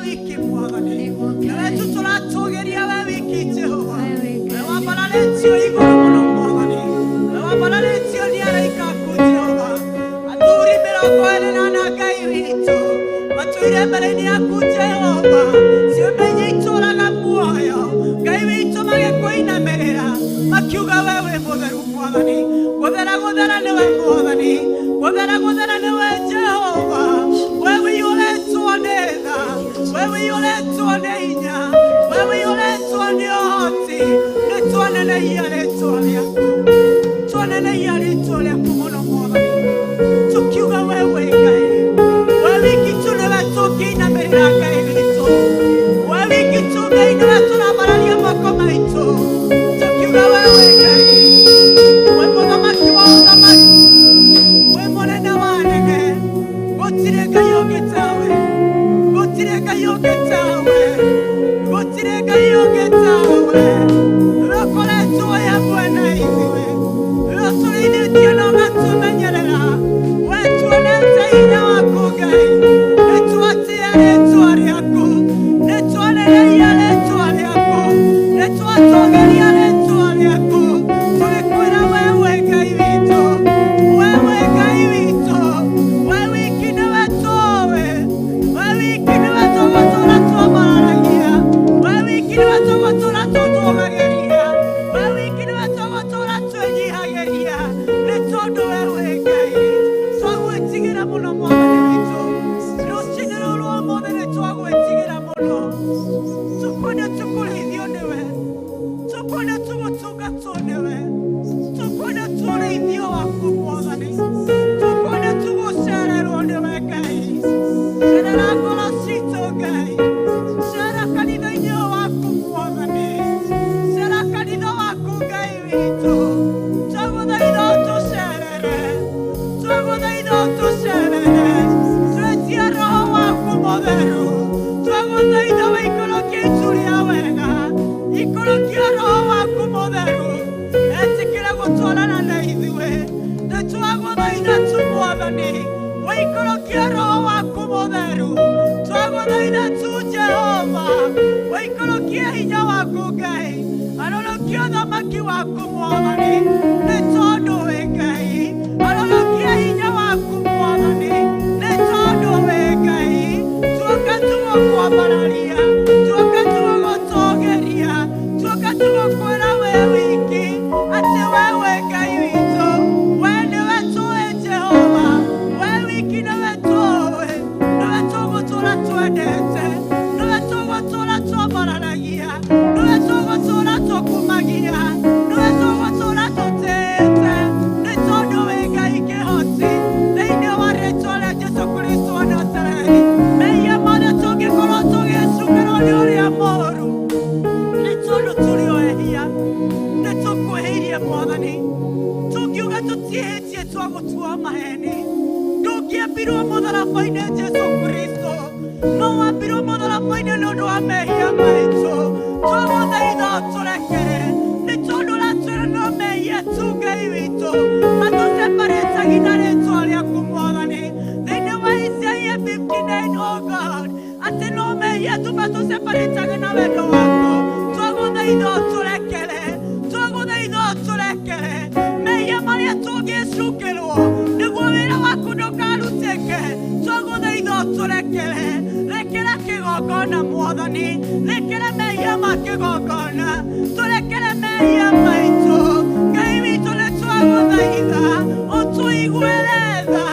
wiki Mwathani, nĩwe tu tũratũgĩria we wiki Jehova, we wambararĩtio igũrũ mũno Mwathani, we wambararĩtio nĩ araika aku Jehova, athuri 44 Ngai witũ matũire mbere-inĩ yaku Jehova, ciũmbe iria itũũraga muoyo Ngai witũ magĩkũinamĩrĩra makiuga we wĩ mũtheru Mwathani, gũthera gũthera nĩwe Mwathani, gũthera gũthera nĩwe Jehova, we wĩiyũrĩtwo nĩ tha, we wĩiyũrĩtwo nĩ hinya, we wĩiyũrĩtwo nĩ ũhoti, nĩ twanenehia rĩtwa rĩaku, twanenehia rĩtwa rĩaku mũno Mwathani, tukiuga we wĩ Ngai, we wiki tu nĩwe tũngĩinamĩrĩra Ngai witũ, we wiki tu Ngai nĩwe tũrambararia moko maitũ, tukiuga we wĩ Ngai, we mũthamaki wa ũthamaki, we mũnene wa anene, gũtirĩ Ngai ũngĩ tawe, gũtirĩ Ngai ũngĩ tawe, gũtirĩ Ngai ũngĩ tawe, nĩwe ũkoretwo wĩ hamwe na ithuĩ, nĩwe ũtũrĩithĩtie na ũgatũmenyerera, we tuonete hinya waku Ngai, nĩ twatĩĩa rĩtwa rĩaku, nĩ twanenehia rĩtwa rĩaku, nĩ twatũgĩria rĩtwa rĩaku, tũgĩkwĩra we wĩ Ngai witũ, we wĩ Ngai witũ, we wiki nĩwe tũĩ, we wiki nĩwe tũgũtũũra twambararagia, we wiki nĩwe tũgũtũũra tũtũũgagĩria, we wiki nĩwe tũgũtũũra twĩnyihagĩria, nĩ tondũ we wĩ Ngai, twagwĩtigĩra mũno Mwathani witũ, rũcinĩ rũrũ rwa ũmũthĩ nĩ twagwĩtigĩra mũno, tũkwenda tũkũrĩithio nĩwe, tũkwenda tũgũtungatwo nĩwe, tũkwenda tũrĩithio waku Mwathani, tũkwenda tũgũcererwo nĩwe Ngai, cerera ngoro citũ Ngai, cera kanitha-inĩ ũyũ waku Mwathani, cera kanitha waku Ngai witũ, twagũthaitha ũtũcerere, twagũthaitha ũtũcerere, twetia Roho waku Mũtheru, twagũthaitha wĩikũrũkie itu rĩa wega, ikũrũkia Roho waku Mũtheru, etĩkĩra gũtwarana na ithuĩ, nĩ twagũthaitha tu Mwathani, wĩikũrũkie Roho waku Mũtheru, twagũthaitha tu Jehova, wĩikũrũkie hinya waku Ngai, arũrũkia ũthamaki waku Mwathani, nĩ tondũ wĩ Ngai, arũrũkia hinya waku Mwathani, nĩ tondũ wĩ Ngai, tuoka tũgũkwambararia, tuoka tũgũgũtũgĩria, tuoka tũgũkwĩra we wiki, atĩ we wĩ Ngai witũ, we nĩwe tũĩ Jehova, we wiki nĩwe tũĩ, nĩwe tũgũtũũra twendete, nĩwe tũgũtũũra twambararagia, nĩwe tũgũtũũra tũkumagia, nĩwe tũgũtũũra tũtĩĩte, nĩ tondũ wĩ Ngai kĩhoti, thĩinĩ wa rĩtwa rĩa Jesũ Kristo wa Nazarethi, mehia mothe tũngĩkorwo tũgĩcukĩrwo nĩ ũrĩa mũũru, nĩ tondũ tũrĩ o ehia, nĩ tũkwĩhĩirie Mwathani, tũngiuga tũtiĩhĩtie twagũtua maheni, ndũngĩambirwo mũtharaba-inĩ Jesũ Kristo, no wambirwo mũtharaba-inĩ nĩ ũndũ wa mehia maitũ, twagũthaitha ũtũrekere, nĩ tondũ ũratwĩra no mehia tu Ngai witũ, matũseparĩtagia na rĩtwa rĩaku Mwathani, thĩinĩ wa Isaiah 59, oh God, atĩ no mehia tu matũseparĩtagia na wendo waku, twagũthaitha ũtũrekere, twagũthaitha ũtũrekere, mehia marĩa tũngĩcukĩrwo nĩguo wĩra waku ndũkarutĩke, twagũthaitha ũtũrekere, rekera kĩgongona Mwathani, rekera mehia ma kĩgongona, tũrekere mehia maitũ, Ngai witũ nĩ twagũthaitha, ũtũiguĩre tha,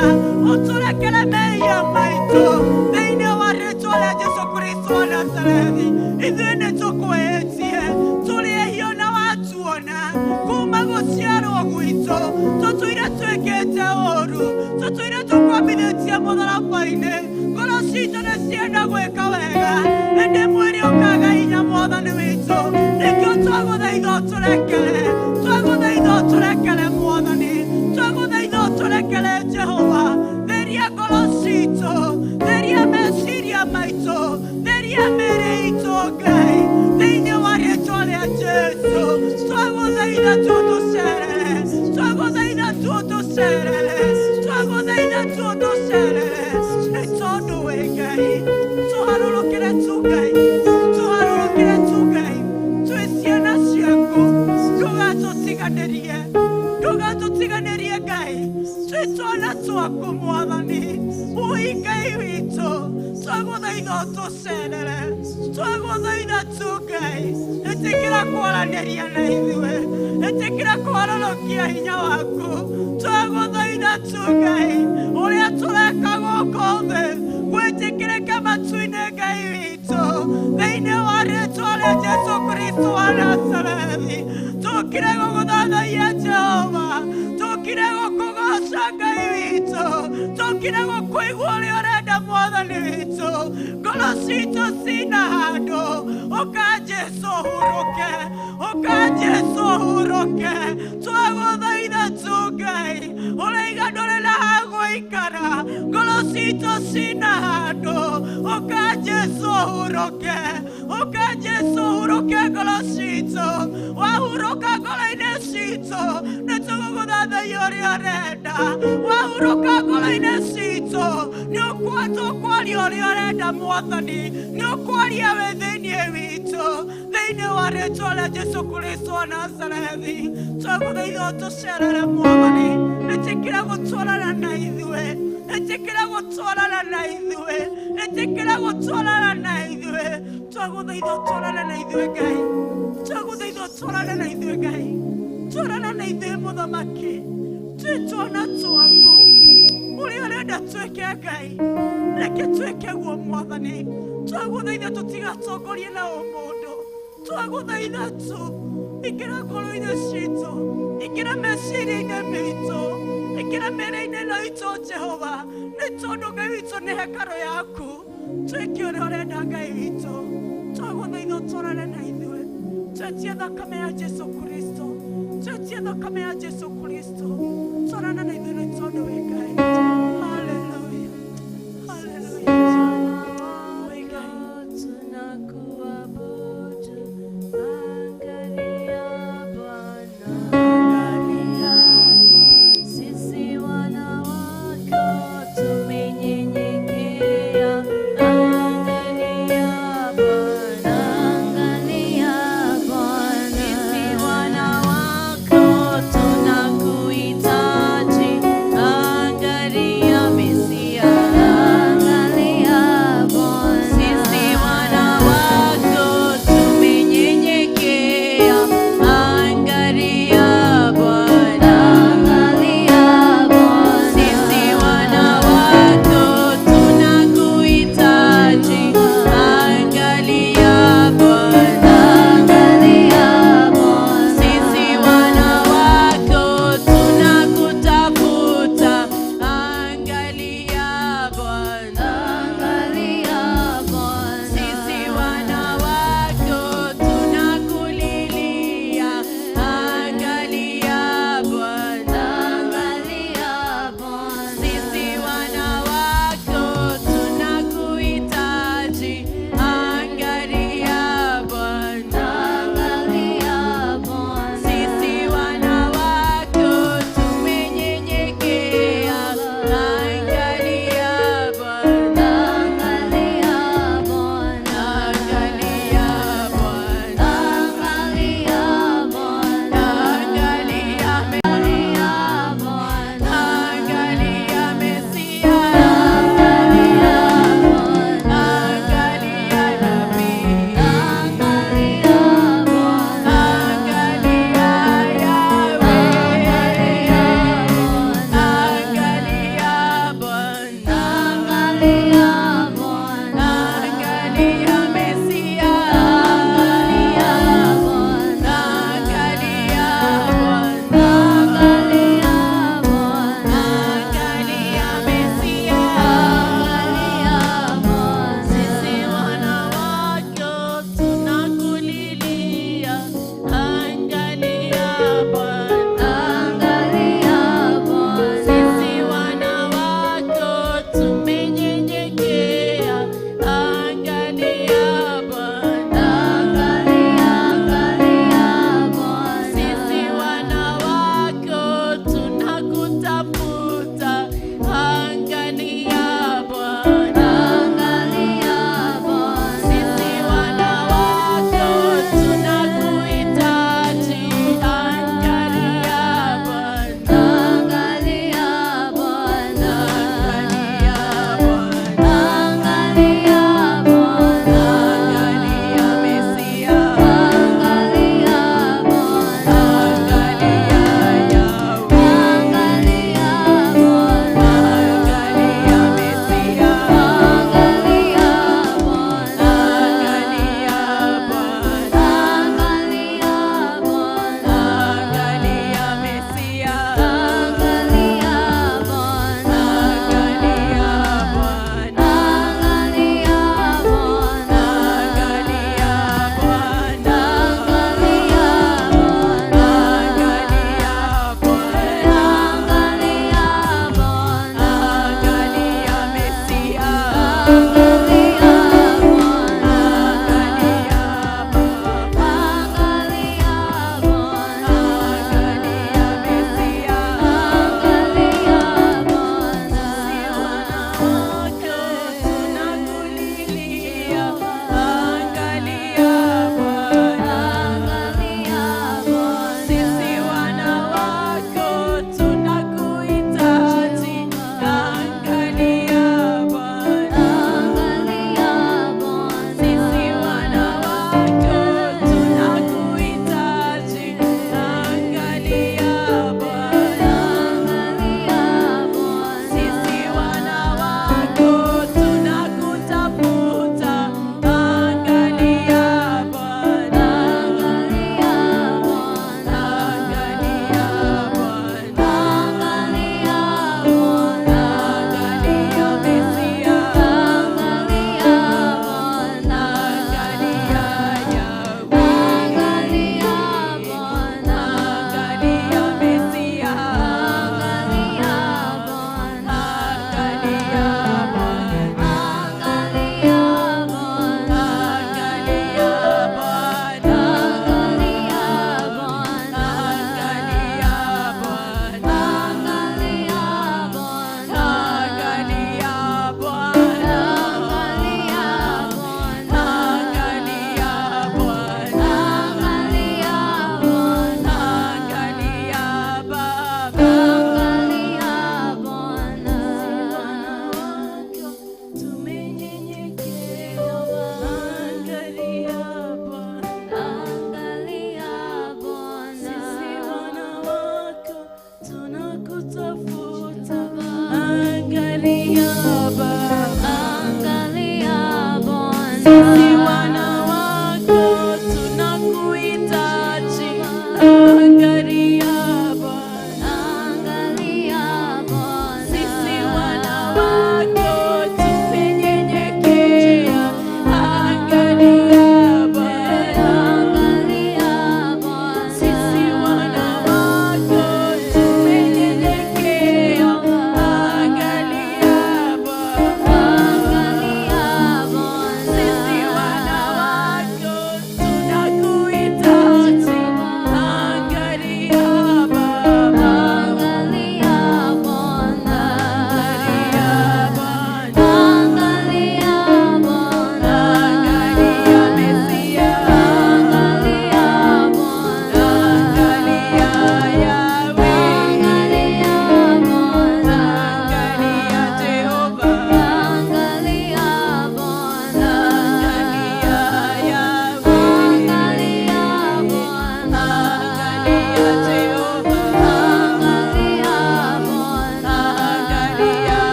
ũtũrekere mehia maitũ, thĩinĩ wa rĩtwa rĩa Jesũ Kristo wa Nazarethi, ithuĩ nĩ tũkwĩhĩtie, tũrĩ ehia na watuona, kuma gũciarwo gwitũ, tũtũire twĩkĩte ũũru, tũtũire tũkwambithĩtie mũtharaba-inĩ, ngoro citũ nĩ cienda gwĩka wega, ĩndĩ mwĩrĩ ũkaga hinya Mwathani witũ, nĩkĩo twagũthaitha ũtũrekere, twagũthaitha ũtũrekere Mwathani, twagũthaitha ũtũrekere Jehova, theria ngoro citũ, theria meciria maitũ, theria mĩĩrĩ itũ Ngai, thĩinĩ wa rĩtwa rĩa Jesũ, twagũthaitha tũtũcerere, twagũthaitha tũtũcerere, twagũthaitha tũtũcerere, nĩ tondũ wĩ Ngai, tũharũrũkĩre tu Ngai, tũharũrũkĩre tu Ngai, twĩ ciana ciaku, ndũgatũtiganĩrie, ndũgatũtiganĩrie Ngai, twĩ twana twaku Mwathani, ũi Ngai witũ, twagũthaitha ũtũcerere, twagũthaitha tu Ngai, ĩtĩkĩra kwaranĩria na ithuĩ, ĩtĩkĩra kwarũrũkia hinya waku, twagũthaitha tu Ngai, ũrĩa tũreka gũkũ thĩ, gwĩtĩkĩrĩke matu-inĩ Ngai witũ, thĩinĩ wa rĩtwa rĩa Jesũ Kristo wa Nazarethi, tũkire gũgũthathaiya Jehova, tũkire gũkũgoca Ngai witũ, tũkire gũkũigua ũrĩa ũrenda Mwathani witũ, ngoro citũ cina handũ, ũka Jesũ hurũke, ũka Jesũ hurũke, twagũthaitha tu Ngai, ũraiga ndũrĩ na ha gũikara, ngoro citũ cina handũ, ũka Jesũ hurũke, ũka Jesũ hurũke ngoro citũ, wahurũka ngoro-inĩ citũ, nĩ tũgũgũthathaiya ũrĩa ũrenda, wahurũka ngoro-inĩ citũ, nĩ tũkwaria ũrĩa ũrenda Mwathani, nĩ ũkwaria wĩ thĩinĩ witũ, thĩinĩ wa rĩtwa rĩa Jesũ Kristo wa Nazarethi, twagũthaitha ũtũcerere Mwathani, ĩtĩkĩra gũtwarana na ithuĩ, ĩtĩkĩra gũtwarana na ithuĩ, ĩtĩkĩra gũtwarana na ithuĩ, twagũthaitha ũtwarane na ithuĩ Ngai, twagũthaitha ũtwarane na ithuĩ Ngai, twarana na ithuĩ Mũthamaki, twĩ twana twaku, ũrĩa ũrenda twĩke Ngai, reke twĩke guo Mwathani, twagũthaitha tũtigatongorie na ũmũndũ, twagũthaitha tu, ingĩra ngoro-inĩ citũ, ingĩra meciria-inĩ mitũ, ingĩra mĩĩrĩ-inĩ ĩno itũ Jehova, nĩ tondũ Ngai witũ nĩ hekarũ yaku, twĩke ũrĩa ũrenda Ngai witũ, twagũthaitha ũtwarane na ithuĩ, twetie thakame ya Jesũ Kristo, twetie thakame ya Jesũ Kristo, twarana na ithuĩ nĩ tondũ wĩ Ngai. Hallelujah. Hallelujah. Wĩ Ngai. Tunakuabudu, angalia Bwana, angalia. Sisi wana wako tumenyenyekea, angalia Bwana, angalia Bwana. Sisi wana wako tunakuhitaji, angalia.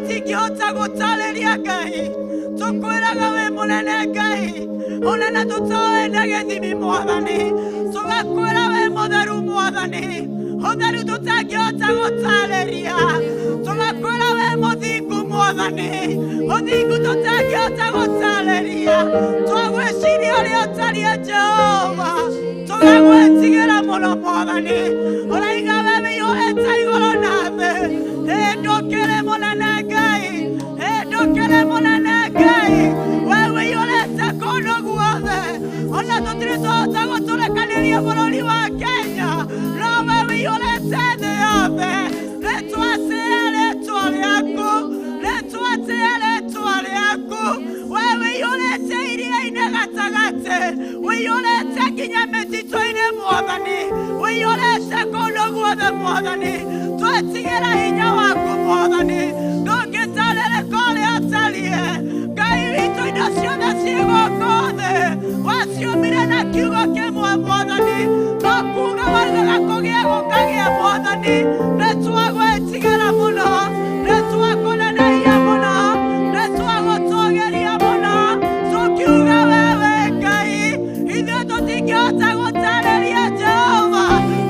Tũtingĩhota gũtarĩria Ngai, tũkwĩraga wĩ mũnene Ngai, ũnene tũtoĩ na gĩthimi Mwathani, tũgakwĩra wĩ mũtheru Mwathani, ũtheru tũtangĩhota gũtarĩria, tũgakwĩra wĩ mũthingu Mwathani, ũthingu tũtangĩhota gũtarĩria, twagwĩciria ũrĩa ũtariĩ Jehova, tũgagwĩtigĩra mũno Mwathani, ũraiga we wĩihũrĩte igũrũ na thĩ, ndũkĩrĩ mũnene Ngai, ndũkĩrĩ mũnene Ngai, we wĩihũrĩte kũndũ guothe, ona tũtirĩ twahota gũtũrekanĩria bũrũri wa Kenya, no we wĩihũrĩte thĩ yothe, nĩtwatĩĩa rĩtwa rĩaku, nĩtwatĩĩa rĩtwa rĩaku, we wĩihũrĩte iria-inĩ gatagatĩ, wĩihũrĩte nginya mĩtitũ-inĩ Mwathani, wĩihũrĩte kũndũ guothe Mwathani, twetigĩra hinya waku Mwathani, ndũngĩtarĩrĩka ũrĩa ũtariĩ, Ngai witũ indo ciothe ciĩ gũkũ thĩ, waciũmbire na kiugo kĩmwe Mwathani, no kuuga waugaga kũgĩe gũkagĩa Mwathani, nĩtwagwĩtigĩra mũno, nĩtwakũnenehia mũno, nĩtwagũtũgĩria mũno, tũkiuga wewe Ngai, ithuĩ tũtingĩhota gũtarĩria Jehova,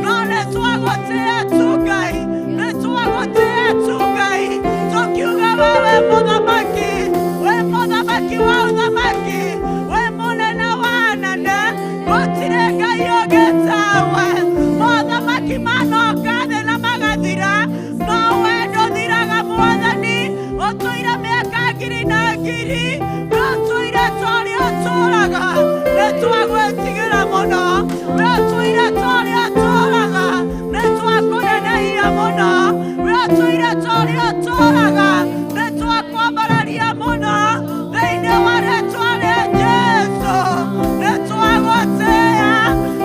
no nĩtwagũtĩĩa tu Ngai, nĩtwagũtĩĩa tu Ngai, tũkiuga wewe mũthamaki, we mũthamaki wa ũthamaki, we mũnene wa anene, gũtirĩ Ngai ũngĩ tawe, mothamaki manoka thĩ na magathira, no we ndũthiraga Mwathani, ũtũire mĩaka ngiri na ngiri, ndũtũire ta ũrĩa ũtũũraga, nĩtwagwĩtigĩra mũno, ndũtũire ta ũrĩa ũtũũraga, nĩtwakũnenehia mũno, ndũtũire ta ũrĩa ũtũũraga, nĩtwakwambararia mũno, thĩinĩ wa rĩtwa rĩa Jesũ, nĩtwagũtĩĩa,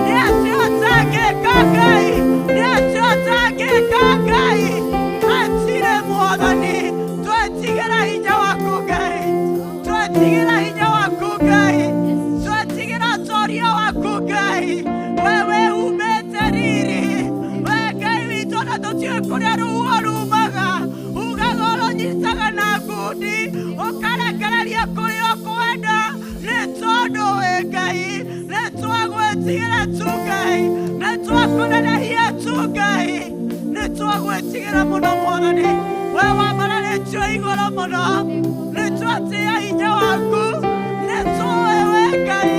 nĩ atĩ ũtangĩka Ngai, nĩ atĩ ũtangĩka Ngai, hatirĩ Mwathani, twetigĩra hinya waku Ngai, twetigĩra hinya waku Ngai, twetigĩra ũtoria waku Ngai, wewe umĩte riri, we Ngai witũ ona tũtiũĩ kũrĩa rũhuho rumaga, ugaga ũrũnyitaga na ngundi, ũkarekereria kũrĩa ũkwenda, nĩ tondũ wĩ Ngai, nĩ twagwĩtigĩra tu Ngai, nĩ twakũnenehia tu Ngai, nĩ twagwĩtigĩra mũno Mwathani, we wambararĩtio igũrũ mũno, nĩ twatĩĩa hinya waku, nĩ tũĩ we Ngai,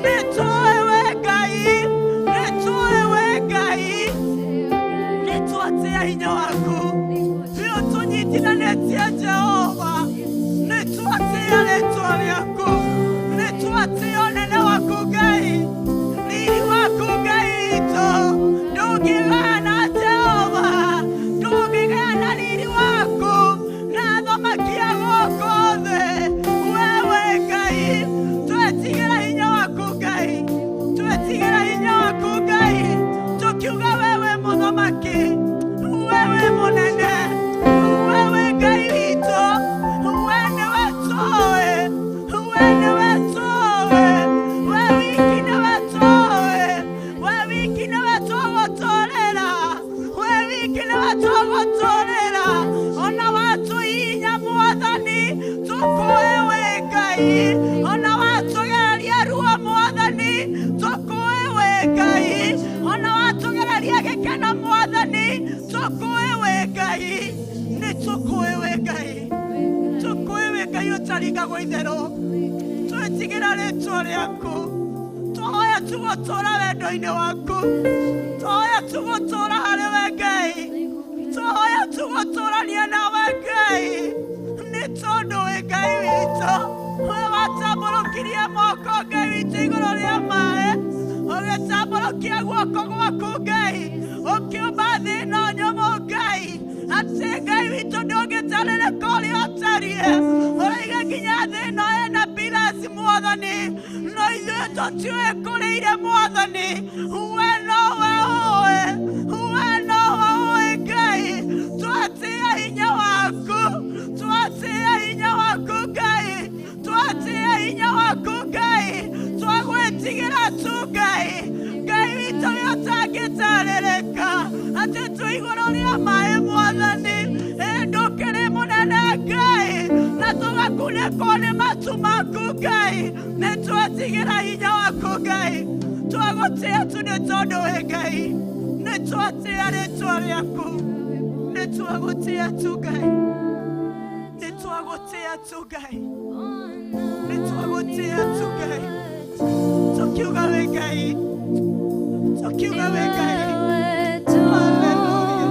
nĩ tũĩ we Ngai, nĩ tũĩ we Ngai, nĩ twatĩĩa hinya waku, biũ tũnyitithanĩtie Jehova, nĩ twatĩĩa rĩtwa rĩaku, nĩ twatĩĩa ũnene waku Ngai, riri waku Ngai witũ, ndũngĩgana Jehova, ndũngĩgana riri waku na athamaki a gũkũ thĩ, wewe Ngai, twetigĩra hinya waku Ngai, twetigĩra hinya waku Ngai, tũkiuga wewe mũthamaki, wewe mũnene, wewe Ngai witũ, we nĩwe tũĩ, we nĩwe tũĩ, we wiki nĩwe tũĩ, we wiki nĩwe tũgũtũrĩra, we wiki nĩwe tũgũtũrĩra, ona watũhihinya Mwathani, tũkũĩ wĩ Ngai, ona watũgereria ruo Mwathani, tũkũĩ wĩ Ngai, ona watũgereria gĩkeno Mwathani, tũkũĩ wĩ Ngai, nĩ tũkũĩ wĩ Ngai, tũkũĩ wĩ Ngai ũtaringagwo itherũ, twetigĩra rĩtwa rĩaku, twahoya tũgũtũũra wendo-inĩ waku, twahoya tũgũtũũra harĩ we Ngai, twahoya tũgũtũũrania nawe Ngai, nĩ tondũ wĩ Ngai witũ, we watambũrũkirie moko Ngai witũ igũrũ rĩa maĩ, ũgĩtambũrũkia guoko gwaku Ngai, ũkĩũmba thĩ ĩno nyũmũ Ngai, atĩ Ngai witũ ndũngĩtarĩrĩka ũrĩa ũtariĩ, ũraiga nginya thĩ ĩno ĩna pillars Mwathani, no ithuĩ tũtiũĩ kũrĩa irĩ Mwathani, we nowe ũĩ, we nowe ũĩ Ngai, twatĩĩa hinya waku, twatĩĩa hinya waku Ngai, twatĩĩa hinya waku Ngai, twagwĩtigĩra tu Ngai, Ngai witũ ũrĩa ũtangĩtarĩrĩka, atĩ twĩ igũrũ rĩa maĩ Mwathani, ndũkĩrĩ mũnene Ngai nĩ twatigĩra hinya waku Ngai, twagũtĩa tu nĩ tondũ wĩ Ngai, nĩ twatĩa rĩtwa rĩaku, nĩ twagũtĩa tu Ngai, nĩ twagũtĩa tu Ngai, nĩ twagũtĩa tu Ngai, tũkiuga wĩ Ngai, tũkiuga wĩ Ngai. Hallelujah.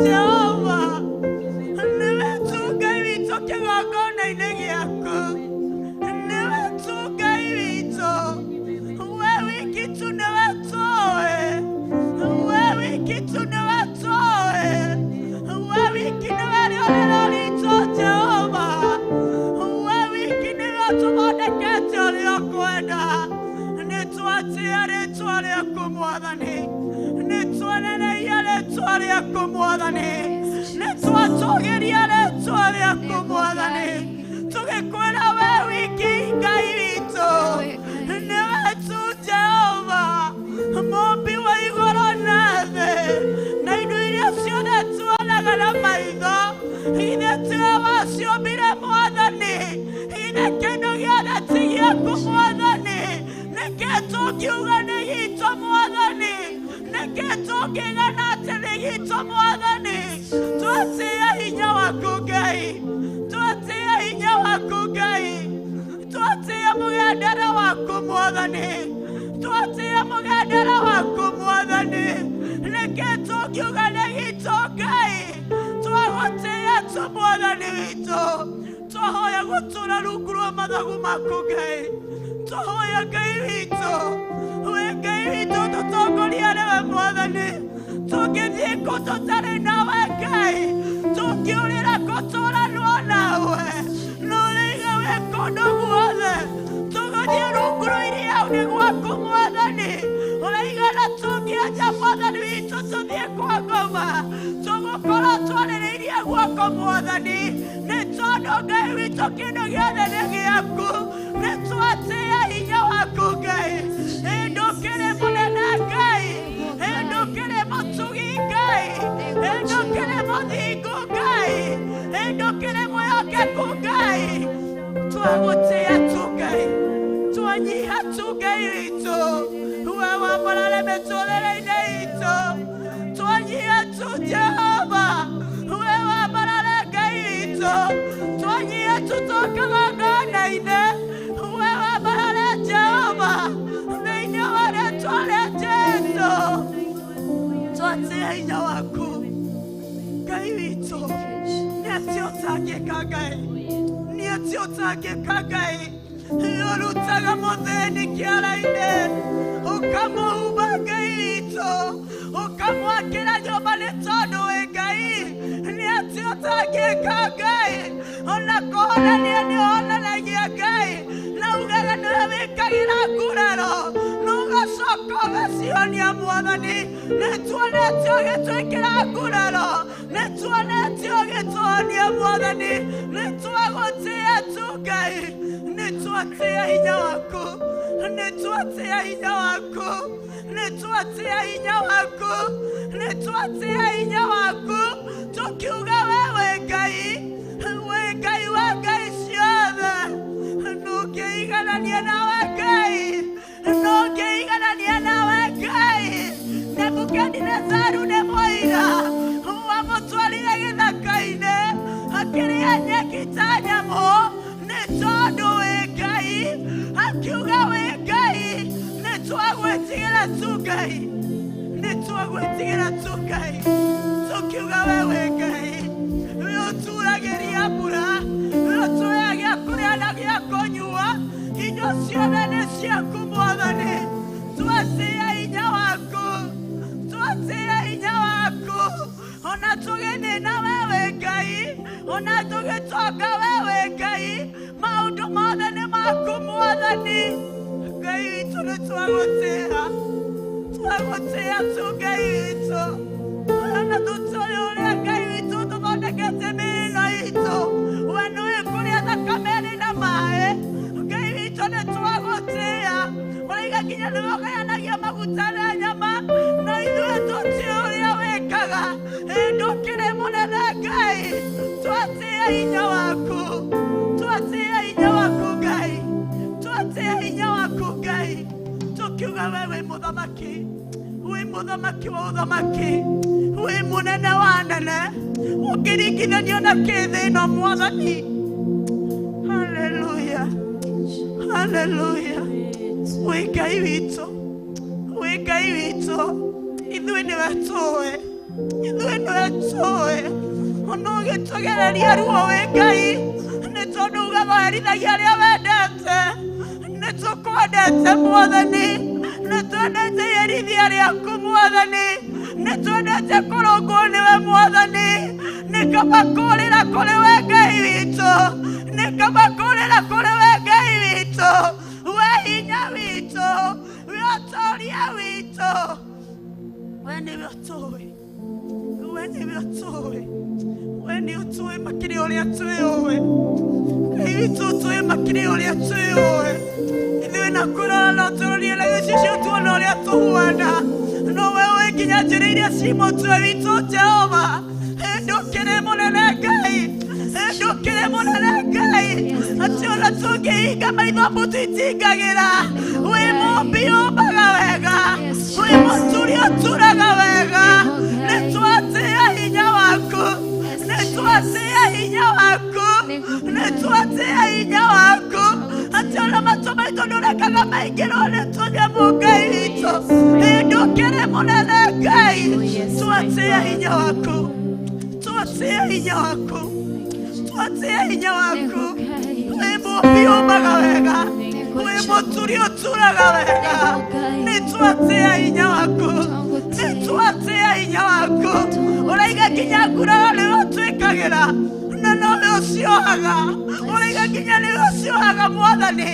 Jehova. Nĩwe tu Ngai witũ kĩgongona-inĩ gĩaku. Nĩwe tu Ngai witũ. We wiki tu nĩwe tũĩ. We wiki tu nĩwe tũĩ. We wiki nĩwe rĩũrĩro ritũ Jehova. We wiki nĩwe ũtũthondekete ũrĩa ũkwenda. Nĩtwatĩĩa rĩtwa rĩaku Mwathani. Nĩtwaneneia rĩtwa rĩaku Mwathani. Nĩtwatũgĩria rĩtwa rĩaku Mwathani. Tũgĩkwĩra we wiki Ngai witũ. Nĩwe tu Jehova, mũmbi wa igũrũ na thĩ, na indo iria ciothe tuonaga na maitho, ithe tiwe waciũmbire Mwathani. Ithe kĩndũ gĩothe ti gĩaku Mwathani. Nĩkĩ tũngiuga nĩ gitũ Mwathani? Nĩkĩ tũngĩgana atĩ nĩ gitũ Mwathani? Twatĩĩa hinya waku Ngai. Twatĩĩa hinya waku Ngai. Twatĩĩa mũgendere waku Mwathani. Twatĩĩa mũgendere waku Mwathani. Nĩkĩ tũngiuga nĩ gitũ Ngai? Twagũtĩĩa tu Mwathani witũ. Twahoya gũtũũra rungu rwa mathagu maku Ngai. Twahoya Ngai witũ. We Ngai witũ tũtongoria nĩwe Mwathani. Tũngĩthiĩ kũ tũtarĩ nawe Ngai? Tũngĩũrĩra kũ tũranwo nawe? Nũrĩiga wĩ kũndũ guothe. Tũgũthiĩ rungu rwa iria-inĩ gwaku Mwathani. Ũraigana tũngĩanja Mwathani witũ tũthiĩ kwa ngoma. Tũgũkorwo twarĩrĩirie guoko Mwathani. Nĩ tondũ Ngai witũ kĩndũ gĩothe nĩ gĩaku. Nĩ twatĩĩa hinya waku Ngai. Ndũkĩrĩ mũnene Ngai. Ndũkĩrĩ mũtugi Ngai. Ndũkĩrĩ mũthingu Ngai. Ndũkĩrĩ mwĩhokeku Ngai. Twagũtĩĩa tu Ngai. Twanyiha tu Ngai witũ. We wambarare mĩtũrĩre-inĩ itũ. Twanyiha tu Jehova. We wambarare Ngai witũ. Twanyiha tu tũkagongona-inĩ. We wambarare Jehova. Thĩinĩ wa rĩtwa rĩa Jesũ. Twatĩĩa hinya waku Ngai witũ. Nĩ atĩa ũtangĩka Ngai? Nĩ atĩa ũtangĩka Ngai? Ũrutaga mũthĩni kĩara-inĩ, ũkamũhumba Ngai witũ, ũkamwakĩra nyũmba nĩ tondũ wĩ Ngai. Nĩ atĩa ũtangĩka Ngai? Ona kũhonania nĩ ũhonanagia Ngai, na ugaga nĩwe wĩkagĩra nguraro, na ũgacoka ũgacihonia Mwathani. Nĩ tuonete ũgĩtwĩkĩra nguraro, nĩ tuonete ũgĩtũhonia Mwathani. Nĩ twagũtĩĩa tu Ngai. Nĩ twatĩĩa hinya waku. Nĩ twatĩĩa hinya waku. Nĩ twatĩĩa hinya waku. Nĩ twatĩĩa hinya waku. Tũkiuga we wĩ Ngai. Wĩ Ngai wa ngai ciothe. Ndũngĩiganania nawe Ngai. Ndũngĩiganania nawe Ngai. Nebukadinezaru nĩ mũira wamũtwarire gĩthaka-inĩ akĩrĩa nyeki ta nyamũ nĩ tondũ wĩ Ngai. Akiuga wĩ Ngai. Nĩ twagwĩtigĩra tu Ngai. Nĩ twagwĩtigĩra tu Ngai. Tũkiuga we wĩ Ngai. Wĩ ũturagĩria mbura, wĩ ũtũheaga gĩa kũrĩa na gĩa kũnyua. Indo ciothe nĩ ciaku Mwathani. Twatĩĩa hinya waku. Twatĩĩa hinya waku. Ona tũgĩthĩna we wĩ Ngai. Ona tũgĩtonga we wĩ Ngai. Maũndũ mothe nĩ maku Mwathani. Ngai witũ nĩ twagũtĩĩa. Twagũtĩĩa tu Ngai witũ. Ona tũtũĩ ũrĩa Ngai witũ tũthondekete mĩĩrĩ ĩno itũ. We nĩũĩ kũrĩa thakame ĩrĩ na maĩ. Ngai witũ nĩ twagũtĩĩa. Ũraiga nginya nĩwe ũgayanagia maguta na nyama. Na ithuĩ tũtiũĩ ũrĩa wĩkaga. Ndũkĩrĩ mũnene Ngai. Twatĩĩa hinya waku. Twatĩĩa hinya waku Ngai. Twatĩĩa hinya waku Ngai. Tũkiuga we wĩ mũthamaki. Wĩ mũthamaki wa ũthamaki. Wĩ mũnene wa anene. Ũngĩringithanio na kĩ thĩ ĩno Mwathani? Haleluya. Haleluya. Wĩ Ngai witũ. Wĩ Ngai witũ. Ithuĩ nĩwe tũĩ. Ithuĩ nĩwe tũĩ ona ũgĩtũgereria ruo wĩ Ngai, nĩ tondũ ugathoerithagia arĩa wendete. Nĩ tũkwendete Mwathani, nĩ twendete iherithia rĩaku Mwathani, nĩ twendete kũrũngwo nĩwe Mwathani. Nĩ kaba kũrĩra kũrĩ we Ngai witũ, nĩ kaba kũrĩra kũrĩ we Ngai witũ, we hinya witũ, we ũtũria witũ. We nĩwe ũtũĩ, we nĩwe ũtũĩ, we nĩ ũtũĩ makĩria ũrĩa twĩũĩ. Ngai witũ ũtũĩ makĩria ũrĩa twĩũĩ. Ithuĩ na kũrora no tũrorie na gĩcicio tuone ũrĩa tũhuana, no we ũĩ nginya njĩra iria ci mũtwe witũ Jehova. Ndũkĩrĩ mũnene Ngai, ndũkĩrĩ mũnene Ngai, atĩ ona tũngĩhinga maitho mbutu itingagĩra. Wĩ mũmbi ũmbaga wega, wĩ mũturi ũturaga wega. Nĩ twatĩĩa hinya waku, nĩ twatĩĩa hinya waku, nĩ twatĩĩa hinya waku, atĩ ona matũ maitũ ndũrekaga maingĩrwo nĩ tũnyamũ Ngai witũ. Ndũkĩrĩ mũnene Ngai, twatĩĩa hinya waku, twatĩĩa hinya waku, twatĩĩa hinya waku. Wĩ mũmbi ũmbaga wega, wĩ mũturi ũturaga wega. Nĩ twatĩĩa hinya waku, nĩ twatĩĩa hinya waku. Ũraiga nginya nguraro nĩwe ũtwĩkagĩra, na nowe ũciohaga. Ũraiga nginya nĩwe ũciohaga Mwathani,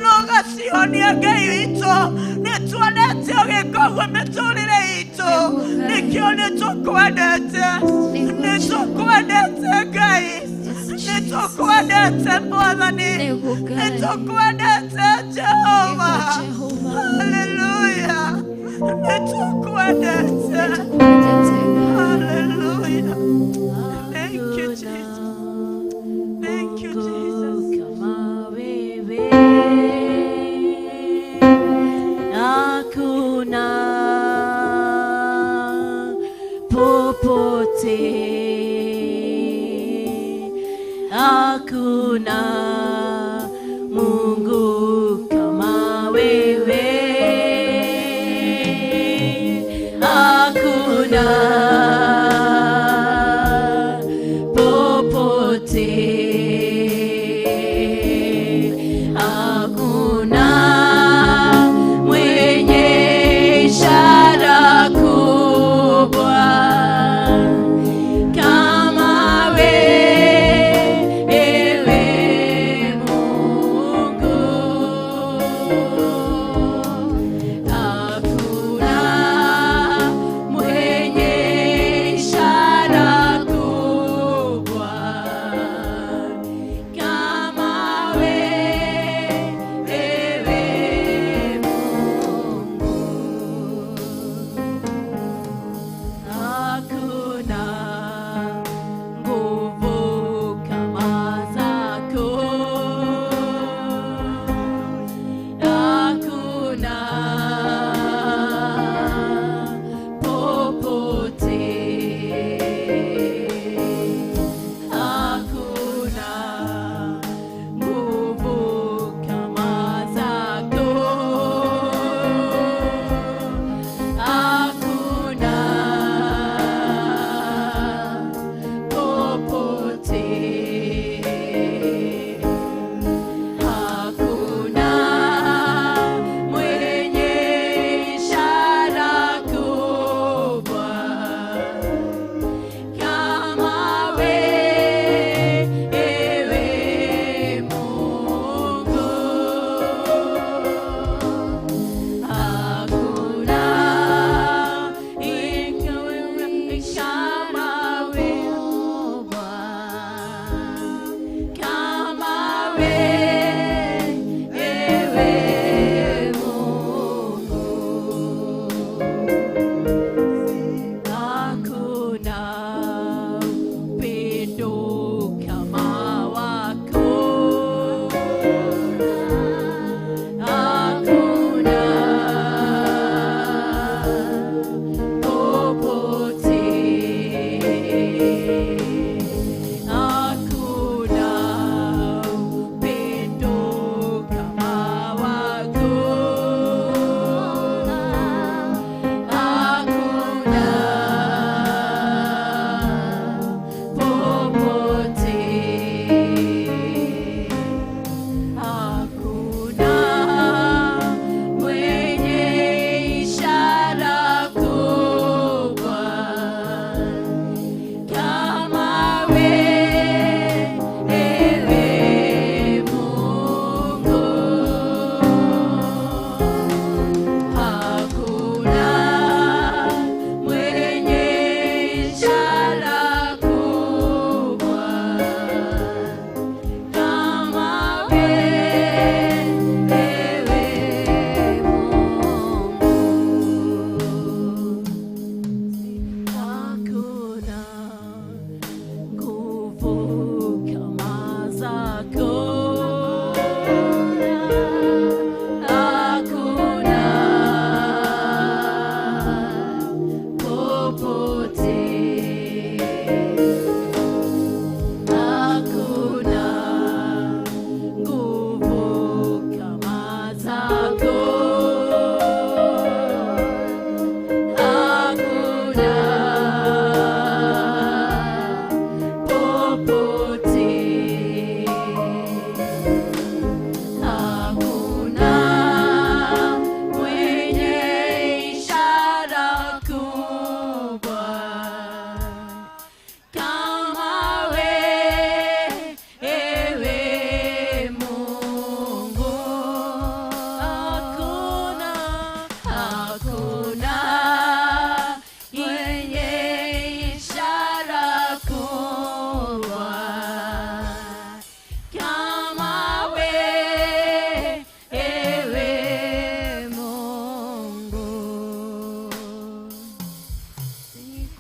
na ũgacihonia Ngai witũ. Nĩ tuonete ũgĩka ũguo mĩtũrĩre itũ, nĩkĩo nĩ tũkwendete, nĩ tũkwendete Ngai, nĩ tũkwendete Mwathani, nĩ tũkwendete Jehova. Haleluya, nĩ tũkwendete. Haleluya. Thank you, Jesus. Thank you, Jesus. Kama wewe hakuna popote, hakuna Mungu kama wewe, hakuna popote, hakuna mwenye ishara kubwa kama wewe Mungu, hakuna mwenye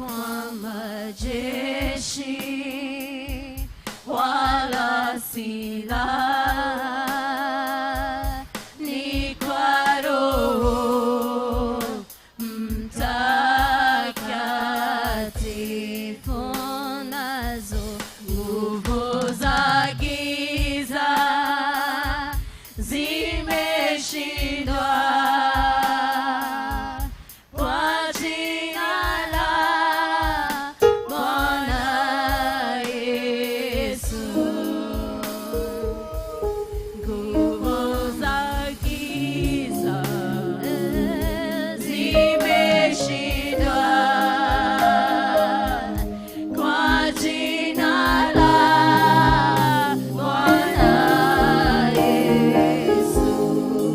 kwa majeshi wala silaha, ni kwa Roho Mtakatifu. Nazo nguvu za giza zimeshindwa kwa jina la Bwana Yesu. Nguvu za giza zimeshindwa kwa jina la Bwana Yesu.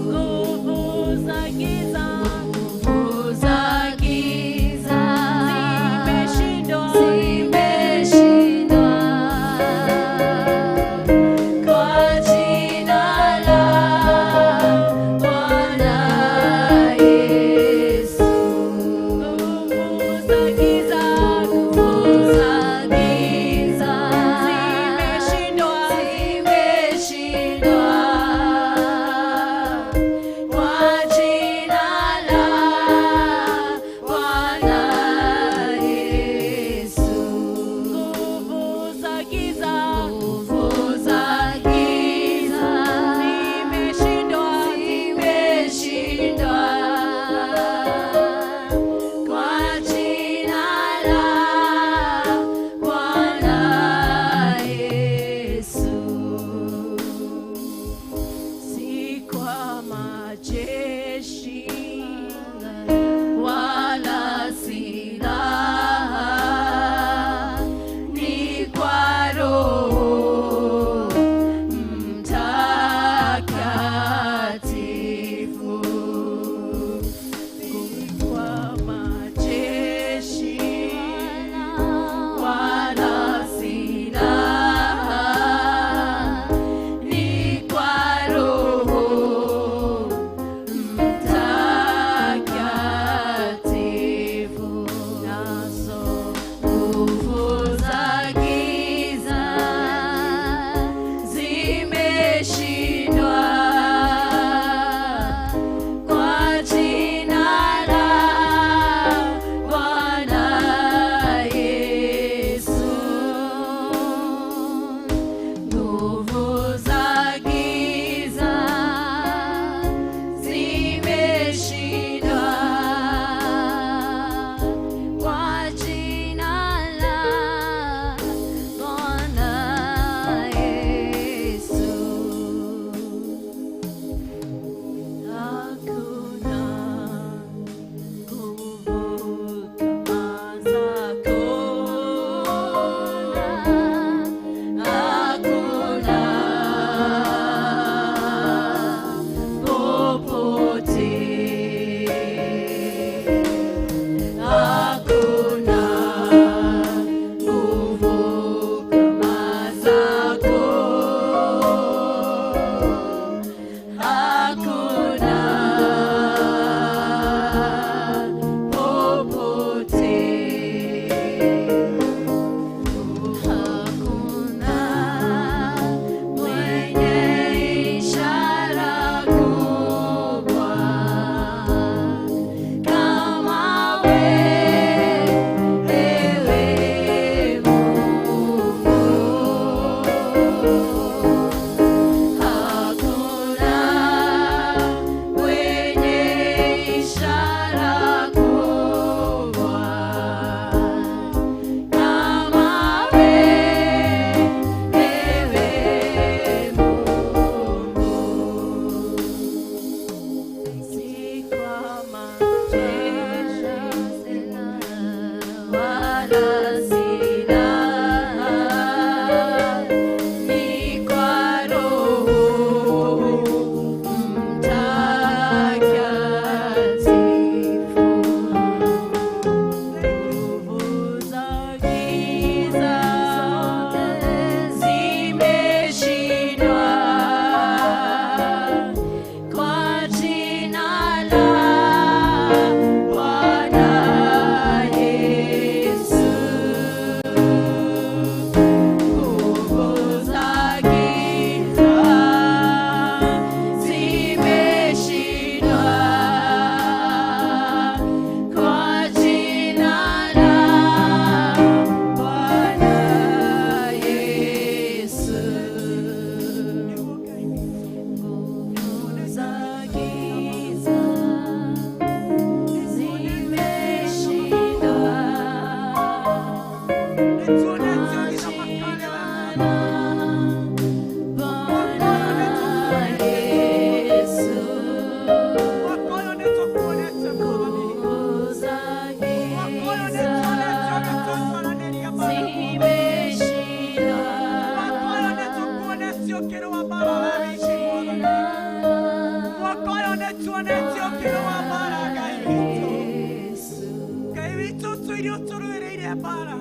Nguvu za giza, nguvu za giza zimeshindwa, zimeshindwa kwa jina la Bwana Yesu. Nguvu za giza, nguvu za giza zimeshindwa, zimeshindwa kwa jina la Bwana Yesu. Nguvu za giza, nguvu za giza zimeshindwa, zimeshindwa kwa jina la Bwana Yesu. Si kwa majeshi wala silaha, ni kwa Roho Mtakatifu. Si kwa majeshi wala silaha, ni kwa Roho Mtakatifu. Nazo nguvu za giza zimeshindwa kwa jina la Bwana Yesu. Nguvu za giza zimeshindwa kwa jina la Bwana Yesu. Hakuna nguvu kama zako, hakuna popote, hakuna nguvu kama zako, hakuna popote, hakuna mwenye ishara kubwa kama wewe Mungu. Hakuna mwenye ishara kubwa kama wewe Mungu. Si kwa majeshi wala silaha, ni kwa Roho Mtakatifu. Nguvu za giza zimeshindwa kwa jina la Bwana Yesu. Ũrũa mbara Ngai witũ. Yesu. Ngai witũ ũtũire ũtũrũĩrĩire mbara,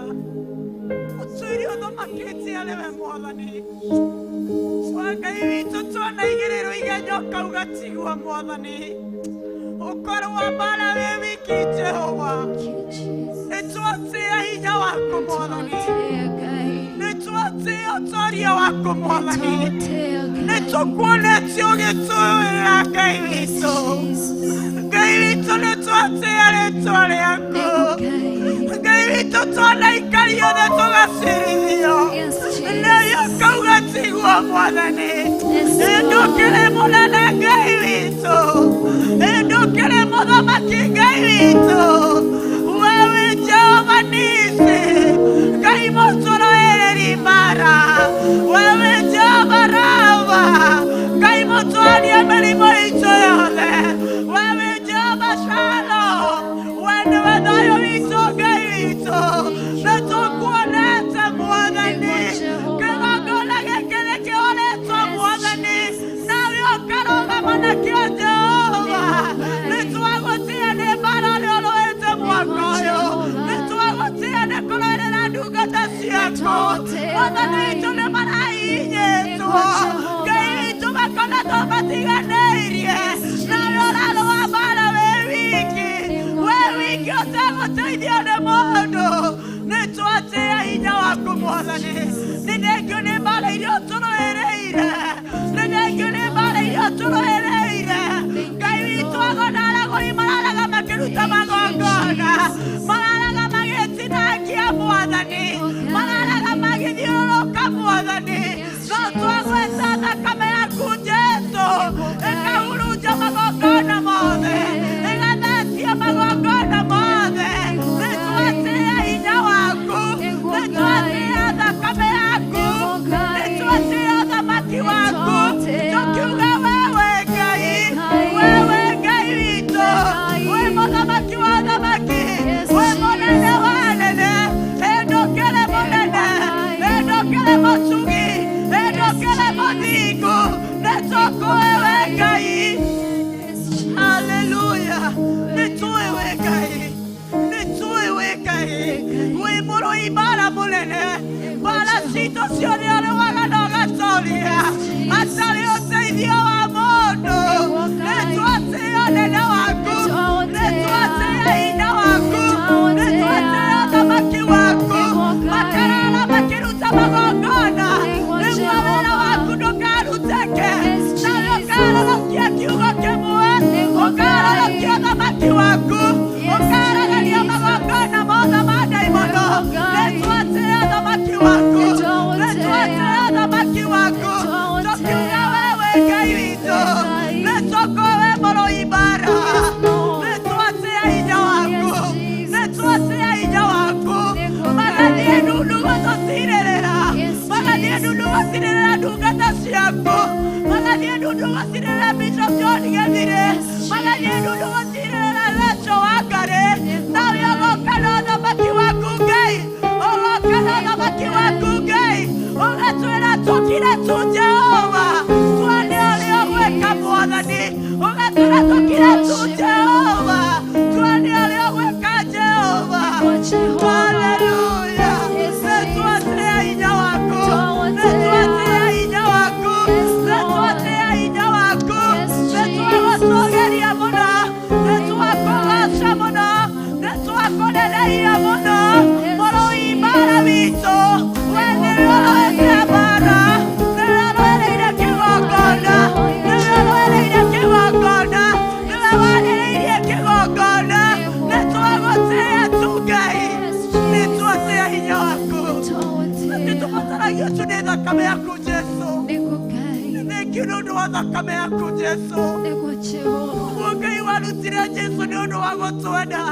ũtũire ũthamakĩte arĩ we Mwathani wa Ngai witũ. Twanaigĩrĩrwo igenyo kauga tigua Mwathani, ũkorwo mbara wĩ wiki Jehova. Thank you, Jesus. Nĩ twatĩa hinya waku Mwathani. Twatea Ngai. Nĩ twatĩa ũtoria waku Mwathani. Twatea Nĩ Ngai. tũkuonetie ũgĩtũĩra Ngai witũ. Jesus. Ngai witũ, nĩ twatĩa rĩtwa rĩaku. Ngai. Ngai witũ, twanaikario thĩ tũgacirithio, Yes, Jesus. nayo kauga tiguo Mwathani. Yes, Lord. Ndũkĩrĩ mũnene Ngai witũ, ndũkĩrĩ mũthamaki Ngai witũ. Wewe Jehova Nisi, Ngai mũtũrũĩrĩri mbara. Wewe Jehova Rafa, Ngai mũtwaria mĩrimũ itũ yothe. Wewe Jehova Shalom, we nĩwe thayũ witũ Ngai witũ. Nĩ tũkuonete Mwathani, kĩgongona gĩkĩ nĩkĩoretwo Mwathani, nawe ũkarũgama nakĩo Jehova. Nĩ twagũtĩa nĩ mbara ũrĩa ũrũĩte mwaka ũyũ, nĩ twagũtĩa nĩ kũrũĩrĩra ndungata ciaku Mwathani witũ. Nĩ marahinyĩtwo Ngai witũ, makoretwo matiganĩirie, nawe ũrarũa mbara wĩ wiki, wĩ wiki ũtegũteithio nĩ mũndũ. Nĩ twatĩa hinya waku Mwathani. Nĩ thengio nĩ mbara iria ũtũrũĩrĩire, nĩ thengio nĩ mbara iria ũtũrũĩrĩire Ngai witũ. Agona aragũri mararaga makĩruta magongona, mararaga magĩtinangia Mwathani, mararaga magĩthiũrũrũka Mwathani, no twagweta thakame yaku Jesu ĩkahurunja magongona mothe, ĩgathatia magongona mothe. Nĩ twatĩa hinya waku, nĩ twatĩa thakame yaku, nĩ twatĩa ũthamaki waku, tũkiuga wewe Ngai, wewe Ngai witũ, wĩ mũthamaki wa thamaki, wĩ mũnene wa anene. Ndũkĩrĩ mũnene, ndũkĩrĩ mũtugi, ndũkĩrĩ mũthingu. Nĩ tũkũĩ we Ngai. Haleluya. Nĩ tũĩ we Ngai, nĩ tũĩ we Ngai wĩ mũrũi mbara mũnene. Mbara citũ ciothe ũrũaga na ũgatoria hatarĩ ũteithio wa mũndũ. Nĩ twatĩa ũnene waku, nĩ twatĩa hinya waku, nĩ twatĩa ũthamaki waku. Makarara makĩruta magongona nĩguo wĩra waku ndũkarutĩke, nawe ũkarorokia kiugo kĩmwe, ũkarorokia ũthamaki waku, ũkaragania magongona mothe ma ndaimono. Nĩ twatĩa ũthamaki waku, nĩ twatĩa ũthamaki waku, tũkiuga wewe Ngai witũ. Nĩ tũkũwe mũrũi mbara. Nĩ twatĩa hinya waku, nĩ twatĩa hinya waku. Magathiĩ ndundu gũtũtirĩrĩra, magathiĩ ndundu gũtirĩrĩra ndungata ciaku, magathiĩ ndundu gũtirĩrĩra Bishop John Gethire, magathiĩ ndundu gũtirĩrĩra Rachel Wangari, nawe ũgoka na ũthamaki waku Ngai, ũgoka na ũthamaki waku Ngai, ũgatwĩra tũkire tu Jehova, tuone ũrĩa ũgwĩka Mwathani. Ũgatwĩra tũkire tu Jehova, tuone ũrĩa ũgwĩka Jehova. Haleluya. Nĩ twatĩa hinya waku, nĩ twatĩa hinya waku, nĩ twatĩa hinya waku. Nĩ twagũtũgĩria mũno, nĩ twakũgoca mũno, nĩ twakũnenehia mũno. Mũrũi mbara witũ, we nĩwe ũrũĩte mbara, nĩwe ũrũĩrĩire kĩgongona, nĩwe ũrũĩrĩire kĩgongona, nĩwe wanĩrĩirie kĩgongona. Nĩ twagũtĩa tu Ngai, nĩ twatĩa hinya waku. Nĩ tũbataragio tu nĩ thakame yaku Jesu. Thengiũ nĩ ũndũ wa thakame yaku Jesu. Ũguo Ngai warutire Jesu nĩ ũndũ wa gũtwenda,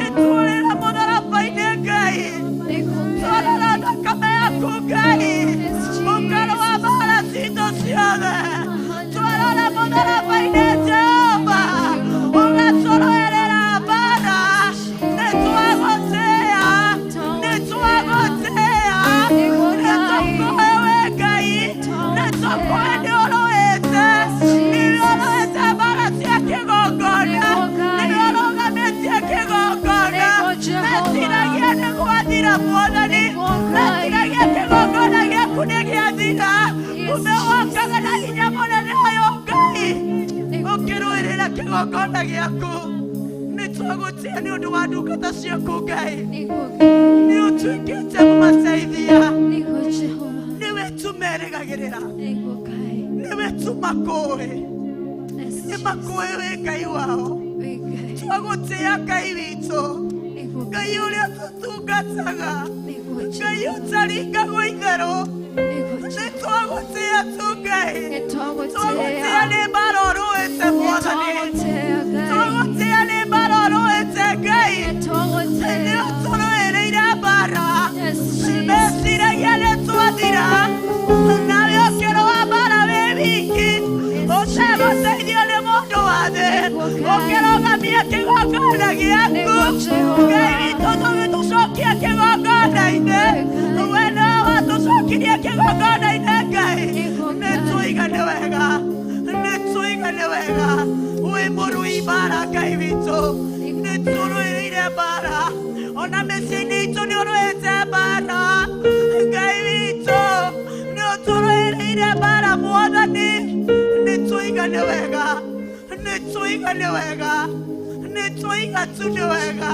ĩtuorĩra mũtharaba-inĩ Ngai, twarora thakame yaku Ngai, ũkarũa mbara citũ ciothe. Twarora mũtharaba-inĩ Jehova, ũgatũrũĩrĩra mbara. Nĩ twagũtĩa, nĩ twagũtĩa, nĩ tũkũĩ we Ngai, nĩ tũkũĩ nĩ ũrũĩte, nĩ ũrũĩte mbara cia kĩgongona. Nĩ gwathira Mwathani. Meciragia kĩgongona gĩaku nĩ gĩathira. Kumbe wokaga na hinya mũnene ũyũ Ngai, ũkĩrũĩrĩra kĩgongona gĩaku. Nĩ twagũtĩa nĩ ũndũ wa ndungata ciaku Ngai. Nĩ ũtuĩkĩte mũmateithia. Nĩwe tu merĩgagĩrĩra. Nĩwe tu makũĩ. Nĩ makũĩ wĩ Ngai wao. Twagũtĩa Ngai witũ, Ngai ũrĩa tũtungataga, Ngai ũtaringagwo itherũ. Nĩ twagũtĩa tu Ngai. Twagũtĩa nĩ mbara ũrũĩte Mwathani. Twagũtĩa nĩ mbara ũrũĩte Ngai. Nĩ ũtũrũĩrĩire mbara. Meciragia nĩ twathira, nawe ũkĩrũa mbara wĩ wiki, ũtegũteithio nĩ mũndũ wa thĩ, ũkĩrũgamia kĩgongona gĩaku. Ngai witũ, tũgĩtũcokia kĩgongona-inĩ, we no watũcokirie kĩgongona-inĩ Ngai. Nĩ tũigane wega, nĩ tũigane wega. Wĩ mũrũi mbara Ngai witũ, nĩ tũrũĩrĩire mbara. Ona mĩciĩ-inĩ itũ nĩ ũrũĩte mbara Ngai witũ, nĩ ũtũrũĩrĩire mbara Mwathani. Nĩ tũigane wega, nĩ tũigane wega, nĩ tũiga tu nĩ wega.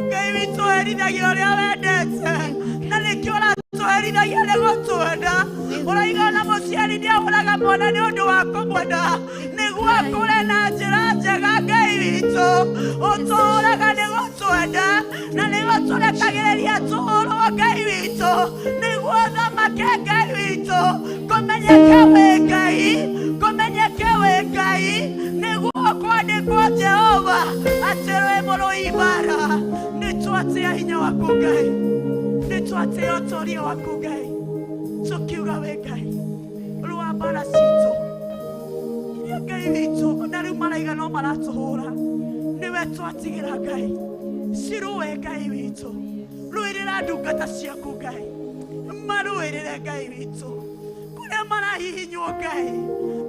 Ngai witũ, herithagia ũrĩa wendete, na nĩkĩo ũratũherithagia nĩ gũtwenda. Ũraiga ona mũciari nĩ ahũraga mwana nĩ ũndũ wa kũmwenda, nĩguo akũre na njĩra njega. Ngai witũ, ũtũũraga nĩ gũtwenda, na nĩguo tũrekagĩrĩria tũhũrwo Ngai witũ, nĩguo thamake Ngai witũ, kũmenyeke wĩ Ngai, kũmenyeke wĩ Ngai, nĩguo kwandĩkwo Jehova atĩ wĩ mũrũi mbara. Nĩ twatĩa hinya waku Ngai, nĩ twatĩa ũtoria waku Ngai, tũkiuga wĩ Ngai. Rũa mbara citũ iria Ngai witũ, ona rĩu maraiga no maratũhũra, nĩwe twatigĩra Ngai. Cirũe Ngai witũ, rũĩrĩra ndungata ciaku Ngai, marũĩrĩre Ngai witũ, kũrĩa marahihinywo Ngai,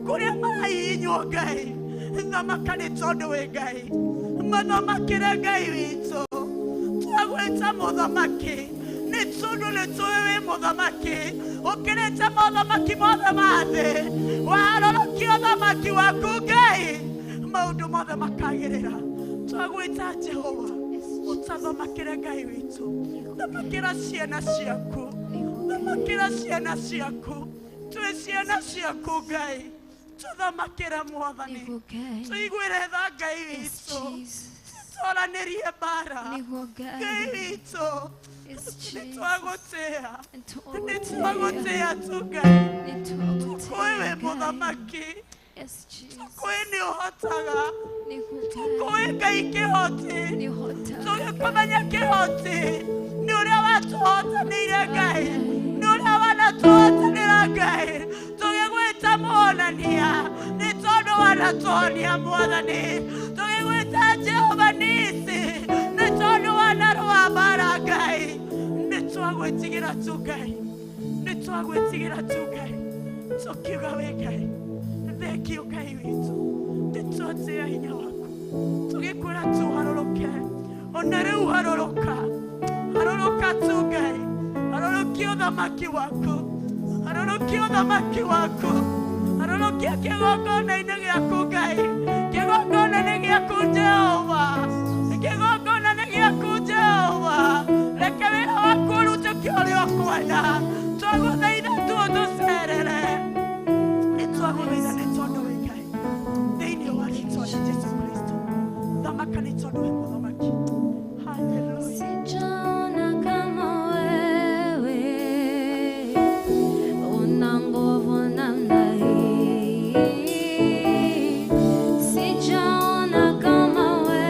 kũrĩa marahihinywo Ngai, thamaka nĩ tondũ wĩ Ngai. Mathamakĩre Ngai witũ. Twagwĩta mũthamaki nĩ tondũ nĩ tũĩ wĩ mũthamaki ũkĩrĩte mothamaki mothe ma thĩ. Warorokia ũthamaki waku Ngai, maũndũ mothe makagĩrĩra. Twagwĩta Jehova, ũtathamakĩre Ngai witũ. Thamakĩra ciana ciaku, thamakĩra ciana ciaku. Twĩ ciana ciaku Ngai, tũthamakĩre Mwathani. Tũiguĩre tha Ngai witũ, tũtwaranĩrie mbara Ngai witũ. Nĩ twagũtĩa, nĩ twagũtĩa tu Ngai. Tũkũĩ wĩ mũthamaki, tũkũĩ nĩ ũhotaga, tũkũĩ Ngai kĩhoti. Tũgĩkũmenya kĩhoti nĩ ũrĩa watũhotanĩire Ngai, nĩ ũrĩa wanatũhotanĩra Ngai. Tũgĩgwĩta mũhonania nĩ tondũ wanatũhonia Mwathani. Tũgĩgwĩta Jehova Nisi nĩ tondũ wanarũa mbara Ngai. Nĩ twagwĩtigĩra tu Ngai, nĩ twagwĩtigĩra tu Ngai, tũkiuga wĩ Ngai. Thengio Ngai witũ, nĩ twatĩa hinya waku. Tũgĩkwĩra tu harũrũke, ona rĩu harũrũka, harũrũka tu Ngai. Harũrũkia ũthamaki waku, harũrũkia ũthamaki waku, harũrũkia kĩgongona-inĩ gĩaku Ngai. Kĩgongona-inĩ gĩaku Jehova, kĩgongona-inĩ gĩaku Jehova. Reke wĩra waku ũrutĩke ũrĩa ũkwenda. Twagũthaitha tu ũtũcerere. Nĩ twagũthaitha nĩ tondũ wĩ Ngai. Thĩinĩ wa rĩtwa rĩa Jesu Kristo, thamaka nĩ tondũ wĩ mũthamaki. Haleluya. Sijaona kama wewe una nguvu namna hii. Sijaona kama wewe.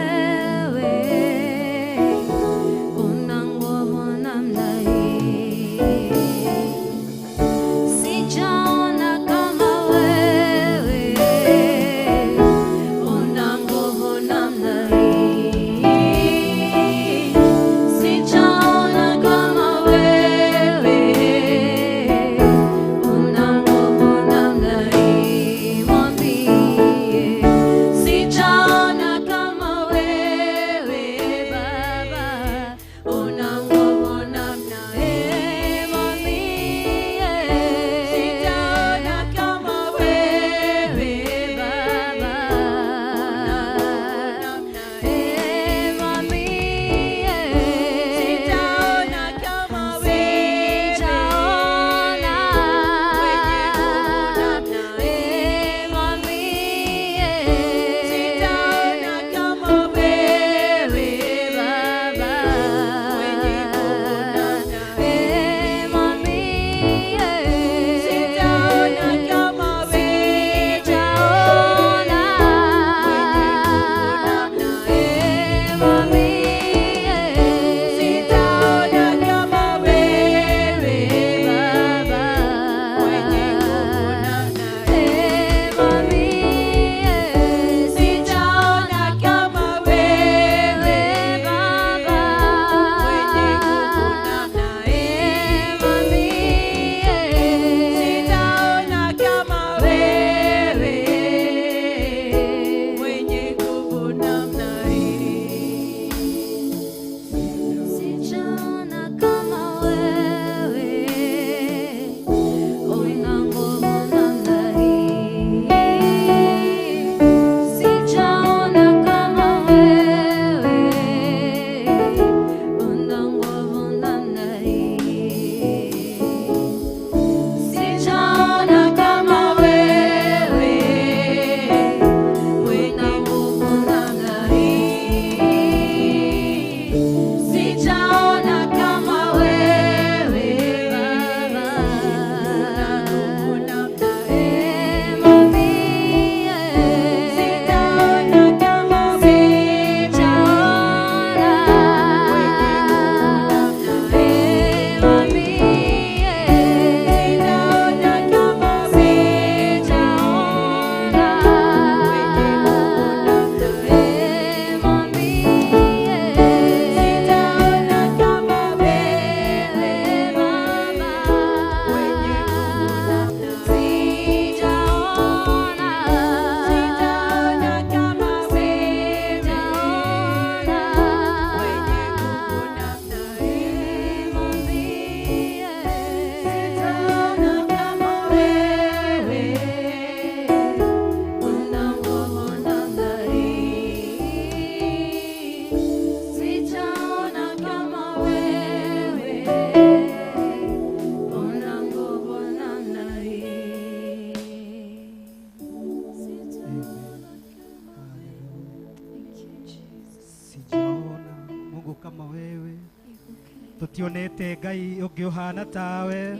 Tũtionete Ngai ũngĩ ũhana tawe.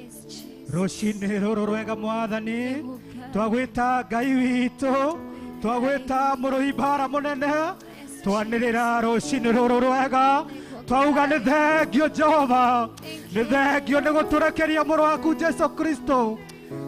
Rũcinĩ rũrũ rwega Mwathani, twagwĩta Ngai witũ, twagwĩta mũrũi mbara mũnene, twanĩrĩra rũcinĩ rũrũ rwega, twauga nĩ thengio Jehova, nĩ thengio nĩ gũtũrekeria mũrũ waku Jesu Kristo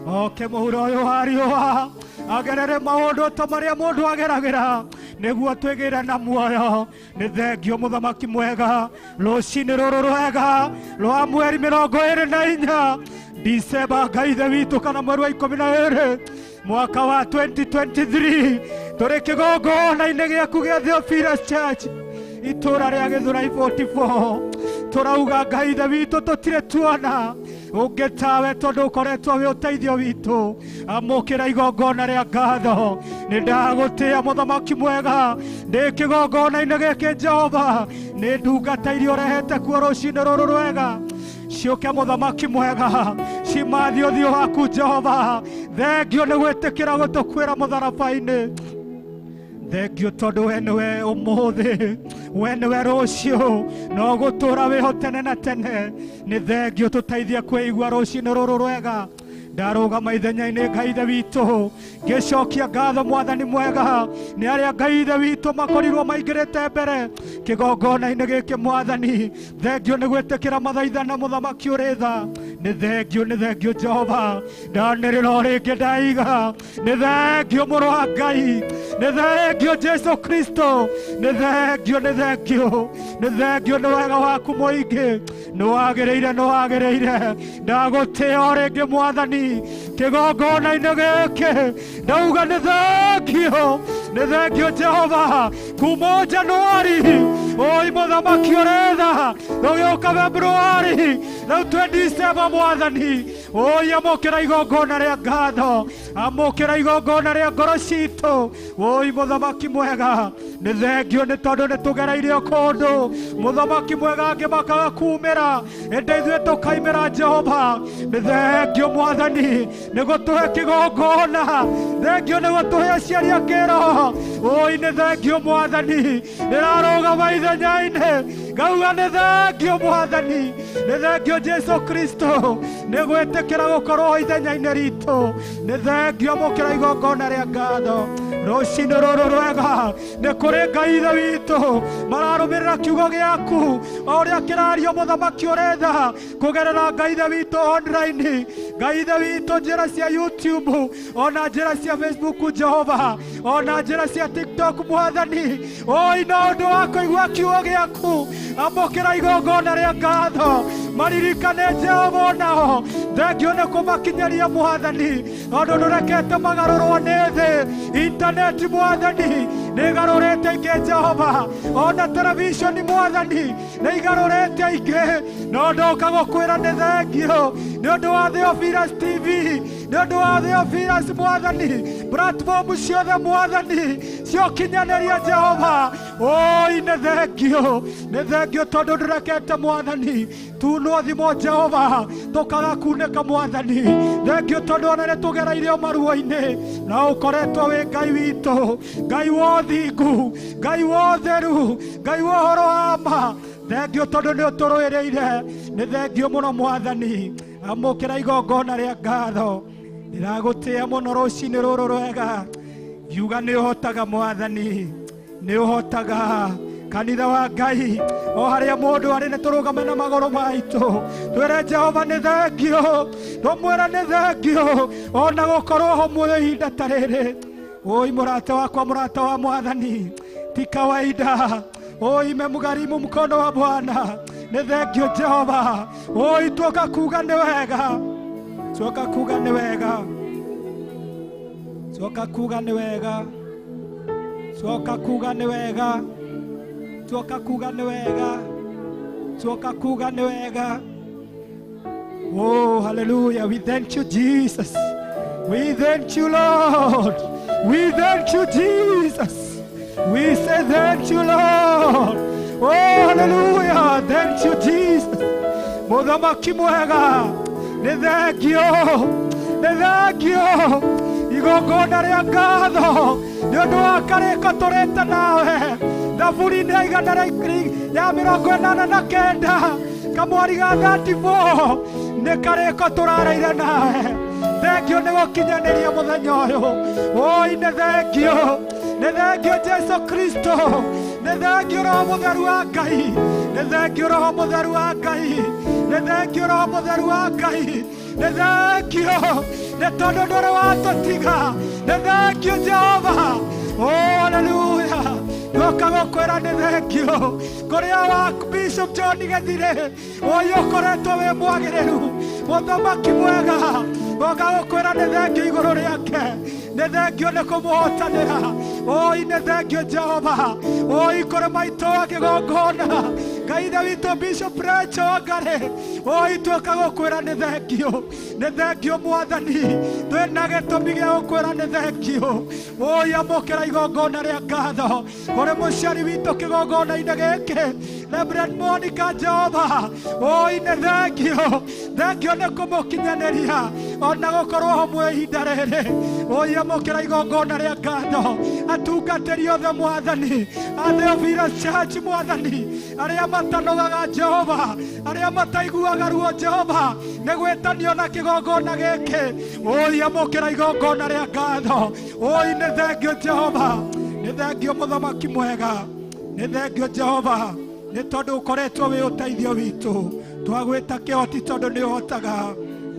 oke mũhuro ũyũ wa riũa agerere maũndũ ta marĩa mũndũ ageragĩra nĩguo twĩgĩre na muoyo. Nĩ thengio mũthamaki mwega, rũcinĩ rũrũ rwega rwa mweri 24 Disemba, Ngai ithe witũ, kana mweri wa 12 mwaka wa 2023, tũrĩ kĩgongona-inĩ gĩaku gĩa Theophilus Church itũra rĩa Gĩthũrai 44. Tũrauga Ngai ithe witũ, tũtirĩ tuona ũngĩ tawe tondũ ũkoretwo wĩ ũteithio witũ. Amũkĩra igongona rĩa ngatho. Nĩ ndagũtĩa mũthamaki mwega, ndĩ kĩgongona-inĩ gĩkĩ Jehova, nĩ ndungata iria ũrehete kuo rũcinĩ rũrũ rwega, ciũke mũthamaki mwega, cimathi ũthiũ waku Jehova. Thengio nĩ gwĩtĩkĩra gũtũkuĩra mũtharaba-inĩ. Thengio tondũ we nĩwe ũmũthĩ, we nĩwe rũciũ, no gũtũra wĩho tene na tene. Nĩ thengio tũteithie kwĩigua rũcinĩ rũrũ rwega. Ndarũgama ithenya-inĩ Ngai ithe witũ, ngĩcokia ngatho Mwathani mwega nĩ arĩa Ngai ithe witũ makorirwo maingĩrĩte mbere kĩgongona-inĩ gĩkĩ Mwathani. Thengio nĩ gwĩtĩkĩra mathaithana mũthamaki ũrĩ tha. Nĩ thengio, nĩ thengio Jehova. Ndanĩrĩra o rĩngĩ ndaiga nĩ thengio mũrũ wa Ngai, nĩ thengio Jesu Kristo, nĩ thengio, nĩ thengio, nĩ thengio nĩ wega waku mũingĩ. Nĩ wagĩrĩire, nĩ wagĩrĩire. Ndagũtĩa o rĩngĩ Mwathani kĩgongona-inĩ gĩkĩ, ndauga nĩ thengio, nĩ thengio Jehova. Kuma Januari oi mũthamaki ũrĩ tha, tũgĩũka Februari, rĩu twĩ Disemba Mwathani. Oi amũkĩra igongona rĩa ngatho, amũkĩra igongona rĩa ngoro citũ. Oi mũthamaki mwega, nĩ thengio nĩ tondũ nĩ tũgereirio kũndũ mũthamaki mwega, angĩ makaga kumĩra, ĩndĩ ithuĩ tũkaimĩra Jehova. Nĩ thengio Mwathani nĩ gũtũhe kĩgongona, thengio nĩ gũtũhe aciari a kĩroho. Oi nĩ thengio Mwathani, ndĩrarũgama ithenya-inĩ ngauga nĩ thengio Mwathani, nĩ thengio Jesu Kristo nĩ gwĩtĩkĩra gũkorwo ithenya-inĩ ritũ. Nĩ thengio, amũkĩra igongona rĩa ngatho rũcinĩ rũrũ rwega. Nĩ kũrĩ Ngai ithe witũ mararũmĩrĩra kiugo gĩaku o ũrĩa kĩrario mũthamaki ũrĩ tha kũgerera Ngai ithe witũ online, Ngai ithe witũ njĩra cia YouTube, ona njĩra cia Facebook Jehova, ona njĩra cia TikTok Mwathani. Oi na ũndũ wa kũigua kiugo gĩaku, amũkĩra igongona rĩa ngatho, maririkane Jehova onao. Thengio nĩ kũmakinyĩria Mwathani, tondũ ndũrekete magarũrwo nĩ thĩ. Intaneti Mwathani nĩ ĩgarũrĩte ingĩ Jehova, ona televishoni Mwathani nĩ igarũrĩte ingĩ, no ndoka gũkwĩra nĩ thengio nĩ ũndũ wa Theophilus TV, nĩ ũndũ wa Theophilus Mwathani, platform ciothe Mwathani ciokinyanĩria Jehova. Oi nĩ thengio, nĩ thengio tondũ ndũrekete Mwathani tunwo thimo Jehova tũkaga kunĩka Mwathani. Thengio tondũ ona nĩ tũgereirio maruo-inĩ, na ũkoretwo wĩ Ngai witũ, Ngai wa ũthingu, Ngai wa ũtheru, Ngai wa ũhoro wa ma. Thengio tondũ nĩ ũtũrũĩrĩire. Nĩ thengio mũno Mwathani, amũkĩra igongona rĩa ngatho. Ndĩragũtĩa mũno rũcinĩ rũrũ rwega, ngiuga nĩ ũhotaga Mwathani, nĩ ũhotaga. Kanitha wa Ngai o harĩa mũndũ arĩ, nĩ tũrũgame na magũrũ maitũ twĩre Jehova nĩ thengio, tũmwĩre nĩ thengio ona gũkorwo ho muoyo ihinda ta rĩrĩ. Oi mũrata wakwa, mũrata wa Mwathani, ti kawaida. Oi imemgharimu mkono wa Bwana. Nĩ thengio Jehova. Oi tuoka kuga nĩ wega, tuoka kuga nĩ wega, tuoka kuga nĩ wega, tuoka kuga nĩ wega, tuoka kuga nĩ wega, tuoka kuga nĩ wega. Oh, hallelujah. We thank you, Jesus. We thank you, Lord. We thank you, Jesus. We say thank you, Lord. Oh, hallelujah. Thank you, Jesus. Mũthamaki mwega, nĩ thengio, nĩ thengio. Igongona rĩa ngatho nĩ ũndũ wa karĩko tũrĩte nawe. Thaburi-inĩ ya 189 Kamwari ga 34 nĩ karĩko tũrareire nawe. Thengio nĩ gũkinyanĩria mũthenya ũyũ. Oi, nĩ thengio, nĩ thengio Jesu Kristo, nĩ thengio Roho Mũtheru wa Ngai, nĩ thengio Roho Mũtheru wa Ngai, nĩ thengio Roho Mũtheru wa Ngai, nĩ thengio nĩ tondũ ndũrĩ watũtiga. Nĩ thengio Jehova. Oh, haleluya. Ndoka gũkwĩra nĩ thengio kũrĩa wa Bishop John Gethire, ũyũ ũkoretwo wĩ mwagĩrĩru, mũthamaki mwega. Ngoka gũkwĩra nĩ thengio igũrũ rĩake, nĩ thengio nĩ kũmũhotanĩra. Oi, nĩ thengio Jehova. Oi, kũrĩ maitũ wa kĩgongona, Ngai ithe witũ Bishop Rachel Wangari. Oi, tuoka gũkwĩra nĩ thengio, nĩ thengio Mwathani, twĩna gĩtũmi gĩa gũkwĩra nĩ thengio. Oi, amũkĩra igongona rĩa ngatho kũrĩ mũciari witũ kĩgongona-inĩ gĩkĩ, Reverend Monica. Jehova, oi, nĩ thengio, thengio nĩ kũmũkinyanĩria ona gũkorwo hamwe ihinda rĩrĩ. Oi, amũkĩra igongona rĩa ngatho, atungatĩri othe Mwathani, a Theophilus Church Mwathani, arĩa matanogaga Jehova, arĩa mataiguaga ruo Jehova, nĩ gwĩtanio na kĩgongona gĩkĩ. Oi, amũkĩra igongona rĩa ngatho. Oi, nĩ thengio Jehova, nĩ thengio mũthamaki mwega, nĩ thengio Jehova, nĩ tondũ ũkoretwo wĩ ũteithio witũ. Twagwĩta kĩhoti tondũ nĩ ũhotaga.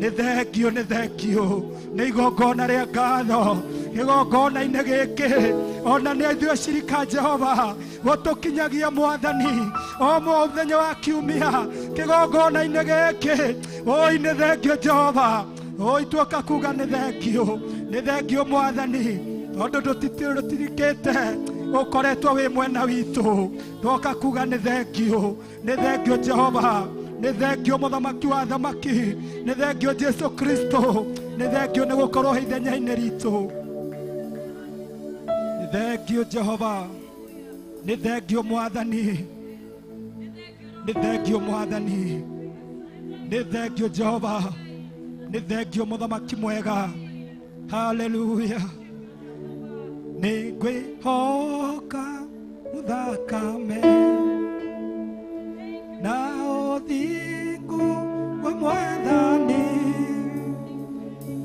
Nĩ thengio, nĩ thengio nĩ igongona rĩa ngatho kĩgongona-inĩ gĩkĩ. Ona nĩ ithuĩ cirika Jehova gũtũkinyagia Mwathani o mũthenya wa kiumia kĩgongona-inĩ gĩkĩ. Oi, nĩ thengio Jehova. Oi, tuoka kuga nĩ thengio, nĩ thengio Mwathani, tondũ ndũtirikĩte, ũkoretwo wĩ mwena witũ. Twoka kuga nĩ thengio, nĩ thengio Jehova, nĩ thengio mũthamaki wa thamaki, nĩ thengio Jesu Kristo, nĩ thengio nĩ gũkorwo ithenya-inĩ ritũ. Nĩ thengio Jehova, nĩ thengio Mwathani, nĩ thengio Mwathani, nĩ thengio Jehova, nĩ thengio mũthamaki mwega. Haleluya. Nĩ ngwĩhoka mũthakame na ũthingu wa Mwathani,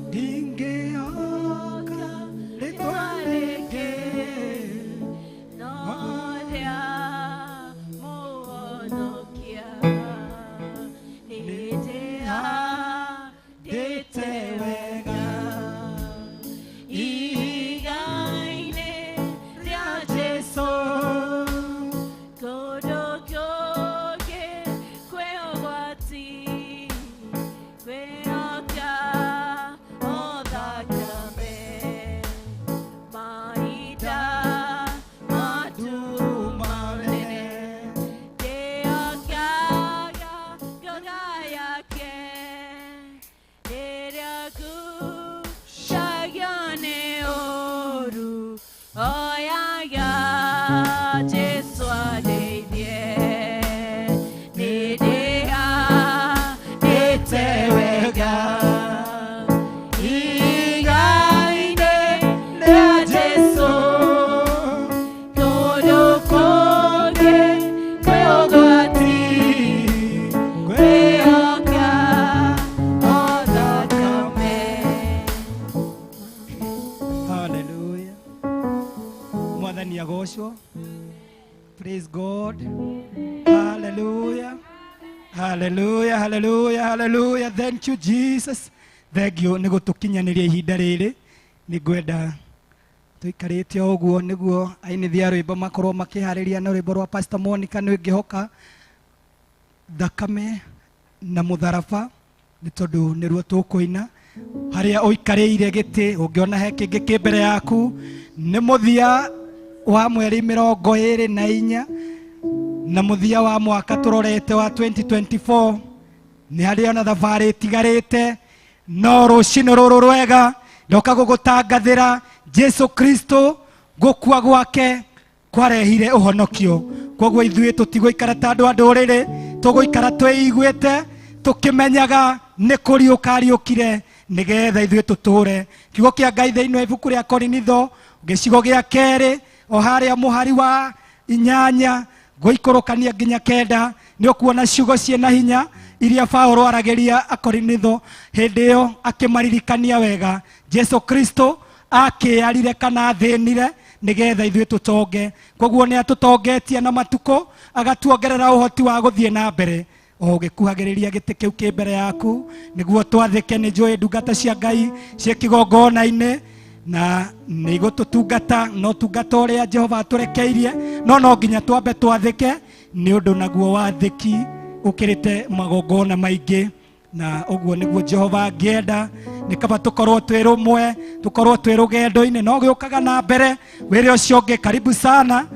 ndingĩoka rĩtwa rĩngĩ. No rĩa Mũhonokia nĩndĩhandĩte wega ihiga-inĩ rĩa Jesũ, kũndũ kũngĩ kwĩ ũgwati, kwĩhoka o thakame mahinda manene, ndĩhokaga ngoro yake rĩrĩa ngucagio nĩ ũũru, oyaga Jesũ andeithie. Nĩndĩhandĩte wega ihiga-inĩ rĩa Jesũ, kũndũ kũngĩ kwĩ ũgwati, kwĩhoka o thakame. Haleluya. Mwathani agocwo. Praise God. Hallelujah. Hallelujah, hallelujah, hallelujah. Thank you, Jesus. Thank you nĩ gũtũkinyanĩria ihinda rĩrĩ. Nĩ ngwenda tũikarĩte o ũguo nĩguo ainithia rwĩmbo makorwo makĩharĩria na rwĩmbo rwa Pastor Monica, nĩ ngĩhoka thakame na mũtharaba, nĩ tondũ nĩruo tũkũina. Harĩa ũikarĩire gĩtĩ, ũngĩona he kĩngĩ kĩ mbere yaku, nĩ mũthia wa mweri 24 na mũthia wa mwaka tũrorete wa 2024. Nĩ harĩ ona thabarĩ ĩtigarĩte, no rũcinĩ rũrũ rwega ndoka gũgũtangathĩra Jesu Kristo gũkua gwake kwarehire ũhonokio. Koguo ithuĩ tũtigũikara ta andũ a ndũrĩrĩ, tũgũikara twĩiguĩte tũkĩmenyaga nĩ kũriũka ariũkire nĩgetha ithuĩ tũtũre. Kiugo kĩa Ngai thĩinĩ wa ibuku rĩa Korinitho gĩcigo gĩa kerĩ, o harĩa mũhari wa 8 gũikũrũkania nginya 9. Nĩ ũkuona ciugo ciĩna hinya iria Paũlũ aragĩria Akorinitho hĩndĩ ĩyo akĩmaririkania wega Jesu Kristo akĩarire kana athĩnire nĩgetha ithuĩ tũtonge. Koguo nĩ atũtongetie na matukũ agatuongerera ũhoti wa gũthiĩ na mbere o ũgĩkuhagĩrĩria gĩtĩ kĩu kĩ mbere yaku nĩguo twathĩke. Nĩ njũĩ ndungata cia Ngai ciĩ kĩgongona-inĩ na nĩ igũtũtungata no tungata ũrĩa Jehova atũrekeirie, no no nginya twambe twathĩke nĩ ũndũ naguo wathĩki ũkĩrĩte magongona maingĩ, na ũguo nĩguo Jehova angĩenda. Nĩ kaba tũkorwo twĩ rũmwe, tũkorwo twĩ rũgendo-inĩ no gĩũkaga na mbere. Wĩre ũcio ũngĩ karibu sana,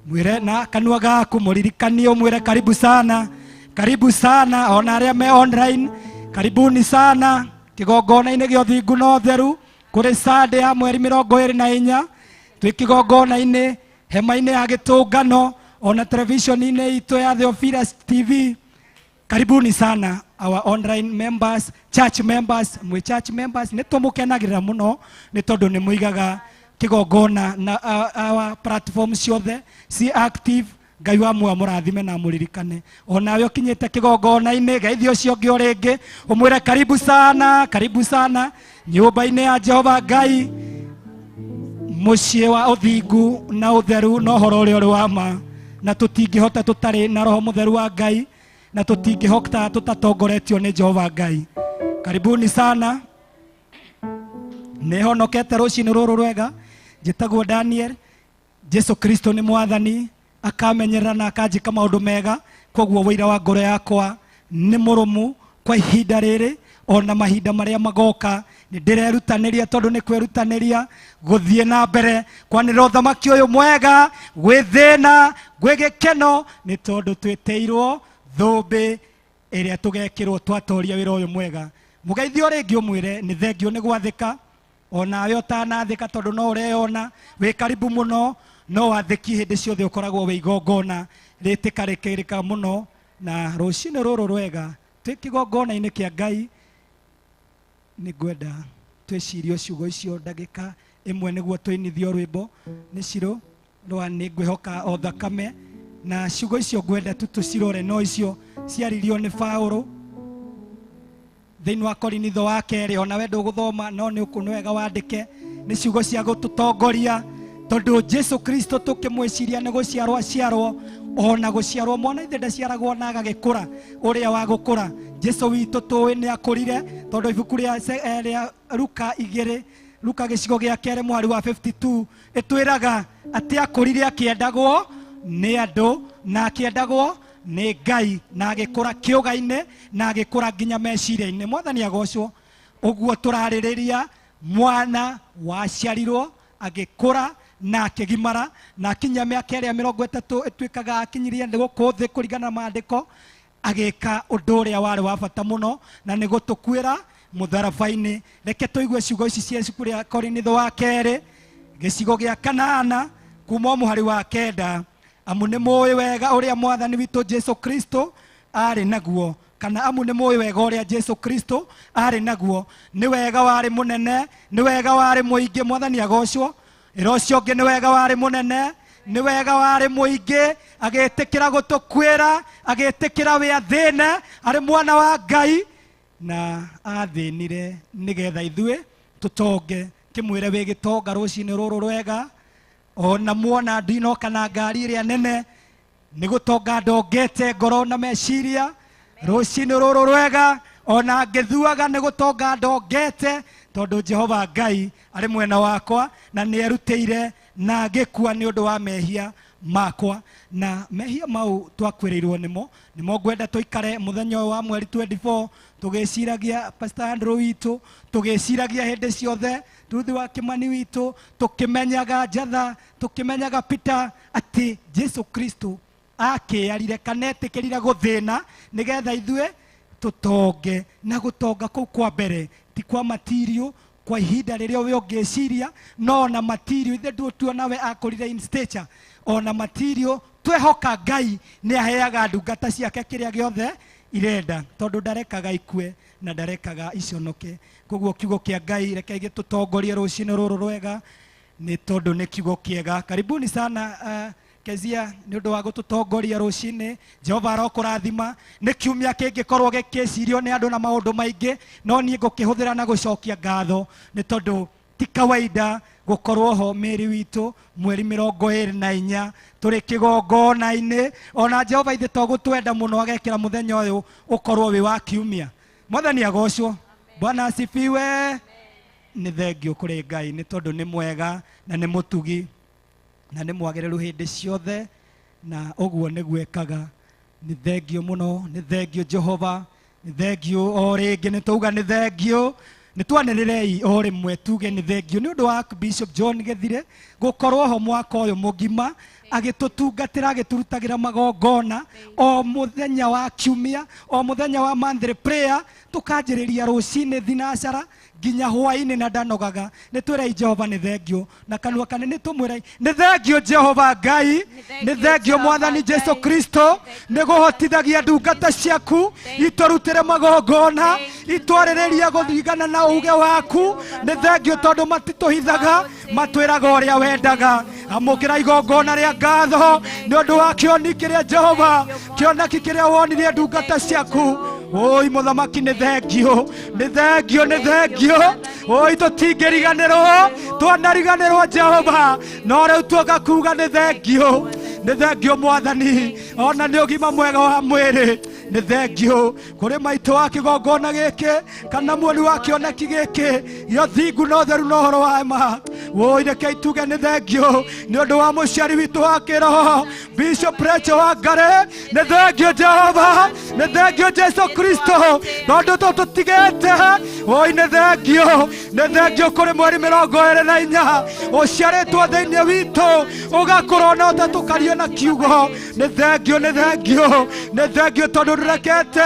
mwĩre na kanua gaku, mũririkanie ũmwĩre karibu sana, karibu sana. Ona arĩa me online, karibuni sana kĩgongona-inĩ gĩa ũthingu na ũtheru kũrĩ Sunday ya mweri 24. Twĩ kĩgongona-inĩ hema-inĩ ya gĩtũngano ona television-inĩ itũ ya Theophilus TV. Karibuni sana our online members, church members, mwe church members nĩ tũmũkenagĩrĩra mũno nĩ tondũ nĩ mũigaga kĩgongona na our platform ciothe ci active. Ngai wa muoyo mũrathime na mũririkane. Onawe ũkinyĩte kĩgongona-inĩ, geithio ũcio ũngĩ o rĩngĩ ũmwĩre karibu sana, karibu sana nyũmba-inĩ ya Jehova Ngai, mũciĩ wa ũthingu na ũtheru na ũhoro ũrĩa ũrĩ wa ma. Na tũtingĩhota tũtarĩ na Roho Mũtheru wa Ngai, na tũtingĩhota tũtatongoretio nĩ Jehova Ngai. Karibuni sana. Nĩ honokete rũcinĩ rũrũ rwega. Njĩtagwo Daniel. Jesu Kristo nĩ mwathani, akamenyerera na akanjĩka maũndũ mega. Koguo wũira wa ngoro yakwa nĩ mũrũmu kwa ihinda rĩrĩ ona mahinda marĩa magoka. Nĩ ndĩrerutanĩria tondũ nĩ kwĩrutanĩria gũthiĩ na mbere kwanĩrĩra ũthamaki ũyũ mwega, gwĩ thĩna gwĩ gĩkeno, nĩ tondũ twĩtĩirwo thũmbĩ ĩrĩa tũgekĩrwo twatoria wĩra ũyũ mwega. Mũgeithio rĩngĩ ũmwĩre nĩ thengio nĩ gwathĩka, onawe ũtanathĩka tondũ no ũreyona wĩ karibu mũno, no wathĩki hĩndĩ ciothe ũkoragwo wĩ igongona rĩtĩkarĩkĩrĩka mũno. Na rũcinĩ rũrũ rwega twĩ kĩgongona-inĩ kĩa Ngai, nĩ ngwenda twĩcirie ciugo icio ndagĩka ĩmwe nĩguo tũinithio rwĩmbo nĩ Ciro rwa nĩ ngwĩhoka o thakame. Na ciugo icio ngwenda tu tũcirore, no icio ciaririo nĩ Paũlũ thĩinĩ wa Korinitho wa kerĩ. Onawe ndũgũthoma no nĩ ũkũ wega wandĩke, nĩ ciugo cia gũtũtongoria tondũ Jesu Kristo tũkĩmwĩciria nĩ gũciarwo aciarwo, ona gũciarwo mwana ithe ndaciaragwo na agagĩkũra ũrĩa wa gũkũra. Jesu witũ tũĩ nĩ akũrire tondũ ibuku rĩa Luka 2, Luka gĩcigo gĩa kerĩ mũhari wa 52 ĩtwĩraga atĩ akũrire akĩendagwo nĩ andũ na akĩendagwo nĩ Ngai, na agĩkũra kĩũga-inĩ na agĩkũra nginya meciria-inĩ. Mwathani agocwo. Ũguo tũrarĩrĩria mwana waciarirwo agĩkũra na akĩgimara na akinya mĩaka ĩrĩa 30 ĩtuĩkaga akinyirie nĩ gũkũ thĩ kũringana na maandĩko, agĩka ũndũ ũrĩa warĩ wa bata mũno na nĩ gũtũkuĩra mũtharaba-inĩ. Reke tũigue ciugo ici cia ibuku rĩa Korinitho wa kerĩ gĩcigo gĩa 8 kuma mũhari wa 9. Amu nĩ mũĩ wega ũrĩa mwathani witũ Jesu Kristo arĩ naguo, kana amu nĩ mũĩ wega ũrĩa Jesu Kristo arĩ naguo. Nĩ wega warĩ mũnene, nĩ wega warĩ mũingĩ. Mwathani agocwo. Ĩra ũcio ũngĩ nĩ wega warĩ mũnene, nĩ wega warĩ mũingĩ, agĩtĩkĩra gũtũkuĩra, agĩtĩkĩra wĩathĩne arĩ mwana wa Ngai, na athĩnire nĩgetha ithuĩ tũtonge. Kĩmwĩre wĩ gĩtonga rũcinĩ rũrũ rwega. Ona muona ndinoka na ngari ĩrĩa nene, nĩ gũtonga ndongete ngoro na meciria rũcinĩ rũrũ rwega. Ona ngĩthuaga nĩ gũtonga ndongete, tondũ Jehova Ngai arĩ mwena wakwa na nĩ erutĩire na ngĩkua nĩ ũndũ wa mehia makwa. Na mehia mau twakuĩrĩirwo nĩmo, nĩmo ngwenda tũikare mũthenya ũyũ wa mweri 24 tũgĩciragia Pastor Andrew witũ, tũgĩciragia hĩndĩ ciothe Ruth wa Kimani witũ, tũkĩmenyaga Njatha, tũkĩmenyaga Peter, atĩ Jesu Kristo akĩarire kana etĩkĩrire gũthĩna nĩgetha ithuĩ tũtonge. Na gũtonga kũu kwa mbere ti kwa material kwa ihinda rĩrĩa we ũngĩciria, no ona material ithe ndũtuona we akũrire in stature, ona material twehoka Ngai nĩ aheaga ndungata ciake kĩrĩa gĩothe irenda, tondũ ndarekaga ikue na ndarekaga iconoke. Koguo kiugo kĩa Ngai reke gĩtũtongorie rũcinĩ rũrũ rwega, nĩ tondũ nĩ kiugo kĩega. Karibuni sana Kezia nĩ ũndũ wa gũtũtongoria rũcinĩ. Jehova arokũrathima. Nĩ kiumia kĩngĩkorwo gĩkĩcirio nĩ andũ na maũndũ maingĩ, no niĩ ngũkĩhũthĩra na gũcokia ngatho nĩ tondũ ti kawaida gũkorwo ho mĩĩrĩ witũ mweri 24 tũrĩ kĩgongona-inĩ. Ona Jehova ithe to gũtwenda mũno agekĩra mũthenya ũyũ ũkorwo wĩ wa kiumia. Mwathani agocwo. Bwana asifiwe. Nĩ thengio kũrĩ Ngai nĩ tondũ nĩ mwega na nĩ mũtugi na nĩ mwagĩrĩru hĩndĩ ciothe, na ũguo nĩguo ekaga. Nĩ thengio mũno, nĩ thengio Jehova, nĩ thengio o rĩngĩ, nĩ twauga nĩ thengio. Nĩ twanĩrĩrei o rĩmwe tuge nĩ thengio nĩ ũndũ wa Bishop John Gĩthire gũkorwo ho mwaka ũyũ mũgima agĩtũtungatĩra, agĩtũrutagĩra magongona o mũthenya wa kiumia, o mũthenya wa monthly prayer, tũkanjĩrĩria rũcinĩ thinacara nginya hwaĩ-inĩ na ndanogaga. Nĩ twĩrei Jehova nĩ thengio na kanua kanene tũmwĩrei nĩ thengio Jehova Ngai, nĩ thengio Mwathani Jesu Kristo nĩ gũhotithagia ndungata ciaku itũrutĩre magongona, itwarĩrĩria gũringana na uge waku. Nĩ thengio tondũ matitũhithaga, matwĩraga ũrĩa wendaga. Amũkĩra igongona rĩa ngatho nĩ ũndũ wa kĩoni kĩrĩa Jehova, kĩoneki kĩrĩa wonirie ndungata ciaku. Oi mũthamaki nĩ thengio, nĩ thengio, nĩ thengio. Oi tũtingĩriganĩrwo, twanariganĩrwo Jehova, no rĩu tuoka kuga nĩ thengio, nĩ thengio Mwathani, ona nĩ ũgima mwega wa mwĩrĩ. Nĩ thengio kũrĩ maitũ wa kĩgongona gĩkĩ kana muoni wa kĩoneki gĩkĩ gĩa ũthingu na ũtheru na ũhoro wa ma. Woi reke ituge nĩ thengio nĩ ũndũ wa mũciari witũ wa kĩroho Bishop Rachel Wangari. Nĩ thengio Jehova, nĩ thengio Jesu Kristo tondũ tũtũtigĩte. Woi nĩ thengio, nĩ thengio kũrĩ mweri 24 ũciarĩtwo thĩinĩ witũ ũgakũra ona ũtatũkario na kiugo. Nĩ thengio, nĩ thengio, nĩ thengio tondũ ndũrekete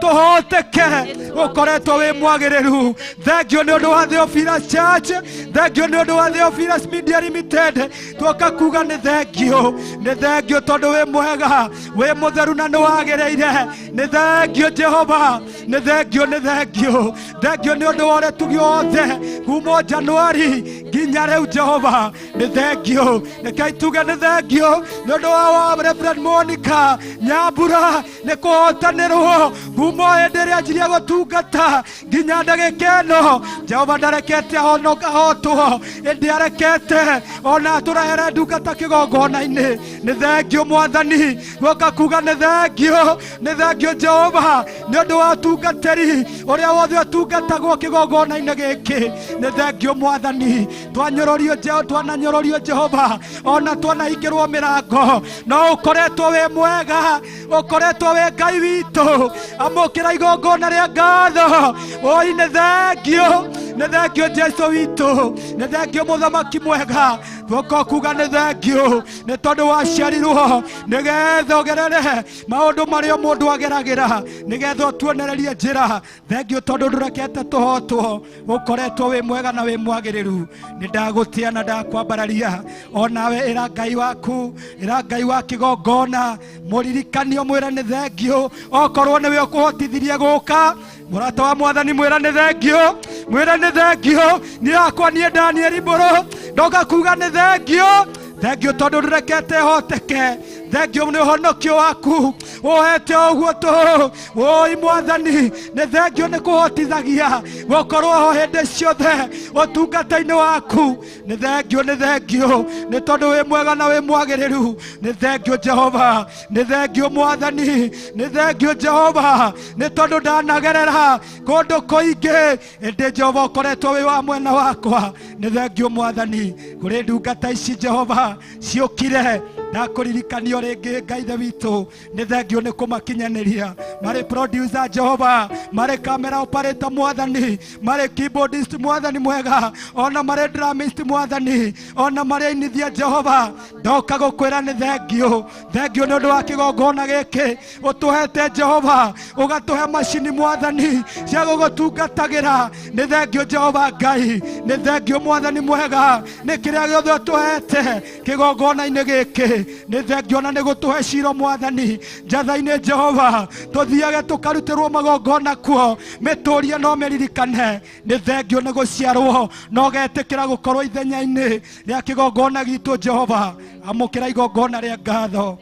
tũhoteke, ũkoretwo wĩ mwagĩrĩru. Thengio nĩ ũndũ wa Theophilus Church, thengio nĩ ũndũ wa Theophilus Media Limited. Tuoka kuga nĩ thengio, nĩ thengio tondũ wĩ mwega, wĩ mũtheru na nĩ wagĩrĩire. Nĩ thengio Jehova, nĩ thengio, nĩ thengio, thengio nĩ ũndũ wa ũrĩa tugi wothe kuma Januari nginya rĩu Jehova, nĩ thengio. Reke tuge nĩ thengio nĩ ũndũ wa Reverend Monica Nyambura nĩ kũhotanĩrwo kuma hĩndĩ ĩrĩa anjirie gũtungata nginya ndagĩka ĩno. Jehova ndarekete ahotwo, ĩndĩ arekete ona atũrehere ndungata kĩgongona-inĩ. Nĩ thengio Mwathani, guoka kuga nĩ thengio, nĩ thengio Jehova nĩ ũndũ wa ũtungatĩri ũrĩa wothe ũtungatagwo kĩgongona-inĩ gĩkĩ. Nĩ thengio Mwathani, twanyũrũrio twananyũrũrio Jehova, ona twanahingĩrwo mĩrango, no ũkoretwo wĩ mwega, ũkoretwo wĩ Ngai witũ. Amũkĩra igongona rĩa ngatho. Oi nĩ thengio, nĩ thengio Jesu witũ, nĩ thengio mũthamaki mwega. Tuoka kuga nĩ thengio nĩ tondũ waciarirwo nĩgetha ũgerere maũndũ marĩa mũndũ ageragĩra, nĩgetha ũtuonererie njĩra. Thengio tondũ ndũrekete tũhotwo, ũkoretwo wĩ mwega na wĩ mwagĩrĩru. Nĩ ndagũtĩa na ndakwambararia. Onawe ĩra Ngai waku, ĩra Ngai wa kĩgongona, mũririkanio mwĩre nĩ thengio. Okorwo nĩwe ũkũhotithirie gũka, mũrata wa Mwathani mwĩre nĩ thengio, mwĩre nĩ thengio. Niĩ hakwa niĩ Daniel Mbũrũ ndoka kuga nĩ thengio, thengio tondũ ndũrekete hoteke. Thengio nĩ ũhonokio waku ũhete ũguo tũhũ. Oi Mwathani, nĩ thengio nĩ kũhotithagia gũkorwo ho hĩndĩ ciothe ũtungata-inĩ waku. Nĩ thengio, nĩ thengio nĩ tondũ wĩ mwega na wĩ mwagĩrĩru. Nĩ thengio Jehova, nĩ thengio Mwathani, nĩ thengio Jehova nĩ tondũ ndanagerera kũndũ kũingĩ, ĩndĩ Jehova ũkoretwo wĩ wa mwena wakwa. Nĩ thengio Mwathani kũrĩ ndungata ici Jehova ciũkire ndakũririkanio rĩngĩ Ngai ithe witũ. Nĩ thengio nĩ kũmakinyanĩria marĩ producer Jehova, marĩ camera operator Mwathani, marĩ keyboardist Mwathani mwega, ona marĩ drummist Mwathani, ona marĩ ainithia Jehova. Ndoka gũkwĩra nĩ thengio, thengio nĩ ũndũ wa kĩgongona gĩkĩ ũtũhete Jehova, ũgatũhe macini Mwathani cia gũgũtungatagĩra. Nĩ thengio Jehova Ngai, nĩ thengio Mwathani mwega nĩ kĩrĩa gĩothe ũtũhete kĩgongona-inĩ gĩkĩ. Nĩ thengio na nĩ gũtũhe ciro mwathani njatha-inĩ Jehova tũthiage tũkarutĩrwo magongona kuo mĩtũrie no mĩririkane nĩ thengio nĩ gũciarwo no getĩkĩra gũkorwo ithenya-inĩ rĩa kĩgongona gitũ Jehova amũkĩra igongona rĩa ngatho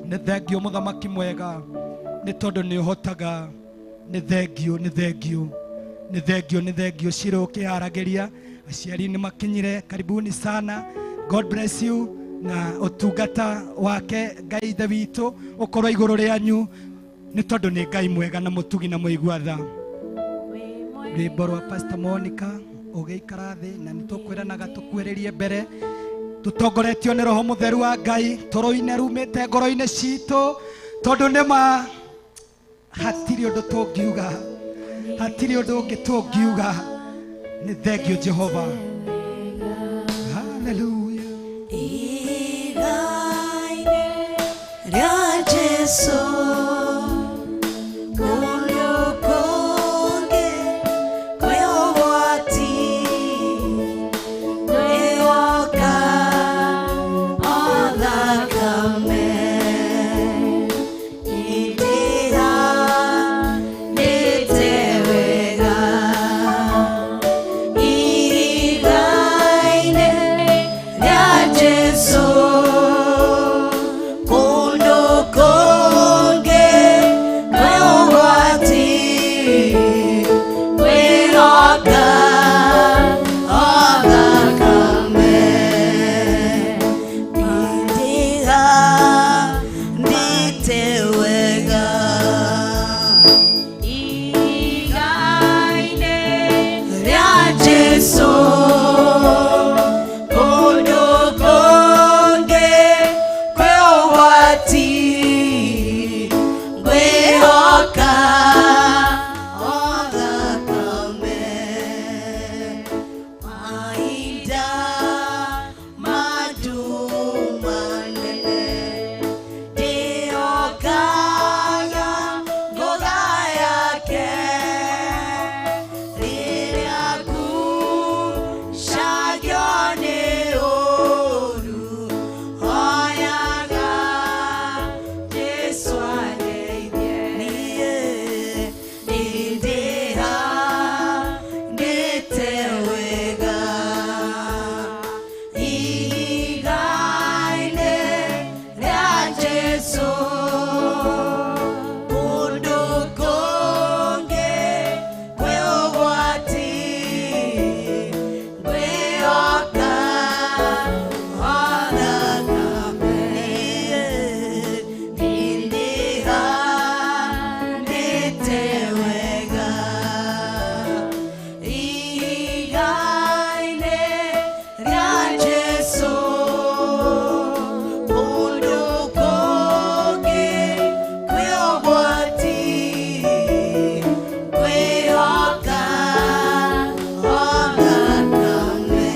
nĩ thengio mũthamaki mwega nĩ tondũ nĩ ũhotaga nĩ thengio nĩ thengio nĩ thengio nĩ thengio ciro ũkĩharagĩria aciari nĩ makinyire karibuni sana God bless you na ũtungata wake Ngai ithe witũ ũkorwo igũrũ rĩanyu nĩ tondũ nĩ Ngai mwega na mũtugi na mũigua tha rwĩmbo rwa Pastor Monica ũgĩikara thĩ na nĩ tũkwĩranaga tũkuĩrĩrie mbere tũtongoretio nĩ Roho Mũtheru wa Ngai tũrũine rumĩte ngoro-inĩ citũ tondũ nĩ ma hatirĩ ũndũ tũngiuga hatirĩ ũndũ ũngĩ tũngiuga nĩ thengio Jehova haleluya Rĩa Jesu kũndũ kũngĩ kwĩ ũgwati kwĩhoka o thakame ĩtiganĩte wega ihiga-inĩ rĩa Jesu kũndũ kũngĩ kwĩ ũgwati kwĩhoka o thakame ĩtiganĩte wega ihiga-inĩ rĩa Jesu kũndũ kũngĩ kwĩ ũgwati ngwĩhoka o thakame mahinda manduma nene ndĩhokaga ngũtha yake rĩrĩa ngucagio nĩ ũũru hoyaga Jesu andeithie niĩ nĩndĩhandĩte wega ihiga-inĩ rĩa Jesu kũndũ kũngĩ kwĩ ũgwati ngwĩhoka o thakame nĩndĩhandĩte wega ihiga-inĩ rĩa Jesu kũndũ kũngĩ kwĩ ũgwati kwĩhoka o thakame.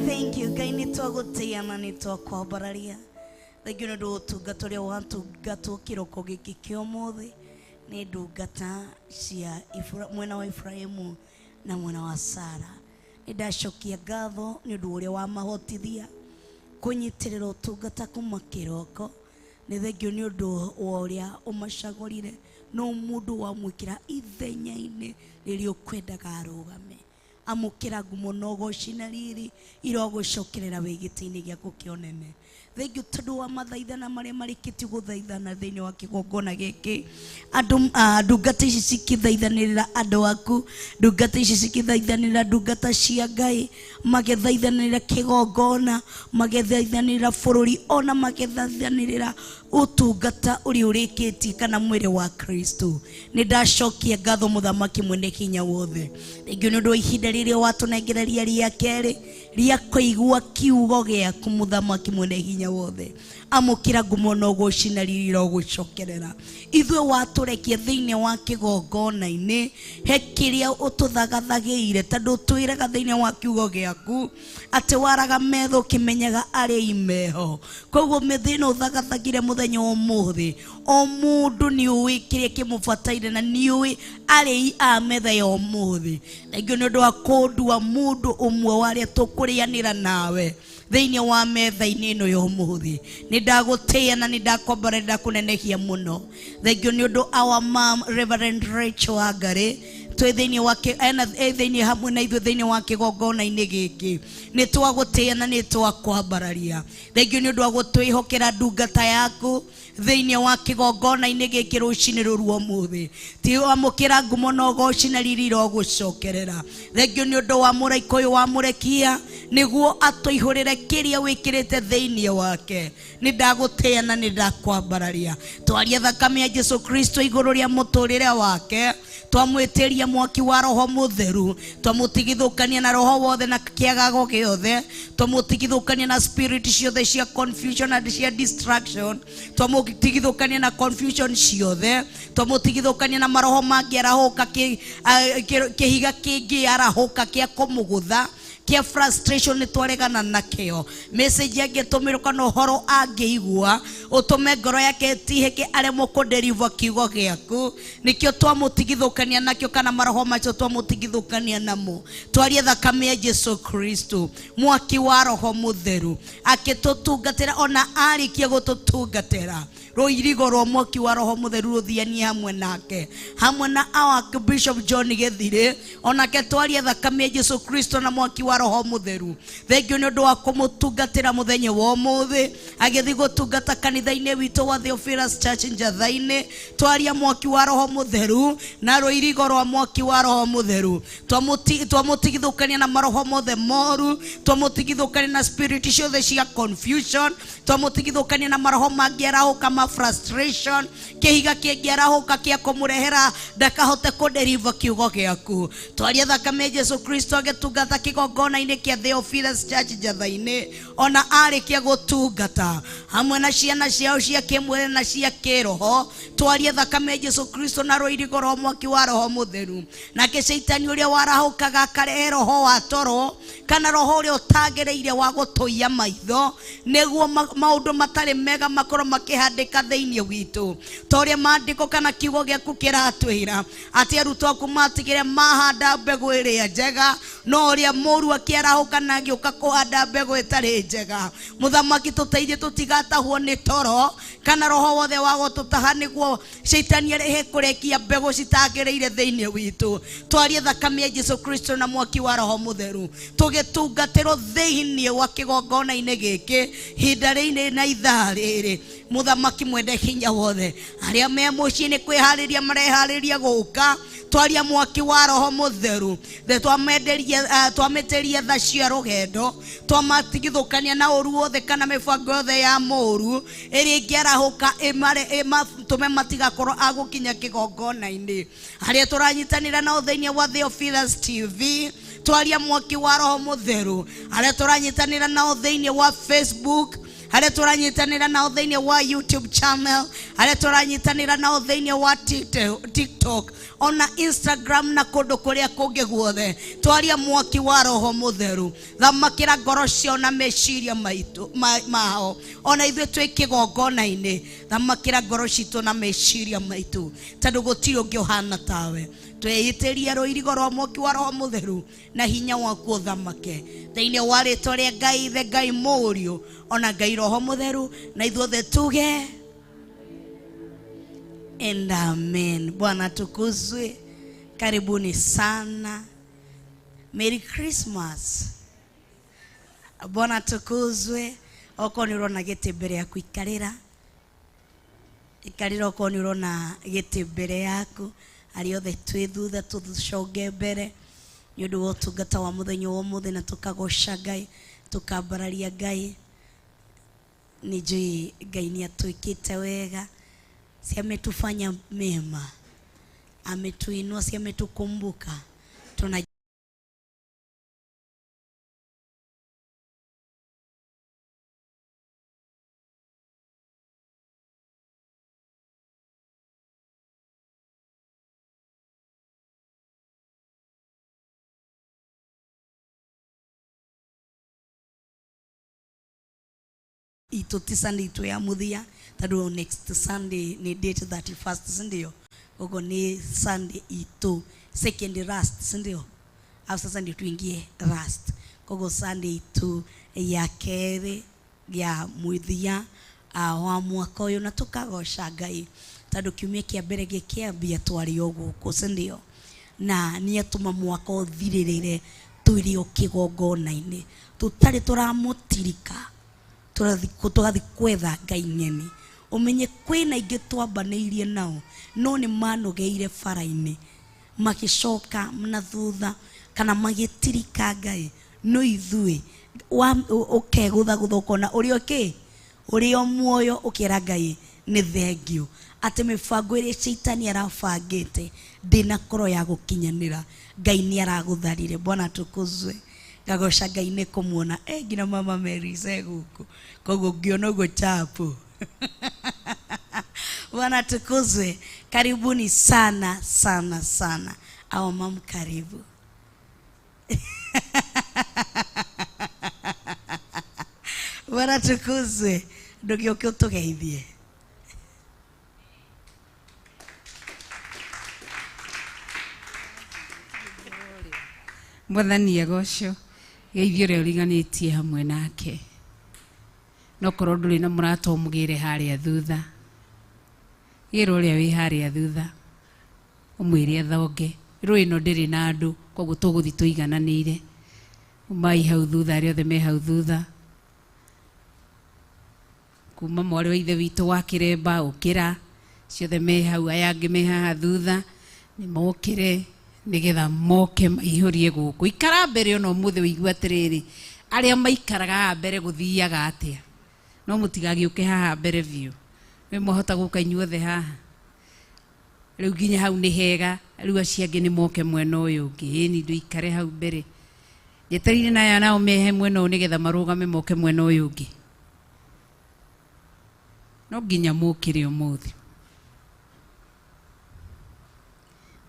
Thank you Ngai nĩ twagũtĩĩa na nĩ twakwambararia thengio nĩ ũndũ wa ũtungata ũrĩa watungatwo kĩroko gĩkĩ kĩa ũmũthĩ nĩ ndungata cia mwena wa Ibrahimu na mwena wa Sara nĩ ndacokia ngatho nĩ ũndũ ũrĩa wamahotithia kũnyitĩrĩra ũtungata kuma kĩroko nĩ thengio nĩ ũndũ wa ũrĩa ũmacagũrire no mũndũ wamwĩkĩra ithenya-inĩ rĩrĩa ũkwendaga arũgame amũkĩra ngumo na ũgoci na riri irogũcokerera wĩ gĩtĩ-inĩ gĩaku kĩa ũnene thengio tondũ wa mathaithana marĩa marĩkĩtie gũthaithana thĩinĩ wa kĩgongona gĩkĩ andũ ndungata ici cikĩthaithanĩrĩra andũ aku ndungata ici cikĩthaithanĩrĩra ndungata cia Ngai magĩthaithanĩrĩra kĩgongona magĩthaithanĩrĩra bũrũri ona magĩthaithanĩrĩra ũtungata ũrĩa ũrĩkĩtie kana mwĩrĩ wa Kristo nĩ ndacokia ngatho mũthamaki mwene hinya wothe thengio nĩ ũndũ wa ihinda rĩrĩa watũnengereria rĩa kerĩ rĩa kũigua kiugo gĩaku mũthamaki mwene hinya wothe amũkĩra ngumo na ũgoci na riri irogũcokerera ithuĩ watũrekia thĩinĩ wa kĩgongona-inĩ he kĩrĩa ũtũthagathagĩire tondũ ũtwĩraga thĩinĩ wa kiugo gĩaku atĩ waraga metho ũkĩmenyaga arĩa imeho koguo mĩthĩ ĩno ũthagathagire mũthenya wa ũmũthĩ o mũndũ nĩ ũĩ kĩrĩa kĩmũbataire na nĩ ũĩ arĩi a metha ya ũmũthĩ thengio nĩ ũndũ wa kũndua mũndũ ũmwe wa arĩa tũkũrĩanĩra nawe Thĩinĩ wa metha-inĩ ĩno ya ũmũthĩ nĩ ndagũtĩĩa na nĩ ndakwambara ndakũnenehia mũno. Thengiũ nĩ ũndũ our mom Reverend Rachel Wangari twĩ thĩinĩ wa thĩinĩ hamwe na ithuĩ thĩinĩ wa kĩgongona-inĩ gĩkĩ nĩ twagũtĩĩa na nĩ twakwambararia. Thengiũ nĩ ũndũ wa gũtwĩhokera ndungata yaku thĩinĩ wa kĩgongona-inĩ gĩkĩ rũcinĩ rũru ũmũthĩ. Ti amũkĩra ngumo na ũgoci na riri irogũcokerera. Thengiũ nĩ ũndũ wa mũraika ũyũ wamũrekia nĩguo atũihũrĩre kĩrĩa wĩkĩrĩte thĩinĩ wake. Nĩ ndagũtĩĩa na nĩ ndakwambararia. Twaria thakame ya Jesu Kristo igũrũ rĩa mũtũrĩre wake, twamwĩtĩria mwaki wa roho mũtheru, twamũtigithũkania na roho wothe na kĩagago gĩothe, twamũtigithũkania na spirit ciothe cia confusion and cia distraction, twamũtigithũkania na confusion ciothe, twamũtigithũkania na maroho mangĩarahũka kĩhiga kĩngĩarahũka kĩa kũmũgũtha kia frustration nĩ twaregana nakĩo. Message angĩtũmĩrwo kana ũhoro angĩigua ũtũme ngoro yake ĩtihĩke aremwo kũdeliver kiugo gĩaku, nĩkĩo twamũtigithũkania nakĩo kana maroho macio twamũtigithũkania namo. Twarie thakame ya Jesu Kristo, mwaki wa roho mũtheru akĩtũtungatĩra ona arĩkia gũtũtungatĩra rũirigo rwa mwaki wa roho mũtheru rũthianie hamwe nake hamwe na our Bishop John Gĩthirĩ, onake twarie thakame ya Jesu Kristo na mwaki wa roho mũtheru. Thengiũ nĩ ũndũ wa kũmũtungatĩra mũthenya wa ũmũthĩ agĩthiĩ gũtungata kanitha-inĩ witũ wa Theophilus Church Njatha-inĩ. Twaria mwaki wa roho mũtheru na rũirigo rwa mwaki wa roho mũtheru, twamũtigithũkania na maroho mothe moru, twamũtigithũkania na spirit ciothe cia confusion, twamũtigithũkania na maroho mangĩarahũka ma frustration, kĩhiga kĩngĩarahũka kĩa kũmũrehera ndakahote kũdeliver kiugo gĩaku. Twaria thakame ya Jesu Kristo agĩtungata kĩgongona-inĩ kĩa Theophilus Church Njatha-inĩ, ona arĩkia gũtungata hamwe na ciana ciao cia kĩmwĩrĩ na cia kĩroho. Twarie thakame ya Jesu Kristo na rũirigo rwa mwaki wa roho mũtheru. Nake caitani ũrĩa warahũkaga akarehe roho wa toro kana roho ũrĩa ũtagĩrĩire wa gũtũiya maitho nĩguo maũndũ matarĩ mega makorwo makĩhandĩka thĩinĩ witũ, ta ũrĩa maandĩko kana kiugo gĩaku kĩratwĩra atĩ arutwo aku matigire mahanda mbegũ ĩrĩa njega, no ũrĩa mũru akĩarahũka na agĩũka kũhanda mbegũ ĩtarĩ njega. Mũthamaki tũteithie tũtigatahwo nĩ toro kana roho wothe wa gũtũtaha nĩguo caitani arehe kũrekia mbegũ citagĩrĩire thĩinĩ witũ. Twarie thakame ya Jesu Kristo na mwaki wa roho mũtheru tũgĩtungatĩrwo thĩinĩ wa kĩgongona-inĩ gĩkĩ ihinda rĩrĩ na ithaa rĩrĩ. Mũthamaki mwende hinya wothe, arĩa me mũciĩ nĩ kwĩharĩria mareharĩria gũka, twaria mwaki wa roho mũtheru, twamĩtĩria tha cia rũgendo, twamatigithũkania na ũru wothe kana mĩbango yothe ya mũru ĩrĩa ĩngĩarahũka ĩmatũme matigakorwo a gũkinya kĩgongona-inĩ. Arĩa tũranyitanĩra nao thĩinĩ wa Theophilus TV, twaria mwaki wa roho mũtheru. Arĩa tũranyitanĩra nao thĩinĩ wa Facebook, harĩa tũranyitanĩra nao thĩinĩ wa YouTube channel, harĩa tũranyitanĩra nao thĩinĩ wa TikTok ona Instagram na kũndũ kũrĩa kũngĩ guothe, twaria mwaki wa roho mũtheru. Thamakĩra ngoro ciao na meciria maitũ mao, ona ithuĩ twĩ kĩgongona-inĩ, thamakĩra ngoro citũ na meciria maitũ, tondũ gũtirĩ ũngĩ ũhana tawe. Twĩitĩrie rũirigo rwa mwaki wa roho mũtheru na hinya waku ũthamake thĩinĩ wa rĩtwa rĩa Ngai Ithe, Ngai Mũriũ ona Ngai Roho Mũtheru, na ithuothe tuge and amen. Bwana tukuzwe. Karibuni sana. Merry Christmas. Bwana tukuzwe. Okorwo nĩ ũrona gĩtĩ mbere yaku ikarĩra, ikarĩra. Okorwo nĩ ũrona gĩtĩ mbere yaku, arĩa othe twĩ thutha tũcoge mbere nĩ ũndũ wa ũtungata wa mũthenya wa ũmũthĩ, na tũkagoca Ngai, tũkambararia Ngai. Nĩ njũĩ Ngai nĩ atwĩkĩte wega, si ametufanya mema, ametuinua, si ametukumbuka. Tuna itu ti Sunday itu ya muthia, tondu next Sunday ni date 31st, si ndio? Koguo ni Sunday itu second last, si ndio? Au sasa ndio tuingie last. Koguo Sunday itu Ya kerĩ ya mũthia wa mwaka ũyũ, na tũkagoca Ngai tondũ kiumia kĩa mbere gĩkĩambia twarĩ o gũkũ, si ndio? Na nĩ atũma mwaka ũthirĩrĩre twĩrĩ o kĩgongona-inĩ, tũtarĩ tũramũtirika, tũgathiĩ kwetha Ngai ng'eni. Ũmenye kwĩna ingĩ twambanĩirie nao no nĩ manogeire bara-inĩ, magĩcoka na thutha kana magĩtirika Ngai. No ithuĩ ũkegũthagũtha ũkona ũrĩ okĩ, ũrĩ o muoyo, ũkera Ngai nĩ thengio atĩ mĩbango ĩrĩa caitani arabangĩte ndĩnakorwo ya gũkinyanĩra, Ngai nĩ aragũtharire. Bwana tukuzwe. Ngagoca Ngai nĩ kũmuona nginya mama Mary e gũkũ, koguo ngĩona ũguo chapo. Bwana tukuzwe. Karibuni sana sana sana. Awa mam, karibu. Bwana tukuzwe. Ndũgĩũke ũtũgeithie. Mwathani agocwo. Geithio ũrĩa ũriganĩtie hamwe nake. No korwo ndũrĩ na mũrata ũmũgĩre harĩa thutha, gĩra ũrĩa wĩ harĩa thutha ũmwĩre athonge. Rũĩ ĩno ndĩrĩ na andũ, koguo tũgũthiĩ tũigananĩire. Umai hau thutha, arĩa othe me hau thutha. Kuma mwarĩ wa ithe witũ wa Kĩremba ũkĩra, ciothe me hau, aya angĩ me haha thutha nĩ mokĩre nĩgetha moke maihũrie gũkũ. Ikara mbere ona ũmũthĩ ũigue atĩrĩrĩ, arĩa maikaraga haha mbere gũthiaga atĩa? No mũtigagĩũke haha mbere biũ. Nĩ mwahota gũka inyuothe haha. Rĩu nginya hau nĩ hega, rĩu acio angĩ nĩ moke mwena ũyũ ũngĩ. Ĩni ndũikare hau mbere. Njetereire na aya nao mehe mwena ũyũ nĩgetha marũgame moke mwena ũyũ ũngĩ. No nginya mũkĩre ũmũthĩ.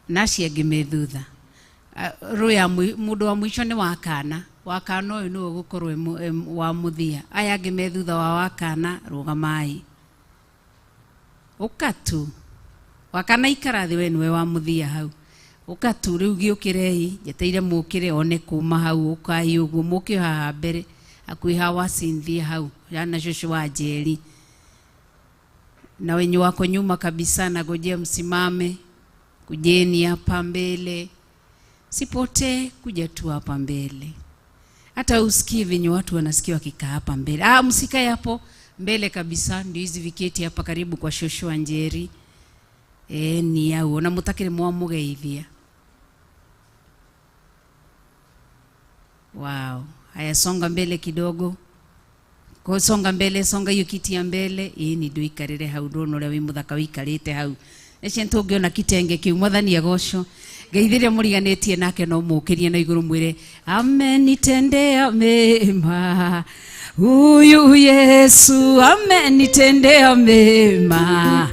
Na acio angĩ me thutha. Rũya mũndũ wa mũico nĩ wa kana. Wa kana ũyũ nĩwe ũgũkorwo wa mũthia. Aya angĩ me thutha wa kana, rũgamai. Ũka tu. Wa kana ikara thĩ, we nĩwe wa mũthia hau. Ũka tu rĩu gĩũkĩrei, njeteire mũkĩre one kuma hau, ũkai ũguo mũke haha mbere. Hakuhĩ hawa Cynthia hau, na cũcũ wa Njeri. Na wenye wako nyuma kabisa nagojea msimame. Kujeni hapa mbele. Sipotee, kuja tu hapa mbele. Hata usikie venye watu wanasikia wakikaa hapa mbele. Msikae hapo mbele kabisa, ndio hizi viketi hapa karibu kwa shosho wa Njeri. Ni hau na mutakire mwamugeithia. Wow. Haya, songa mbele kidogo. Ko songa mbele, songa hiyo kiti ya mbele. Ni ndio ikarire hau, ndono ũrĩa wĩ mũthaka wikarĩte hau. Ece tũngĩona kitenge kĩu, Mwathani agocwo. Ngeithirie mũriganĩtie nake no mũkĩrie na igũrũ mwĩre amenitendea mema huyu Yesu, amenitendea mema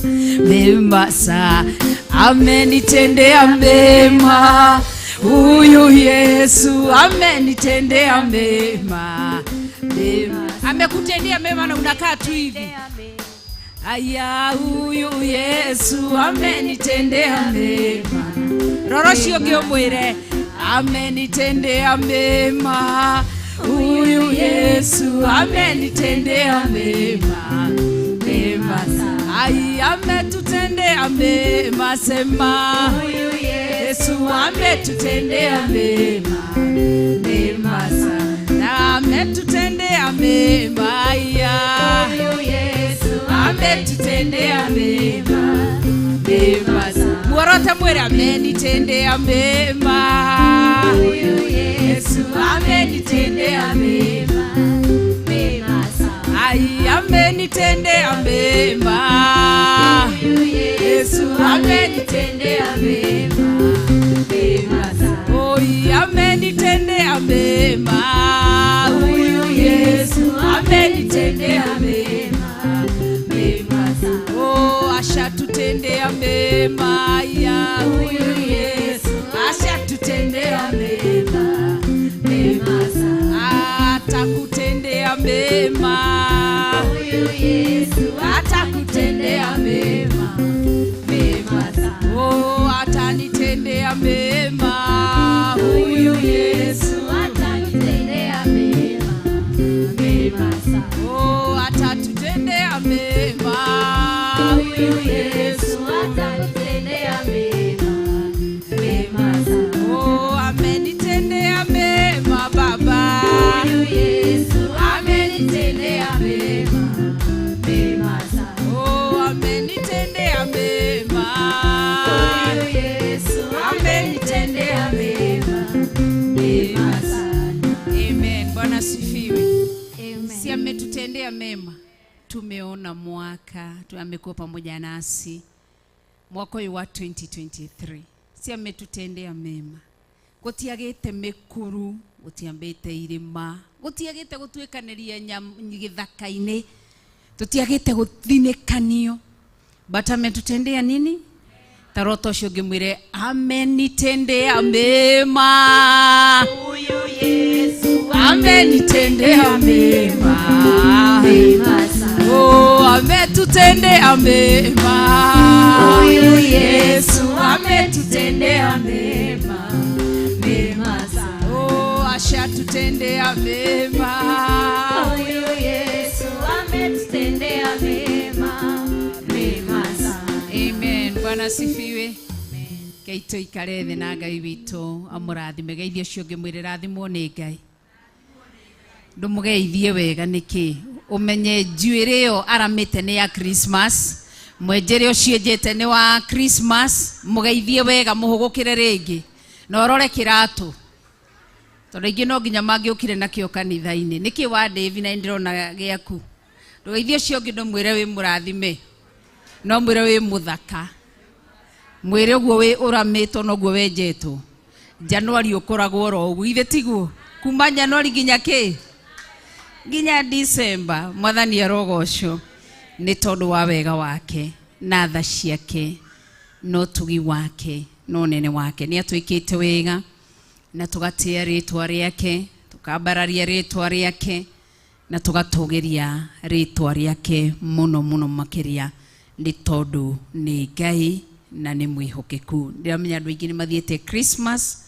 mema sa, amenitendea mema huyu Yesu, amenitendea mema mema. Amekutendea mema na unakaa tu hivi. Aya, huyu Yesu amenitendea mema. Rorocio ngĩũmwĩre amenitendea mema huyu Yesu, amenitendea mema mema. Ai, ametutendea mema, sema huyu Yesu ametutendea mema mema sana, ametutendea mema. Aya, huyu Yesu ametutendea mema mema sana. Muorote mwĩre amenitendea mema huyu Yesu, amenitendea mema mema sana. Ai, amenitendea mema huyu Yesu, amenitendea mema mema sana. Oi, amenitendea mema huyu Yesu, amenitendea mema mema sana. Oh, ashatutendea mema ya huyu Yesu, ashatutendea mema mema sana. Atakutendea mema huyu Yesu, atakutendea mema mema sana. Oh, atanitendea mema huyu Yesu, atanitendea mema Huyu Yesu amenitendea mema, mema sana. Amen. Bwana asifiwe. Si ametutendea mema, tumeona mwaka amekuwa pamoja nasi mwaka ũyũ wa 2023. Si ametutendea mema, gũtiagĩte mĩkuru, gũtiambĩte irĩma, gũtiagĩte gũtuĩkanĩria gĩthaka-inĩ, tũtiagĩte gũthinĩkanio, but ametutendea nini? Tarota ũcio ũngĩ mwĩre amenitendea mema. Huyu Yesu amenitendea mema. Mema sana. Oh, ametutendea mema. Huyu Yesu ametutendea mema, mema sana. Oh, ashatutendea mema. Huyu Yesu ametutendea mema, mema sana. Amen. Bwana asifiwe. Ngai tũikare thĩ na Ngai witũ amũrathime. Geithie ũcio ũngĩ mwĩre rathimwo nĩ Ngai. Ndũmũgeithie wega nĩkĩ? Ũmenye njuĩrĩ ĩyo aramĩte nĩ ya Christmas, mwenjere ũcio enjete nĩ wa Christmas. Mũgeithie wega, mũhũgũkĩre rĩngĩ na ũrore kĩratũ, tondũ aingĩ no nginya mangĩũkire nakĩo kanitha-inĩ. Nĩkĩ wa Davi na ndĩrona gĩaku? Ndũgeithie ũcio ũngĩ, ndũmwĩre wĩ mũrathime, no mwĩre wĩ mũthaka, mwĩre ũguo wĩ ũramĩtwo noguo wenjetwo. Januari ũkoragwo oro ũguo, ithe tiguo? Kuma Januari nginya kĩ? Nginya December. Mwathani arogocwo nĩ tondũ wa wega wake na tha ciake na ũtugi wake na ũnene wake. Nĩ atwĩkĩte wega na tũgatĩa rĩtwa rĩake, tũkambararia rĩtwa rĩake na tũgatũgĩria rĩtwa rĩake mũno mũno makĩria, nĩ tondũ nĩ Ngai na nĩ mwĩhokeku. Ndĩramenya andũ aingĩ nĩ mathiĩte Christmas,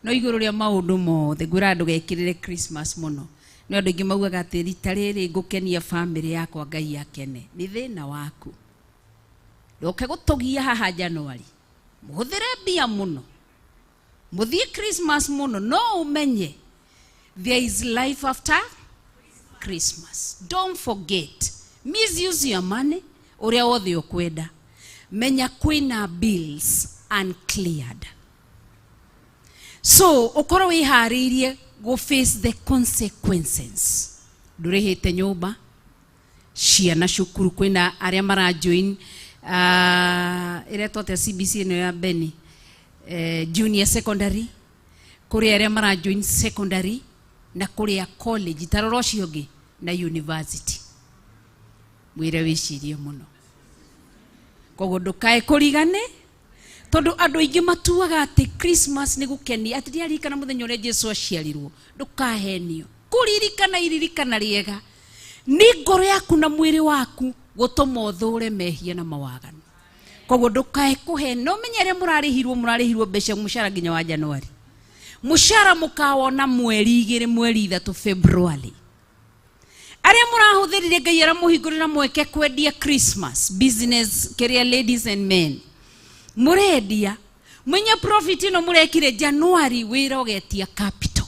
no igũrũ rĩa maũndũ mothe ngwĩra ndũgekĩrĩre Christmas mũno. Nĩ andũ aingĩ maugaga atĩ rita rĩrĩ ngũkenia bamĩrĩ yakwa Ngai akene. Nĩ thĩna waku. Ndũke gũtũgia haha Januari, mũhũthĩre mbia mũno, mũthiĩ Christmas mũno, no ũmenye there is life after Christmas. Don't forget, misuse your money ũrĩa wothe ũkwenda, menya kwĩna bills uncleared, so ũkorwo wĩharĩirie go face the consequences. Ndũrĩhĩte nyũmba, ciana cukuru, kwĩna arĩa marajoin ĩretwo atĩa CBC ĩno ya Beni, junior secondary, kũrĩ arĩa marajoin secondary na kũrĩ a college, tarora ũcio ũngĩ na university. Mwĩre wĩcirie mũno, koguo ndũkae kũrigane, tondũ andũ aingĩ matuaga atĩ Christmas nĩ gũkenia, atĩ ndiaririkana mũthenya ũrĩa Jesu aciarirwo. Ndũkahenio. Kũririkana iririkana rĩega nĩ ngoro yaku na mwĩrĩ waku gũtũma ũthũre mehia na mawaganu. Koguo ndũkae kũhe no menye arĩa mũrarĩhirwo mbeca mũcara nginya wa Januari, mũcara mũkawona mweri 2, mweri 3, February. Arĩa mũrahũthĩrire Ngai aramũhingũrĩra mweke kwendia Christmas business, kĩrĩa ladies and men mũrendia, mwenye profit ĩno mũrekire Januari, wĩra ũgetia capital.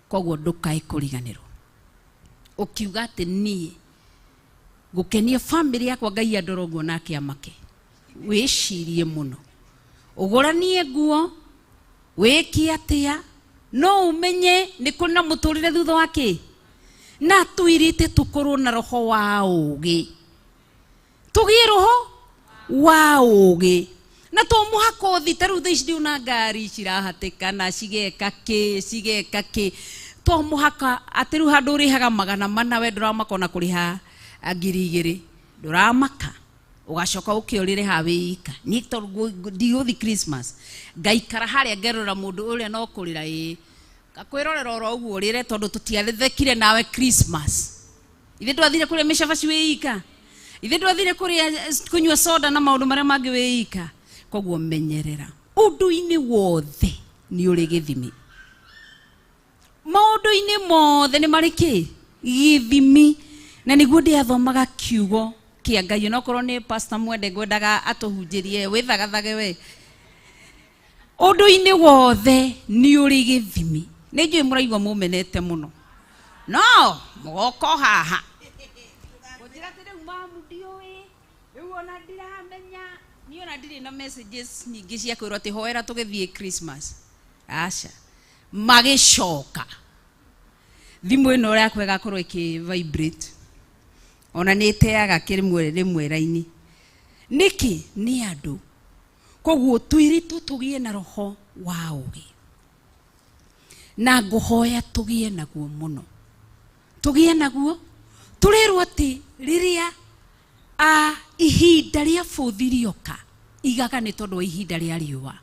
Koguo ndũkae kũriganĩrwo ũkiuga atĩ niĩ gũkenia family yakwa Ngai andora ũguo nake amake. Wĩcirie mũno, ũgũranie nguo, wĩke atĩa, no ũmenye nĩ kũrĩ na mũtũrĩre thutha wa kĩ. Na twĩrĩte tũkorwo na roho wa ũũgĩ, tũgĩe roho wa ũũgĩ, na to mũhaka ũthi ta rĩu thaa ici ndĩona ngari cirahatĩkana cigeka kĩ, cigeka kĩ. To mũhaka atĩ rĩu handũ ũrĩhaga 400, we ndũramaka ona kũrĩha 2000, ndũramaka, ũgacoka ũkĩũrĩre ha wĩ ika. Niĩ tondũ ndigũthi Christmas, ngaikara harĩa ngerora mũndũ ũrĩa no kũrĩra, ĩĩ ngakwĩrorera oro ũguo ũrĩre, tondũ tũtiathekire nawe Christmas. Ithe ndwathire kũrĩa mĩcabaci wĩ ika, ithe ndwathire kũrĩa kũnyua soda na maũndũ marĩa mangĩ wĩ ika. Koguo menyerera, ũndũ-inĩ wothe nĩ ũrĩ gĩthimi, maũndũ-inĩ mothe nĩ marĩ kĩ gĩthimi. Na nĩguo ndĩathomaga kiugo kĩa Ngai, onokorwo nĩ Pastor Mwende ngwendaga atũhunjĩrie, wĩthagathage we. Ũndũ-inĩ wothe nĩ ũrĩ gĩthimi. Nĩ njũĩ mũraigua mũmenete mũno, no mũgoka o haha ngũnjĩra atĩ rĩu mamu ndiũĩ, rĩu ona ndiramenya niĩ. Niona ndirĩ na messages nyingĩ cia kwĩrwo atĩ hoera tũgĩthiĩ Christmas. Aca. Magĩcoka. Thimũ ĩno yakwa ĩgakorwo ĩkĩ vibrate. Ona nĩ ĩteaga kĩrĩmwe rĩmwe raini. Nĩkĩ? Nĩ andũ. Koguo twĩrĩtwo tũgĩe na roho wa ũgĩ. Na ngũhoya tũgĩe naguo mũno. Tũgĩe naguo. Tũrerwo atĩ rĩrĩa ihinda rĩa bũthi rĩoka igaga nĩ tondũ wa ihinda rĩa riũa.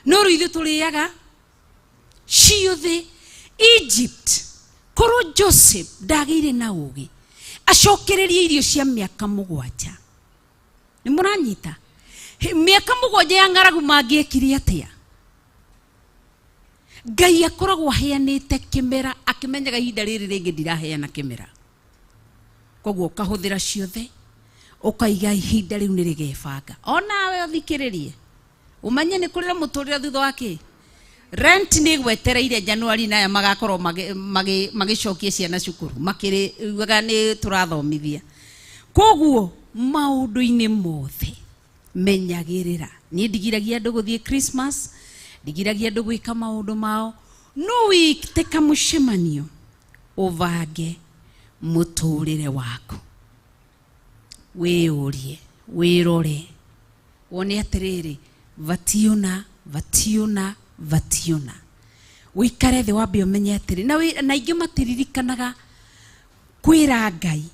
No rĩu ithuĩ tũrĩaga ciothe. Egypt korwo Joseph ndagĩire na ũgĩ acokererie irio cia mĩaka mũgwanja. Nĩ mũranyita? Mĩaka mũgwanja ya ng'aragu mangĩekire atĩa? Ngai akoragwo aheanĩte kĩmera akĩmenyaga ihinda rĩrĩ rĩngĩ ndiraheana kĩmera. Koguo ũkahũthĩra ciothe ũkaiga ihinda rĩu nĩ rĩgebanga. Onawe ũthikĩrĩrie ũmenye nĩ kũrĩ na mũtũrĩre thutha wa kĩ. Rent nĩ gwetereire Januari na aya magakorwo magĩcokia ciana cukuru makĩrĩ nĩ tũrathomithia. Koguo maũndũ-inĩ mothe menyagĩrĩra. Niĩ ndigiragia andũ gũthiĩ Christmas, ndigiragia andũ gwĩka maũndũ mao, no wĩte kamũcemanio ũbange mũtũrĩre waku. Wĩyũrie, wĩrore, wone atĩrĩrĩ, batiĩ ũna, batiĩ ũna, batiĩ ũna. Wĩikare thĩ wambe ũmenye atĩrĩ, na aingĩ matiririkanaga kwĩra Ngai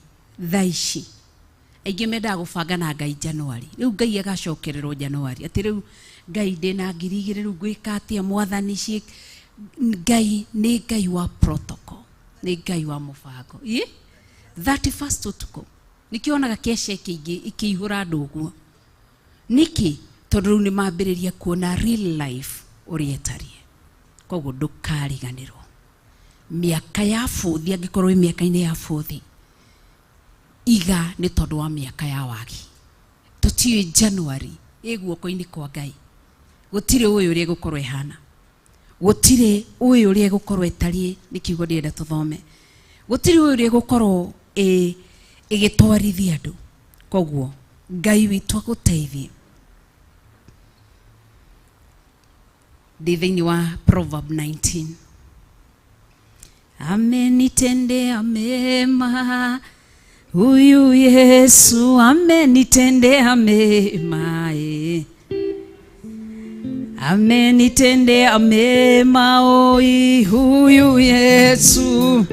thaa ici. Aingĩ mendaga gũbanga na Ngai Januari. Rĩu Ngai agacokererwo Januari. Atĩ rĩu Ngai ndĩna 2000 rĩu ngwĩka atĩa mwathani ci. Ngai nĩ Ngai wa protocol, nĩ Ngai wa mũbango. Ĩ? 31st ũtukũ. Nĩkĩo wonaga kesha ikĩihũra andũ ũguo. Nĩkĩ? Tondũ rĩu nĩ mambĩrĩria kuona real life ũrĩa ĩtariĩ. Koguo ndũkariganĩrwo. Mĩaka ya bũthi, angĩkorwo wĩ mĩaka-inĩ ya bũthi, iga nĩ tondũ wa mĩaka ya wagi. Tũtiũĩ January ĩ guoko-inĩ kwa Ngai. Gũtirĩ ũĩ ũrĩa ĩgũkorwo ĩhana. Gũtirĩ ũĩ ũrĩa ĩgũkorwo ĩtariĩ, nĩ kiugo ndĩrenda tũthome. Gũtirĩ ũĩ ũrĩa ĩgũkorwo ĩgĩtwarithia andũ. Koguo Ngai witũ agũteithie. Ndĩ thĩinĩ wa Proverb 19. Amenitendea mema huyu Yesu, amenitendea mema, amenitendea mema oi huyu Yesu.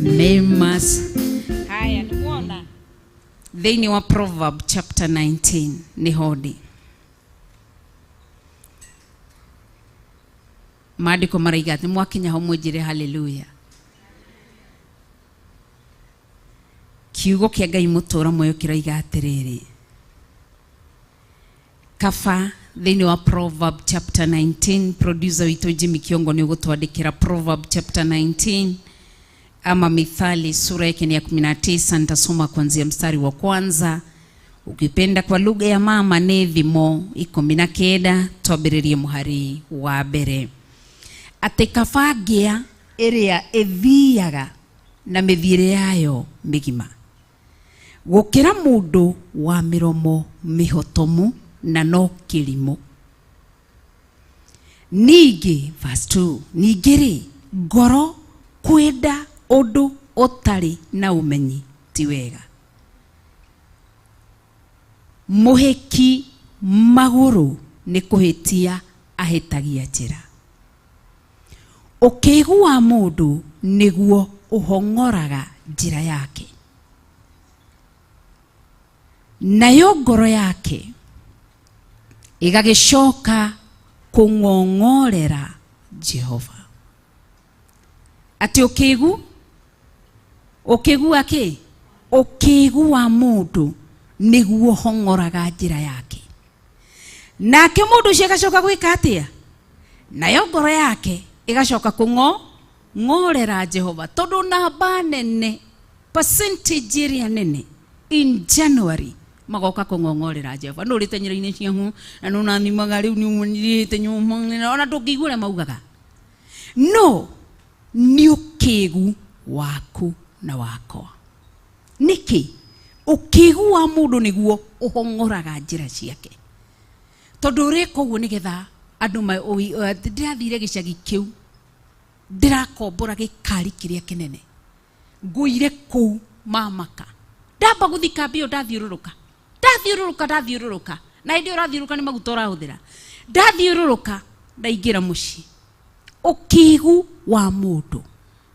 Mema. Haya, nimuona thĩinĩ wa Proverb chapter 19 nĩ hodi. Maandĩko maraiga atĩ mwakinya ho mwanjĩre haleluya. Kiugo kĩa Ngai mũtũra muoyo kĩroiga atĩrĩrĩ, kaba thĩinĩ wa Proverb chapter 19, producer witũ Jimmy Kiongo nĩ ũgũtwandĩkĩra Proverb chapter 19 ama Mithali sura yake ni ya 19, nitasoma kuanzia mstari wa kwanza. Ukipenda kwa lugha ya mama nĩ thimo 19, twambĩrĩrie mũhari wa mbere. Atĩ kaba ngĩa ĩrĩa ĩthiaga na mĩthiĩre yayo mĩgima gũkĩra mũndũ wa mĩromo mĩhotomu na no kĩrimũ. Ningĩ verse 2, ningĩ rĩ, ngoro kwenda ũndũ ũtarĩ na ũmenyi ti wega. Mũhĩki magũrũ nĩ kũhĩtia ahĩtagia njĩra. Ũkĩĩgu wa mũndũ nĩguo ũhong'oraga njĩra yake, nayo ngoro yake ĩgagĩcoka kũng'ong'orera Jehova. Atĩ ũkĩĩgu, ũkĩĩgu wa kĩ? Ũkĩĩgu wa mũndũ nĩguo ũhong'oraga njĩra yake, nake mũndũ ũcio agacoka gwĩka atĩa? Nayo ngoro yake ĩgacoka kũng'ong'orera Jehova. Tondũ namba nene, percentage ĩrĩa nene in January magoka kũng'ong'orera Jehova. Nũ ũrĩte nyĩra-inĩ ciaku na nũ ũrathimaga rĩu nĩ ũnyirĩte nyũmba, ona ndũngĩigua ũrĩa maugaga. No nĩ ũkĩĩgu waku na wakwa. Nĩkĩ? Ũkĩgu wa mũndũ nĩguo ũhong'oraga njĩra ciake. Tondũ ũreka ũguo nĩgetha andũ ndĩrathire gĩcagi kĩu ndĩrakombora gĩkari kĩrĩa kĩnene ngũire kũu mamaka ndamba gũthi kambi ĩyo ndathiũrũrũka ndathiũrũrũka ndathiũrũrũka na hĩndĩ ĩyo ũrathiũrũrũka nĩ maguta ũrahũthĩra ndathiũrũrũka ndaingĩra mũciĩ. Ũkĩgu wa mũndũ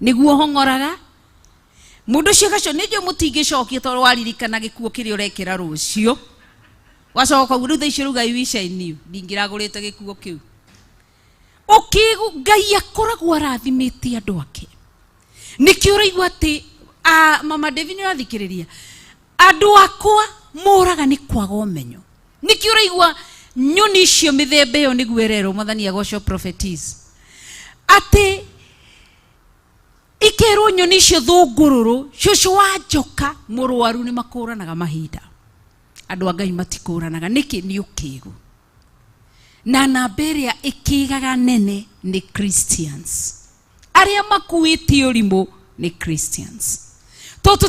nĩguo ũhong'oraga mũndũ ũcio gacio nĩ njũĩ mũtingĩcokia tondũ waririkana gĩkuo kĩrĩa ũrekĩra rũciũ wacoka ũguo rĩu thaa icio rĩu I wish I knew ndingĩragũrĩte gĩkuo kĩu. Ũkĩgu Ngai akoragwo arathimĩte andũ ake. Nĩkĩo ũraigua atĩ Mama Devi nĩ ũrathikĩrĩria andũ akwa moraga nĩ kwaga ũmenyo. Nĩkĩo ũraigua nyoni icio mĩthemba ĩyo nĩguo ĩrerwo Mwathani agocwo propheties atĩ ikerwo nyoni icio thũngũrũrũ cũcũ wa njoka mũrwaru nĩ makũranaga mahinda. Andũ a Ngai matikũranaga nĩkĩ? Nĩ ũkĩgu. Na namba ĩrĩa ĩkĩgaga nene nĩ Christians. Arĩa makuĩte ũrimũ nĩ Christians. Tondũ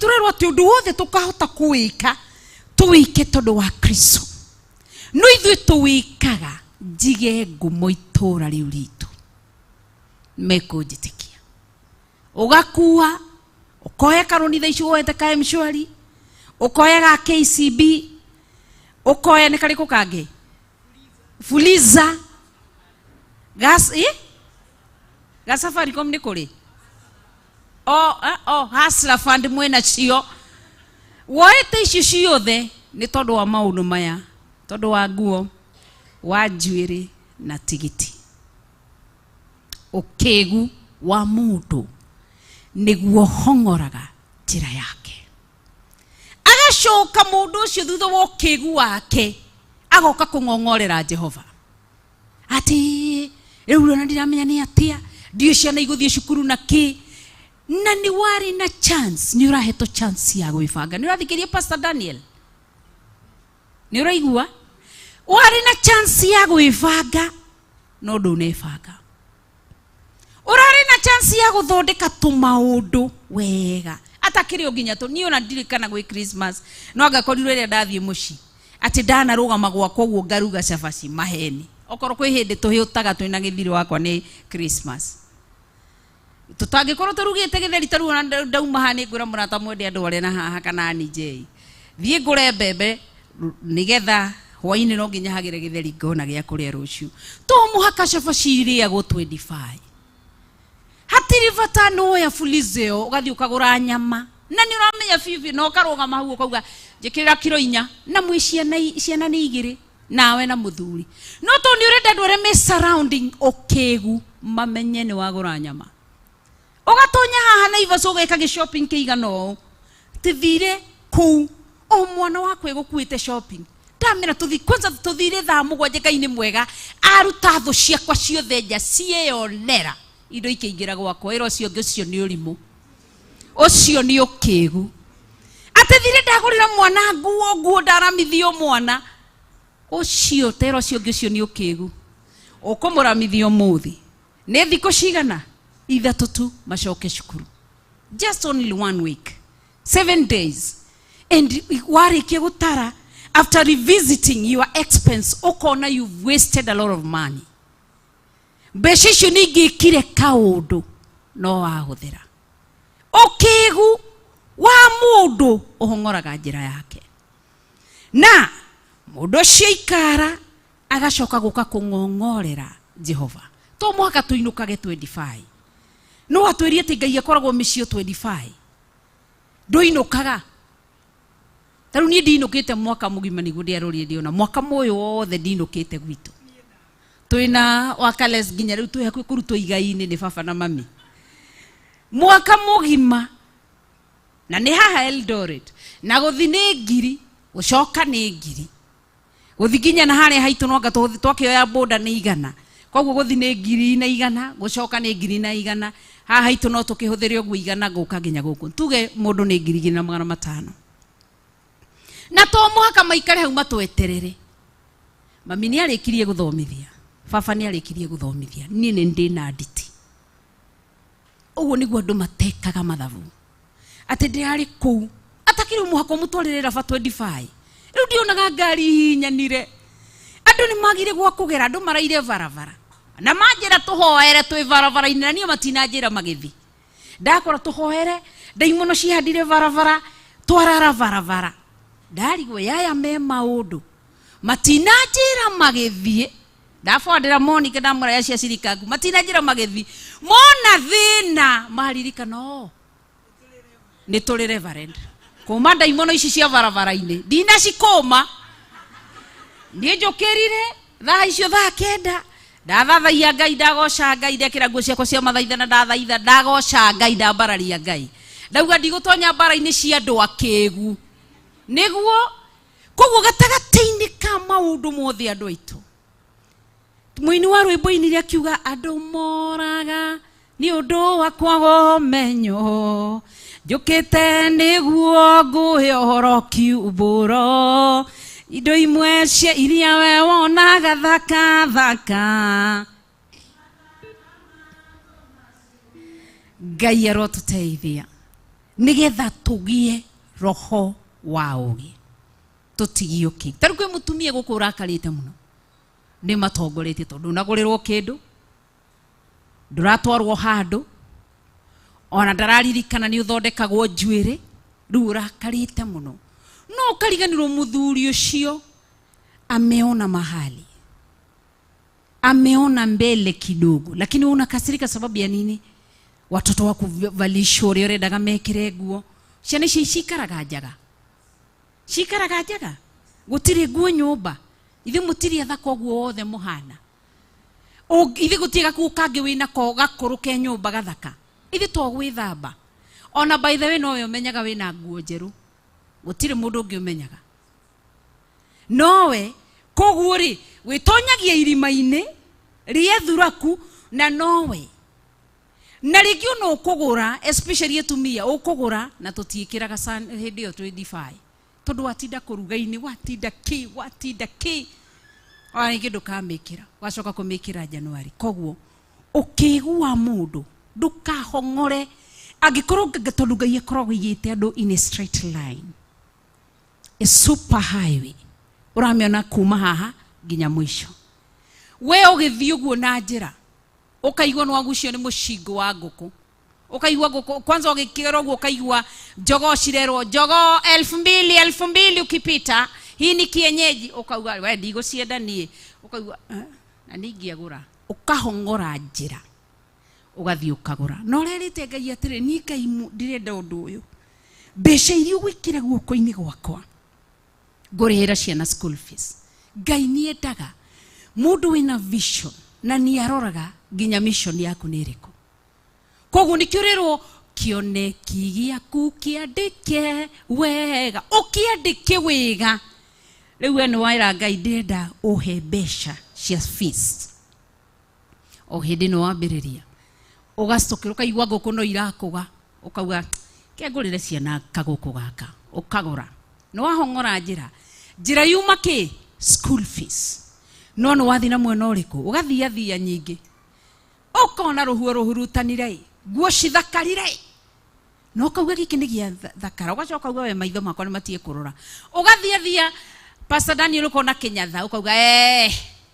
tũrerwo atĩ ũndũ wothe tũkahota kũwĩka tũwĩke tondũ wa Kristo. No ithuĩ tũwĩkaga njige ngumo itũra rĩu ritũ mekũnjĩtĩkia. Ũgakua ũkoya karũni thaa ici woete ka M-Shwari, ũkoya ga KCB, ũkoya nĩ karĩkũ kangĩ Fuliza gas ga Safaricom nĩ kũrĩ o Hustler Fund mwĩna cio woete icio ciothe nĩ tondũ wa maũndũ maya, tondũ wa nguo, wa njuĩrĩ na tigiti. Ũkĩgu wa mũndũ nĩguo hong'oraga njĩra yake. Agacoka mũndũ ũcio thutha wa ũkĩgu wake agoka kũng'ong'orera Jehova atĩ rĩu ona ndiramenya nĩ atĩa ndiũ ciana igũthiĩ cukuru na kĩ. Na nĩ warĩ na chance, nĩ ũrahetwo chance ya gwĩbanga. Nĩ ũrathikĩria Pastor Daniel? Nĩ ũraigua? Warĩ na chance ya gwĩbanga no ndũnebanga. Ũrarĩ na chance ya gũthondeka tũmaũndũ wega atakĩrĩ o nginya niĩ ona ndirikana gwĩ Christmas no angakorirwo ĩrĩa ndathiĩ mũciĩ atĩ ndanarũgama gwakwa ũguo ngaruga cabaci maheni. Okorwo kwĩ hĩndĩ tũhĩũtaga twĩna gĩthirĩ wakwa nĩ Christmas. Tũtangĩkorwo tũrugĩte gĩtheri ta rĩu ona ndauma haha nĩ ngwĩra mũrata mwende andũ arĩa na haha kana NJ. Thiĩ ngũre mbembe nĩgetha hwainĩ no nginya hagĩre gĩtheri ngona gĩa kũrĩa rũciũ. To mũhaka cabaci irĩagwo 25. Hatirĩ bata nĩ woya Fuliza ĩyo ũgathiĩ ũkagũra nyama na nĩ ũramenya biũ biũ na ũkarũgama hau ũkauga njĩkĩrĩra kiro 4 na mwĩ ciana nĩ 2 nawe na mũthuri. No tondũ nĩ ũrenda andũ arĩa me surrounding ũkĩgu mamenye nĩ wagũra nyama. Ũgatonya haha Naivas ũgeka gĩ shopping kĩigana ũũ. Tithire kũu o mwana wakwa ĩgũkuĩte shopping. Ndamera tũthi kwanza tũthire thaa 7 Ngai nĩ mwega aruta thũ ciakwa ciothe nja cieyonera indo ikĩingĩra gwakwa. Ĩra ũcio ũngĩ ũcio nĩ ũrimũ, ũcio nĩ ũkĩgu. Atĩ thire ndagũrĩra mwana nguo, nguo ndaramithio mwana ũcio, tera ũcio ũngĩ ũcio nĩ ũkĩgu. Ũkũmũramithia ũmũthĩ nĩ thikũ cigana? 3 tu macoke cukuru, just only 1 week, 7 days. And warĩkia gũtara after revisiting your expense ũkona you've wasted a lot of money. Mbeca icio nĩ ingĩkire kaũndũ no wahũthĩra. Ũkĩgu wa mũndũ ũhong'oraga njĩra yake. Na mũndũ ũcio ikara agacoka gũka kũng'ong'orera Jehova. To mũhaka tũinũkage 25. No atwĩrie atĩ Ngai akoragwo mĩciĩ 25. Ndũinũkaga. Ta rĩu niĩ ndinũkĩte mwaka mũgima nĩguo ndĩarorire ndĩona mwaka mũyũ wothe ndinũkĩte gwitũ. Twĩna wakales nginya rĩu twĩ hakuhĩ kũrutwo igai-inĩ nĩ baba na mami. Mwaka mũgima na nĩ haha Eldoret na gũthi nĩ ngiri gũcoka nĩ ngiri gũthi nginya na harĩa haitũ no anga twakĩoya boda nĩ 100 koguo gũthi nĩ 1,100 gũcoka nĩ 1,100 haha haitũ no tũkĩhũthĩre ũguo 100 gũka nginya gũkũ tuge mũndũ nĩ 2,500 na to mũhaka maikare hau matweterere. Mami nĩ arĩkirie gũthomithia, baba nĩ arĩkirie gũthomithia, niĩ nĩ ndĩ na nditi. Ũguo nĩguo andũ matekaga mathabu atĩ ndĩrarĩ kũu Atakiri muhako mutwarire raba 25 riu ndionaga ngari hinyanire andu ni magire gwa kugera andu maraire barabara na manjira tuhoere twi barabara-ini na nie matinanjira magithi ndakora tuhoere ndaimono cihandire barabara twarara barabara ndarigwo yaya me maundu matinanjira magithie ndabondera Monica ndamwira ya cia cirikagu matinanjira magithi mona thina maririkana o ni turi reverend kuma ndaimono ici cia barabara-ini ndinacikuma ni njukirire thaa icio thaa 9 ndathathaia Ngai ndagoca Ngai ndekira nguo ciakwa cia mathaitha na ndathaitha ndagoca Ngai ndambararia Ngai ndauga ndigutonya mbara-inĩ cia andũ akĩgu nĩguo koguo gatagatĩ-inĩ ka maũndũ mothe andũ aitũ mũini wa rwĩmbo inire akiuga andũ moraga nĩ ũndũ wa kwaga ũmenyo njũkĩte nĩguo ngũhe ũhoro kiumbũro indo imwe cia iria we wonaga thaka thaka Ngai arotũteithia nigetha tugie roho wa ũgĩ tũtigie ũkĩ tarĩu kwĩ mũtumia gũkũ ũrakarĩte mũno nĩ matongoretie tondũ ndũnagũrĩrwo kĩndũ ndũratwarwo handũ ona ndararirikana nĩ ũthondekagwo njuĩrĩ rĩu ũrakarĩte mũno no ũkariganĩrwo mũthuri ũcio ameona mahali ameona mbele kidogo lakini wewe unakasirika sababu ya nini watoto waku valishwo ũrĩa ũrendaga mekĩre nguo ciana icio cikaraga njaga cikaraga njaga gũtirĩ nguo nyũmba ithuĩ mũtirĩ athaka ũguo wothe mũhana ithuĩ gũtirĩ gakuo kangĩ wĩnako gakũrũ ke nyũmba gathaka ithuĩ to gwĩthamba ona by the way nowe ũmenyaga wĩna nguo njerũ gũtirĩ mũndũ ũngĩ ũmenyaga nowe koguo rĩ wĩtonyagia irima-inĩ rĩa thuraku na nowe na rĩngĩ ona ũkũgũra especially atumia ũkũgũra na tũtiĩkĩraga hĩndĩ ĩyo twĩ defy tondũ watinda kũruga-inĩ watinda kĩ watinda kĩ ona rĩngĩ ndũkamĩkĩra wacoka kũmĩkĩra January koguo ũkĩgua mũndũ ndũkahong'ore angĩkorwo tondũ Ngai akoragwo aigĩte andũ in a straight line a super highway ũramĩona kuma haha nginya mũico we ũgĩthiĩ ũguo na njĩra ũkaigua nĩ wagucio nĩ mũcingo wa ngũkũ ũkaigua ngũkũ kwanza ũgĩkĩra ũguo ũkaigua jogoo cirerwo jogoo 2000 2000 ukipita hii ni kienyeji ũkauga we ndigũcienda niĩ ũkaigua na ningĩagũra ũkahong'ora njĩra ũgathiĩ ũkagũra na ũrerĩte Ngai atĩrĩ niĩ Ngai ndĩrenda ũndũ ũyũ mbeca iria ũgwĩkĩra guoko-inĩ gwakwa ngũrĩhĩra ciana school fees Ngai nĩendaga mũndũ wĩna vision na nĩaroraga nginya mission yaku nĩ ĩrĩkũ koguo nĩkĩo ũrerwo kĩoneki gĩaku kĩandĩke wega ũkĩandĩke wega rĩu we nĩ waĩra Ngai ndĩrenda ũhe mbeca cia fees o hĩndĩ nĩ wambĩrĩria ũgacokera ũkaigua ngũkũ no irakũga ũkauga ke ngũrĩre ciana kagũkũ gaka ũkagũra nĩ wahong'ora njĩra njĩra yuma kĩ school fees no nĩ wathiĩ na mwena ũrĩkũ ũgathiathia nyingĩ ũkona rũhuo rũhurutanire nguo cithakarire no ũkauga gĩkĩ nĩ gĩa thakara ũgacoka ũkauga we maitho makwa nĩ matige kũrora ũgathiathia Pastor Daniel ũkona kĩnyatha ũkauga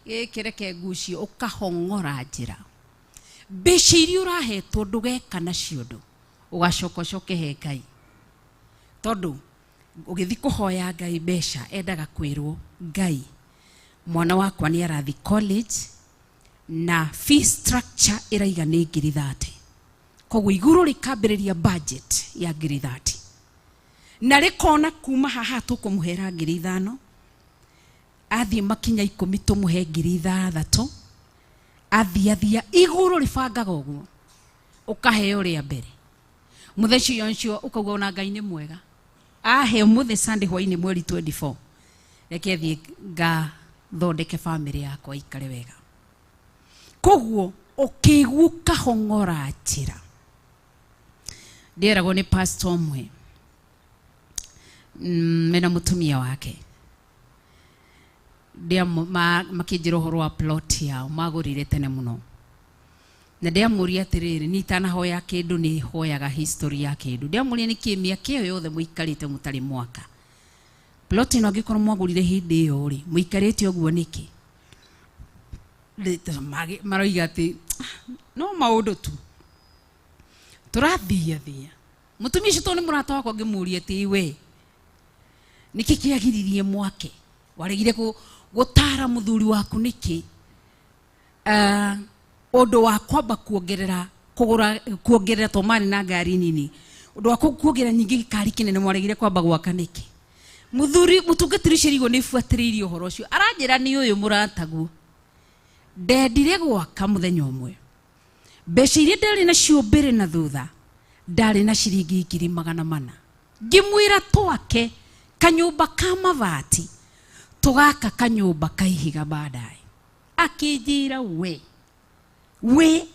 gĩkĩ reke ngucio ũkahong'ora njĩra mbeca iria ũrahetwo ndũgeka nacio ũndũ ũgacoka ũcoke he Ngai tondũ ũgĩthiĩ kũhoya Ngai mbeca endaga kwĩrwo Ngai mwana wakwa nĩ arathi college na fee structure ĩraiga nĩ ngiri 30 koguo igũrũ rĩkambĩrĩria budget ya ngiri 30 na rĩkona kuma haha tũkũmũhera ngiri 5 athiĩ makinya 10 tũmũhe ngiri 6 athiathia igũrũ rĩbangaga ũguo ũkaheo rĩa mbere mũthenya ũcio ũkauga ona Ngai nĩ mwega ahe ũmũthĩ Sunday hwainĩ mweri 24 reke thiĩ ngathondeke family yakwa ikare wega koguo ũkĩigua ũkahong'ora njĩra ndĩeragwo nĩ pastor ũmwe mena mũtumia wake makĩnjĩra ũhoro wa plot yao magũrire tene mũno Na ndĩamũria atĩrĩrĩ, niĩ itanahoya kĩndũ nĩ hoyaga history ya kĩndũ. Ndĩamũria nĩkĩ mĩaka ĩyo yothe mũikarĩte mũtarĩ mwaka. Plot ĩno angĩkorwo mwagũrire hĩndĩ ĩyo rĩ, mũikarĩte ũguo nĩkĩ? Maroiga atĩ no maũndũ tu. Tũrathia thia. Mũtumia ũcio tondũ nĩ mũrata wakwa ngĩmũria atĩ we, nĩkĩ kĩagiririe mwake? Waregire gũtara mũthuri waku nĩkĩ? Ũndũ wa kwamba kuongerera kũgũra kuongerera to marĩ na ngari nini. Ũndũ wa kuongerera nyingĩ gĩkari kĩnene mwaregire kwamba gwaka nĩkĩ? Mũthuri mũtungatĩri ũcio arigwo nĩ buatĩrĩirie ũhoro ũcio. Aranjĩra nĩ ũyũ mũrataguo. Ndendire gwaka mũthenya ũmwe. Mbeca iria ndarĩ nacio mbere na thutha, ndarĩ na ciringi 400,000. Ngĩmwĩra twake kanyũmba ka mabati, tũgaka kanyũmba ka ihiga baadaye. Akĩnjĩra we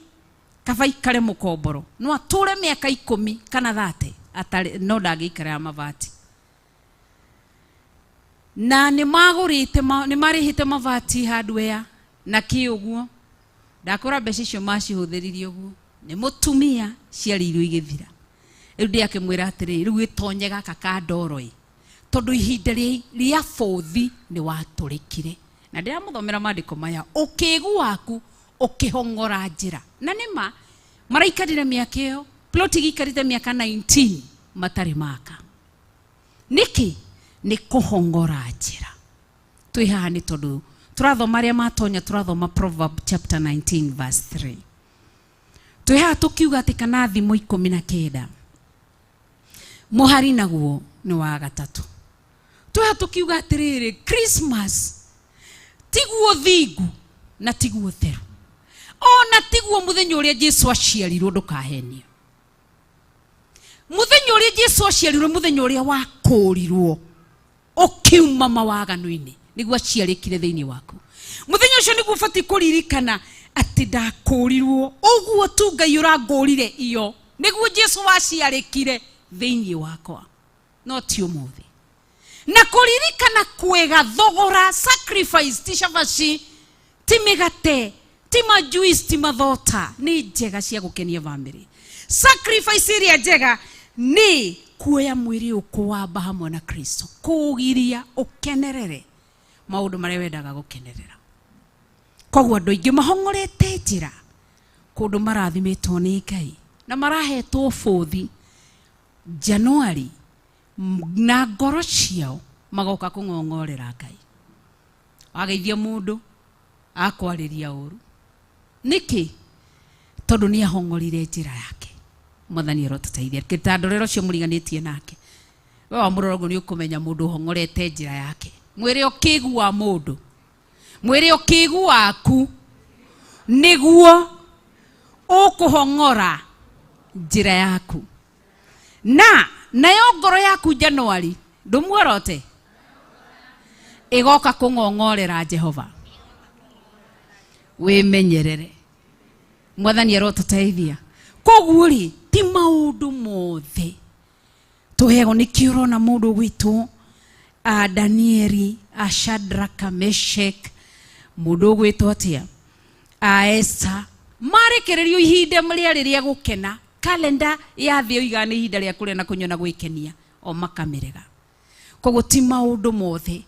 kaba ikare mũkomboro, no atũre mĩaka 10 kana 30 atarĩ, no ndangĩikara ya mabati. Na nĩ magũrĩte nĩ marĩhĩte mabati hardware na kĩ ũguo. Ndakora mbeca icio macihũthĩririe ũguo. Nĩ mũtumia ciarĩirwo igĩthira. Rĩu ndĩ akĩmwĩra atĩrĩrĩ, rĩu gĩtonye gaka ka ndoro ĩ, tondũ ihinda rĩa bũthi nĩ watũrĩkire. Na ndĩramũthomera maandĩko maya, ũkĩgu waku ũkĩhong'ora njĩra. Na nĩ ma maraikarire mĩaka ĩyo, plot ĩgĩikarĩte mĩaka 19 matarĩ maka. Nĩkĩ? Nĩ kũhong'ora njĩra. Twĩ haha nĩ tondũ tũrathoma arĩa matonya, tũrathoma Proverb chapter 19 verse 3. Twĩ haha tũkiuga atĩ kana thimo 19 mũhari naguo nĩ wa 3. Twĩ haha tũkiuga atĩrĩrĩ, Christmas tiguo thingu na tiguo theru, ona tiguo mũthenya ũrĩa Jesu aciarirwo. Ndũkahenio. Mũthenya ũrĩa Jesu aciarirwo, mũthenya ũrĩa wakũrirwo ũkiuma mawaganu-inĩ, nĩguo aciarĩkire thĩinĩ waku. Mũthenya ũcio nĩguo ũbatiĩ kũririkana atĩ ndakũrirwo ũguo tu Ngai ũrangũrire iyo, nĩguo Jesu waciarĩkire thĩinĩ wakwa, no ti ũmũthĩ. Na kũririkana kwega thogora, sacrifice ti cabaci, ti mĩgate, ti majuice, ti mathota, nĩ njega cia gũkenia bamĩrĩ. Sacrifice ĩrĩa njega nĩ kuoya mwĩrĩ ũkũwamba hamwe na Kristo, kũũgiria ũkenerere maũndũ marĩa wendaga gũkenerera. Koguo andũ aingĩ mahong'orete njĩra kũndũ marathimĩtwo nĩ Ngai na marahetwo bũthi Januari na ngoro ciao magoka kũng'ong'orera Ngai. Wageithia mũndũ akwarĩria ũru. Nĩkĩ? Tondũ nĩ ahong'orire njĩra yake. Mwathani arotũteithia. Kĩtandorero ũcio mũriganĩtie nake, we wamũrora ũguo nĩ ũkũmenya mũndũ ũhong'orete njĩra yake. Mwĩre ũkĩgu wa mũndũ, mwĩre ũkĩgu waku nĩguo ũkũhong'ora njĩra yaku. Na nayo ngoro yaku Januari ndũmuorote ĩgoka kũng'ong'orera Jehova. Wĩmenyerere. Mwathani arotũteithia. Koguo rĩ, ti maũndũ mothe tũheagwo. Nĩkĩo ũrona mũndũ ũgwĩtwo Danieli, Shadraka, Meshek, mũndũ ũgwĩtwo atĩa, Esther, marekererio ihinda rĩarĩ rĩa gũkena. Kalenda ya thĩ yoigaga nĩ ihinda rĩa kũrĩa na kũnyua na gwĩkenia, o makamĩrega. Koguo ti maũndũ mothe,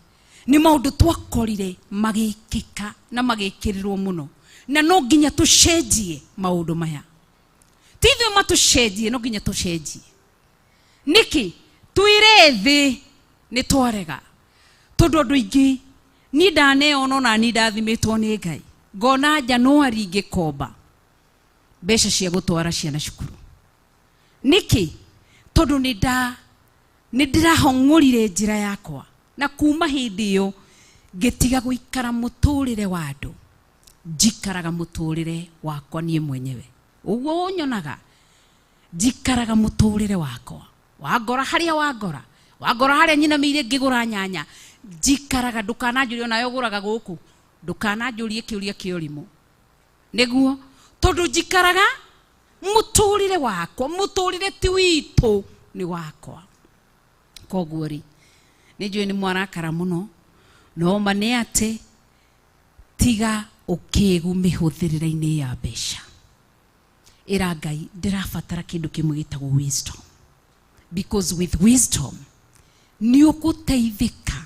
nĩ maũndũ twakorire magĩkĩka na magĩkĩrĩrwo mũno, na no nginya tũcenjie maũndũ maya. Ti ithuĩ matũcenjie, no nginya tũcenjie. Nĩkĩ? Twĩre thĩ nĩ twarega, tondũ andũ aingĩ niĩ ndaneyona ona niĩ ndathimĩtwo nĩ Ngai, ngona Januari ngĩkomba mbeca cia gũtwara ciana cukuru. Nĩkĩ? Tondũ nĩ ndĩrahong'orire njĩra yakwa, na kuma hĩndĩ ĩyo ngĩtiga gũikara mũtũrĩre wa andũ, njikaraga mũtũrĩre wakwa niĩ mwenyewe. Ũguo ũnyonaga njikaraga mũtũrĩre wakwa, wangora harĩa wangora, wangora harĩa nyinamĩire ngĩgũra nyanya, njikaraga. Ndũkananjũrie onawe ũgũraga gũkũ, ndũkananjũrie kĩũria kĩa ũrimũ, nĩguo tondũ njikaraga mũtũrĩre wakwa. Mũtũrĩre ti witũ, nĩ wakwa. Koguo rĩ, nĩ njũĩ nĩ mwarakara mũno, no ma nĩ atĩ tiga ũkĩgu mĩhũthĩrĩre-inĩ ya mbeca. Ĩra Ngai ndĩrabatara kĩndũ kĩmwe gĩtagwo wisdom, because with wisdom nĩ ũgũteithĩka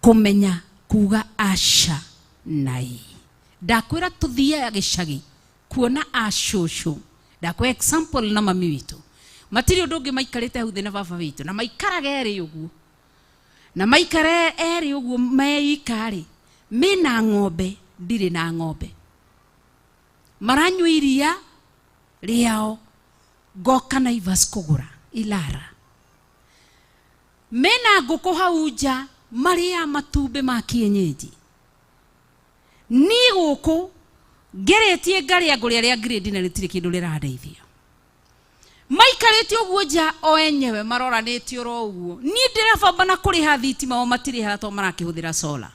kũmenya kuga aca na ĩ. Ndakwĩra tũthiaga gĩcagi kuona acũcũ, ndakwa example na mami witũ matirĩ ũndũ ũngĩ maikarĩte hau thĩ na baba witũ, na maikaraga erĩ ũguo, na maikara erĩ ũguo meika-rĩ, mena ng'ombe, ndirĩ na ng'ombe, maranyua iria rĩao, ngoka Naivas kũgũra ilara, mena ngũkũ hau nja marĩaga matumbĩ ma kienyeji, niĩ gũkũ ngeretie ngarĩa ngũrĩa rĩa grade na rĩtirĩ kĩndũ rĩrandeithia. Maikarĩte ũguo nja o enyewe maroranĩte oro ũguo, niĩ ndĩrabamba na kũrĩha thitima o matirĩhaga tondũ marakĩhũthĩra solar.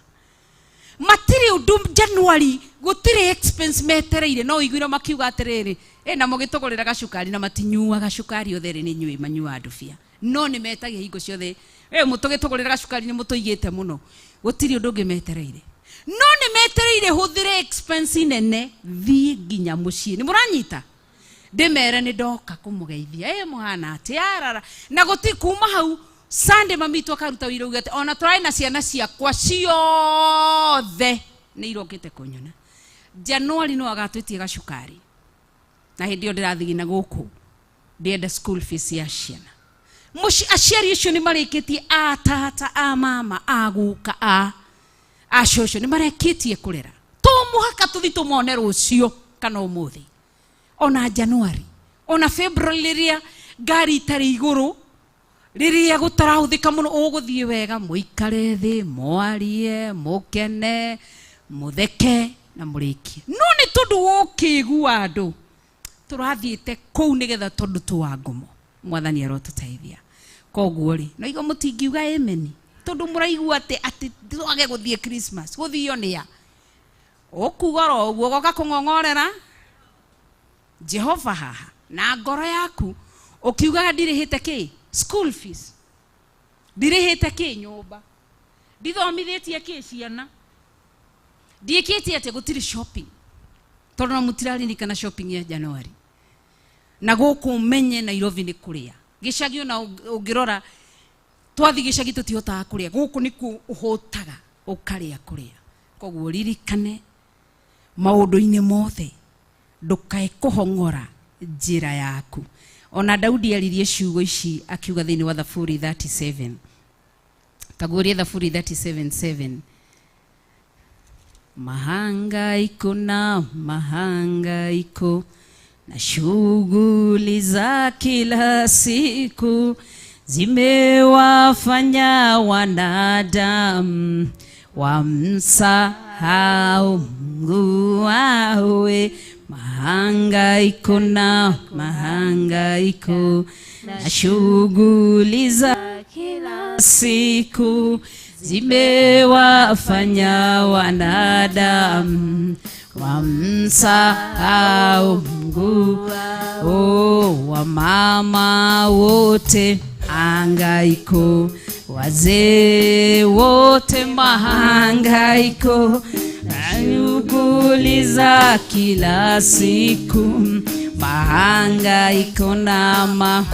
Matirĩ ũndũ January gũtirĩ expense metereire, no ũiguire makiuga atĩrĩrĩ, na mũgĩtũgũrĩra gacukari, na matinyuaga cukari othe erĩ nĩ inyuĩ manyuaga ndubia, no nĩ metagia hingo ciothe, mũtũgĩtũgũrĩra gacukari nĩ mũtũigĩte mũno, gũtirĩ ũndũ ũngĩ metereire, no nĩ metereire hũthĩre expense nene thiĩ nginya mũciĩ. Nĩ mũranyita? Ndĩmere nĩ ndoka kũmũgeithia, mũhana atĩa arara, na gũtirĩ kuma hau Sunday mami witũ akaruta wĩra uge atĩ ona tũrarĩ na ciana ciakwa ciothe nĩ irokĩte kũnyona. January no agatwĩtie gacukari, na hĩndĩ ĩyo ndĩrathiĩ na gũkũ ndĩenda school fees ya ciana. Mũciĩ aciari acio nĩ marĩkĩtie, a tata, a mama, a guka, a cũcũ nĩ marekĩtie kũrera, to mũhaka tũthiĩ tũmone rũciũ kana ũmũthĩ, ona January ona February rĩrĩa ngari itarĩ igũrũ, rĩrĩa gũtarahũthĩka mũno, ũgũthiĩ wega mũikare thĩ mwarie mũkene mũtheke na mũrĩkie. No nĩ tondũ wokĩgu wa andũ tũrathiĩte kũu nĩgetha tondũ twa ngomo, mwathani arotũteithia. Koguo rĩ, no igo mũtingiuga amen tondũ mũraigua atĩ twage gũthiĩ Christmas, gũthio nĩ a ũkuga oro ũguo ũgoka kũng'ong'orera Jehova haha na ngoro yaku ũkiugaga ndirĩhĩte kĩ school fees, ndirĩhĩte kĩ nyũmba, ndithomithĩtie kĩ ciana, ndiĩkĩte atĩa, gũtirĩ shopping tondũ na mũtiraririkana shopping ya January. Na gũkũ menye Nairobi nĩ kũrĩa gĩcagi, ona ũngĩrora twathi gĩcagi tũtihotaga kũrĩa, gũkũ nĩkuo ũhũtaga ũkarĩa kũrĩa. Koguo ririkane maũndũ-inĩ mothe ndũkae kũhong'ora njĩra yaku. Ona Daudi aririe ciugo ici akiuga thĩinĩ wa Thaburi 37, taguũria Thaburi 37:7, mahangaiko na mahangaiko na shughuli za kila siku zimewafanya wanadamu wamsahau Mungu wawe. Mahangaiko na mahangaiko na shughuli za kila siku zimewafanya wanadamu wamsahau Mungu. Oh, wamama wote hangaiko, wazee wote mahangaiko na shughuli za kila siku, mahangaiko na mahangaiko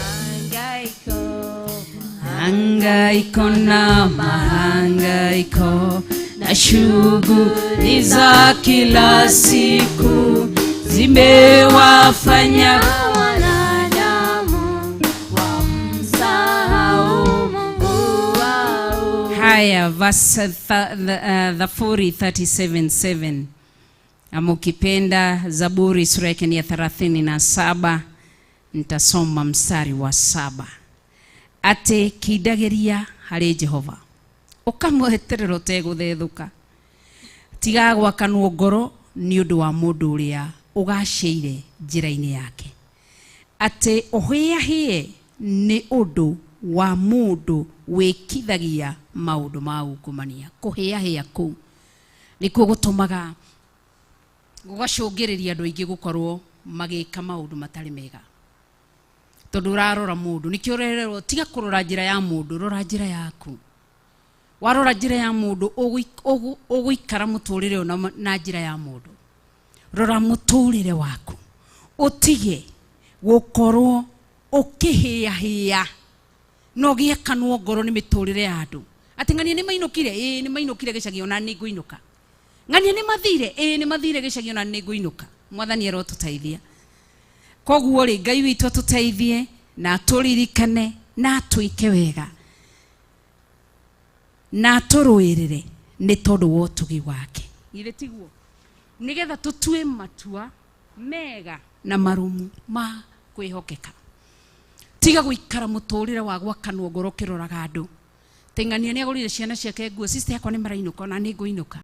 na mahangaiko na shughuli za kila siku zimewafanya wanadamu wamsahau Mungu wao. Haya, verse Thaburi 37:7, ama ukipenda Zaburi sura yake ni ya 37, nitasoma mstari wa 7. Ate kindagiria harĩ Jehova, ũkamweterera ũtegũthethũka, tiga gwakanwo ngoro nĩ ũndũ wa mũndũ ũrĩa ũgacĩire njĩra-inĩ yake, atĩ ũhĩahĩe nĩ ũndũ wa mũndũ wĩkithagia maũndũ ma ungumania. Kũhĩahĩa kũu nĩkuo gũtũmaga gũgacũngĩrĩria andũ aingĩ gũkorwo magĩka maũndũ matarĩ mega, tondũ ũrarora mũndũ. Nĩkĩo ũrererwo tiga kũrora njĩra ya mũndũ, rora njĩra yaku. Warora njĩra ya mũndũ ũgũikara mũtũrĩre ũyũ na njĩra ya mũndũ. Rora mũtũrĩre waku, ũtige Gũkorwo ũkĩhĩahĩa na ũgĩakanwo ngoro nĩ mĩtũrĩre ya andũ. Atĩ ng'ania nĩ mainũkire, ĩĩ nĩ mainũkire gĩcagi ona nĩ ngũinũka. Ng'ania nĩ mathire, ĩĩ nĩ mathire gĩcagi ona nĩ ngũinũka. Mwathani arotũteithia. Koguo rĩ, Ngai witũ atũteithie na atũririkane na atwĩke wega na atũrũĩrĩre nĩ tondũ wa ũtugi wake. Githĩ tiguo? Nĩgetha tũtue matua mega na marumu ma kwĩhokeka. Tiga gũikara mũtũrĩre wa gwakanwo ngoro ũkĩroraga andũ. Teng'ania nĩ agũrire ciana ciake nguo, sister yakwa nĩ marainũka ona nĩ ngũinũka.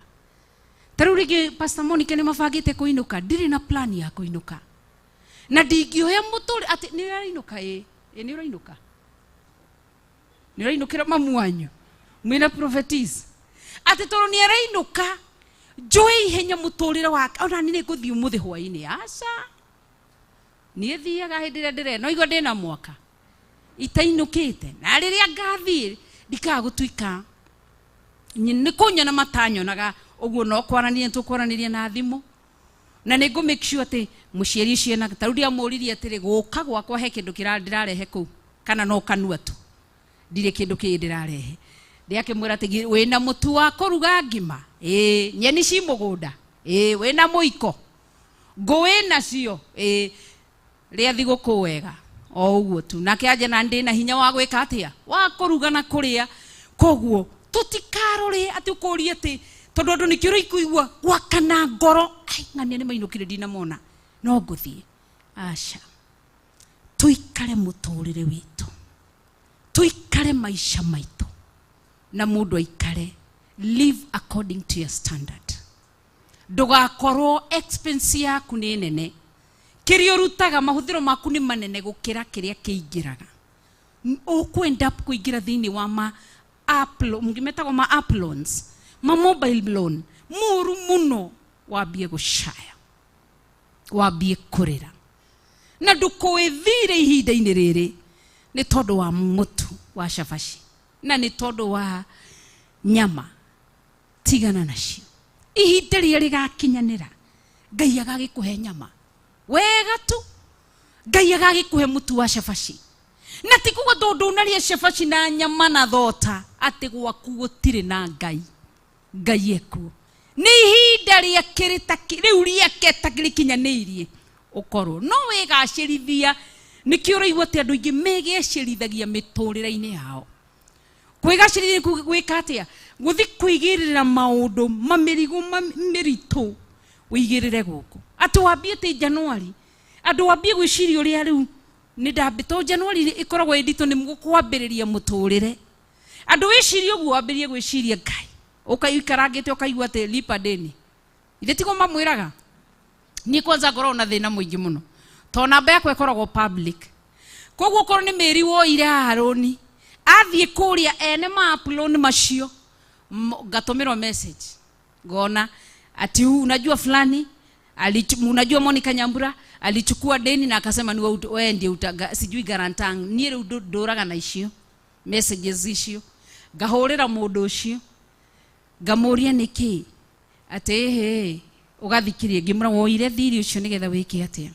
Ta rĩu rĩngĩ Pastor Monica nĩ mabangĩte kũinũka, ndirĩ na plan ya kũinũka. Na ndingĩoya mũtũrĩre atĩ nĩ ũrainũka ĩ, ĩ nĩ ũrainũka. Nĩ ũrainũkĩra mamu wanyu. Mwĩna prophetess. Atĩ tondũ nĩ arainũka, njoe ihenya mũtũrĩre wake, ona niĩ nĩ ngũthiĩ ũmũthĩ hwaĩ-inĩ. Aca. Niĩ thiaga hĩndĩ ĩrĩa ndĩrenda, no igua ndĩna mwaka. Itainũkĩte. Na rĩrĩa ngathiĩ, ndikaga gũtuĩka nĩ kũnyona matanyonaga ũguo no kwaranĩria tũkwaranĩria na thimũ. Na nĩ ngũ make sure atĩ mũciari ũcio na ta rĩu ndiamũririe atĩrĩ gũka gwakwa he kĩndũ ndĩrarehe kũu kana no kanua tu. Ndirĩ kĩndũ kĩngĩ ndĩrarehe. Ndĩakĩmwĩra atĩ wĩna mũtu wa kũruga ngima, ĩĩ nyeni ci mũgũnda, ĩĩ wĩna mũiko, ngũ wĩnacio, ĩĩ rĩa thigũkũ wega o ũguo tu. Nake anja na ndĩna hinya wa gwĩka atĩa, wa kũruga na kũrĩa. Koguo tũtikarore atĩ ũkũrie atĩ tondũ andũ nĩkĩo ũraigua gwakana ngoro, ai ng'ania nĩ mainũkire ndinamona no ngũthiĩ. Aca, tũikare mũtũrĩre witũ, tũikare maica maitũ, na mũndũ aikare live according to your standard. Ndũgakorwo expense yaku nĩ nene, kĩrĩa ũrutaga mahũthĩro maku nĩ manene gũkĩra kĩrĩa kĩingĩraga. Ũkwenda kũingĩra thĩinĩ wa ma app metagwo ma app loans, ma mobile loan mũru mũno, wambie gũcaya, wambie kũrĩra na ndũkũĩthire ihinda-inĩ rĩrĩ nĩ tondũ wa mũtu wa cabaci na nĩ tondũ wa nyama. Tigana nacio, ihinda rĩrĩa rĩgakinyanĩra Ngai agagĩkũhe nyama wega tu, Ngai agagĩkũhe mũtu wa cabaci. Na ti kuga tondũ ndũnarĩa cabaci na nyama na thota atĩ gwaku gũtirĩ na Ngai. Ngai ekuo. Nĩ ihinda rĩake rĩu rĩake ta rĩkinyanĩirie ũkorwo no wĩgacĩrithia. Nĩkĩo ũraigua atĩ andũ aingĩ megecĩrithagia mĩtũrĩre-inĩ yao. Kwĩgacĩrithia nĩ gwĩka atĩa? Gũthiĩ kũigĩrĩra maũndũ mamĩrigo mĩritũ ũigĩrĩre gũkũ. Atĩ wambie atĩ Januari, andũ wambie gwĩciria ũrĩa rĩu nĩ ndambĩ, tondũ Januari ĩkoragwo ĩ nditũ nĩ kwambĩrĩria mũtũrĩre. Andũ wĩcirie ũguo wambĩrĩrie gwĩciria Ngai, ũkaikarangĩte ũkaigua atĩ lipa deni. Ithe tiguo mamwĩraga? Niĩ kwanza ngoragwo na thĩna mũingĩ mũno tondũ namba yakwa ĩkoragwo public. Koguo okorwo nĩ mĩri woire haha rũni, athiĩ kũrĩa ene ma app loan macio, ngatũmĩrwo message ngona ati unajua fulani unajua Monica Nyambura alichukua deni na akasema ni wewe ndiye sijui guarantor. Niĩ rĩu ndũraga na icio messages icio, ngahũrĩra mũndũ ũcio ngamũria nĩkĩ atĩ ĩhĩ ũgathikirie, ngĩmwĩra woire thiri ũcio nĩgetha wĩke atĩa,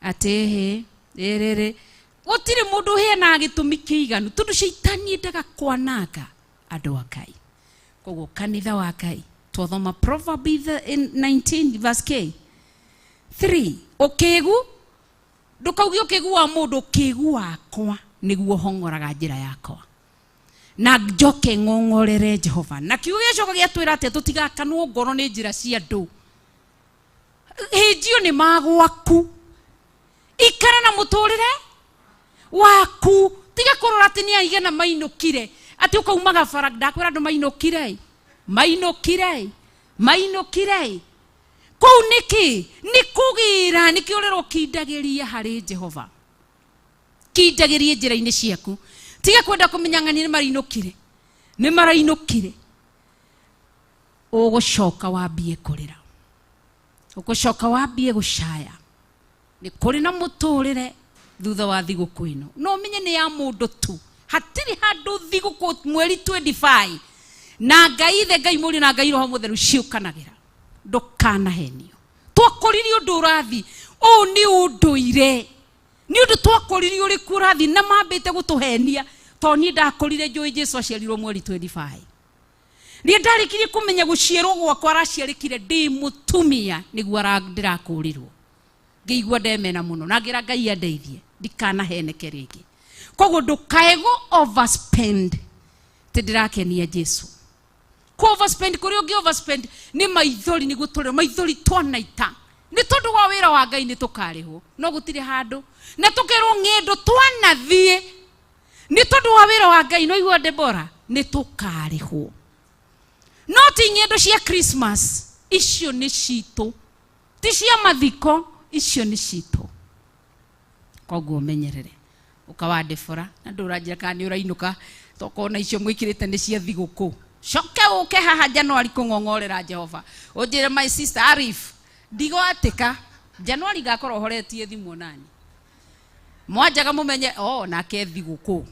atĩ ĩhĩ ĩrĩrĩ. Gũtirĩ mũndũ ũheanaga gĩtũmi kĩiganu tondũ caitani endaga kwananga andũ a Ngai. Koguo kanitha wa Ngai twathoma Proverb 19 verse K 3, ũkĩgu ndũkauge ũkĩgu wa mũndũ, ũkĩgu wakwa nĩguo hong'oraga njĩra yakwa na njoke ng'ong'orere Jehova. Na kiugo gĩacoka gĩatwĩra atĩa? Tũtigakanwo ngoro nĩ njĩra cia andũ. Hĩnjio nĩ magwaku, ikara na mũtũrĩre waku, tiga kũrora atĩ nĩ aigana mainũkire, atĩ ũkaumaga bara. Ndakwĩra andũ mainũkire, mainũkire, mainũkire kũu nĩkĩ? Nĩ kũgĩra, nĩkĩo ũrerwo kindagĩria harĩ Jehova, kindagĩrie njĩra-inĩ ciaku, tiga kwenda kũmenya ng'ania nĩ marainũkire, nĩ marainũkire. Ũgũcoka wambie kũrĩra, ũgũcoka wambie gũcaya. Nĩ kũrĩ na mũtũrĩre thutha wa thigũkũ ĩno, no ũmenye nĩ ya mũndũ tu, hatirĩ handũ thigũkũ mweri 25 na Ngai ithe, Ngai mũriũ na Ngai Roho Mũtheru ciũkanagĩra. Ndũkanahenio, twakoririe ũndũ ũrathi ũũ nĩ ũndũire. Nĩ ũndũ twakoririe ũrĩkũ ũrathiĩ na mambĩte gũtũhenia tondũ niĩ ndakorire njũĩ Jesu aciarirwo mweri 25. Rĩrĩa ndarĩkirie kũmenya gũciarwo gwakwa araciarĩkire ndĩ mũtumia nĩguo ndĩrakũrirwo. Ngĩigua ndemena mũno na ngĩra Ngai andeithie ndikanaheneke rĩngĩ. Koguo ndũkae gũ overspend atĩ ndĩrakenia Jesu. Kũ overspend kũrĩa ũngĩ overspend nĩ maithori nĩguo tũrĩo maithori twanaita. Nĩ tondũ wa wĩra wa Ngai nĩ tũkarĩhwo no gũtirĩ handũ na tũkerwo ng'endo twanathiĩ nĩ tondũ wa wĩra wa Ngai no igua Debora nĩ tũkarĩhwo. No ti ng'endo cia Christmas icio nĩ citũ, ti cia mathiko icio nĩ citũ. Koguo menyerere ũkawa Debora na ndũranjĩra kana nĩ ũrainũka tokona icio mwĩkĩrĩte nĩ cia thigũkũ. Coke ũke haha Januari kũng'ong'orera Jehova ũnjĩre my sister Arif ndigwatĩka Januari ngakorwo horetie thimũ nani mwanjaga mũmenye oh nake thigũkũ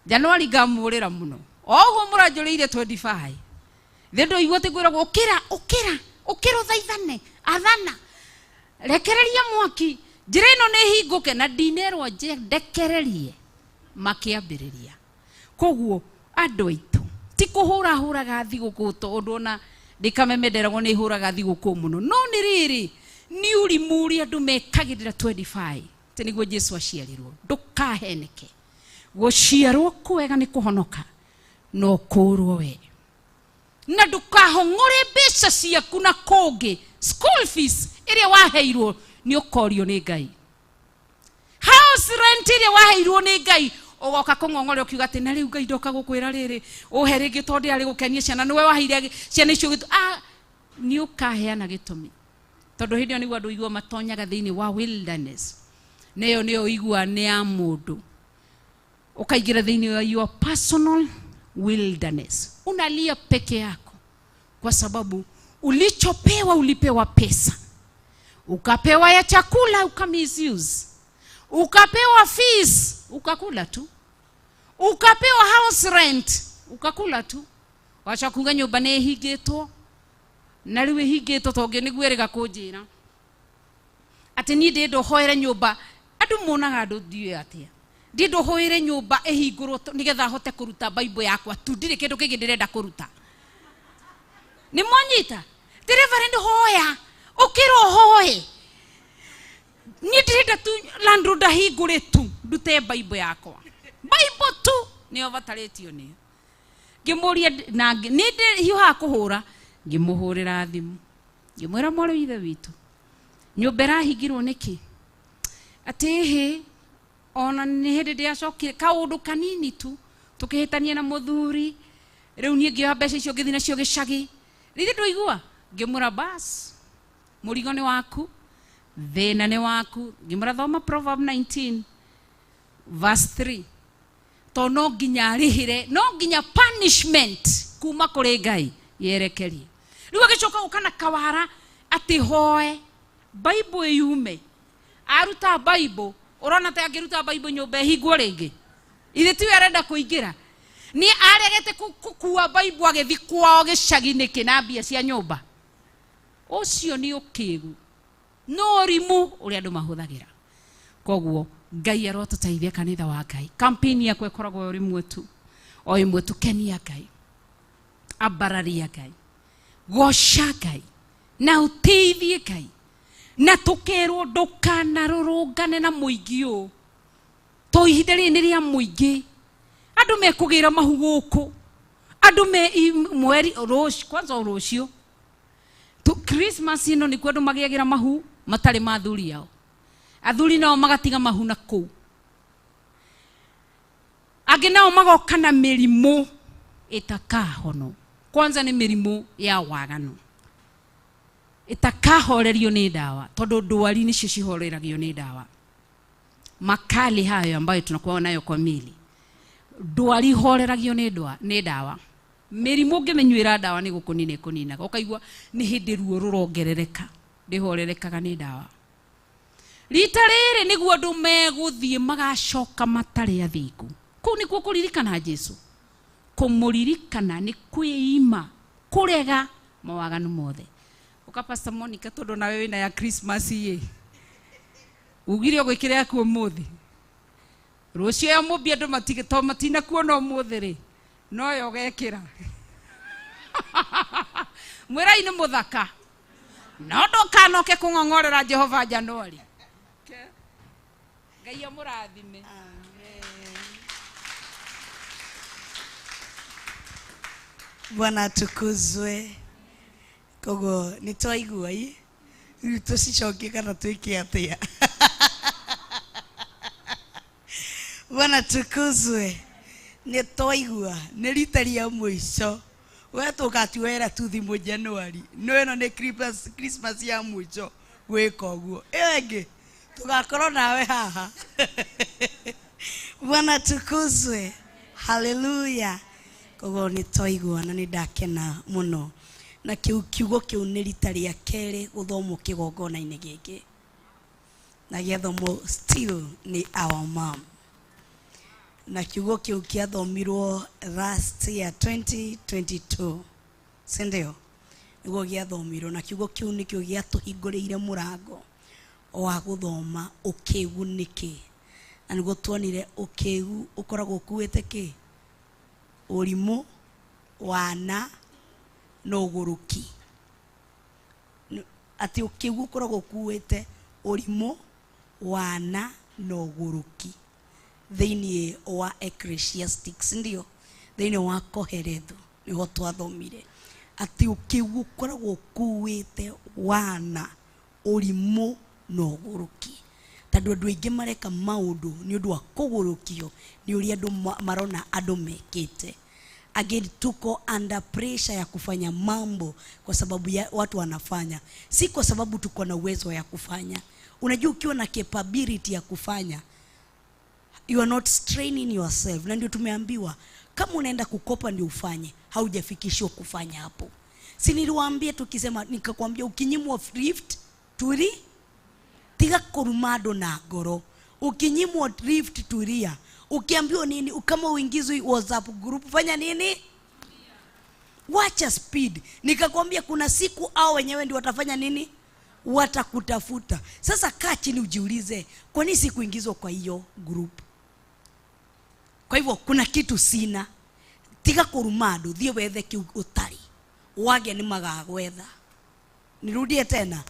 Januari ngamũrĩra mũno o ũguo mũranjũrĩire 25 thĩ ndũigua atĩ ngwĩragwo ũkĩra ũkĩra ũkĩra ũthaithane athana rekereria mwaki njĩra ĩno nĩ hingũke na ndinerwo ndekererie makĩambĩrĩria. Koguo andũ aitũ ti kũhũra hũraga thigũkũ tondũ ona ndĩkameme nderagwo nĩ hũraga thigũkũ mũno no nĩ rĩrĩ nĩ ũrimũ ũrĩa andũ mekagĩrĩra 25 atĩ nĩguo Jesu aciarirwo. Ndũkaheneke gũciarwo kwega nĩ kũhonoka no kũrwo we na ndũkahong'ore mbeca ciaku na kũngĩ. School fees ĩrĩa waheirwo nĩ ũkorio nĩ Ngai, house rent ĩrĩa waheirwo nĩ Ngai ũgoka kũng'ong'ora ũkiuga atĩ na rĩu Ngai ndoka gũkwĩra rĩrĩ ũhe rĩngĩ tondũ ndĩrarĩ gũkenia ciana nĩwe waheire ciana icio nĩ ũkaheana gĩtũmi tondũ hĩndĩ ĩyo nĩguo andũ igua matonyaga thĩinĩ wa wilderness nĩyo nĩyo igua nĩ ya mũndũ ũkaingĩra thĩinĩ wa your personal wilderness unalia peke yako kwa sababu ulichopewa ulipewa pesa, ukapewa ya chakula ukamisuse, ukapewa fees ukakula tu, ukapewa house rent ukakula tu, wacha kuga nyũmba nĩ ĩhingĩtwo na rĩu ĩhingĩtwo tondũ nĩguo ĩrĩga kũnjĩra atĩ niĩ ndĩrenda ũhoere nyũmba. Andũ monaga andũ ndiũĩ atĩa ndĩrenda ũhoere nyũmba ĩhingũrwo nĩgetha hote kũruta Bible yakwa tu ndirĩ kĩndũ kĩngĩ ndĩrenda kũruta. Nĩ mwanyita Reverend hoya ũkĩra ũhoe niĩ ndĩrenda tu landlord ahingũre tu ndute Bible yakwa Bible tu nĩyo batarĩtio nĩyo. Ngĩmũria na nĩ hiũhaga kũhũra ngĩmũhũrĩra thimũ ngĩmwĩra mwarĩ wa ithe witũ nyũmba ĩrahingirwo nĩkĩ atĩ hĩ ona nĩ hĩndĩ ndĩracokire kaũndũ kanini tu tũkĩhĩtania na mũthuri rĩu niĩ ngĩoya mbeca icio ngĩthiĩ nacio gĩcagi rĩrĩ ndũigua ngĩmwĩra bas mũrigo nĩ waku thĩna nĩ waku ngĩmwĩra thoma Proverb 19 verse 3 to no nginya arĩhĩre no nginya punishment kuma kũrĩ Ngai yerekerie. Rĩu agĩcoka gũka na kawara atĩ hoe Bible yume aruta Bible ũrona ta angĩruta Bible nyũmba ĩhingwo rĩngĩ ithe tiwe arenda kũingĩra nĩ aregete kũkua Bible agĩthiĩ kwao gĩcagi nĩkĩ na mbia cia nyũmba. Ũcio nĩ ũkĩgu no ũrimũ ũrĩa andũ mahũthagĩra. Koguo Ngai arotũteithia kanitha wa Ngai. Campaign yakwa ĩkoragwo ĩrĩ ĩmwe tu o ĩmwe tu, kenia Ngai, ambararia Ngai, goca Ngai na ũteithie Ngai na tũkerwo ndũkanarũrũngane na mũingĩ ũyũ to ihinda rĩrĩ nĩ rĩa mũingĩ. Andũ mekũgĩra mahu gũkũ andũ me mweri rũciũ kwanza rũciũ Christmas ĩno nĩkuo andũ magĩagĩra mahu matarĩ ma athuri ao athuri nao magatiga mahu na kũu angĩ nao magoka na mĩrimũ ĩtakahono. Kwanza nĩ mĩrimũ ya waganu ĩtakahorerio nĩ ndawa tondũ ndwari nĩcio cihoreragio nĩ ndawa. Makali hayo ambayo tunakuwa nayo kwa mili ndwari horeragio nĩ ndawa. Mĩrimũ ũngĩmĩnyuĩra ndawa nĩ gũkũnina ĩkũninaga ũkaigua nĩ hĩndĩ ruo rũrongerereka ndĩhorerekaga nĩ ndawa. Rita rĩrĩ nĩguo andũ megũthiĩ magacoka matarĩ athingu. Kũu nĩkuo kũririkana Jesu. Kũmũririkana nĩ kwĩima kũrega mawaganu mothe. Ũka Pastor Monica tondũ nawe wĩna ya Christmas ĩ Ugire ũgwĩkĩra yaku ũmũthĩ. Rũciũ ya mũmbi andũ to matinakuona ũmũthĩ rĩ, noyo ũgekĩra. Mwĩrai nĩ mũthaka. No ndũkanoke kũng'ong'orera Jehova Januari. Ngai amũrathime. Bwana atukuzwe. Koguo nĩ twaigua i rĩu tũcicokie kana twĩke atĩa? Bwana atukuzwe. Nĩ twaigua nĩ rita rĩa mũico we tũgatiwera tu thimũ Januari, no ĩno nĩ Christmas ya mũico gwĩka ũguo. Ĩyo ĩngĩ tũgakorwo nawe haha. Bwana atukuzwe. Haleluya. Koguo nĩ twaigua na nĩ ndakena mũno. Na kiu kiugo kiu nĩ rita rĩa kerĩ gũthomwo kĩgongona-inĩ gĩkĩ, na gĩathomwo still nĩ our mom, na kiugo kiu kĩathomirwo last year 2022, si ndio? Nĩguo gĩathomirwo, na kiugo kiu nĩkĩo gĩatũhingũrĩire mũrango wa gũthoma ũkĩgu nĩkĩ, na nĩguo tuonire ũkĩgu ũkoragwo ũkuĩte kĩ, ũrimũ, wana na ũgũrũki. Atĩ ũkĩgu ũkoragwo ũkuĩte ũrimũ, wana na ũgũrũki thĩinĩ wa Ecclesiastics, ndio thĩinĩ wa Kohelethu nĩho twathomire atĩ ũkĩgu ũkoragwo ũkuĩte wana, ũrimũ na ũgũrũki, tondũ andũ aingĩ mareka maũndũ nĩ ũndũ wa kũgũrũkio nĩ ũrĩa andũ marona andũ mekĩte. Again, tuko under pressure ya kufanya mambo kwa sababu ya watu wanafanya, si kwa sababu tuko na uwezo ya kufanya. Unajua ukiwa na capability ya kufanya, you are not straining yourself. Na ndio tumeambiwa kama unaenda kukopa ndio ufanye, haujafikishwa kufanya hapo. Si niliwaambia tukisema, nikakwambia ukinyimwa lift turi tiga kurumado na ngoro. Ukinyimwa lift tulia. Ukiambiwa nini, kama uingizwi WhatsApp group fanya nini? Wacha speed. Nikakwambia kuna siku hao wenyewe ndio watafanya nini? Watakutafuta. Sasa kaa chini ujiulize, kwa nini sikuingizwa kwa hiyo group? Kwa hivyo kuna kitu sina. Tiga kurumado, thiĩ wethe kĩu ũtarĩ. Wage nĩ magagwetha. Nirudie tena.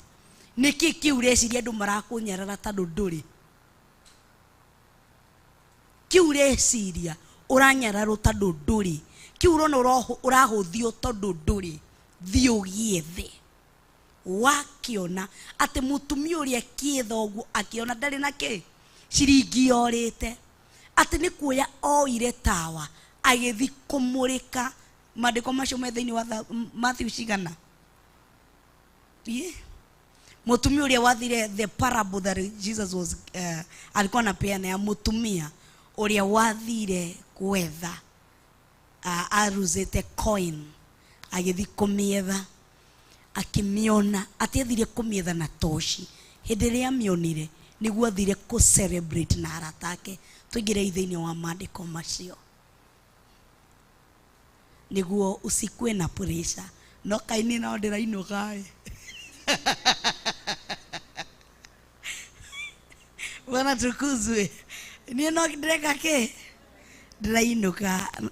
Nĩkĩ kĩu ũreciria andũ marakũnyarara tondũ ndũrĩ? Kĩu ũreciria ũranyararwo tondũ ndũrĩ. Kĩu ũrona ũrahũthio tondũ ndũrĩ. Thiĩ ũgĩethe. Wakiona atĩ mũtumia ũrĩa kĩetha ũguo akĩona ndarĩ na kĩ, ciringi yorĩte, atĩ nĩ kuoya oire tawa agĩthi kũmũrĩka. Maandĩko macio me thĩinĩ wa Matthew cigana? Mũtumia ũrĩa wathire, the parable that Jesus was alikuwa anapeana ya mũtumia ũrĩa wathire gwetha, aruzĩte coin agĩthi kũmĩetha, akĩmĩona, atĩ athire kũmĩetha na toci. Hĩndĩ ĩrĩa amĩonire nĩguo athire kũ celebrate na arata ake. Tũingĩre thĩinĩ wa maandĩko macio nĩguo usikue na pressure. No kaini no ndĩrainũka ĩ. Bwana tukuzwe. Niĩ no ndĩreka kĩ? Ndĩrainũka.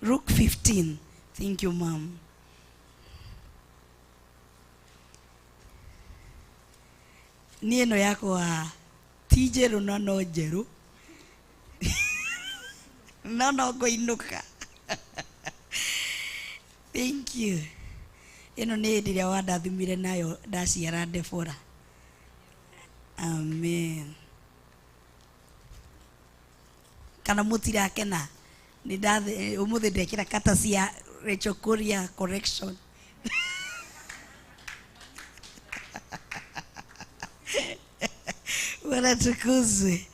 Luke 15. Thank you, ma'am. Niĩ ĩno yakwa ti njerũ na no njerũ. No no ngũinũka. Thank you. Ĩno nĩ hĩndĩ ĩrĩa wandathimire nayo ndaciara Deborah. Amen. Kana mũtirakena? Nĩ ndathĩ ũmũthĩ ndekĩra kata cia Rachel Kuria correction. Bwana tukuzwe.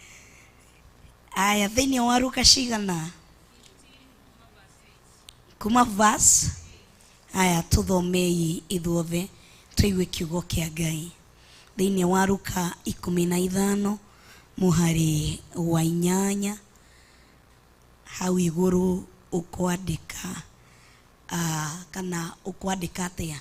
Aya, thĩinĩ wa Luka cigana? Kuma verse. Aya, tũthomei ithuothe tũigue kiugo kĩa Ngai. Thĩinĩ wa Luka 15 mũhari wa 8 hau igũrũ ũkwandĩka, kana ũkwandĩka atĩa?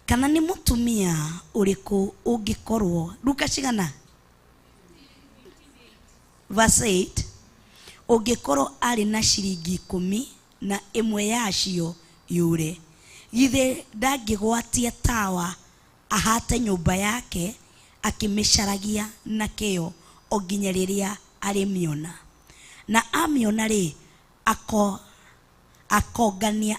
Kana nĩ mũtumia ũrĩkũ ũngĩkorwo Luka cigana verse 8 ũngĩkorwo arĩ na ciringi ikũmi na ĩmwe yacio yũre, githĩ ndangĩgwatia tawa ahate nyũmba yake akĩmĩcaragia na kĩyo o nginya rĩrĩa arĩmĩona? Na amĩona rĩ, akongania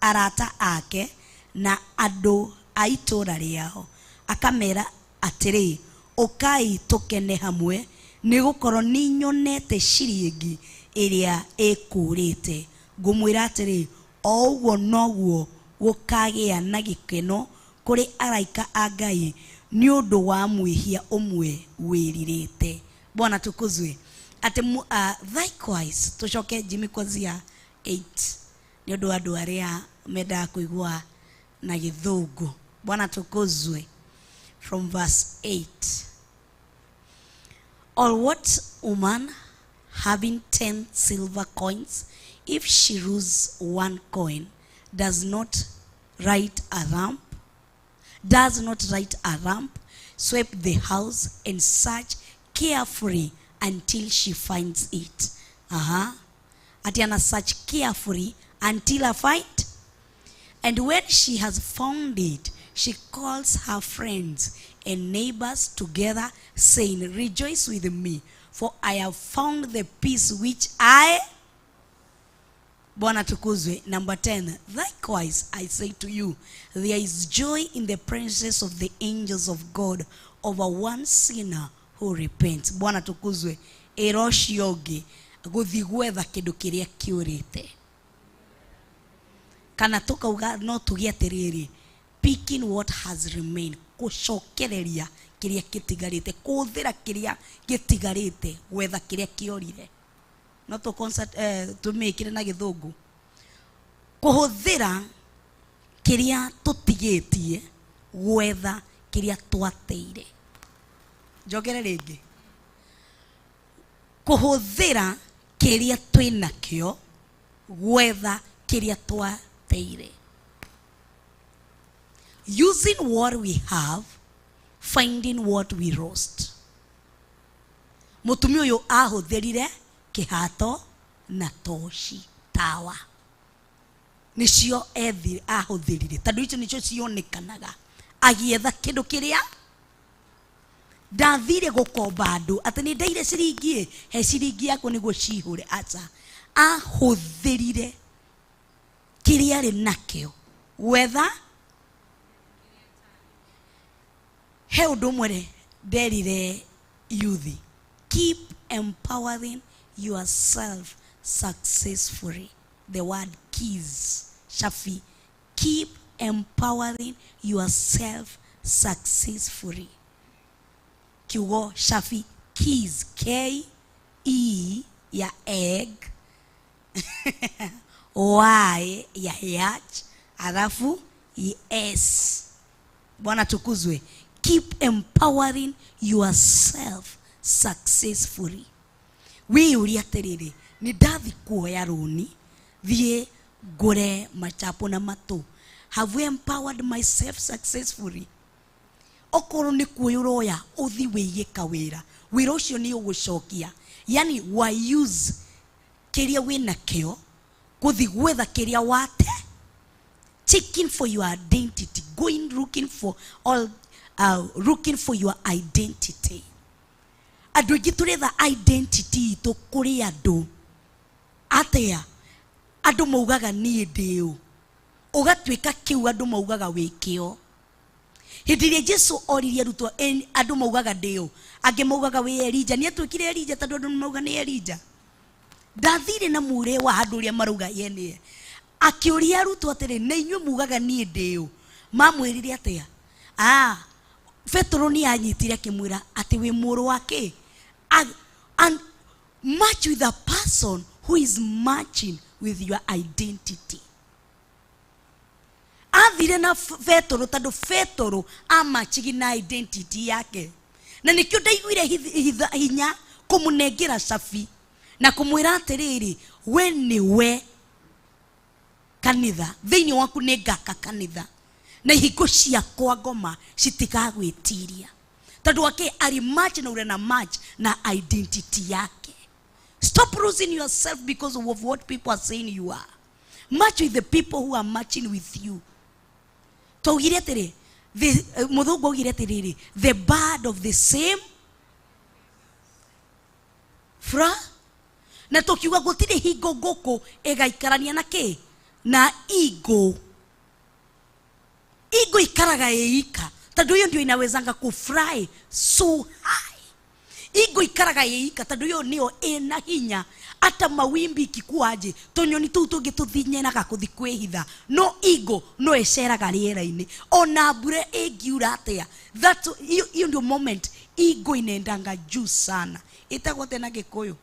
arata ake na andũ a itũũra rĩao, akamera atĩrĩ, ũkai tũkene hamwe, nĩ gũkorwo nĩ nyonete ciringi ĩrĩa ĩkũrĩte. Ngũmwĩra atĩrĩ, o ũguo noguo gũkagĩa na gĩkeno kũrĩ araika a Ngai nĩ ũndũ wa mwĩhia ũmwe wĩrirĩte. Bwana tukuzwe. Ati likewise tucoke Jimmy kwanzia 8 nĩ ũndũ wa andũ arĩa mendaga kũigua na gĩthũngũ. Bwana tukuzwe. From verse 8. Or what woman having 10 silver coins, if she loses one coin, does not light a lamp, does not light a lamp, sweep the house and search carefully until she finds it? Ati ana search carefully until I find. And when she has found it, she calls her friends and neighbors together, saying, Rejoice with me, for I have found the piece which I... Bwana tukuzwe. Number 10. Likewise, I say to you, there is joy in the presence of the angels of God over one sinner who repents. Bwana tukuzwe. Eroshioge guthi gwetha kindu kiria kiurite. Kana tukauga no tugie atiriri, picking what has remained, gucokereria kiria kitigarite, kuthira kiria gitigarite, gwetha kiria kiorire. No to concert tumikire na githungu, kuhuthira kiria tutigitie gwetha kiria twateire. Njogere ringi, kuhuthira kiria twinakio gwetha kiria twateire. Using what we have, finding what we lost. Mutumia uyu ahuthirire kihato na toshi tawa nicio ethire ahuthirire, tondu icio nicio cionekanaga agietha kindu kiria ndathire gukomba andu ati ni ndaire ciringi, he ciringi yaku niguo cihure. Aca ahuthirire kiria ari nakio gwetha. He undu umwe nderire youth, keep empowering yourself successfully. The word keys, Shafi, keep empowering yourself successfully. Kiugo Shafi, keys, K E ya egg, Y ya yacht, alafu S. Bwana tukuzwe. Keep empowering yourself successfully. Wiyũrie atĩrĩrĩ, nĩ ndathi kuoya rũni thiĩ ngũre machapo na matũ. Have we empowered myself successfully? Okorwo nĩ kuoya ũroya, ũthi wĩige kawĩra, wĩra ũcio nĩ ũgũcokia. Yani wa use kĩrĩa wĩnakĩo gũthi gwetha kĩrĩa wate. Checking for your identity, going looking for all, looking for your identity. Andũ aingĩ tũretha identity itũ kũrĩ andũ. Atĩa? Andũ maugaga niĩ ndĩ ũ, ũgatuĩka kĩu andũ maugaga wĩ kĩo. Hĩndĩ ĩrĩa Jesu oririe arutwo, andũ maugaga ndĩ ũ, angĩ maugaga wĩ Elija. Nĩ atuĩkire Elija tondũ andũ mauga nĩ Elija. Ndathire na mũrĩ wa andũ ũrĩa marauga ye nĩye. Akĩũria arutwo atĩrĩ, na inyuĩ mugaga niĩ ndĩ ũ? Mamwĩrire atĩa? Petero nĩ anyitire akĩmwĩra atĩ wĩ mũrũ wa kĩ? And match with a person who is matching with your identity. Athire na Petero tondũ Petero amachigi na identity yake. Na nikĩo ndaiguire hinya kũmũnengera cabi na kũmwĩra atĩrĩrĩ, we nĩwe Kanitha thĩinĩ waku nĩ ngaka kanitha na ihingo ciakwa ngoma citigagwĩtiria tondũ wake ari match na ũrĩa na match na identity yake. Stop losing yourself because of what people are saying you are. Match with the people who are matching with you. Twaugire atĩrĩ, mũthũngũ augire atĩrĩrĩ, the bird of the same fra, na tũkiuga gũtirĩ hingo ngũkũ ĩgaikarania na kĩ na igo. Igo ikaraga ĩika tondũ hiyo ndio inawezanga kufly so high. Igo ikaraga ĩika tondũ hiyo nĩyo ĩna hinya. Hata mawimbi ikikuaje tũnyoni tũu tũngĩ tũthinyeraga kũthi kwĩhitha, no igo no ĩceraga rĩera-inĩ ona mbura ĩngiura atĩa. That hiyo ndio moment igo inaendanga juu sana. Ĩtagwo atĩa na Gĩkũyũ?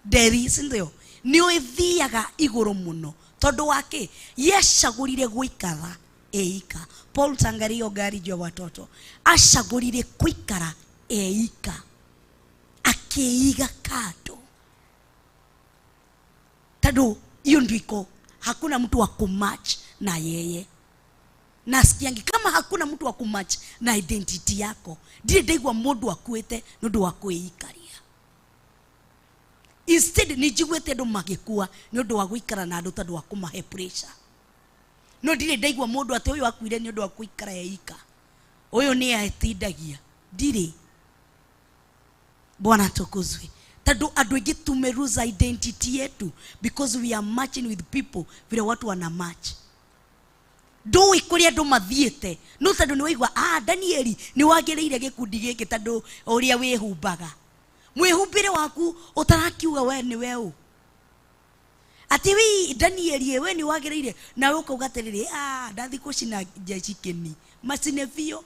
Nderi, si ndio? Nĩyo ĩthiaga igũrũ mũno tondũ wake yecagũrire gũikara eika. Paul Tangario gari juu ya watoto acagũrire gũikara eika, akĩiga kando tondũ hiyo ndio iko, hakuna mtu wa kumatch na yeye. Nasikiangi kama hakuna mtu wa kumatch na identity yako, ndirĩ ndaigua mũndũ akuĩte nĩ ũndũ wa kwĩikaria. Instead nĩ njiguĩte andũ magĩkua nĩ ũndũ wa gũikara na andũ tondũ wa kũmahe pressure. No ndirĩ ndaigua mũndũ atĩ ũyũ akuire nĩ ũndũ wa gũikara eika, ũyũ nĩ etindagia. Ndirĩ. Bwana atukuzwe. Tondũ andũ aingĩ tumeruza identity yetu because we are matching with people vile watu wana match. Ndũĩ kũrĩa andũ mathiĩte, no tondũ nĩ waigua, Danieli nĩ wagĩrĩire gĩkundi gĩkĩ tondũ ũrĩa wĩhumbaga. Mwĩhumbĩre waku ũtarakiuga we nĩ we ũ. Atĩ wi Danieli we nĩ wagĩrĩire, nawe ũkauga atĩrĩrĩ, ndathi gũcina jeshi kĩni, macine biũ.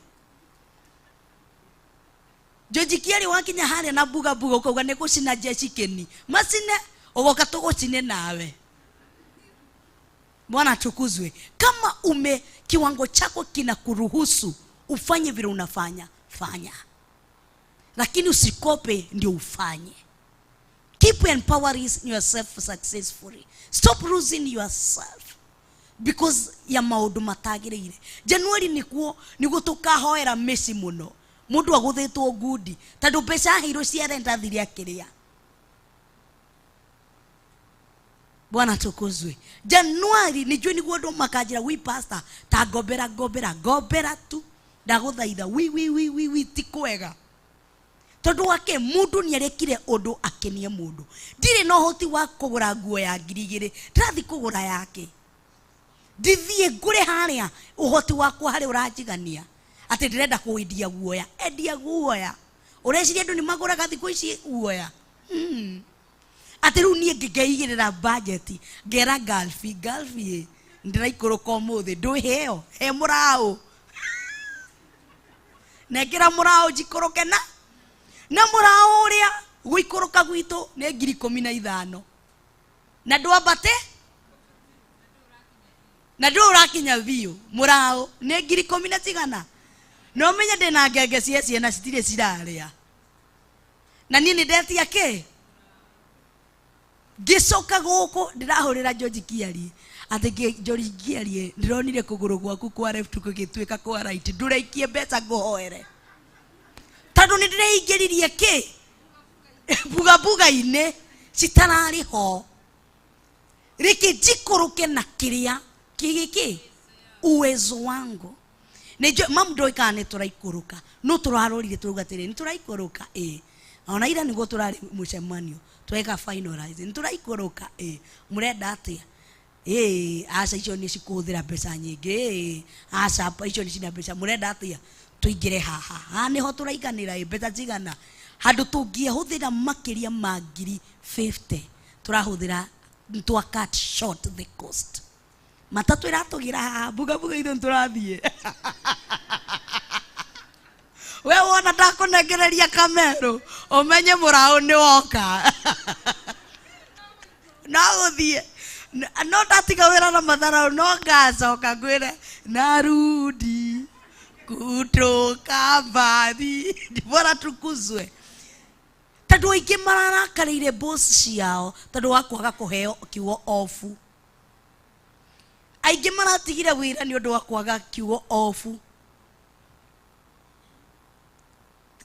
George Kiari wakinya harĩa na mbuga mbuga ũkauga nĩ gũcina jeshi kĩni, macine, ũgoka tũgũcine nawe. Bwana atukuzwe. Kama ume kiwango chako kinakuruhusu ufanye vile unafanya, fanya. Lakini usikope ndio ufanye. Keep empowering yourself successfully. Stop losing yourself because ya maundu matagiriire. January nikuo niguo tukahoera meci muno. Mundu aguthitwo ngundi tondu mbeca aheirwo cia rent athire akiria. Bwana atukuzwe. January nijue niguo andu makanjira wi pastor ta ngombera ngombera ngombera tu ndaguthaitha wi wi wi wi wi ti kwega. Tondu wake mundu nierekire undu akenie mundu. Ndiri na uhoti wa kugura nguo ya ngiri igiri, ndathi kugura yake. Ndithie ngure haria uhoti wakwa haria uranjigania ati ndirenda kuendia guoya, endia guoya. Ureciria andu ni maguraga thiku ici guoya? Ati riu nie ngeigirira budget, ngera Galfi, Galfi ndiraikũrũka ũmũthĩ ndwĩheo he mũraũ. Nengera mũraũ njikũrũke na mũraũ ũrĩa gũikũrũka gwitũ nĩ ngiri ikũmi na ithano. Na ndwambate na ndũ ũrakinya biũ mũraũ nĩ ngiri ikũmi na cigana. No menye ndĩna ngenge cia ciana citirĩ cirarĩa. Na niĩ nĩ ndetia kĩ? Ngĩcoka gũkũ ndĩrahũrĩra George Kiarie atĩ George Kiarie ndĩronire kũgũrũ gwaku kwa left gũgĩtuĩka kwa right, ndũraikie mbeca ngũhoere tondũ nĩ ndĩreingĩririe kĩ mbugambuga-inĩ citararĩ ho. Reke njikũrũke na kĩrĩa kĩgĩkĩ uwezo wangu. Nĩ mamu ndoĩ kana nĩ tũraikũrũka, no tũrarorire tũrauga atĩrĩ nĩ tũraikũrũka ĩ. Ona ira nĩguo tũrarĩ mũcemanio tweka finalize nĩ tũraikũrũka ĩ. Mũrenda atĩa? Ĩ aca icio nĩ cikũhũthĩra mbeca nyingĩ, ĩ aca icio nĩ cina mbeca, mũrenda atĩa? Tũingĩre haha haha nĩho tũraiganĩra ĩ mbeca cigana handũ tũngĩhũthĩra makĩria ma ngiri 50 tũrahũthĩra twa cut short the cost. Matatũ ĩratũgĩra haha mbuga mbuga ithuĩ nĩtũrathiĩ. We wona ndakũnengereria kamero ũmenye mũraũ nĩ woka. No gũthiĩ no ndatiga wĩra na matharau no ngacoka ngwĩre narudi kutoka mbali. Bora tukuzwe. Tondũ aingĩ mararakarĩire boss ciao tondũ wa kwaga kũheo kiugo off. Aingĩ maratigire wĩra nĩ ũndũ wa kwaga kiugo off.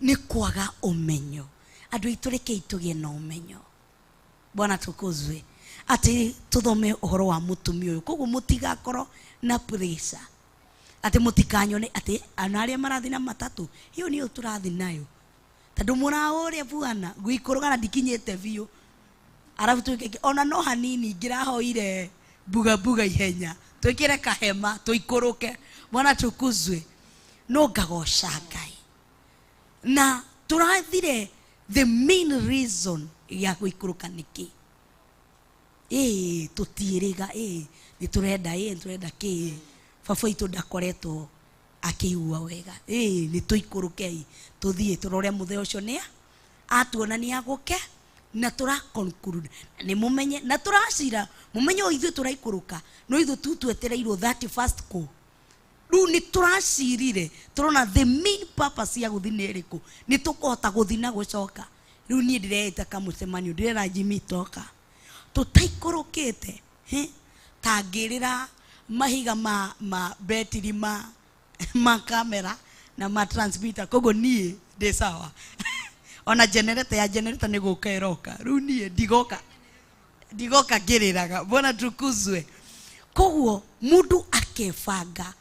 Nĩ kwaga ũmenyo. Andũ aitũ rekei tũgĩe na ũmenyo. Bwana tukuzwe. Atĩ tũthome ũhoro wa mũtumia ũyũ. Koguo mũtigakorwo na pressure. Atĩ mũtikanyone atĩ ana arĩa marathiĩ na matatũ, hiyo nĩyo tũrathiĩ nayo. Tondũ mũraũ ũrĩa buana gũikũrũka na ndikinyĩte biũ. Arabu tuĩke ona no hanini ngĩrahoire mbuga mbuga ihenya. Twĩkĩre kahema tũikũrũke. Bwana tukuzwe. No ngagoca Ngai. Na tũrathire the main reason ya gũikũrũka nĩkĩ? Ĩĩ tũtiĩrĩga, ĩĩ nĩtũrenda, ĩĩ nĩtũrenda kĩ? Baba witũ ndakoretwo akĩigua wega. Ĩĩ nĩtũikũrũkei tũthiĩ tũrore mũthee ũcio nĩa atuona nĩ agũke na tũra conclude. Nĩ mũmenye na tũracira mũmenye o ithuĩ tũraikũrũka no ithuĩ tu twetereirwo 31st kũ. Rĩu nĩ tũracirire tũrona the main purpose ya gũthiĩ nĩ ĩrĩkũ, nĩ tũkũhota gũthiĩ na gũcoka. Rĩu niĩ ndĩreĩta kamũcemanio ndĩrera Jimmy toka tũtaikũrũkĩte tangĩrĩra mahiga ma betiri ma kamera na ma transmitter koguo niĩ ndĩ sawa. Ona generator ya generator nĩ gũka ĩroka. Rĩu niĩ ndigoka ngĩrĩraga. Bwana tukuzwe. Koguo mũndũ akebanga.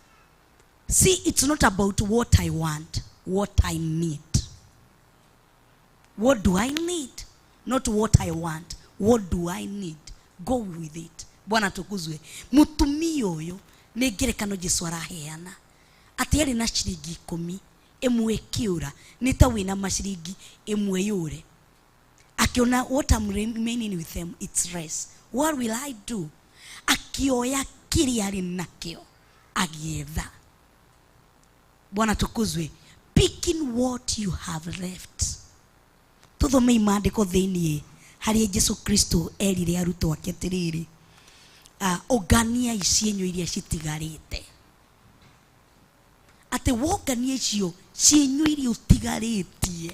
See, it's not about what I want, what I need. What do I need? Not what I want. What do I need? Go with it. Bwana tukuzwe. Mutumia ũyũ nĩ ngerekano Jesu araheana. Atĩ arĩ na ciringi 10, ĩmwe ĩkĩũra, nĩ ta wĩna maciringi ĩmwe yũre. Akiona what I'm remaining with them, it's less. What will I do? Akioya kĩrĩa arĩ nakĩo, agĩetha. Bwana tukuzwe. Picking what you have left. Tuthomei maandĩko thĩiniĩ harĩa Jesu Kristo erire arutwo ake atĩrĩrĩ, ũnganiai cienyũ iria citigarĩte. Atĩ wongania icio cienyũ iria ũtigarĩtie,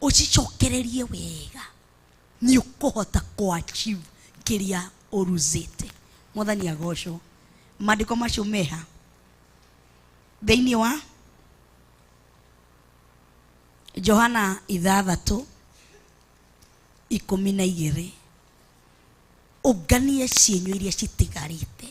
ũcicokererie wega, nĩ ũkũhota kũ-achieve kĩrĩa ũruzĩte. Mwathani agocwo. Maandĩko macio meha thĩiniĩ wa Johana 6:12. Ũnganie cienyũ iria citigarĩte.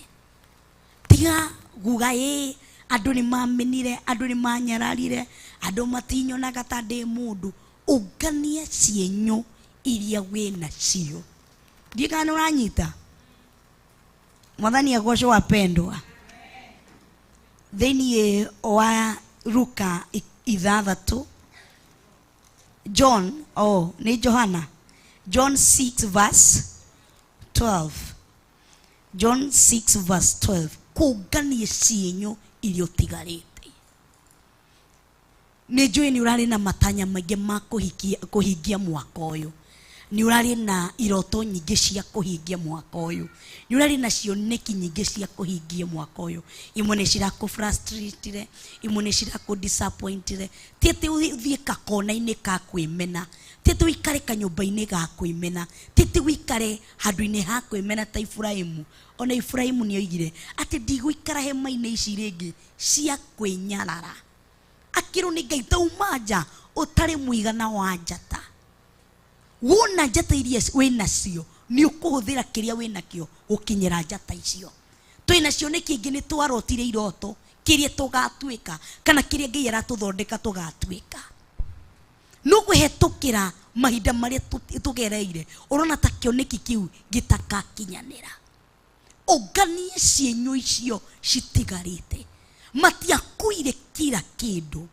Tiga guga ĩ andũ nĩ mamenire, andũ nĩ manyararire, andũ matinyonaga ta ndĩ mũndũ. Ũnganie cienyũ iria wĩ nacio. Ndiĩ kana nĩ ũranyita. Mwathani agocwo wapendwa. Thĩiniĩ wa Luka 6, John, oh, nĩ Johana. John 6 verse 12. John 6 verse 12. Kũngania cienyũ iria ũtigarĩte. Nĩ njũĩ nĩ ũrarĩ na matanya maingĩ ma kũhingia mwaka ũyũ. Nĩ ũrarĩ na iroto nyingĩ cia kũhingia mwaka ũyũ. Nĩ ũrarĩ na cioneki nyingĩ cia kũhingia mwaka ũyũ. Imwe nĩ cirakũ-frustrate-ire, imwe nĩ cirakũ-disappoint-ire. Ti atĩ ũthiĩ kakona-inĩ ka kwĩmena, ti atĩ ũikare kanyũmba-inĩ ga kwĩmena, ti atĩ ũikare handũ-inĩ ha kwĩmena ta Iburahĩmu. Ona Iburahĩmu nĩ oigire atĩ ndigũikara hema-inĩ ici rĩngĩ cia kwĩnyarara. Akĩrwo nĩ Ngai tauma nja ũtarĩ mũigana wa njata. Wona njata iria wĩ nacio nĩ ũkũhũthĩra kĩrĩa wĩ nakĩo gũkinyĩra njata icio. Twĩ nacio nĩ kĩngĩ nĩ twarotire iroto kĩrĩa tũgatuĩka kana kĩrĩa Ngai aratũthondeka tũgatuĩka. No kũhetũkĩra mahinda marĩa tũgereire ũrona ta kĩoneki kĩu gĩtakakinyanĩra. Ũnganie cienyũ icio citigarĩte. Matiakuire kila kĩndũ.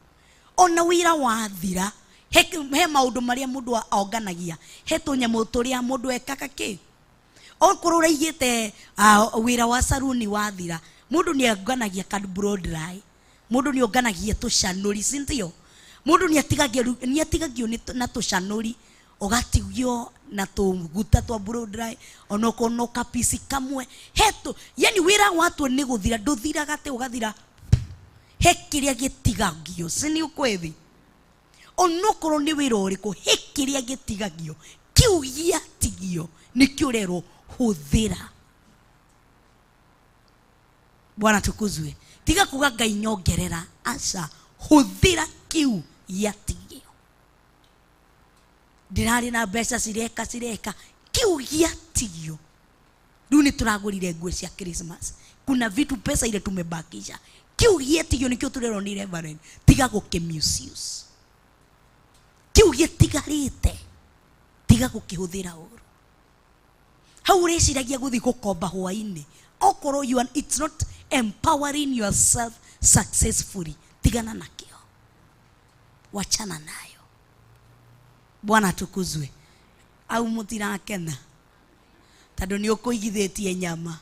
Ona wĩra wathira, he maũndũ marĩa mũndũ onganagia, he tũnyamũ tũrĩa mũndũ ekaga kĩ. Okorwo ũraigĩte wĩra wa saruni wathira, mũndũ nĩ onganagia blow dry, mũndũ nĩ onganagia tũcanũri, si ndio? Mũndũ nĩ atigagio na tũcanũri, ũgatigio na tũguta twa blow dry, onokorwo no kapisi kamwe. He yani wĩra watuo nĩ gũthira, ndũthiraga atĩ ũgathira. He kĩrĩa gĩtigagio, si nĩ ũkwĩthi? Onokorwo nĩ wĩra ũrĩkũ, he kĩrĩa gĩtigagio, kĩu gĩatigio nĩkĩo ũrerwo hũthĩra. Bwana tukuzwe. Tiga kuga Ngai nyongerera, aca, hũthĩra kĩu gĩatigio. Ndĩrarĩ na mbeca cireka cireka, kĩu gĩatigio. Rĩu nĩ tũragũrire nguo cia Christmas, kuna vitu pesa ile tumebakisha, kĩu gĩatigio nĩkĩo tũrerwo nĩ reverend, tiga gũkĩ misuse. Kĩu gĩtigarĩte tiga gũkĩhũthĩra ũru. Hau ũrĩciragia gũthiĩ gũkomba hwainĩ, okorwo you are, it's not empowering yourself successfully, tigana nakĩo, wachana nayo. Bwana atukuzwe. Au mũtirakena tondũ nĩ ũkũigithĩtie nyama.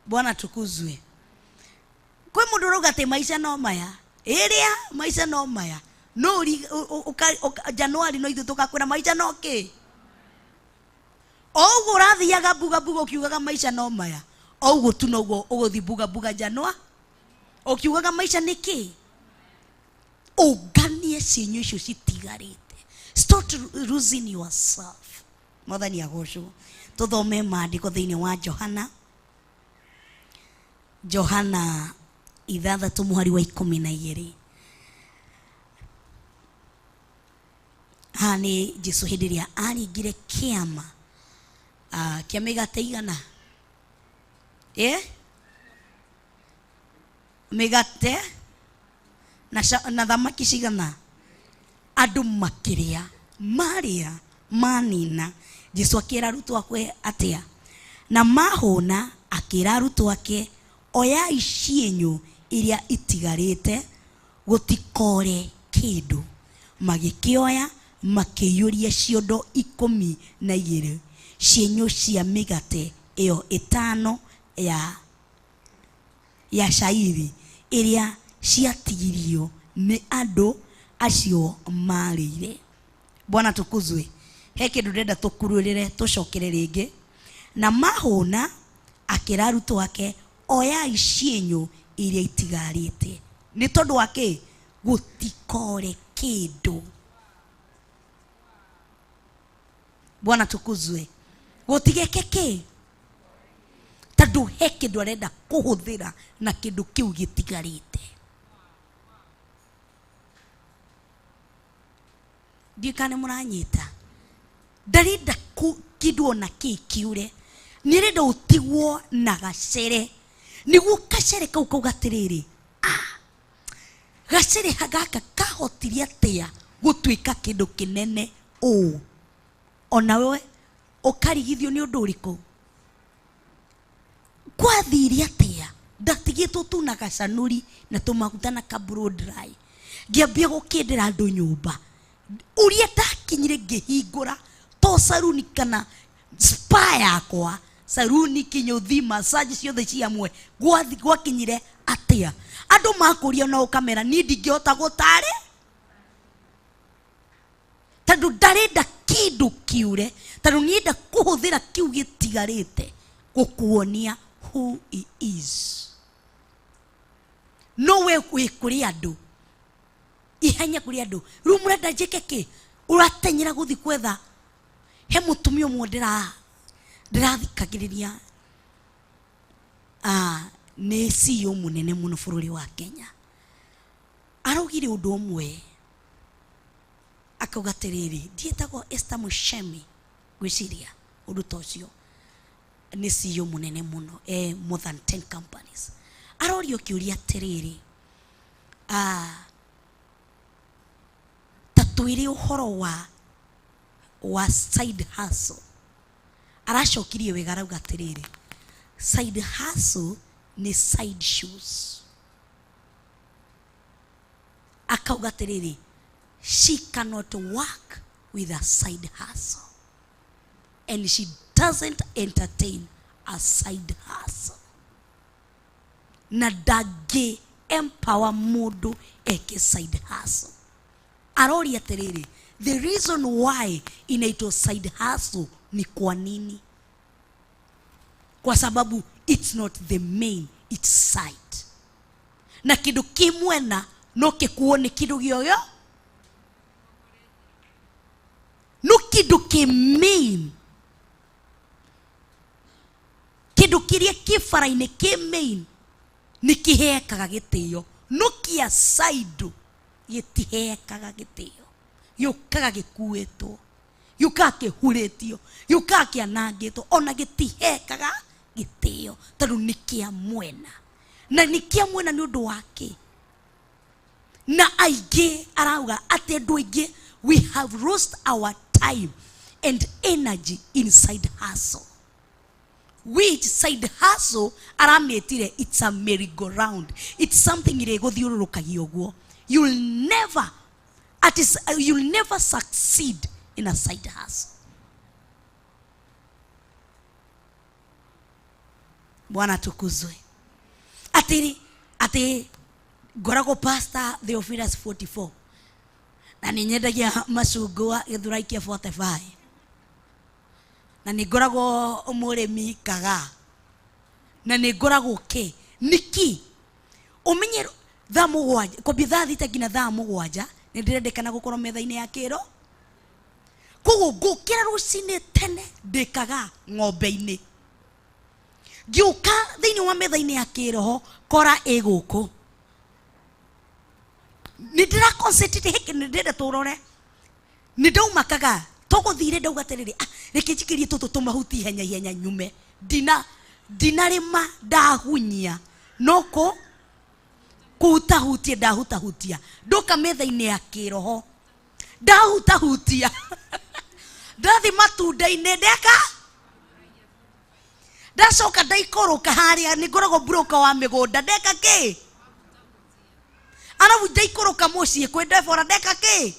Bwana atukuzwe. Kwĩ mũndũ ũrauga atĩ maica no maya, ĩrĩa maica no maya, no Januari no ithuĩ tũgakwĩra maica no kĩ. O ũguo ũrathiaga mbuga mbuga ũkiugaga maica no maya, o ũguo tu noguo ũgũthiĩ mbuga mbuga Januari ũkiugaga maica nĩ kĩ. Ũnganie ciĩnyũ icio citigarĩte. Stop losing yourself. Mwathani agocwo. Tũthome maandĩko thĩinĩ wa Johana, Johana 6 mũhari wa 12. Haha nĩ Jesũ hĩndĩ ĩrĩa aringire kĩama, kĩa mĩgate igana? Mĩgate na thamaki cigana? Andũ makĩrĩa, marĩa manina. Jesũ akĩra arutwo ake atĩa? Na mahũna akĩra arutwo ake, oyai ciĩnyũ iria itigarĩte, gũtikore kĩndũ. Magĩkĩoya makĩiyũria ciondo 12 ciĩnyũ cia mĩgate ĩyo 5 ya cairi ĩrĩa ciatigirio nĩ andũ acio marĩire. Bwana tukuzwe. He kĩndũ ndĩrenda tũkururĩre tũcokere rĩngĩ. Na mahũna akĩra arutwo ake, oyai ciĩnyũ iria itigarĩte. Nĩ tondũ wa kĩ? Gũtikore kĩndũ. Bwana tukuzwe. Gũtigeke kĩ? Tondũ he kĩndũ arenda kũhũthĩra na kĩndũ kĩu gĩtigarĩte. Ndiũĩ kana nĩ mũranyita. Ndarenda kĩndũ ona kĩ kĩũre. Nĩarenda ũtigwo na gacere. Nĩguo gacere kau kauga atĩrĩrĩ, gacere gaka kahotire atĩa gũtuĩka kĩndũ kĩnene ũũ? Ona we ũkarigithio nĩ ũndũ ũrĩkũ? Kwathire atĩa? Ndatigĩtwo tu na gacanũri na tũmaguta na ka blow dry. Ngĩambia gũkĩndĩra andũ nyũmba. Ũrĩa ndakinyire ngĩhingũra to saruni kana spa yakwa, saruni, kĩnyũthi, massage ciothe cia mwe, gwakinyire atĩa? Andũ makũria na ũkamera niĩ ndingĩhota gũtarĩ, tondũ ndarenda kĩndũ kĩũre, tondũ nienda kũhũthĩra kĩu gĩtigarĩte gũkuonia who he is. No we wĩ kũrĩ andũ, ihenya kũrĩ andũ. Rĩu mũrenda njĩke kĩ? Ũratenyera gũthiĩ kwetha. He mũtumia ũmwe ndĩrathikagĩrĩria, nĩ CEO mũnene mũno bũrũri wa Kenya. Araugire ũndũ ũmwe, akauga atĩrĩrĩ, ndiĩtagwo Esther Muchemi, ngwĩciria ũndũ ta ũcio. Nĩ CEO mũnene mũno, more than 10 companies. Arorio kĩũria atĩrĩrĩ, ta twĩre ũhoro wa side hustle. Aracokirie wega arauga atĩrĩrĩ, side hustle nĩ side shoes. Akauga atĩrĩrĩ, she cannot work with a side hustle and she doesn't entertain a side hustle. Na ndangĩ empower mũndũ eke side hustle. Aroria atĩrĩrĩ, the reason why inaitwa side hustle ni kwa nini? Kwa sababu it's not the main, it's side. Na kindu kimwena no kikuo ni kindu gioyo. No kĩndũ kĩ main, kĩndũ kĩrĩa kĩ bara-inĩ kĩ main nĩ kĩhekaga gĩtĩo, no kĩa side gĩtihekaga gĩtĩo, gĩũkaga gĩkuĩtwo, gĩũkaga kĩhurĩtio, gĩũkaga kĩanangĩtwo, ona gĩtihekaga gĩtĩo tondũ nĩ kĩa mwena. Na nĩ kĩa mwena nĩ ũndũ wa kĩ? Na aingĩ arauga atĩ andũ aingĩ we have lost our time and energy in side hustle, which side hustle aramĩtire it's a merry-go-round, it's something ĩrĩgũthiũrũrũkagia ũguo. You'll never at is, you'll never succeed in a side hustle. Bwana atukuzwe. Atiri ati ngoragwo Pastor Theophilus 44 na nĩ nyendagia macungwa Gĩthũrai kĩa 45 na nĩ ngoragwo mũrĩmi kaga na nĩ ngoragwo kĩ niki ũmenye thaa mũgwanja kwambia thaa thita nginya thaa mũgwanja nĩ ndĩrendekana gũkorwo metha-inĩ ya kĩro. Koguo ngũkĩra rũcinĩ tene ndĩkaga ng'ombe-inĩ, ngĩũka thĩinĩ wa metha-inĩ ya kĩroho kora ĩ gũkũ nĩ ndĩra concentrate hĩkĩ nĩ ndĩrenda tũrore nĩ ndaumakaga tũgũthire ndauga atĩrĩrĩ, ah, reke njikĩrie tũtũ tũmahuti ihenya ihenya nyume, ndinarĩma ndahunyia no kũ kũhutahutia ndahutahutia, ndoka metha-inĩ ya kĩroho ndahutahutia ndathi matunda-inĩ ndeka ndacoka ndaikũrũka harĩa nĩ ngoragwo broker wa mĩgũnda ndeka kĩ, arabu ndaikũrũka mũciĩ kwĩ Debora ndeka kĩ,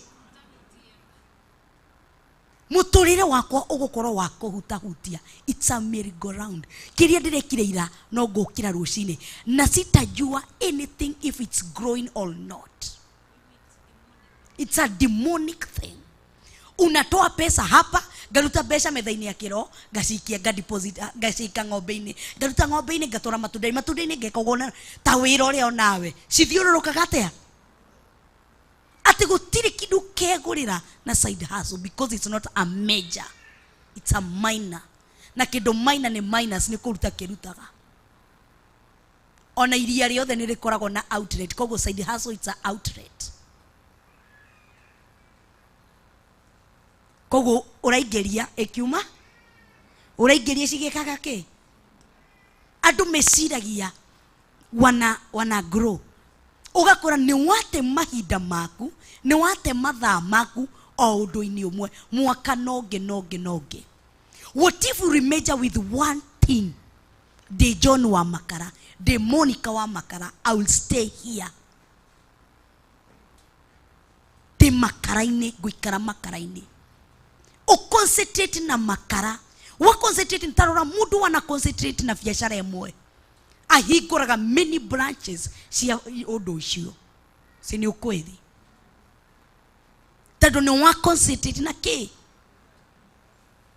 mũtũrĩre wakwa ũgũkorwo wa kũhutahutia. It's a merry-go-round. Kĩrĩa ndĩrekire ira no ngũkĩra rũcinĩ na sitajua anything if it's growing or not. It's a demonic thing. Unatoa pesa hapa, ngaruta mbeca metha-inĩ ya kĩro, ngacikia, ngadeposit, ngacika ng'ombe-inĩ, ngaruta ng'ombe-inĩ ngatwara matunda-inĩ, matunda-inĩ ngeka ũguo na ta wĩra ũrĩa onawe cithiũrũrũkaga atĩa atĩ gũtirĩ kĩndũ kegũrĩra na side hustle because it's not a major, it's a minor. Na kĩndũ minor nĩ minus, nĩ kũruta kĩrutaga. Ona iria rĩothe nĩ rĩkoragwo na outlet, koguo side hustle it's a outlet. Koguo ũraingĩria ĩkiuma, ũraingĩria cigĩkaga kĩ? Andũ meciragia wana grow. Ũgakora nĩ wate mahinda maku, nĩ wate mathaa maku o ũndũ-inĩ ũmwe, mwaka nongĩ nongĩ nongĩ. What if you remember with one thing? Ndĩ John wa Makara, ndĩ Monica wa Makara, I will stay here. Ndĩ makara-inĩ, ngũikara makara-inĩ. Uconcentrate na makara, wa concentrate ntarora mundu wana concentrate na biacara ĩmwe ahingũraga many branches cia ũndũ ũcio, si nĩ ũkweli? Tondũ nĩ wa concentrate na kĩ?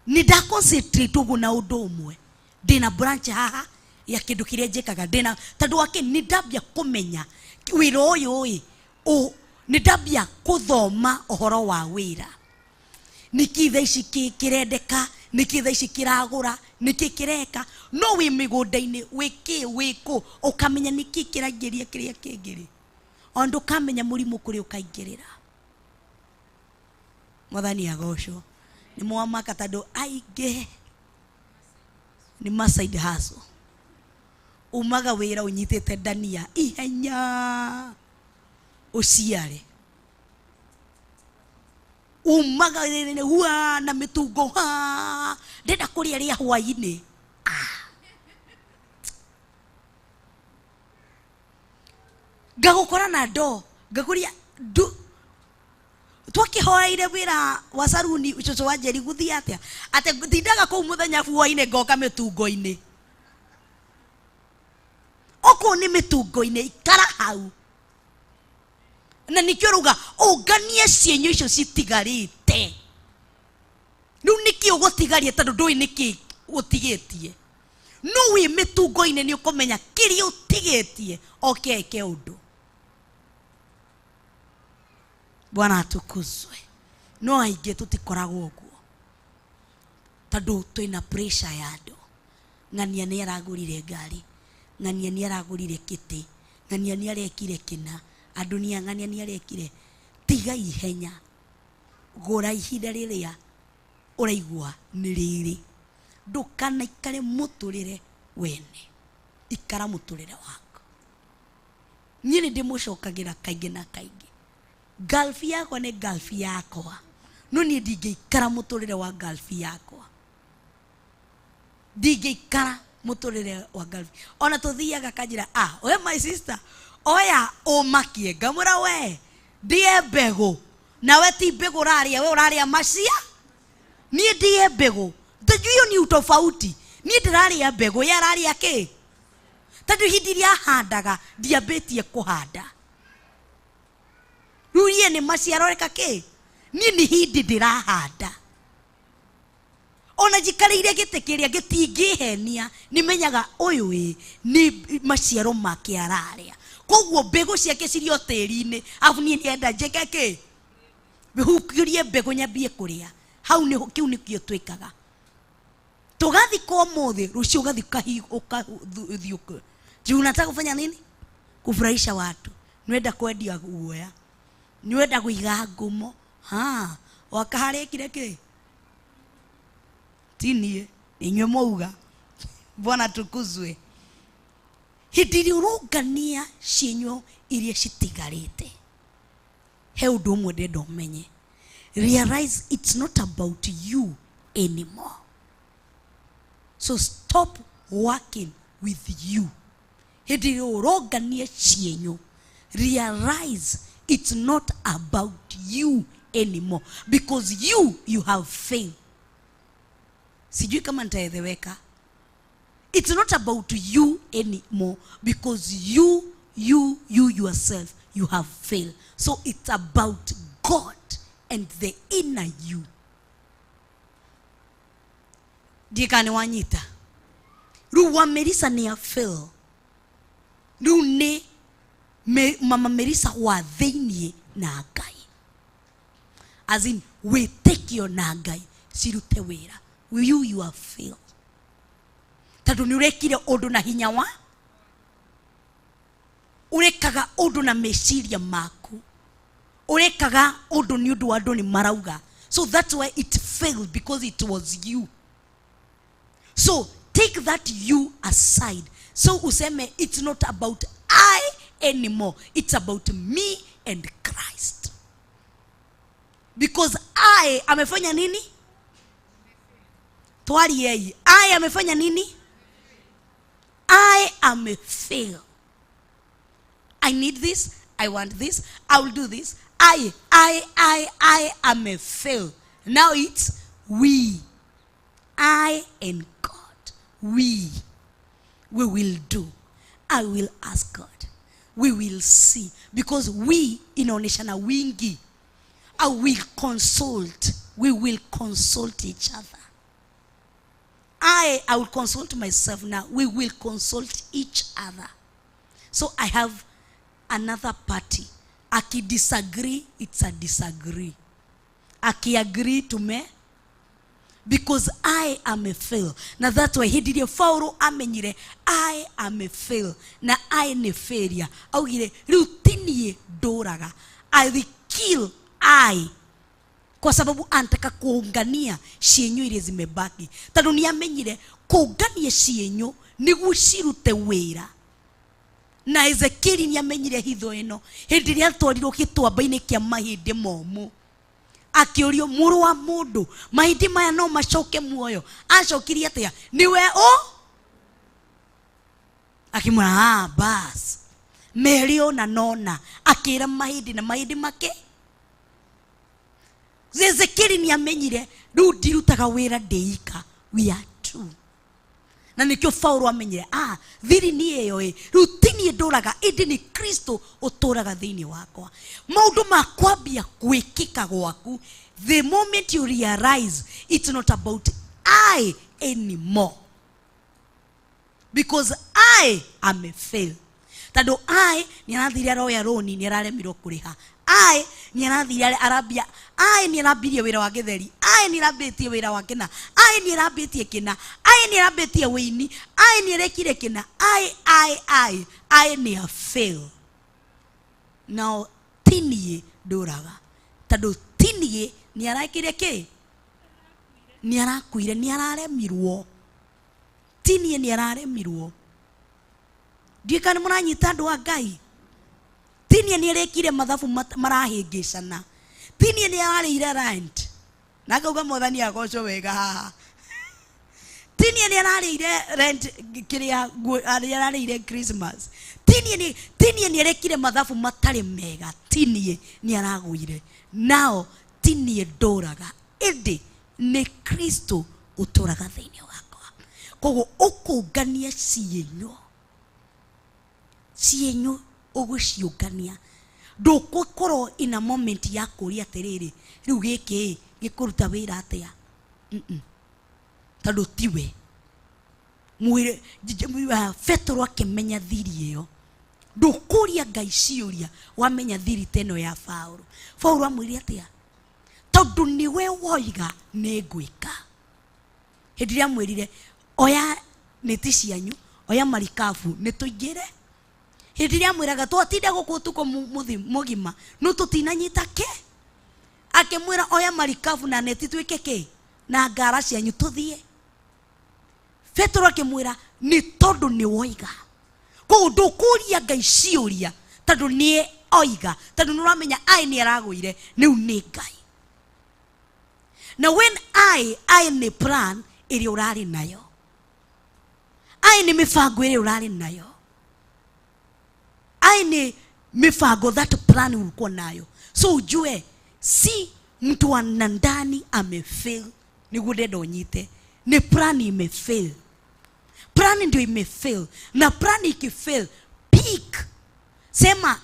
Nĩ nda concentrate ũguo na ũndũ ũmwe, ndĩna branch haha ya kĩndũ kĩrĩa njĩkaga, ndĩna tondũ wa kĩ? Nĩ ndambia kũmenya wĩra ũyũ ĩ, nĩ ndambia kũthoma ũhoro wa wĩra, nĩkĩ thaa ici kĩrendeka, nĩkĩ thaa ici kĩragũra, nĩkĩ kĩreka. No wĩ mĩgũnda-inĩ, wĩ kĩ, wĩ kũ, ũkamenya nĩkĩ kĩraingĩria kĩrĩa kĩngĩ rĩ, o ndũkamenya mũrimũ kũrĩa ũkaingĩrĩra. Mwathani agocwo. Nĩ mwamaka tondũ aingĩ nĩ ma side hustle. Umaga wĩra ũnyitĩte ndania ihenya ũciare, umaga wĩra-inĩ hua na mĩtungo ha, ndĩrenda kũrĩa rĩa hwaĩ-inĩ. Ngagũkora na ndoo, ngakũria ndu twakĩhoeire wĩra wa saruni cũcũ wa Njeri gũthiĩ atĩa, atĩ ndindaga kũu mũthenya hwaĩ-inĩ ngoka mĩtungo-inĩ. Okorwo nĩ mĩtungo-inĩ ikara hau. Na nĩkĩo ũrauga ũnganie cienyũ icio citigarĩte. Rĩu nĩkĩ ũgũtigaria tondũ ndũĩ nĩkĩ ũtigĩtie. No wĩ mĩtungo-inĩ nĩ ũkũmenya kĩrĩa ũtigĩtie oke eke ũndũ. Bwana atukuzwe. No aingĩ tũtikoragwo ũguo tondũ twĩna pressure ya andũ. Ng'ania nĩ aragũrire ngari, ng'ania nĩ aragũrire kĩtĩ, ng'ania nĩ arekire kĩna, andũ nĩ ng'ania nĩ arekire. Tiga ihenya, gũra ihinda rĩrĩa ũraigua nĩ rĩrĩ. Ndũkanaikare mũtũrĩre wene, ikara mũtũrĩre waku. Niĩ nĩ ndĩmũcokagĩra kaingĩ na kaingĩ, ngalbi yakwa nĩ ngalbi yakwa, no niĩ ndingĩikara mũtũrĩre wa ngalbi yakwa, ndingĩikara mũtũrĩre wa ngalbi. Ona tũthiaga kanjĩra, ah, we my sister, oya ũmakie, ngamwĩra we ndĩe mbegũ, nawe ti mbegũ ũrarĩa, we ũrarĩa macia, niĩ ndĩe mbegũ. Tondũ hiyo ni utofauti. Niĩ ndĩrarĩa mbegũ, ye ararĩa kĩ? Tondũ hĩndĩ ĩrĩa ahandaga ndiambĩtie kũhanda, rĩu niĩ nĩ maciaro reka kĩ, niĩ nĩ hĩndĩ ndĩrahanda. Ona njikarĩire gĩtĩ kĩrĩa gĩtingĩhenia, nĩmenyaga ũyũ ĩ nĩ maciaro make ararĩa, koguo mbegũ ciake cirĩ o tĩri-inĩ, arabu niĩ nĩenda njĩke kĩ, hukĩrie mbegũ nyambie kũrĩa. Hau nĩho kĩu nĩkĩo twĩkaga, tũgathika ũmũthĩ, rũciũ ũgathi ũkathiĩ. Unataka kufanya nini? Kufurahisha watu. Nwenda kwendia guoya, nwenda kũiga ngumo. Ha wakaharĩkire kĩ? Ti niĩ, inyuĩ mwauga. Bwana tukuzwe. Hĩndĩ ĩrĩa ũrongania cienyo iria citigarĩte, he ũndũ ũmwe ndĩrenda ũmenye. Realize it's not about you anymore, so stop working with you. Hĩndĩ ĩrĩa ũrongania cienyo, realize it's not about you anymore, because you have failed. Sijui kama nitaeleweka. It's not about you anymore, because you yourself, you have failed. So it's about God and the inner you. Ndiĩ nĩ wanyita. Rĩu wa Melissa nĩ a fail, rĩu nĩ mama Melissa wa thĩiniĩ na Ngai, as in wĩtĩkio na Ngai cirute wĩra. You are failed tondũ nĩ ũrekire ũndũ na hinya wa ũrekaga ũndũ na meciria maku, ũrekaga ũndũ nĩ ũndũ wa andũ nĩ marauga. So that's why it failed, because it was you. So take that you aside, so useme it's not about I anymore, it's about me and Christ, because I amefanya nini? Twariei, I amefanya nini? I am a fail. I need this, I want this, I will do this. I am a fail. Now it's we. I and God. We will do. I will ask God. We will see. Because we inaonyeshana wingi. I will consult. We will consult each other. I will consult myself now. We will consult each other. So I have another party. Aki disagree, it's a disagree. Aki agree to me. Because I am a fail. Na that's why hĩndĩ ĩrĩa Paulo amenyire I am a fail, na I nĩ failure, augire rĩu ti niĩ ndũraga, I will kill I, kwa sababu anataka kuungania cienyo iria zimebaki, tondũ nĩ amenyire kuungania cienyo nĩguo cirute wĩra. Na Ezekieli nĩ amenyire hitho ĩno hĩndĩ ĩrĩa atwarirwo gĩtuamba-inĩ kĩa mahĩndĩ momũ, akĩũrio, mũrũ wa mũndũ, mahĩndĩ maya no macoke muoyo? Acokirie atĩa? Niwe ũ? Akĩmwĩra, ah, bas merĩ ona nona. Akĩra mahĩndĩ na mahĩndĩ make. Ezekieli nĩ amenyire rĩu ndirutaga wĩra ndĩika, we are two. Na nĩkĩo Paulo amenyire, ah, thiri nĩ ĩyo ĩ, rĩu ti niĩ ndũraga, ĩndĩ nĩ Kristo ũtũraga thĩinĩ wakwa. Maũndũ ma kwambia gwĩkĩka gwaku the moment you realize it's not about I anymore, because I am a fail. Tondũ I nĩ arathire aroya rũni, nĩ araremirwo kũrĩha. I Nĩ arathire arambia ai nĩ arambirie wĩra wa gĩtheri, ai nĩ arambĩtie wĩra wa kĩna, ai nĩ arambĩtie kĩna, ai nĩ arambĩtie wĩini, ai nĩ arekire kĩna, ai ai ai ai nĩ a fail. Nao ti niĩ ndũraga, tondũ ti niĩ nĩ arekire kĩ, nĩ arakuire, nĩ araremirwo. Ti niĩ nĩ araremirwo. Ndiũĩ kana nĩ mũranyita andũ a Ngai. Ti niĩ nĩ arekire mathabu marahĩngĩcana. Ti niĩ nĩ ararĩire rent na akauga Mwathani agocwo wega haha. Ti niĩ nĩ ararĩire rent kĩrĩa ararĩire Christmas. Ti niĩ nĩ arekire mathabu matarĩ mega. Ti niĩ nĩ aragũire. Nao ti niĩ ndũraga, ĩndĩ nĩ Kristo ũtũraga thĩinĩ wakwa. Koguo ũkũngania ciĩnyũ, ciĩnyũ ũgũciũngania. Ndũgũkorwo ina moment ya kũria atĩrĩrĩ, rĩu gĩkĩ gĩkũruta wĩra atĩa? Tondũ tiwe. Mwĩre Petero akĩmenya thiri ĩyo. Ndũkũria Ngai ciũria wamenya thiri ta ĩno ya Paũlũ. Paũlũ amwĩrire atĩa? Tondũ nĩwe woiga nĩ ngwĩka. Hĩndĩ ĩrĩa amwĩrire oya neti cianyu, oya marikabu nĩ tũingĩre. Hĩndĩ ĩrĩa amwĩraga twatinda gũkũ ũtukũ mũgima no tũtinanyita kĩ, akĩmwĩra oya marikabu na neti twĩke kĩ na ngara cianyu tũthiĩ. Petero akĩmwĩra nĩ tondũ nĩ woiga. Koguo ndũkũria Ngai ciũria tondũ nĩ oiga, tondũ nĩ ũramenya ai nĩ aragũire, rĩu nĩ Ngai. Na when I nĩ plan ĩrĩa ũrarĩ nayo, I nĩ mĩbango ĩrĩa ũrarĩ nayo, I nĩ mĩbango, that plan ulikuwa nayo. So ujue si mtu wa ndani amefail, nĩguo ndenda ũnyite, nĩ plan imefail. Plan ndio imefail. Na plan ikifail, pick. Sema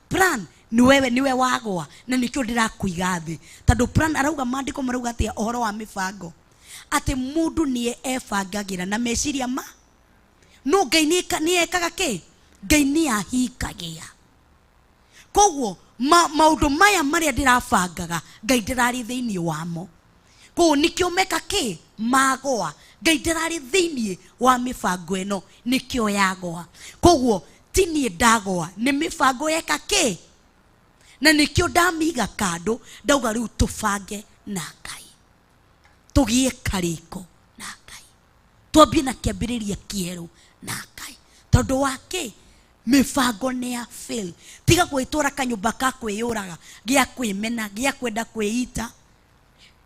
plan ni wewe, niwe wagwa na nikio ndĩrakũiga thĩ. Tondũ plan arauga, maandĩko marauga atĩa ũhoro wa mĩbango? Atĩ mũndũ nĩe ebangagĩra na meciria ma no Ngai nĩ ekaga kĩ? Ngai nĩ ahingagia. Koguo maũndũ maya marĩa ndĩrabangaga Ngai ndĩrarĩ thĩinĩ wamo. Koguo nĩkĩo meka kĩ? Magwa. Ngai ndĩrarĩ thĩinĩ wa mĩbango ĩno, nĩkĩo yagwa. Koguo ti niĩ ndagwa, nĩ mĩbango yeka kĩ? Na nĩkĩo ndamiga kando, ndauga rĩu tũbange na Ngai, tũgĩe karĩko na Ngai, twambie na kĩambĩrĩria kĩerũ na Ngai. Tondũ wa kĩ? Mĩbango nĩ ya fail. Tiga gwĩtwara kanyũmba ka kwĩyũraga, gĩa kwĩmena, gĩa kwenda kwĩita.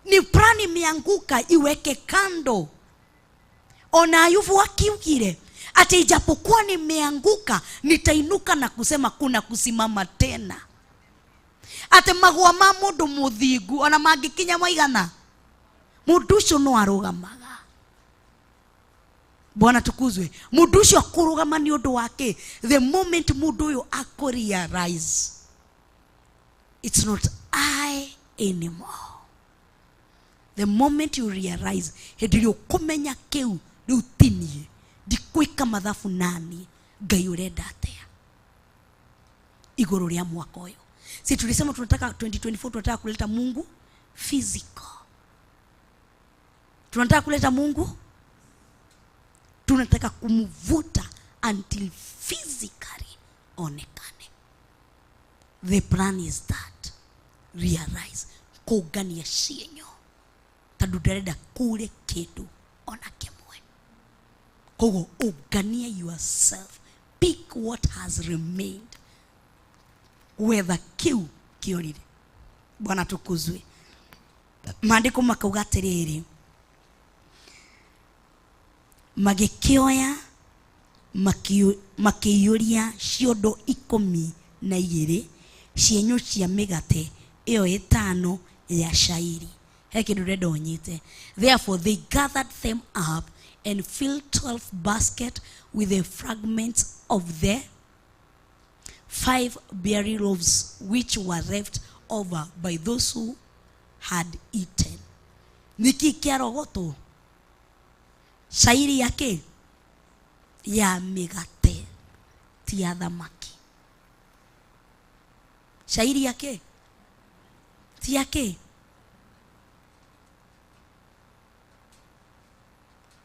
Ni plan imeanguka, iweke kando. Ona Ayubu akiugire ati ijapokuwa nimeanguka nitainuka na kusema kuna kusimama tena. Ati magwa ma mundu muthingu ona mangikinya maigana, mundu ucio no arugamaga. Bwana tukuzwe. Mundu ucio akurugama ni undu wake. The moment mundu uyu akurealize it's not I anymore. The moment you realize hĩndĩ ĩrĩa ũkũmenya kĩu rĩu ti niĩ, ndikwĩka mathabu nani, Ngai ũrenda atĩa igũrũ rĩa mwaka ũyũ. Si tulisema tunataka 2024 tunataka kuleta Mungu physical. Tunataka kuleta Mungu, tunataka kumvuta until physically onekane. The plan is that realize kũngania cienyo, tondũ ndarenda kũre kĩndũ ona kĩmwe. Koguo ũngania yourself, pick what has remained, wetha kĩu kĩorire. Bwana tukuzwe. Maandĩko makauga atĩrĩrĩ, magĩkĩoya makĩiyũria ciondo 12 cienyũ cia mĩgate ĩyo 5 ya shairi. He kĩndũ ndĩrenda ũnyite. Therefore they gathered them up and filled 12 baskets with the fragments of the 5 barley loaves which were left over by those who had eaten. Niki kĩarogotwo? Shairi yake ya mĩgate ti ya thamaki. Shairi yake Cia kĩ?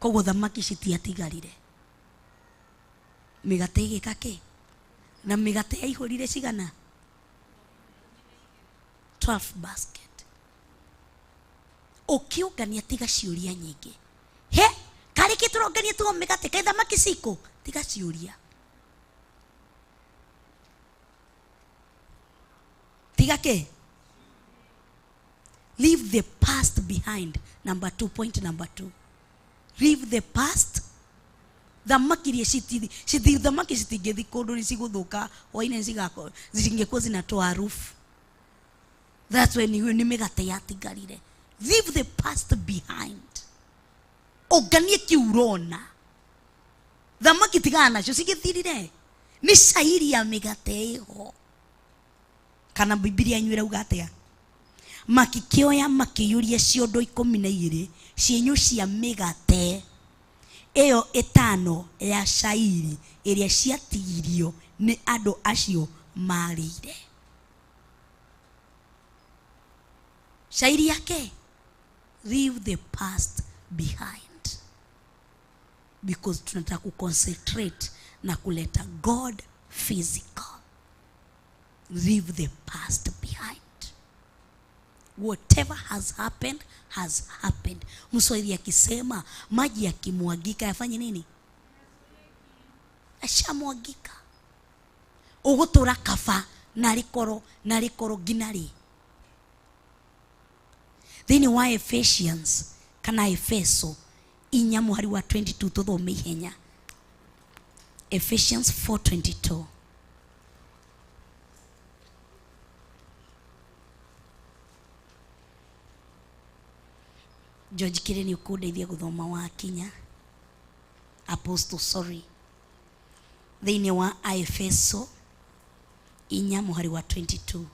Koguo thamaki citiatigarire, mĩgate ĩgĩka kĩ? Na mĩgate yaihũrire cigana? 12 basket. Ũkĩũngania tiga ciũria nyingĩ. He karĩ kĩ tũrongania tuo mĩgate kaĩ thamaki cikũ? Tiga ciũria, tiga kĩ? Leave the past behind. Number two, point number two, leave the past. Thamaki iria citithi citi thamaki citingĩthi kũndũ, nĩ cigũthũka hwainĩ, cigako cingĩkuwa zinatoa harufu. That's when nĩ mĩgate yatigarire. Leave the past behind. Ũnganie kĩu ũrona. Thamaki tigana nacio, cigĩthirire, nĩ cairi ya mĩgate ĩho. Kana Bibilia yanyu ĩrauga atĩa? Makĩkĩoya makĩiyũria ciondo 12 cienyũ cia mĩgate ĩyo 5 ya cairi ĩrĩa ciatigirio nĩ andũ acio marĩire. Cairi yake. Leave the past behind, because tunataka kuconcentrate na kuleta God physical. Leave the past behind. Whatever has happened has happened. Mswahili akisema maji yakimwagika yafanye nini? Ashamwagika. Ũgũtũra kaba narĩ korwo narĩ korwo nginya rĩ? Thĩinĩ wa Ephesians kana Efeso 4 mũhari wa 22, tũthome ihenya. Ephesians 4:22. George kĩrĩ nĩ ũkũndeithia gũthoma wakinya. Apostle, sorry, thĩinĩ wa Aefeso 4 mũhari wa 22.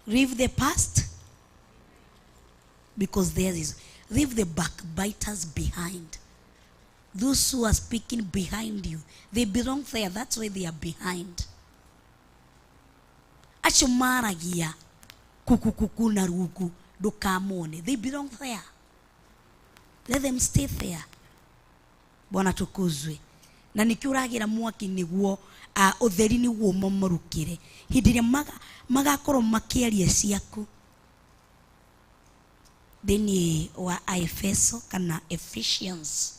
Leave the past, because there is, leave the backbiters behind. Those who are speaking behind you, they belong there. That's why they are behind. Acio maragia kukukuku na rungu, ndũkamone. They belong there. Let them stay there. Bwana tukuzwe. Na nikĩo ũragĩra mwaki nĩguo ũtheri nĩguo mamũrukĩre hĩndĩ ĩrĩa magakorwo makĩaria ciaku. Thĩinĩ wa Aefeso kana Ephesians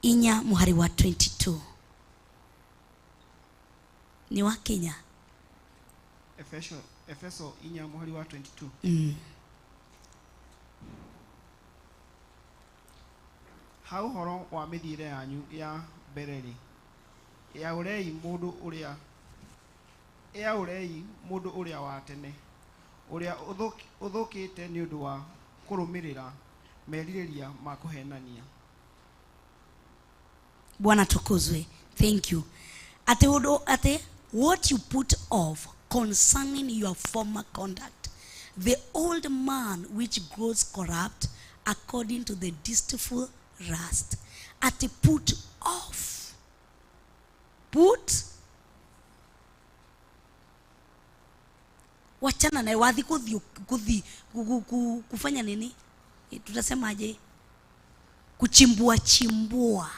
4 mũhari wa 22, nĩ wakinya? Efeso 4 mũhari wa 22. Ha ũhoro wa mĩthiĩre yanyu ya mbere-rĩ, ĩaũrei mũndũ ũrĩa wa tene, ũrĩa ũthũkĩte nĩ ũndũ wa kũrũmĩrĩra merirĩria ma kũhenania. Bwana tukuzwe. Thank you. Ate ũndũ ate what you put off concerning your former conduct, the old man which grows corrupt according to the deceitful lust. Ate put off. Put, wachana naye. Wathi kuthi kuthi kufanya nini? Tutasemaje? Kuchimbua chimbua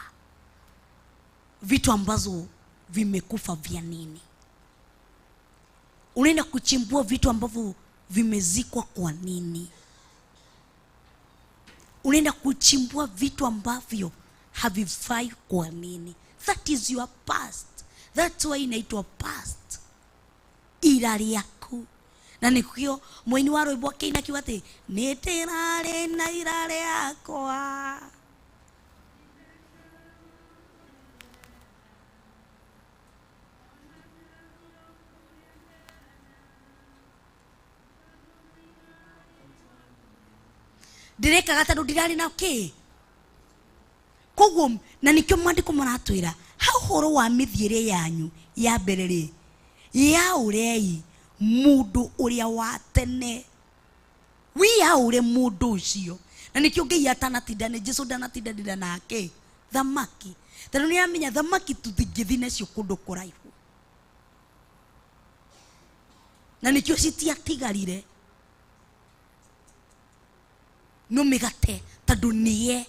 vitu ambazo vimekufa vya nini? Unaenda kuchimbua vitu ambavyo vimezikwa kwa nini? Unaenda kuchimbua vitu ambavyo havifai kwa nini? That is your past. That's why inaitwa past. Ira rĩaku. Na nĩkĩo mũini wa rwĩmbo akĩina akiuga atĩ nĩ ndĩrarĩ na ira rĩakwa. Ndĩrekaga tondũ ndirarĩ na kĩ. Koguo na nĩkĩo maandĩko maratwĩra ha ũhoro wa mĩthiĩre yanyu ya mbere rĩ, yaũrei mũndũ ũrĩa wa tene. Wĩyaũre mũndũ ũcio. Na nĩkĩo Ngai atanatinda, Jesu ndanatindanĩra nake. Thamaki. Tondũ nĩ amenya thamaki tũtingĩthiĩ nacio kũndũ kũraihu. Na nĩkĩo citiatigarire. No mĩgate tondũ nĩye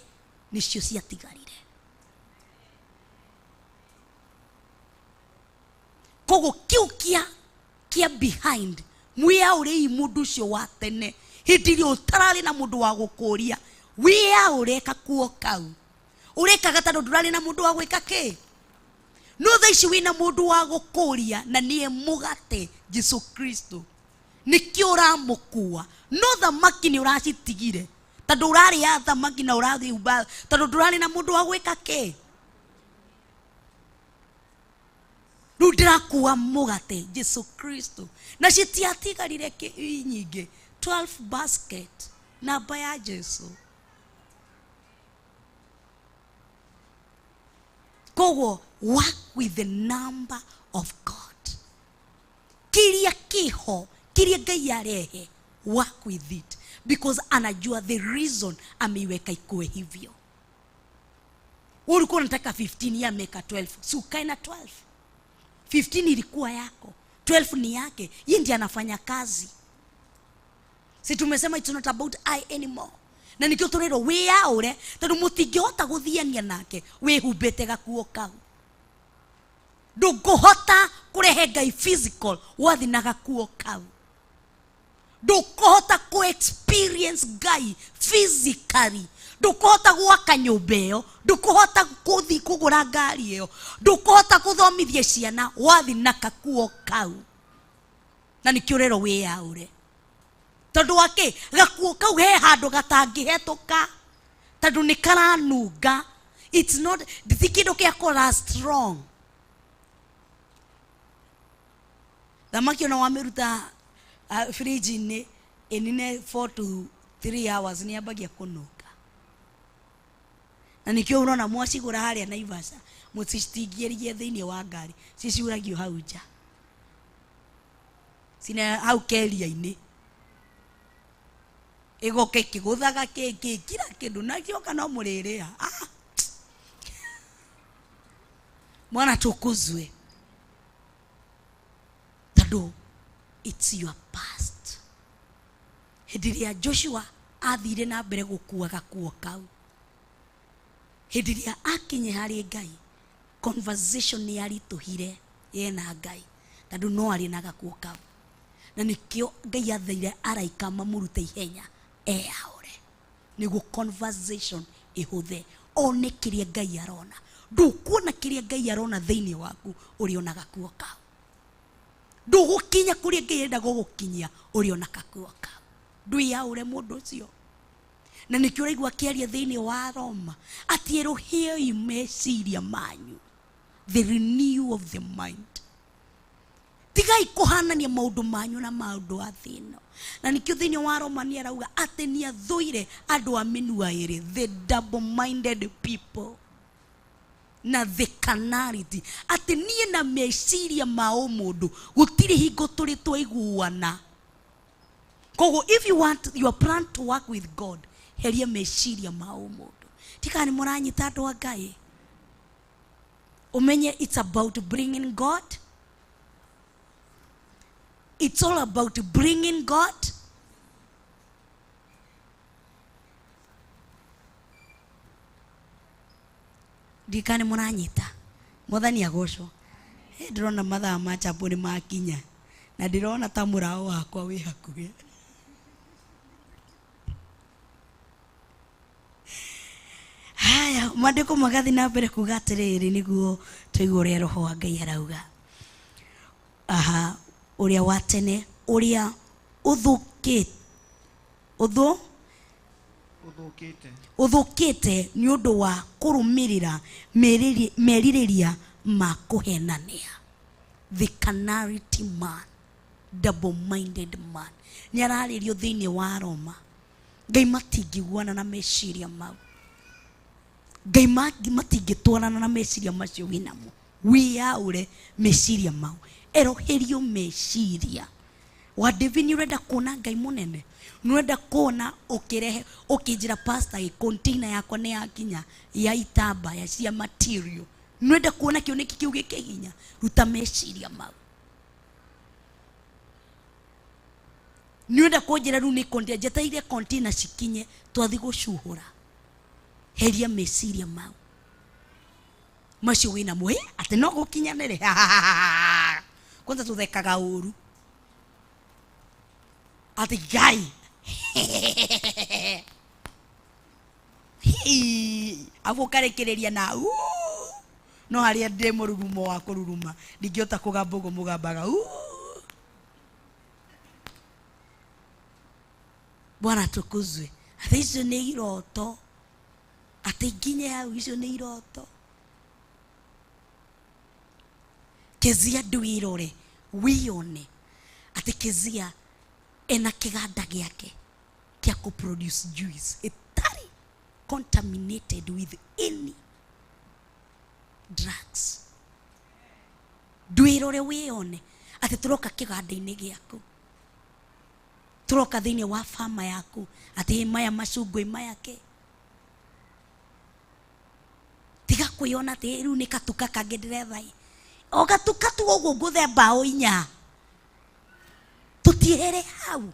nĩcio ciatigarire. Koguo kĩu kĩa behind mwĩyaũrei mũndũ ũcio wa tene hĩndĩ ĩrĩa ũtararĩ na mũndũ wa gũkũria wĩyaũre kakuo kau ũrekaga tondũ ndũrarĩ na mũndũ wa gwĩka kĩ no thaa ici wĩna mũndũ wa gũkũria na nĩye mũgate Jesu Kristo nĩkĩo ũramũkua no thamaki nĩ ũracitigire tondũ ũrarĩa thamaki na ũrathimba tondũ ndũrarĩ na mũndũ wa gwĩka kĩ rĩu ndĩrakua mũgate Jesu Kristo na citiatigarire nyingĩ 12 basket namba ya Jesu. Koguo work with the number of God. Kiria kiho kiria Ngai arehe, work with it because anajua the reason ameiweka ikuwe hivyo. Ulikuwa unataka 15, yeye ameweka 12, si ukae na 12. 15 ilikuwa yako, 12 ni yake, yeye ndiye anafanya kazi. Si tumesema it's not about I anymore. Na nikio turero wĩyaũre tondũ mũtingĩhota gũthiania nake wĩhumbĩte gakuo kau. Ndũngĩhota kũrehe Ngai physical wathi na gakuo kau. Ndũkũhota kũ experience Ngai physically. Ndũkũhota gwaka nyũmba ĩyo, ndũkũhota kũthi kũgũra ngari ĩyo, ndũkũhota gũthomithia ciana wathi na kakuo kau. Na nikĩo ũrerwo wĩyaũre. Tondũ wa kĩ? Gakuo kau he handũ gatangĩhetũka tondũ nĩ karanunga. It's not, ti kĩndũ kĩa kũra strong. Thamaki ona wamĩruta fridge-inĩ ĩnine 4 to 3 hours nĩ yambagia kũnunga. Na nĩkĩo ũrona mwacigũra harĩa Naivasha mũcitingĩrie thĩinĩ wa ngari, ciciuragio hau nja, cina hau keria-inĩ, ĩgoka ĩkĩgũthaga kĩ kila kĩndũ na kĩoka no mũrĩrĩa. Mwana tukuzwe tondũ it's your past. Hĩndĩ ĩrĩa Joshua athire na mbere gũkua gakuo kau, hĩndĩ ĩrĩa akinye harĩ Ngai, conversation nĩ yaritũhire ye na Ngai tondũ no arĩ na gakuo kau. Na nĩkĩo Ngai athire araika mamũrute ihenya eyaũre nĩguo conversation ĩhũthe, one kĩrĩa Ngai arona. Ndũkuona kĩrĩa Ngai arona thĩinĩ waku ũrĩ ona gakuo kau. Ndũgũkinya kũrĩa Ngai arenda gũgũkinyia ũrĩ ona gakuo kau. Ndwĩyaũre mũndũ ũcio. Na nĩkĩo ũraigua akĩaria thĩinĩ wa Roma atĩ erũhiei meciria manyu, the renew of the mind. Tigai kũhanania maũndũ manyu na maũndũ a thĩ ĩno. Na nĩkĩo thĩinĩ wa Roma nĩ arauga atĩ nĩ athũire andũ a mĩnua ĩrĩ, the double minded people na the carnality, atĩ niĩ na meciria ma ũmũndũ gũtirĩ hingo tũrĩ twaiguana. Koguo if you want your plan to work with God, heria meciria ma ũmũndũ. Tika nĩ mũranyita andũ a Ngai. Ũmenye it's about bringing God. It's all about bringing God. Ndikane mũranyita. Mwathani agocwo. Ndĩrona mathaa ma chapo nĩ makinya na ndĩrona ta mũraũ wakwa wĩ hakuhĩ. Haya, maandĩko magathiĩ na mbere kuga atĩrĩrĩ nĩguo tũigue ũrĩa Roho wa Ngai arauga. Aha, ũrĩa wa tene, ũrĩa ũthũkĩte, ũthũkĩte nĩ ũndũ wa kũrũmĩrĩra merirĩria ma kũhenania. The carnality man, double minded man. Nĩ ararĩrio thĩinĩ wa Roma. Ngai matingĩiguana na meciria mau. Ngai matingĩtwarana na meciria macio wĩnamo. Wĩyaũre meciria mau. Eroherio meciria. Wa David nĩ ũrenda kuona Ngai mũnene. Nĩũrenda kuona ũkĩrehe ũkĩnjĩra pastor ĩ container yakwa nĩ yakinya ya itambaya cia material. Nĩũrenda kuona kĩoneki kĩu gĩkĩhinya, ruta meciria mau. Nĩũrenda kũnjĩra rĩu nĩ container, njetereire container cikinye twathi gũcuhũra. Heria meciria mau macio wĩnamo, atĩ no gũkinyanĩre. Kwanza tũthekaga ũru atĩ Ngai abu ũkarekereria na uu. No harĩa ndĩ mũrurumo wa kũruruma ndingĩhota kũgamba ũguo mũgambaga uu. Bwana tukuzwe. Atĩ icio nĩ iroto, atĩ nginye hau icio nĩ iroto. Kezia ndwĩrore wĩyone atĩ Kezia ena kĩganda gĩake kĩa kũ produce juice ĩtarĩ contaminated with any drugs. Ndwĩrore wĩyone atĩ tũroka kĩganda-inĩ gĩaku, tũroka thĩinĩ wa fama yaku, atĩ maya macungwa maya ke. Tiga kwĩyona atĩ rĩu nĩ katuka kangĩ ndĩretha ĩ. O gatuka tu ũguo ngũthe mbaũ inya. Tũtiehere hau.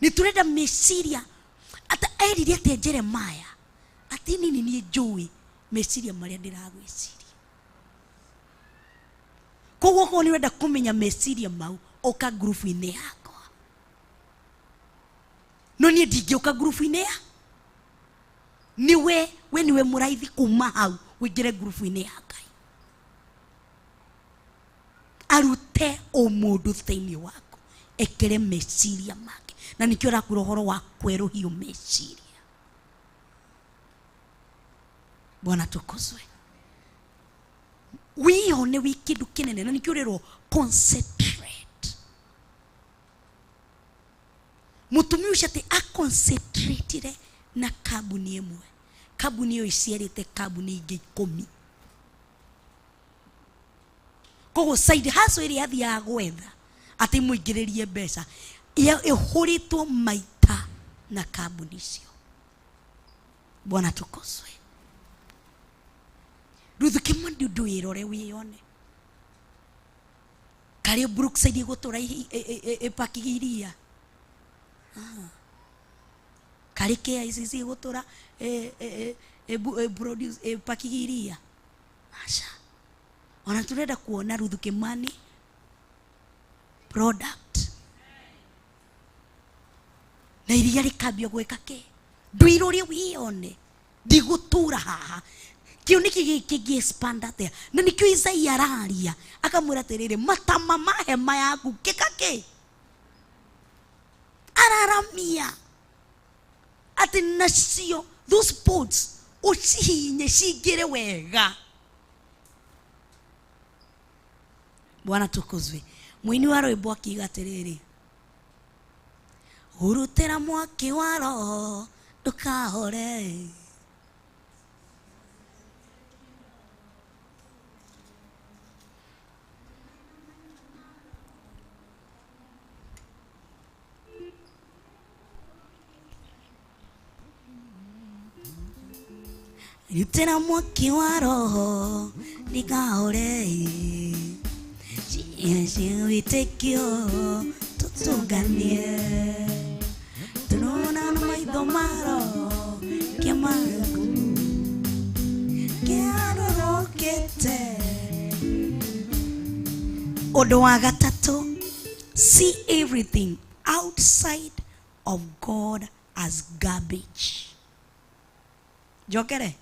Nĩ tũrenda meciria. Ata erire atĩ Jeremiah atĩ nini niĩ njũĩ meciria marĩa ndĩragwĩciria. Koguo okorwo nĩ ũrenda kũmenya meciria mau, ũka ngurubu-inĩ yakwa. No niĩ ndingĩũka ngurubu-inĩ ya niwe, we niwe mũraithi kuma hau ũingĩre ngurubu-inĩ ya Ngai. Arute ũmũndũ thĩinĩ waku, ekĩre meciria make. Na nĩkĩo arakwĩra ũhoro wa kwerũhio meciria. Bwana tukuzwe. Wĩyone wĩ kĩndũ kĩnene, na nĩkĩo ũrerwo concentrate. Mũtumia ũcio atĩ aconcentratire na kambuni ĩmwe. Kambuni ĩyo ĩciarĩte kambuni ingĩ 10. Koguo side hustle ĩrĩa athiaga gwetha atĩ mũingĩrĩrie mbeca ĩhũrĩtwo maita na kambuni icio. Bwana tukuzwe. Ruthu Kimandi ndwĩrore wĩyone. Karĩ Brookside ĩgũtũra ĩpakiga iria. Karĩ KICC ĩgũtũra produce ĩpakiga iria. Aca. Ona tũrenda kuona Ruthu Kimani product. Na iria rĩkambia gwĩka kĩ? Ndwĩrore wĩyone. Ndigũtũra haha. Kĩoneki gĩkĩ kĩngĩ expand atĩa? Na nĩkĩo Isaia araria akamwĩra atĩrĩrĩ, matama ma hema yaku kĩka kĩ? Araramia atĩ nacio those pots ũcihinye cingĩre wega. Bwana tukuzwe. Mũini wa rwĩmbo akiuga atĩrĩrĩ, hurutĩra mwaki wa roho ndũkahore. Rutĩra mwaki wa roho ndikahore. Cia wĩtĩkio tũtũnganie. Tũrona na maitho ma roho kĩama kĩarũrũkĩte. Ũndũ wa gatatũ, see everything outside of God as garbage. Njokere.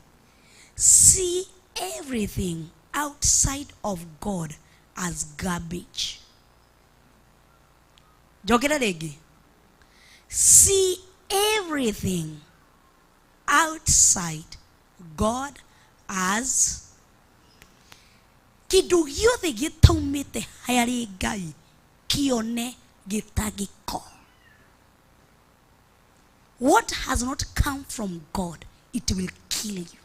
See everything outside of God as garbage. Njokere rĩngĩ. See everything outside God as kĩndũ gĩothe gĩtaumĩte harĩ Ngai kĩone gĩtagĩko. What has not come from God, it will kill you.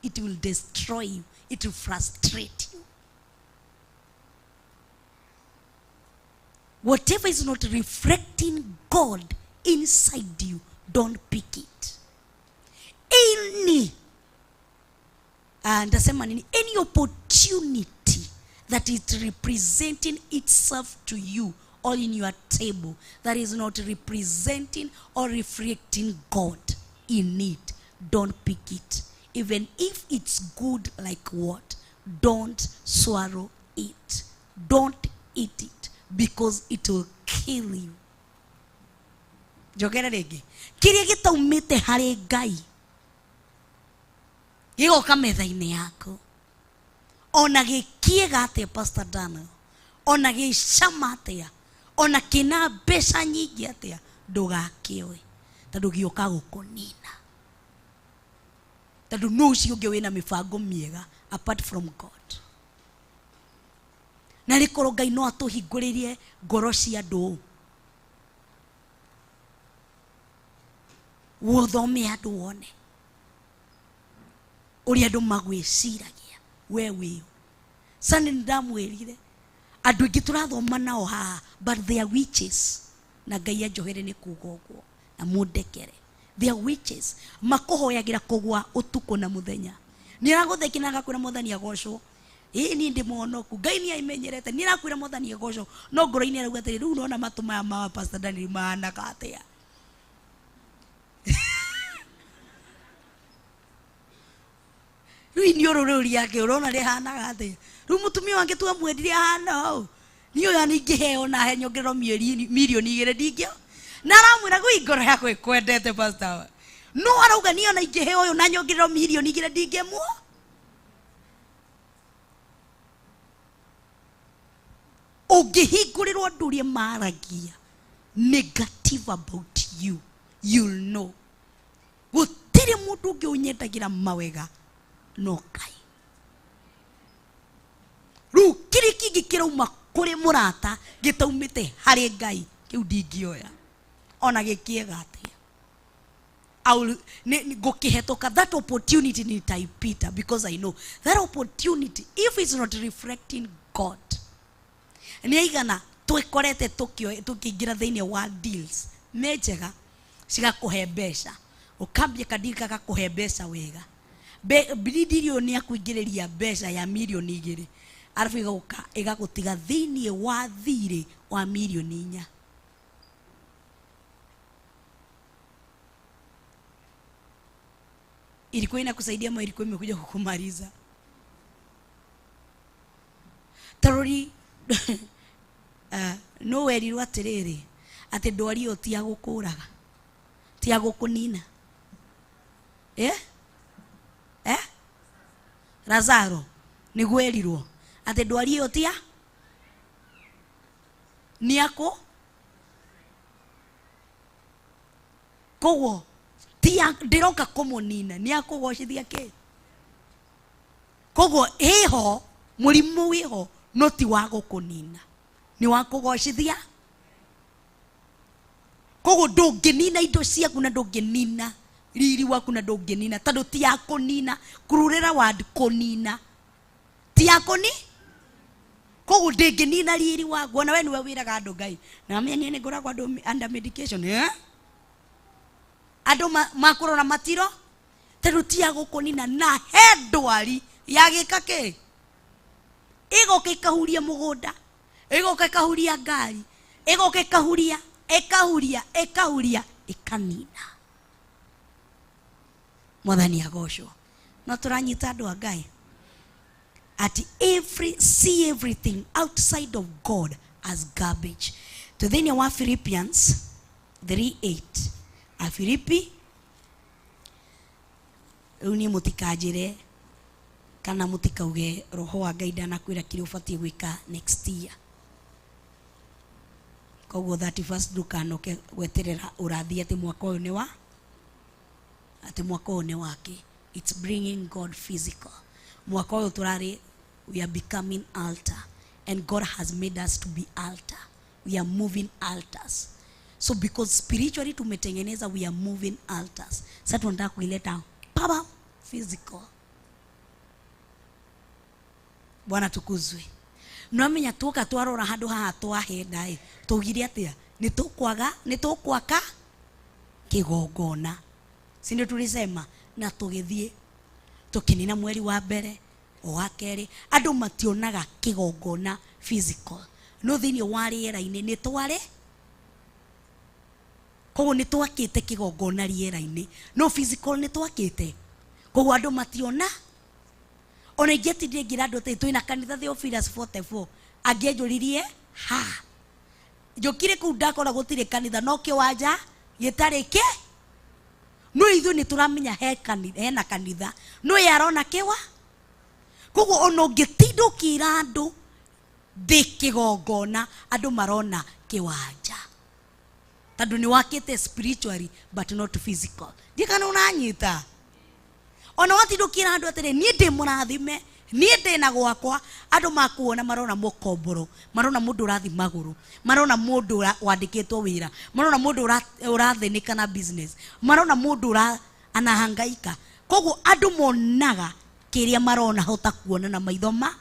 It will destroy you. It will frustrate you. Whatever is not reflecting God inside you, don't pick it. Any ndasema nini, any opportunity that is representing itself to you or in your table that is not representing or reflecting God in it, don't pick it. Even if it's good like what, don't swallow it. Don't eat it, because it will kill you. Njokere rĩngĩ, kĩrĩa gĩtaumĩte harĩ Ngai gĩgoka metha-inĩ yaku, ona gĩkĩega atĩa, Pastor Daniel, ona gĩcama atĩa, ona kĩna mbeca nyingĩ atĩa, ndũgakĩoe, tondũ gĩũka gũkũnina. Tondũ nũ ũcio ũngĩ wĩna mĩbango mĩega apart from God? Na rĩkorwo Ngai no atũhingũrĩrie ngoro cia andũ, wothome andũ wone ũrĩa andũ magwĩciragia we wĩũ. Sani nĩndamwĩrire andũ aingĩ tũrathoma nao haha, but they are witches, na Ngai anjohere nĩ kuga ũguo na mũndekere. They are witches, makũhoyagĩra kũgwa ũtukũ na mũthenya. Nĩ aragũthekia na agakwĩra Mwathani agocwo, ĩĩ niĩ ndĩ mũhonoku, Ngai nĩ aimenyerete, nĩ arakwĩra Mwathani agocwo, no ngoro-inĩ arauga atĩrĩ, rĩu nona matũ maya ma Pastor Daniel mahanaga atĩa? Rĩu iniũrũ rĩu rĩake ũrona rĩhanaga atĩa? Rĩu mũtumia wake twamwendire ahana ũũ, niĩ ũyũ ningĩheo na he nyongererwo mirioni igĩrĩ ndingĩo. Na aramwĩra gwĩ ngoro yakwa ĩkwendete pastor, no arauga niĩ ona ingĩheo ũyũ na nyongererwo mirioni igĩrĩ ndingĩmuo. Ũngĩhingũrĩrwo andũ ũrĩa maragia negative about you, you'll know. Gũtirĩ mũndũ ũngĩ ũnyendagĩra mawega no Ngai. Rĩu kĩrĩa kĩngĩ kĩrauma kũrĩ mũrata gĩtaumĩte harĩ Ngai, kĩu ndingĩoya ona gĩkĩega atĩa. Ngũkĩhetũka that opportunity nitaipita, because I know that opportunity, if it's not reflecting God, nĩ aigana twĩkorete tũkĩingĩra thĩinĩ wa deals nĩ njega cigakũhe mbeca, ũkambia kadili gagakũhe mbeca wega, ndiri ũyũ nĩ akũingĩrĩria mbeca ya mirioni igĩrĩ, arabu ĩgoka ĩgagũtiga thĩinĩ wa thirĩ wa mirioni inya. Ilikuwa inakusaidia ama ilikuwa imekuja kukumaliza? Tarori no werirwo atĩrĩrĩ, atĩ ndwari ĩyo ti ya gũkũraga, ti ya gũkũnina. Lazaro nĩguo erirwo atĩ ndwari ĩyo ti ya nĩ yakũ, koguo ti ya ndĩroka kũmũnina, nĩ ya kũgocithia kĩ. Koguo ĩho mũrimũ wĩho, no ti wa gũkũnina, nĩ wa kũgocithia. Koguo ndũngĩnina indo ciaku na ndũngĩnina riri waku na ndũngĩnina, tondũ ti ya kũnina. Kururĩra word kũnina, ti ya kũni. Koguo ndĩngĩnina riri waku. Ona we nĩwe wĩraga andũ Ngai, na niĩ nĩ ngoragwo andũ under medication, eh? Andũ makũrora matiro, tondũ ti ya gũkũnina. Na he ndwari ya gĩka kĩ, ĩgoka ĩkahuria mũgũnda, ĩgoka ĩkahuria ngari, ĩgoka ĩkahuria, ĩkahuria, ĩkahuria, ĩkanina. Mwathani agocwo. No tũranyita andũ a Ngai at every, see everything outside of God as garbage. To thĩinĩ wa Philippians 3:8, Afilipi, rĩu niĩ mũtikanjĩre kana mũtikauge roho wa Ngai ndanakwĩra kĩrĩa ũbatiĩ gwĩka next year. Koguo 31st ndũkanoke gweterera ũrathi atĩ mwaka ũyũ nĩ wa, atĩ mwaka ũyũ nĩ wake. It's bringing God physical. Mwaka ũyũ tũrarĩ, we are becoming altar, and God has made us to be altar. We are moving altars. So because spiritually tumetengeneza, we are moving altars. Sasa tunataka kuileta papa physical. Bwana tukuzwe. Nwamenya tuoka twarora handu haha twahenda ĩ, tugire atia? Nĩ tũkwaga, nĩ tũkwaka. Kĩgongona, si ndio tulisema? Na tũgĩthiĩ tũkĩnina mweri wa mbere, o wa kerĩ, andũ mationaga kĩgongona physical, no thĩinĩ wa rĩera-inĩ nĩ tware. Koguo nĩ twakĩte kĩgongona rĩera-inĩ, no physical nĩ twakĩte, koguo andũ mationa. Ona ingĩatindire ngĩra andũ atĩ twĩna kanitha Theophilus 44, angĩanjũririe ha njũkire kũu ndakora gũtirĩ kanitha, no kĩwanja gĩtarĩ kĩ. No ithuĩ nĩ tũramenya he kanitha, hena kanitha, no ye arona kĩwa. Koguo ona ũngĩtinda ũkĩra andũ ndĩ kĩgongona, andũ marona kĩwanja, tondũ nĩ wakĩte spiritually but not physical. Ndiĩ kana ũranyita. Ona watinda ũkĩra andũ atĩrĩ, niĩ ndĩ mũrathime, niĩ ndĩ na gwakwa, andũ makuona marona mũkomboro, marona mũndũ ũrathi magũrũ, marona mũndũ wandĩkĩtwo wĩra, marona mũndũ ũrathĩnĩka na business, marona mũndũ anahangaika. Koguo andũ monaga kĩrĩa marona hota kuona na maitho ma.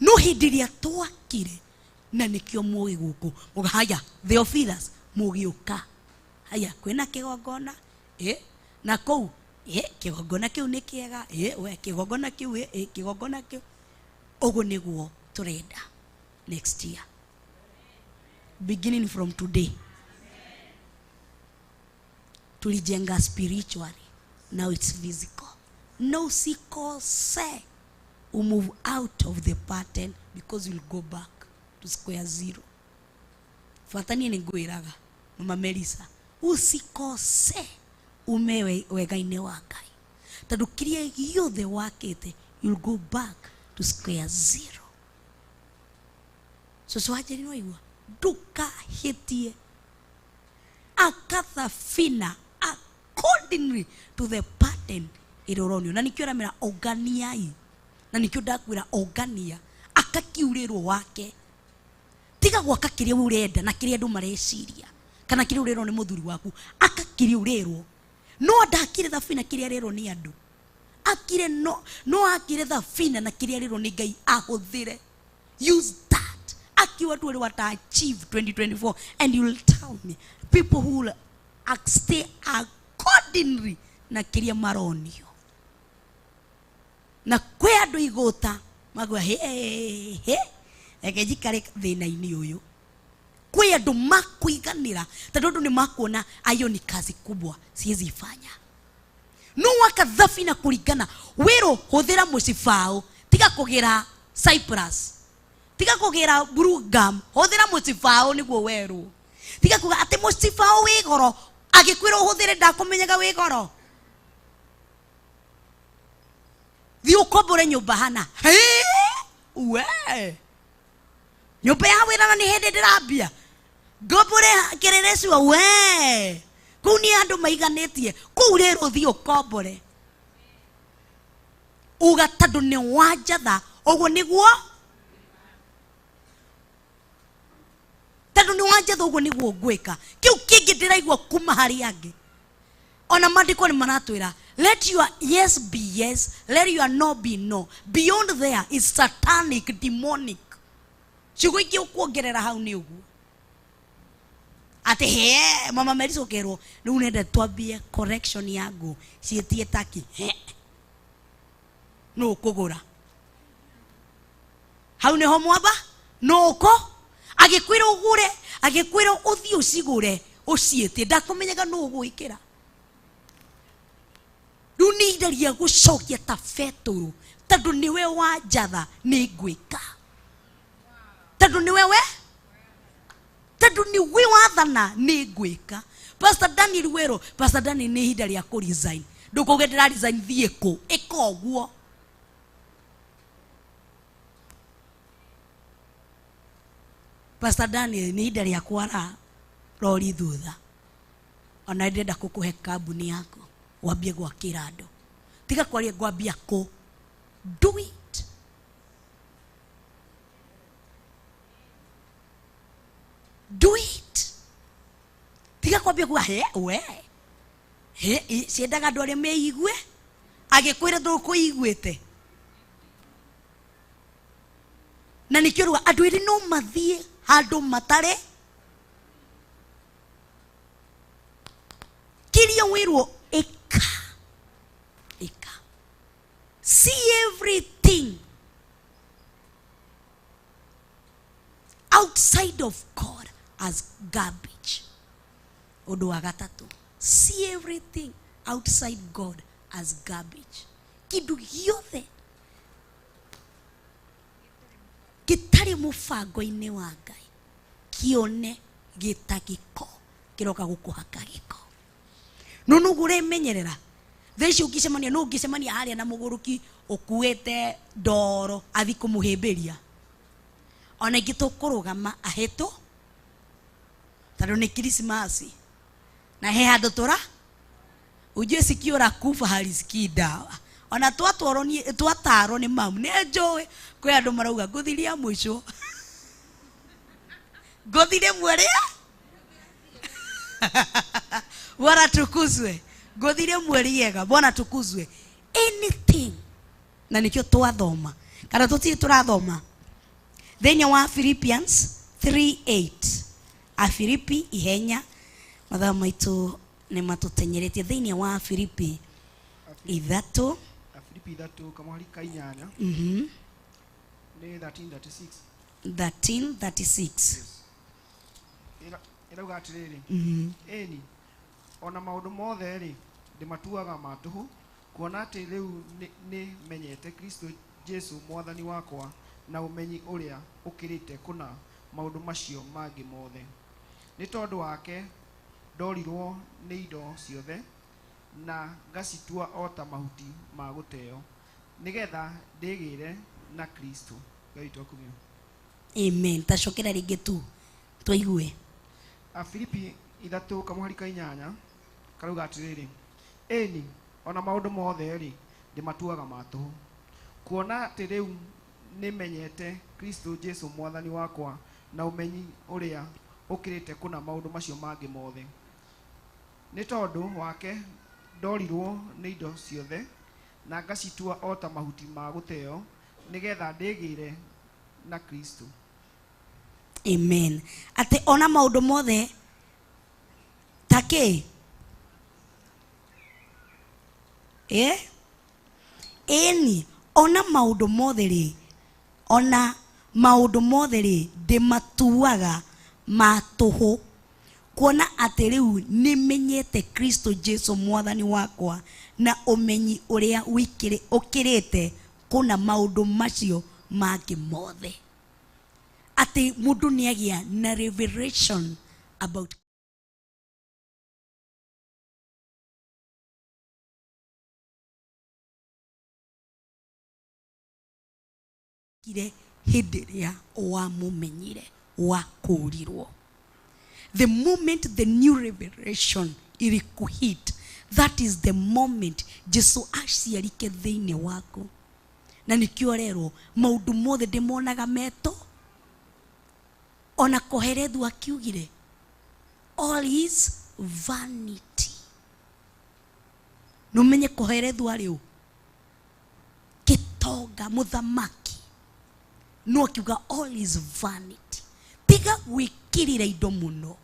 No hĩndĩ ĩrĩa twakire, na nĩkĩo mũgĩ gũkũ muga haya Theophilus mũgĩũka, haya kwĩna kĩgongona, na kũu kĩgongona kĩu nĩ kĩega, we kĩgongona kĩu, kĩgongona kĩu. Ũguo nĩguo tũrenda next year, beginning from today. Tulijenga spiritually, now it's physical. No usikose move out of the pattern, because you'll go back to square zero. Fatani nĩ ngwĩraga Mama Melissa, usikose ume wega-inĩ wa Ngai, tondũ kĩrĩa gĩothe wakĩte, you'll go back to square zero. Cũcũ wa Njeri, nĩwaigua? Ndũkahĩtie, akathabina accordingly to the pattern ĩrĩa ũronio. Na nĩkĩo ũramera ũnganiai, na nĩkĩo ndakwĩra ũngania, akakiurĩrwo wake. Tiga gwaka kĩrĩa ũrenda na kĩrĩa andũ mareciria, kana kĩrĩa ũrerwo nĩ mũthuri waku, aka kĩrĩa ũrerwo. No ndakire thabina kĩrĩa arerwo nĩ andũ, akire no akire thabina na kĩrĩa arerwo nĩ Ngai ahũthĩre. Use that. Akiwa tu wata achieve 2024, and you will tell me people who will stay accordingly na kĩrĩa maronio. Na kwĩ andũ igũta magwa he he, reke njikare thĩna-inĩ ũyũ. Kwĩ andũ makũiganĩra, tondũ andũ nĩ makuona ayo ni kazi kubwa, siwezi ifanya. No waka thabina kũringana wĩrwo, hũthĩra mũcibaũ, tiga kũgĩra Cyprus, tiga kũgĩra blue gum, hũthĩra mũcibaũ nĩguo werwo. Tiga kuga atĩ mũcibaũ wĩ goro, agĩkwĩra ũhũthĩre ndakũmenyaga wĩ goro. Thiĩ ũkombore nyũmba hana. We nyũmba ya wĩra na nĩ hĩndĩ ndĩrambia ngombore kĩrĩrĩcua, we kũu nĩ andũ maiganĩtie, kũu rĩrũ thiĩ ũkombore. Uga tondũ nĩ wanjatha, ũguo nĩguo, tondũ nĩ wanjatha, ũguo nĩguo ngwĩka. Kĩu kĩngĩ ndĩraigua kuma harĩ angĩ, ona maandĩko nĩ maratwĩra, let your yes be yes, let your no be no. Beyond there is satanic, demonic. Ciugo ingĩ ũkuongerera hau nĩ ũguo atĩ he Mama Melissa ũkerwo rĩu nenda twambie correction ya nguo ciĩtie taki, he nũ ũkũgũra hau nĩho mwamba nũ ũkũ agĩkwĩra ũgũre, agĩkwĩra ũthiĩ ũcigũre ũciĩtie, ndakũmenyaga nũ ũgwĩkĩra. Rĩu nĩ ihinda rĩa gũcokia ta Betũrũ, tondũ nĩwe wanjatha nĩ ngwĩka, tondũ nĩwe we, tondũ nĩwe wathana nĩ ngwĩka. Pastor Daniel werwo, Pastor Daniel nĩ ihinda rĩa kũ resign, ndũkauge ndĩra resign, thiĩ kũ, ĩka ũguo. Pastor Daniel nĩ ihinda rĩa kwara rori thutha, ona ndĩrenda gũkũhe kambuni yaku wambie gwakĩra andũ, tiga kwaria ngwambia kũ, do it. Do it. Tiga kwambia kuga he we he, ciendaga andũ arĩa meigue, agĩkwĩra ndũkũiguĩte. Na nĩkĩo ruga andũ erĩ no mathiĩ handũ matarĩ. Kiria wirwo ika ika. See everything outside of God as garbage. Undu wa gatatu, see everything outside God as garbage. Kindu giothe gĩtarĩ mũbango-inĩ wa Ngai kĩone gĩta gĩko kĩroka gũkũhaka gĩko. No nũguo ũremenyerera thaa ici ũngĩcemania no ũngĩcemania harĩa na mũgũrũki ũkuĩte ndoro athi kũmũhĩmbĩria, ona ingĩ tũkũrũgama ahĩtũ tondũ nĩ Krismasi na he handũ tũra ujue sikio la kufa halisikii dawa. Ona twatwarwo ni twatarwo ni mamu nĩ njũĩ kwĩ andũ marauga ngũthiria mũico ngũthire mweria Bwana tukuzwe, ngũthire mweriega, Bwana tukuzwe. Anything na nikio twathoma kana tũtirĩ tũrathoma thĩinĩ wa Philippians 3:8. Afilipi ihenya mathaa maitũ nĩ matũtenyeretie thĩinĩ wa Filipi ithatũ. Afilipi ithatũ kamũhari ka inyanya. Nĩ 13:36. 13:36. Ĩrauga atĩrĩrĩ, ĩni ona maũndũ mothe rĩ ndĩmatuaga ma tũhũ, kuona atĩ rĩu nĩ menyete Kristo Jesu mwathani wakwa na ũmenyi ũrĩa ũkĩrĩte kũna maũndũ macio mangĩ mothe. Nĩ tondũ wake ndorirwo nĩ indo ciothe na ngacitua o ta mahuti ma gũteo, nĩgetha ndĩgĩre na Kristo. Ngai witũ akumio. Amen. Tacokera rĩngĩ tu tũigue. Afilipi ithatũ kamũhari ka inyanya karauga atĩrĩrĩ, ĩni ona maũndũ mothe rĩ ndĩmatuaga ma tũhũ, kuona atĩ rĩu nĩmenyete Kristo Jesu mwathani wakwa na ũmenyi ũrĩa ũkĩrĩte kũna maũndũ macio mangĩ mothe. Nĩ tondũ wake ndorirwo nĩ indo ciothe na ngacitua o ta mahuti ma gũteo, nĩgetha ndĩgĩre na Kristo. Amen. Atĩ ona maũndũ mothe ta kĩ? Ĩni ona maũndũ mothe rĩ, ona maũndũ mothe rĩ ndĩmatuaga ma tũhũ, kuona atĩ rĩu nĩmenyete Kristo Jesu mwathani wakwa na ũmenyi ũrĩa ũkĩrĩte kũna maũndũ macio mangĩ mothe. Atĩ mũndũ nĩagĩa na revelation about kire hĩndĩ ĩrĩa wamũmenyire wakũrirwo. The moment the new revelation irikuhit, that is the moment Jesu aciarike thĩinĩ waku. Na nikĩo rerwo maũndũ mothe ndĩmonaga meto. Ona Kohelethu akiugire all is vanity. Numenye Kohelethu arĩ ũ? Gĩtonga mũthamaki. No akiuga all is vanity. Tiga gwĩkĩrĩra indo mũno,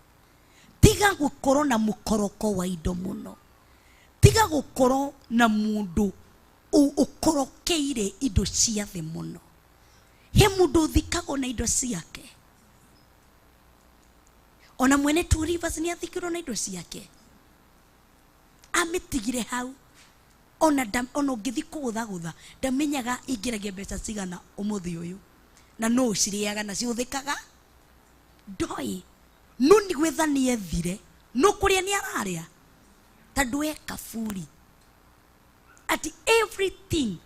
tiga gũkorwo na mũkoroko wa indo mũno, tiga gũkorwo na mũndũ ũkorokeire indo cia thĩ mũno. He mũndũ ũthikagwo na indo ciake. Ona mwene Two Rivers nĩ athikirwo na indo ciake, amĩtigire hau. Ona ũngĩthiĩ kũgũthagũtha ndamenyaga ingĩragia mbeca cigana ũmũthĩ ũyũ, na no ũcirĩaga na ciũthĩkaga ndoi. No nĩ gwetha nĩ ethire, no kũrĩa nĩ ararĩa tondũ e kaburi. Ati everything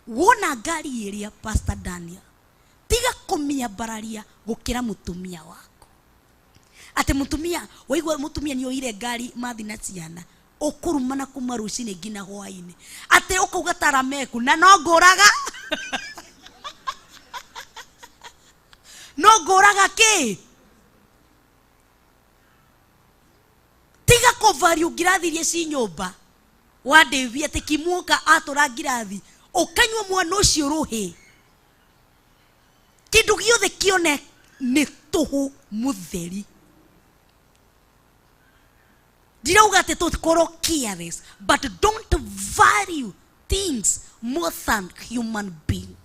wona ngari ĩrĩa Pastor Daniel, tiga kũmĩambararia gũkĩra mũtumia waku. Ati mũtumia waigua mũtumia nĩ oire ngari mathi na ciana, ũkũrumana kuma rũcinĩ nginya hwainĩ, atĩ ũkauga tarameku na no ngũraga no ngũraga kĩ? Tiga kũvario ngirathi iria ci nyũmba wa Devi atĩ kimuoka atũra ngirathi ũkanyua mwana ũcio rũhĩ. Kĩndũ gĩothe kĩone nĩ tũhũ mũtheri. Ndirauga atĩ tũkorwo careless, but don't value things more than human being.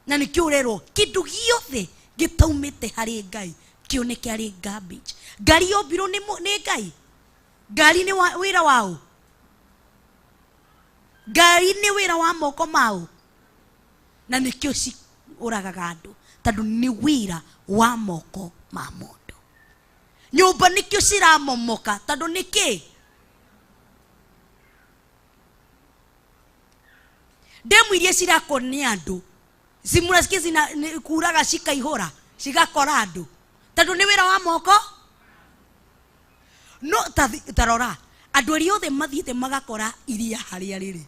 Na nĩkĩo ũrerwo kĩndũ gĩothe gĩtaumĩte harĩ Ngai kĩoneke arĩ garbage. Ngari yombirwo nĩ Ngai. Ngari nĩ wĩra wao. Ngari nĩ wĩra wa moko mao. Na nĩkĩo ciũragaga andũ, tondũ nĩ wĩra wa moko ma mũndũ. Nyũmba nĩkĩo ciramomoka, tondũ nĩkĩ? Ndemu iria cirakwo nĩ andũ simurasikia zina kuraga cikaihũra cigakora andũ, tondũ nĩ wĩra wa moko. No tarora andũ arĩa othe mathiĩte magakora iria harĩa rĩrĩ.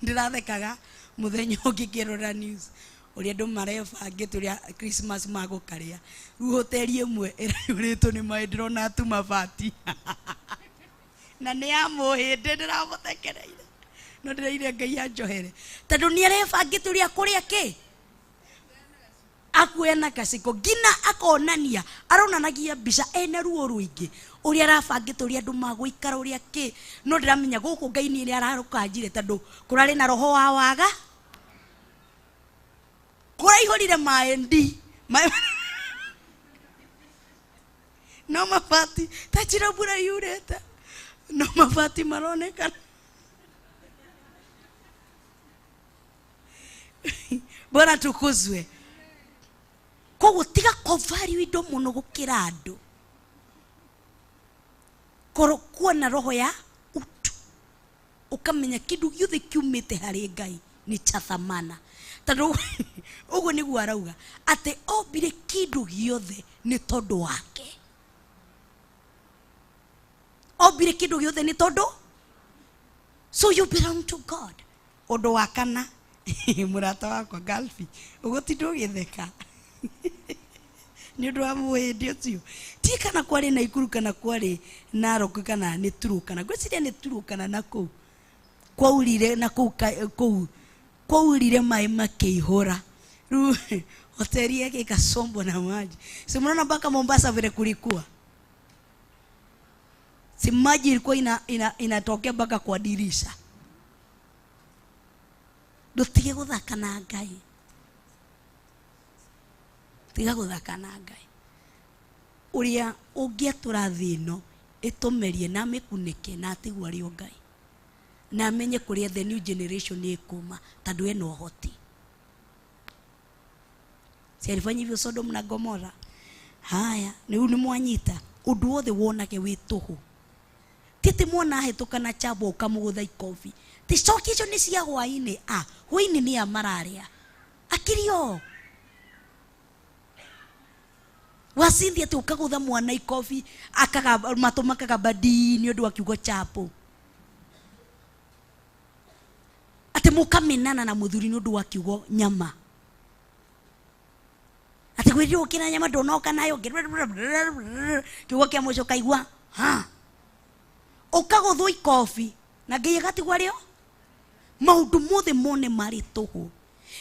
Ndĩrathekaga mũthenya ũngĩ ngĩrora news ũrĩa andũ marebangĩte ũrĩa Christmas magũkarĩa. Rĩu hoteli ĩmwe ĩraihũrĩtwo nĩ maĩ, ndĩrona tu mabati na nĩ ya mũhĩndĩ, ndĩramũthekereire no ndĩraire Ngai anjohere, tondũ nĩ arebangĩte ũrĩa kũrĩa kĩ akuoya na gaciko nginya akonania, aronanagia mbica ena ruo rũingĩ ũrĩa arabangĩte ũrĩa andũ magũikara ũrĩa kĩ. No ndĩramenya gũkũ Ngai nĩ ararũkanjire, tondũ kũrarĩ na roho wa waga, kũraihũrire maĩ ndi maĩ no mabati ta njĩra mbura yurĩte, no mabati maronekana. Bwana tukuzwe. Koguo tiga kũvalue indo mũno gũkĩra andũ. Korwo kuwa na roho ya utu, ũkamenya kĩndũ gĩothe kiumĩte harĩ Ngai nĩ cha thamana. Tondũ ũguo nĩguo arauga atĩ ombire kĩndũ gĩothe nĩ tondũ wake. Ombire kĩndũ gĩothe nĩ tondũ, so you belong to God. Ũndũ wa kana, mũrata wakwa Galfi, ũgũtinda ũgĩtheka nĩ ũndũ wa mũhĩndĩ ũcio. Ti kana kwarĩ na Ikuru kana kwarĩ Narok kana nĩ Turukana, ngwĩciria nĩ Turukana na kũu kwaurire, na kũu kũu kwaurire maĩ makĩihũra. Rĩu hoteli yake ikasombwa na maji. Si mnaona mpaka Mombasa vile kulikuwa, si maji ilikuwa inatokea mpaka kwa dirisha. Ndũtige gũthaka na Ngai, tiga gũthaka na Ngai. Ũrĩa ũngĩatũra thĩ ĩno ĩtũmerie na amĩkunĩke na atigwo arĩ o Ngai, na amenye kũrĩa the new generation ĩkuma, tondũ ena ũhoti. Si alifanya hivyo Sodom na Gomora? Haya, rĩu nĩ mwanyita ũndũ wothe wonage wĩ tũhũ. Ti atĩ mwana ahĩtũka na chabo ũkamũgũtha ikobi, ti coki icio nĩ cia hwaĩ-inĩ. A hwaĩ-inĩ nĩ a mararĩa akirio wacithi atĩ ũkagũtha mwana ikobi akaga matũ makagamba ndii nĩ ũndũ wa kiugo chapo, atĩ mũkamenana na mũthuri nĩ ũndũ wa kiugo nyama, atĩ gwĩrirwo ũkĩra nyama ndũnoka nayo, kiugo kĩa mũico ũkaigua ha, ũkagũthwo ikobi na Ngai agatigwo arĩo. Maũndũ mothe mone marĩ tũhũ.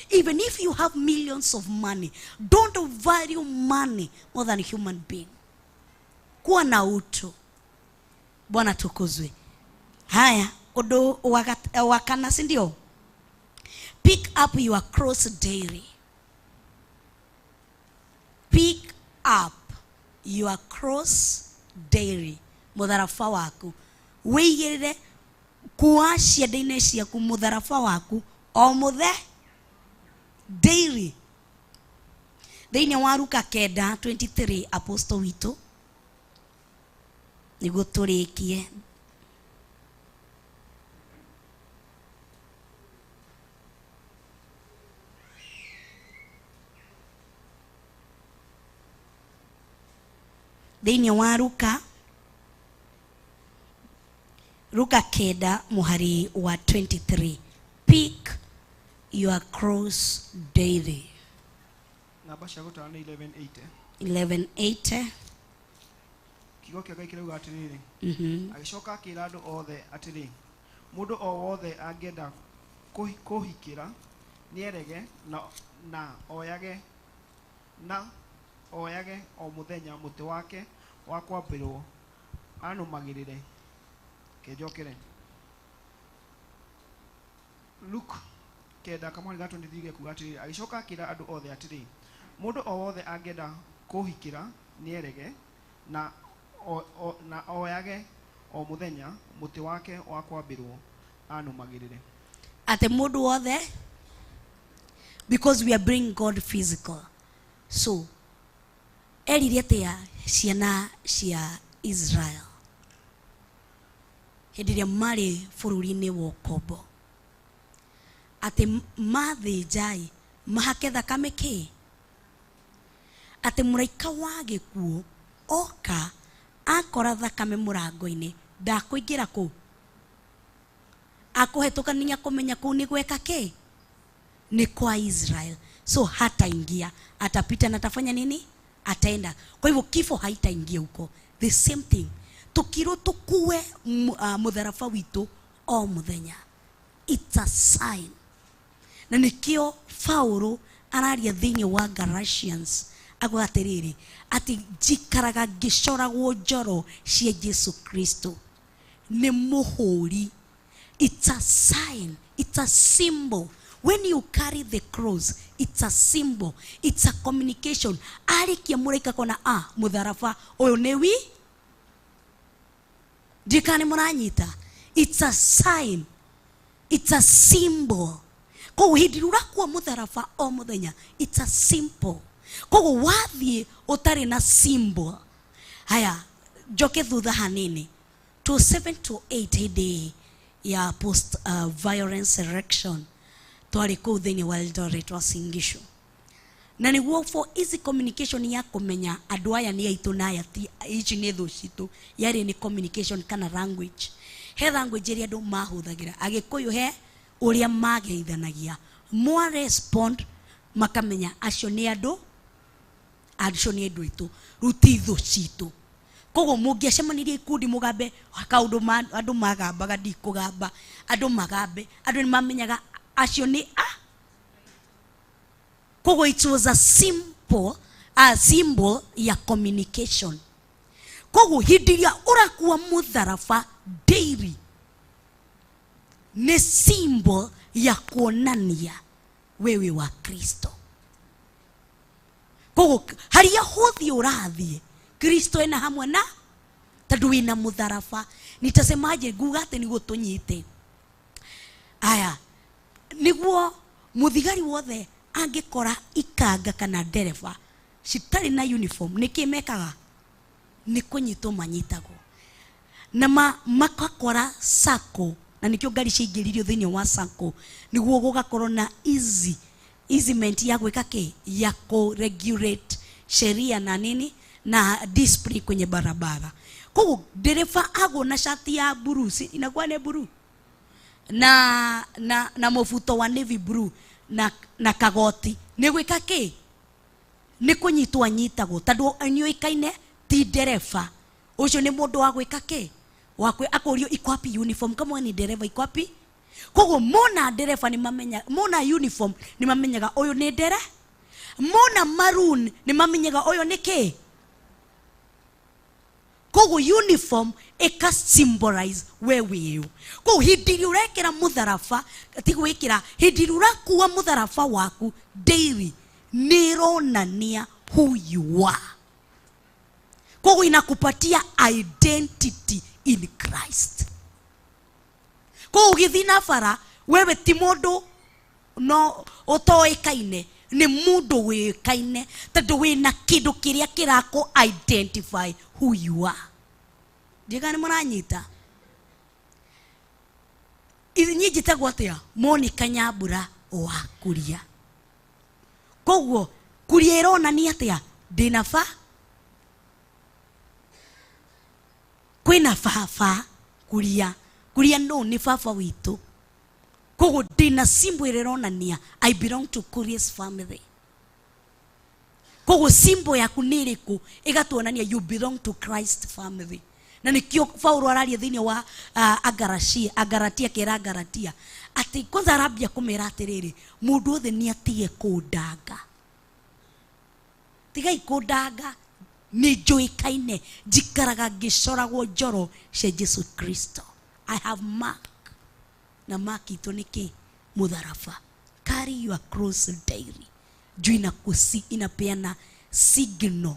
Even if you have millions of money, don't value money more than human being. Kuwa na utu. Bwana tukuzwe. Haya, ũndũ wa kana, si ndio? Pick up your cross daily. Pick up your cross daily. Mũtharaba waku wĩigĩrĩre, kua ciande-inĩ ciaku mũtharaba waku o mũthe daily. Thĩinĩ wa Luka 9:23, apostle witũ nĩguo tũrĩkie. Thĩinĩ wa Luka 9 mũhari wa 23, pick your cross daily. Namba cia gũtara nĩ 1180. 1180. Kiugo kĩa Ngai kĩrauga atĩrĩrĩ, agĩcoka akĩra andũ othe atĩrĩ, mũndũ o wothe angĩenda kũhikĩra nĩerege na oyage o mũthenya mũtĩ wake wa kwambĩrwo Anũmagĩrĩre. Kenjokere. Luke 9 kamweri ga 23 gekuga atĩrĩrĩ, agĩcoka akĩra andũ othe atĩrĩ, mũndũ o wothe angĩenda kũhikĩra nĩerege na na oyage o mũthenya mũtĩ wake wa kwambĩrwo anũmagĩrĩre. Atĩ mũndũ wothe, because we are bringing God physical. So erire atĩa ciana cia Israel hĩndĩ ĩrĩa marĩ bũrũri-inĩ wa ũkombo, atĩ mathĩnjai mahake thakame kĩ, atĩ mũraika wa gĩkuũ oka akora thakame mũrango-inĩ ndakũingĩra kũu, akũhetũkania kũmenya kũu nĩ gweka kĩ, ni kwa Israel. So hataingia, atapita na atafanya nini? Ataenda. Kwa hivyo kifo haitaingia huko. The same thing, tukirwo tukue mutharaba witu o muthenya, it's a sign. Na nikio Paulo araria thiini wa Galatians aguga atiriri, ati njikaraga ngicoragwo njoro cia Jesu Kristo ni muhuri. It's a sign, it's a symbol. When you carry the cross, it's a symbol, it's a communication. Arikia muraika kona mutharaba uyu ni wi ndikane muranyita. It's a sign, it's a symbol. Koguo hindi urakua mutharaba o muthenya, it's a symbol. Koguo wathie utari na symbol. Haya, njoke thutha hanini to 7 to 8 hindi ya post violence erection twari kuu thiini wa Eldoret wa Singishu. Na niguo for easy communication ya kumenya andu aya ni aitu na aya ti, ici ni thu citu, yari ni communication kana language. He language iria andu mahuthagira, Agikuyu he uria mageithanagia, mwa respond makamenya acio ni andu, acio ni andu aitu, riu ti thu citu. Koguo mũngĩacemanirie ikundi mũgambe kaũndũ andũ magambaga ndikũgamba, andũ magambe, andũ nĩ mamenyaga acio nĩ a. Koguo it was a simple, a symbol ya communication. Koguo hĩndĩ ĩrĩa ũrakua mũtharaba daily nĩ symbol ya kuonania wewe wa Kristo. Koguo harĩa hothe ũrathiĩ Kristo ena hamwe na tondũ wĩna mũtharaba. Nitasemaje nguga atĩ nĩguo tũnyite aya, nĩguo mũthigari wothe angĩkora ikanga kana ndereba citarĩ na uniform, nĩkĩ mekaga? Nĩ kũnyitwo manyitagwo na makakora sacco, na nĩkĩo ngari ciaingĩririo thĩinĩ wa sacco, nĩguo gũgakorwo na easy easement ya gwĩka kĩ, ya kũ regulate sheria na nini na discipline kwenye barabara. Koguo ndereba agwo na shati ya blue, si inakuwa ni blue na mubuto wa navy blue na kagoti, nĩ gwĩka kĩ? Nĩ kũnyitwo anyitagwo tondũ nĩoĩkaine ti ndereba ũcio, nĩ mũndũ wa gwĩka kĩ, wa akũrio iko wapi uniform, kama ni ndereba iko wapi. Koguo mona ndereba nĩ mamenya, mona uniform nĩ mamenyaga ũyũ nĩ ndere, mona maroon nĩ mamenyaga ũyũ nĩ kĩ. Koguo uniform ĩka symbolize we wĩũ. Koguo hĩndĩ ĩrĩa ũrekĩra mũtharaba, ti gwĩkĩra, hĩndĩ ĩrĩa ũrakua mũtharaba waku daily, nĩ ĩronania who you are. Koguo inakupatia identity in Christ. Koguo ũgĩthiĩ na bara, wewe ti mũndũ no ũtoĩkaine, nĩ mũndũ wĩkaine tondũ wĩna kĩndũ kĩrĩa kĩrakũ identify who you are. Ndiga nĩ mũranyita? Niĩ njĩtagwo atĩa? Monica Nyambura wa Kuria. Koguo Kuria ĩronania atĩa? Ndĩna ba, kwĩna baba Kuria. Kuria no nĩ baba witũ. Koguo ndĩna symbol ĩrĩa ĩronania I belong to Kuria's family. Koguo symbol yaku nĩ ĩrĩkũ? Ĩgatuonania you belong to Christ family. Na nĩkĩo Paulo araria thĩinĩ wa Agaratia, Agaratia kĩra Agaratia atĩ kwanza arambia kũmera atĩrĩrĩ, mũndũ wothe nĩ atige kũndanga, tigai kũndanga, Nĩ njũĩkaine, njikaraga ngĩcoragwo njoro cia Jesu Kristo. I have mark. Na mark itũ nĩ kĩ? Mũtharaba. Carry your cross daily. Juu inakusi, inapeana signal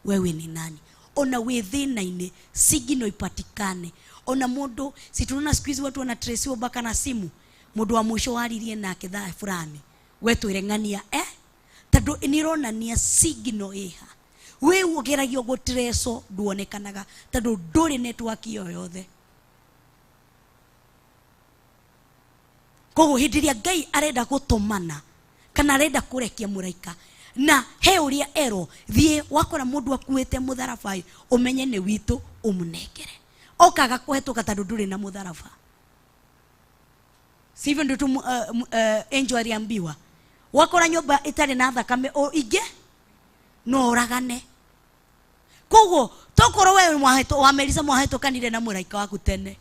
wewe ni nani. Ona wĩ thĩna-inĩ, signal ipatikane. Ona mũndũ, si tunaona siku hizi watu wanatresiwa mpaka na simu. Mũndũ wa mũico waririe nake thaa fulani. We twĩre ng'ania, eh? Tondũ nĩronania signal ĩha. We ũgeragio gũtreso nduonekanaga tondũ ndũrĩ network yo yothe. Koguo hĩndĩ ĩrĩa Ngai arenda gũtũmana kana arenda kũrekia mũraika na he ũrĩa erwo, thiĩ wakora mũndũ akuĩte mũtharaba ĩ, ũmenye nĩ witũ ũmũnengere. Okaga kũhetũka tondũ ndũrĩ na mũtharaba. Si hivyo ndio tu angel aliambiwa, wakora nyũmba ĩtarĩ na thakame o ingĩ no ũragane. Koguo tokorwo wewe wa Melissa mwahetũkanire na mũraika waku tene.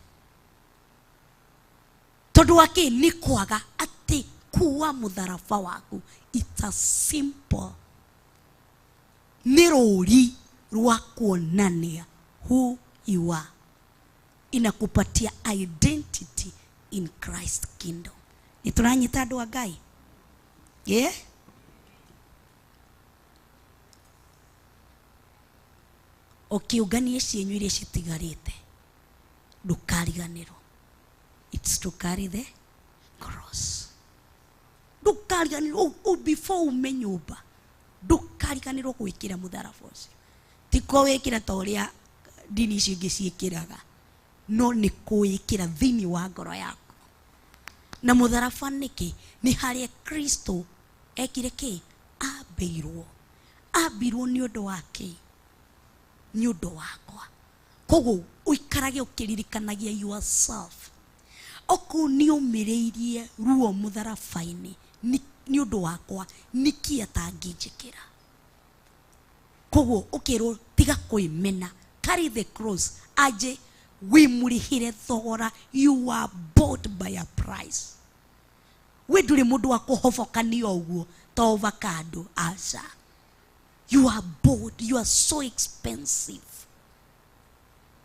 Tondũ wa kĩ? Nĩ kwaga atĩ kuua mũtharaba waku. It's a simple. Nĩ rũri rwa kuonania who you are. Inakupatia identity in Christ kingdom. Nĩ tũranyita andũ a Ngai? Yeah? Ũkĩũngania cienyu iria citigarĩte, ndũkariganĩrwo. It's to carry the cross. Ndũkariganĩrwo, before ume nyũmba, ndũkariganĩrwo gwĩkĩra mũtharaba ũcio. Ti kũwĩkĩra ta ũrĩa ndini icio ingĩ ciĩkĩraga, no nĩ kũwĩkĩra thĩinĩ wa ngoro yaku. Na mũtharaba nĩkĩ? Nĩ harĩa Kristo ekire kĩ? Ambĩirwo. Ambirwo nĩ ũndũ wa kĩ? Nĩ ũndũ wakwa. Koguo ũikarage ũkĩririkanagia yourself. Okorwo nĩ ũmĩrĩirie ruo mũtharaba-inĩ nĩ ũndũ wakwa, nĩkĩ atangĩnjĩkĩra? Koguo ũkĩrwo tiga kwĩmena, carry the cross, aje wĩmũrĩhĩre thogora. You are bought by a price. We ndũrĩ mũndũ wa kũhobokanio ũguo ta avocado, aca. You are bought, you are so expensive.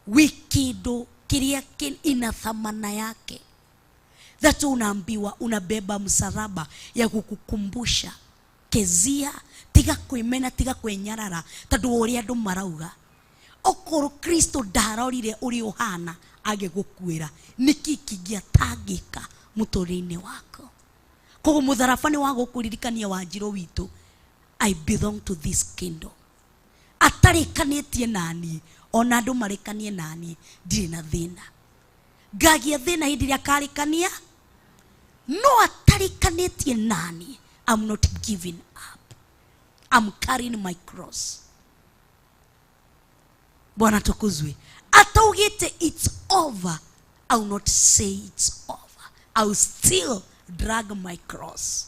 Wĩ kĩndũ kĩrĩa ina thamana yake. That's unaambiwa unabeba msalaba ya kukukumbusha. Kezia, tiga kwĩmena, tiga kwĩnyarara tondũ wa ũrĩa andũ marauga. Okorwo Kristo ndarorire ũrĩa ũhana agĩgũkuĩra, nĩkĩ kĩngĩatangĩka mũtũrĩre-inĩ waku? Koguo mũtharaba nĩ wa gũkũririkania Wanjirũ witũ, I belong to this kingdom. Atarĩkanĩtie naniĩ, ona andũ marĩkanie naniĩ, ndirĩ na thĩna. Ngagia thĩna hĩndĩ ĩrĩa akarĩkania, no atarĩkanĩtie naniĩ, I'm not giving up. I'm carrying my cross. Bwana tukuzwe. Ataugite it's over, I will not say it's over. I will still drag my cross.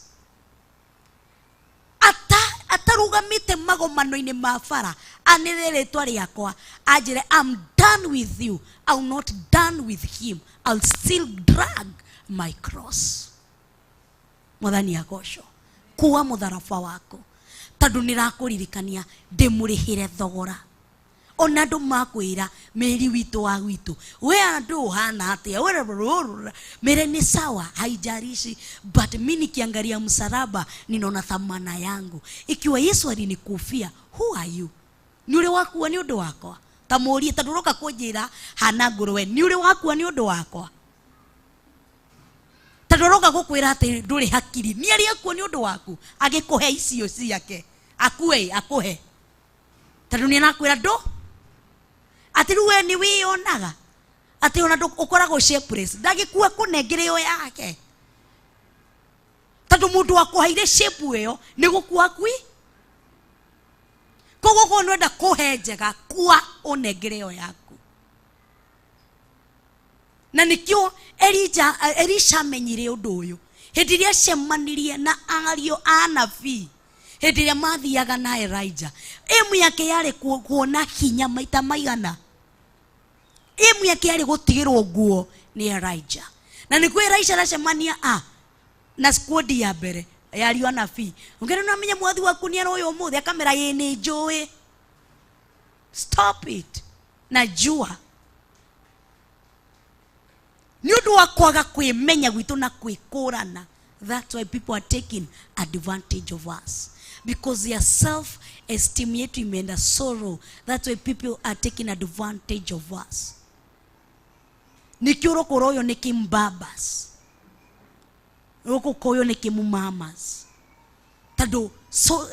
Atarugamite magomano-inĩ ma bara, anĩrĩre rĩtwa rĩakwa, anjĩre I'm done with you. I'm not done with him. I'll still drag my cross. Mwathani agocwo. Kuua mũtharaba waku, tondũ nĩrakũririkania ndĩmũrĩhĩre thogora. Ona andũ makwĩra mĩri witũ wa gwitũ, we andũ ũhana atĩa? We rũrũrũ. Mĩre nĩ sawa, haijalishi, but mi nikiangalia msalaba ninaona thamana yangu. Ikiwa Yesu alinikufia, who are you? Nĩ ũrĩ wakua nĩ ũndũ wakwa? Ta mũrie, tondũ ũroka kũnjĩra hana ngũrwe, nĩ ũrĩ wakua nĩ ũndũ wakwa? Tondũ ũroka gũkwĩra atĩ ndũrĩ hakiri, nĩ arĩ akua nĩ ũndũ waku? Agĩkũhe icio ciake, akue, akũhe. Tondũ nĩ arakwĩra ndũ? Atĩ rĩu we nĩ wĩyonaga atĩ ona ũkoragwo shapeless, ndagĩkua kũnengere ĩyo yake. Tondũ mũndũ wakũheire shape ĩyo nĩ gũkua akui. Koguo korwo nĩwenda kũhe njega, kua ũnengere ĩyo yaku. Na nĩkĩo Elisha amenyire ũndũ ũyũ. Hĩndĩ ĩrĩa acemanirie na ariũ a anabii, hĩndĩ ĩrĩa mathiaga na Elijah, ĩmu yake yarĩ kuona hinya maita maigana. Ĩmu yake yarĩ gũtigĩrwo nguo nĩ Elijah. Na nĩkuo Elisha aracemania na squad ya mbere ya ariũ a anabii. Ũngĩrĩ no amenye mwathi waku nĩ aroya ũmũthĩ, akamera ĩĩ nĩ njũĩ. Stop it. Najua nĩ ũndũ wa kwaga kwĩmenya gwitũ na kwĩkũrana. That's why people are taking advantage of us, because their self esteem yetu imeenda so low. That's why people are taking advantage of us. Nikĩ ũrokora ũyũ nĩ kĩmbabas, ũgũka ũyũ nĩ kĩmumamas, tondũ so,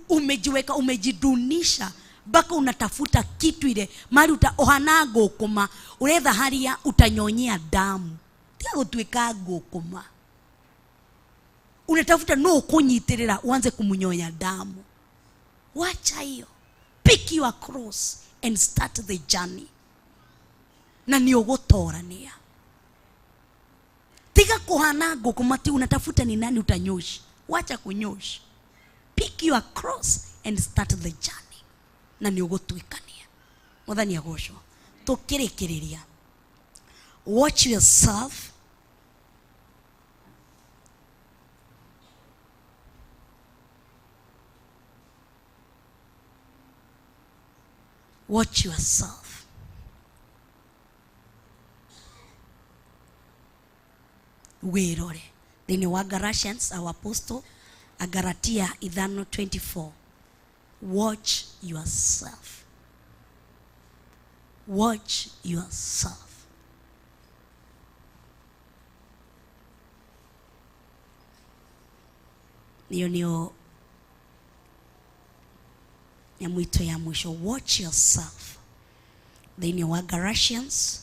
umejiweka, umejidunisha mpaka unatafuta kitu ile mali uhana ngũkũma, uretha haria utanyonyea damu. Tiga gũtuĩka ngũkũma, unatafuta no ũkũnyitĩrĩra uanze kumunyonya damu. Wacha hiyo, pick your cross and start the journey, na nĩ ũgũtorania. Tiga kuhana ngũkũma ti unatafuta ni nani utanyoshi. Wacha kunyoshi, pick your cross and start the journey, na nĩ ũgũtuĩkania. Mwathani agocwo. Tũkĩrĩkĩrĩria, watch yourself. Watch yourself. Wĩrore thĩinĩ wa Galatians, our apostle, Agalatia 5:24. Watch yourself. Watch yourself. Hiyo ndio ya mwito ya mwisho. Watch yourself. Thĩinĩ wa Galatians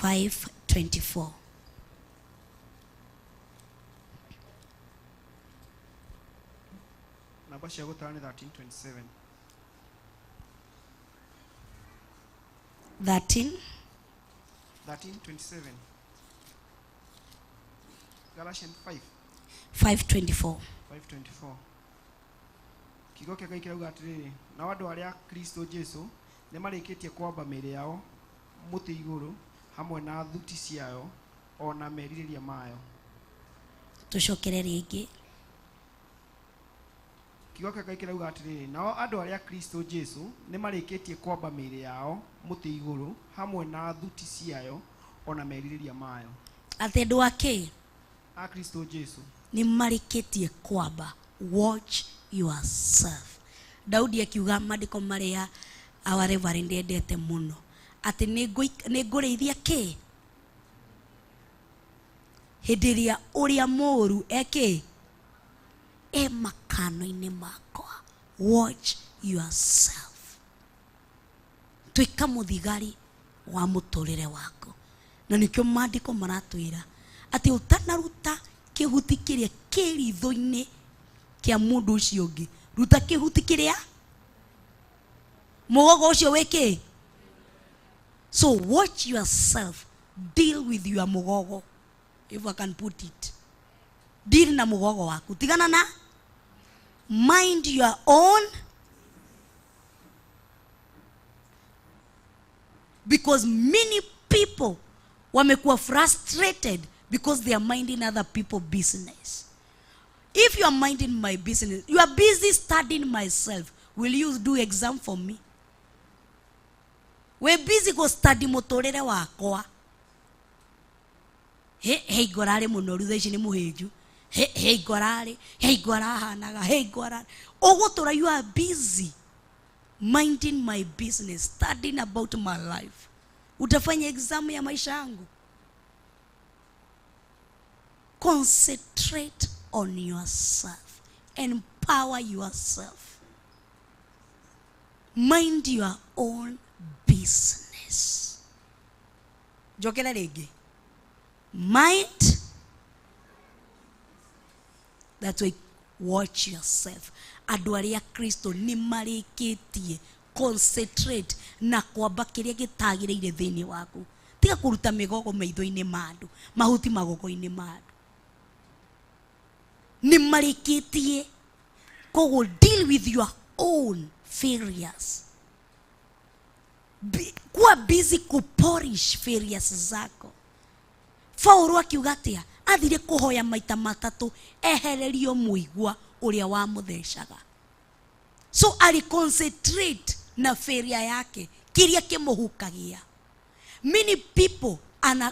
5:24. Namba cia gũtara nĩ 13:27. 13? 13:27. Galatians 5. 5:24. 5:24. Kiugo kĩa Ngai kĩrauga atĩrĩrĩ, nao andũ arĩa Kristo Jesu nĩ marĩkĩtie kwamba mĩĩrĩ yao mũtĩ igũrũ hamwe na thuti ciayo o na merirĩria mayo. Tũcokere rĩngĩ. Kiugo kĩa Ngai kĩrauga atĩrĩrĩ, nao andũ arĩa Kristo Jesu nĩ marĩkĩtie kwamba mĩĩrĩ yao mũtĩ igũrũ hamwe na thuti ciayo o na merirĩria mayo. Atĩ andũ a kĩ? A Kristo Jesu nĩ marĩkĩtie kwamba. Watch yourself. Daudi akiuga maandĩko marĩa our reverend endete mũno, atĩ nĩ ngũrĩithia kĩ hĩndĩ ĩrĩa ũrĩa mũũru ekĩ e makano-inĩ makwa. Watch yourself. Tuĩka mũthigari wa mũtũrĩre waku. Na nĩkĩo maandĩko maratwĩra atĩ ũtanaruta kĩhuti kĩrĩa kĩ ritho-inĩ kĩa mũndũ ũcio ũngĩ, ruta kĩhuti kĩrĩa mũgogo ũcio wĩ kĩ. So watch yourself. Deal with your mũgogo, if I can put it. Deal na mũgogo waku, tigana na mind your own, because many people wamekuwa frustrated because they are minding other people business. If you are minding my business, you are busy studying myself, will you do exam for me? We busy go study muturire wakwa. He he ngorare muno ru thaici ni muhinju. He he ngorare, he ngorahanaga, he ngorare. Ugutura, you are busy minding my business, studying about my life. Utafanya exam ya maisha yangu? Concentrate on yourself. Empower yourself. Mind your own business. Njokera rĩngĩ. Mind. That's why watch yourself. Andũ arĩa Kristo nĩ marĩkĩtie concentrate na kwamba kĩrĩa gĩtagĩrĩire thĩinĩ waku. Tiga kũruta mĩgogo maitho-inĩ ma andũ, mahuti magogo-inĩ ma andũ. Nĩ marĩkĩtie. Koguo deal with your own failures. Kuwa busy kupolish failures zako. Paulo akiuga atĩa? Athire kũhoya maita matatũ ehererio mũigua ũrĩa wamũthecaga. So ali concentrate na failure yake kiria kimuhukagia. Many people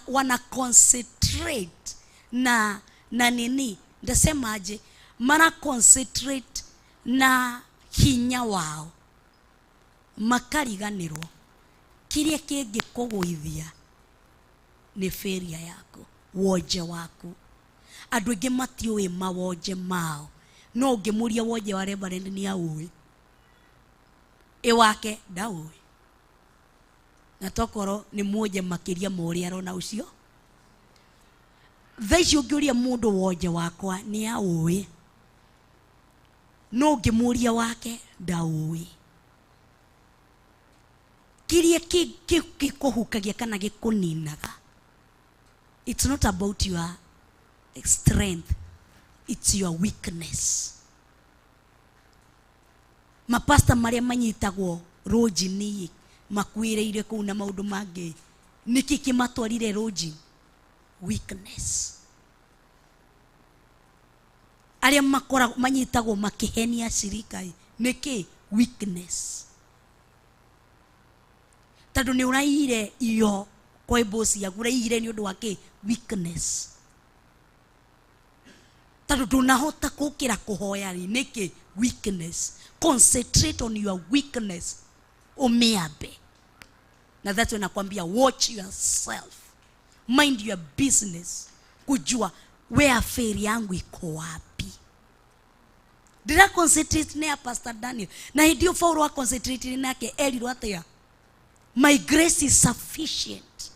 wana concentrate na nini, ndasemaje, mara concentrate na hinya wao makariganirwo kiria kingikuguithia ni failure yaku, wonje waku. Andu aingi matiũĩ mawonje mao, no ũngĩmũria wonje wa reverend nĩ aũĩ, ĩ wake ndaũĩ, na tokorwo nĩ muonje makĩria ma ũrĩa arona ũcio. Thaa ici ũngĩũria mũndũ wonje wakwa nĩ aũĩ, no ũngĩmũria wake ndaũĩ. Kĩrĩa gĩkũhukagia kana gĩkũninaga, it's not about your strength, it's your weakness. Mapasta marĩa manyitagwo rũnjini makuĩrĩire kũu na maũndũ mangĩ, nĩkĩ kĩmatwarire rũnji? Weakness. Arĩa makoragwo manyitagwo makĩhenia cirika, nĩkĩ? Weakness. Tondũ nĩ ũraiyire iyo kwa boss yaku, ũraiyire nĩ ũndũ wa kĩ? Weakness. Tondũ ndũnahota kũkĩra kũhoya rĩ, nĩkĩ? Weakness. Concentrate on your weakness, umiambe. Na that's when nakwambia watch yourself, mind your business, kujua where failure yangu iko wapi. Ndira concentrate na Pastor Daniel, na hĩndĩ ĩyo Paulo concentrate nake erirwo atĩa? My grace is sufficient,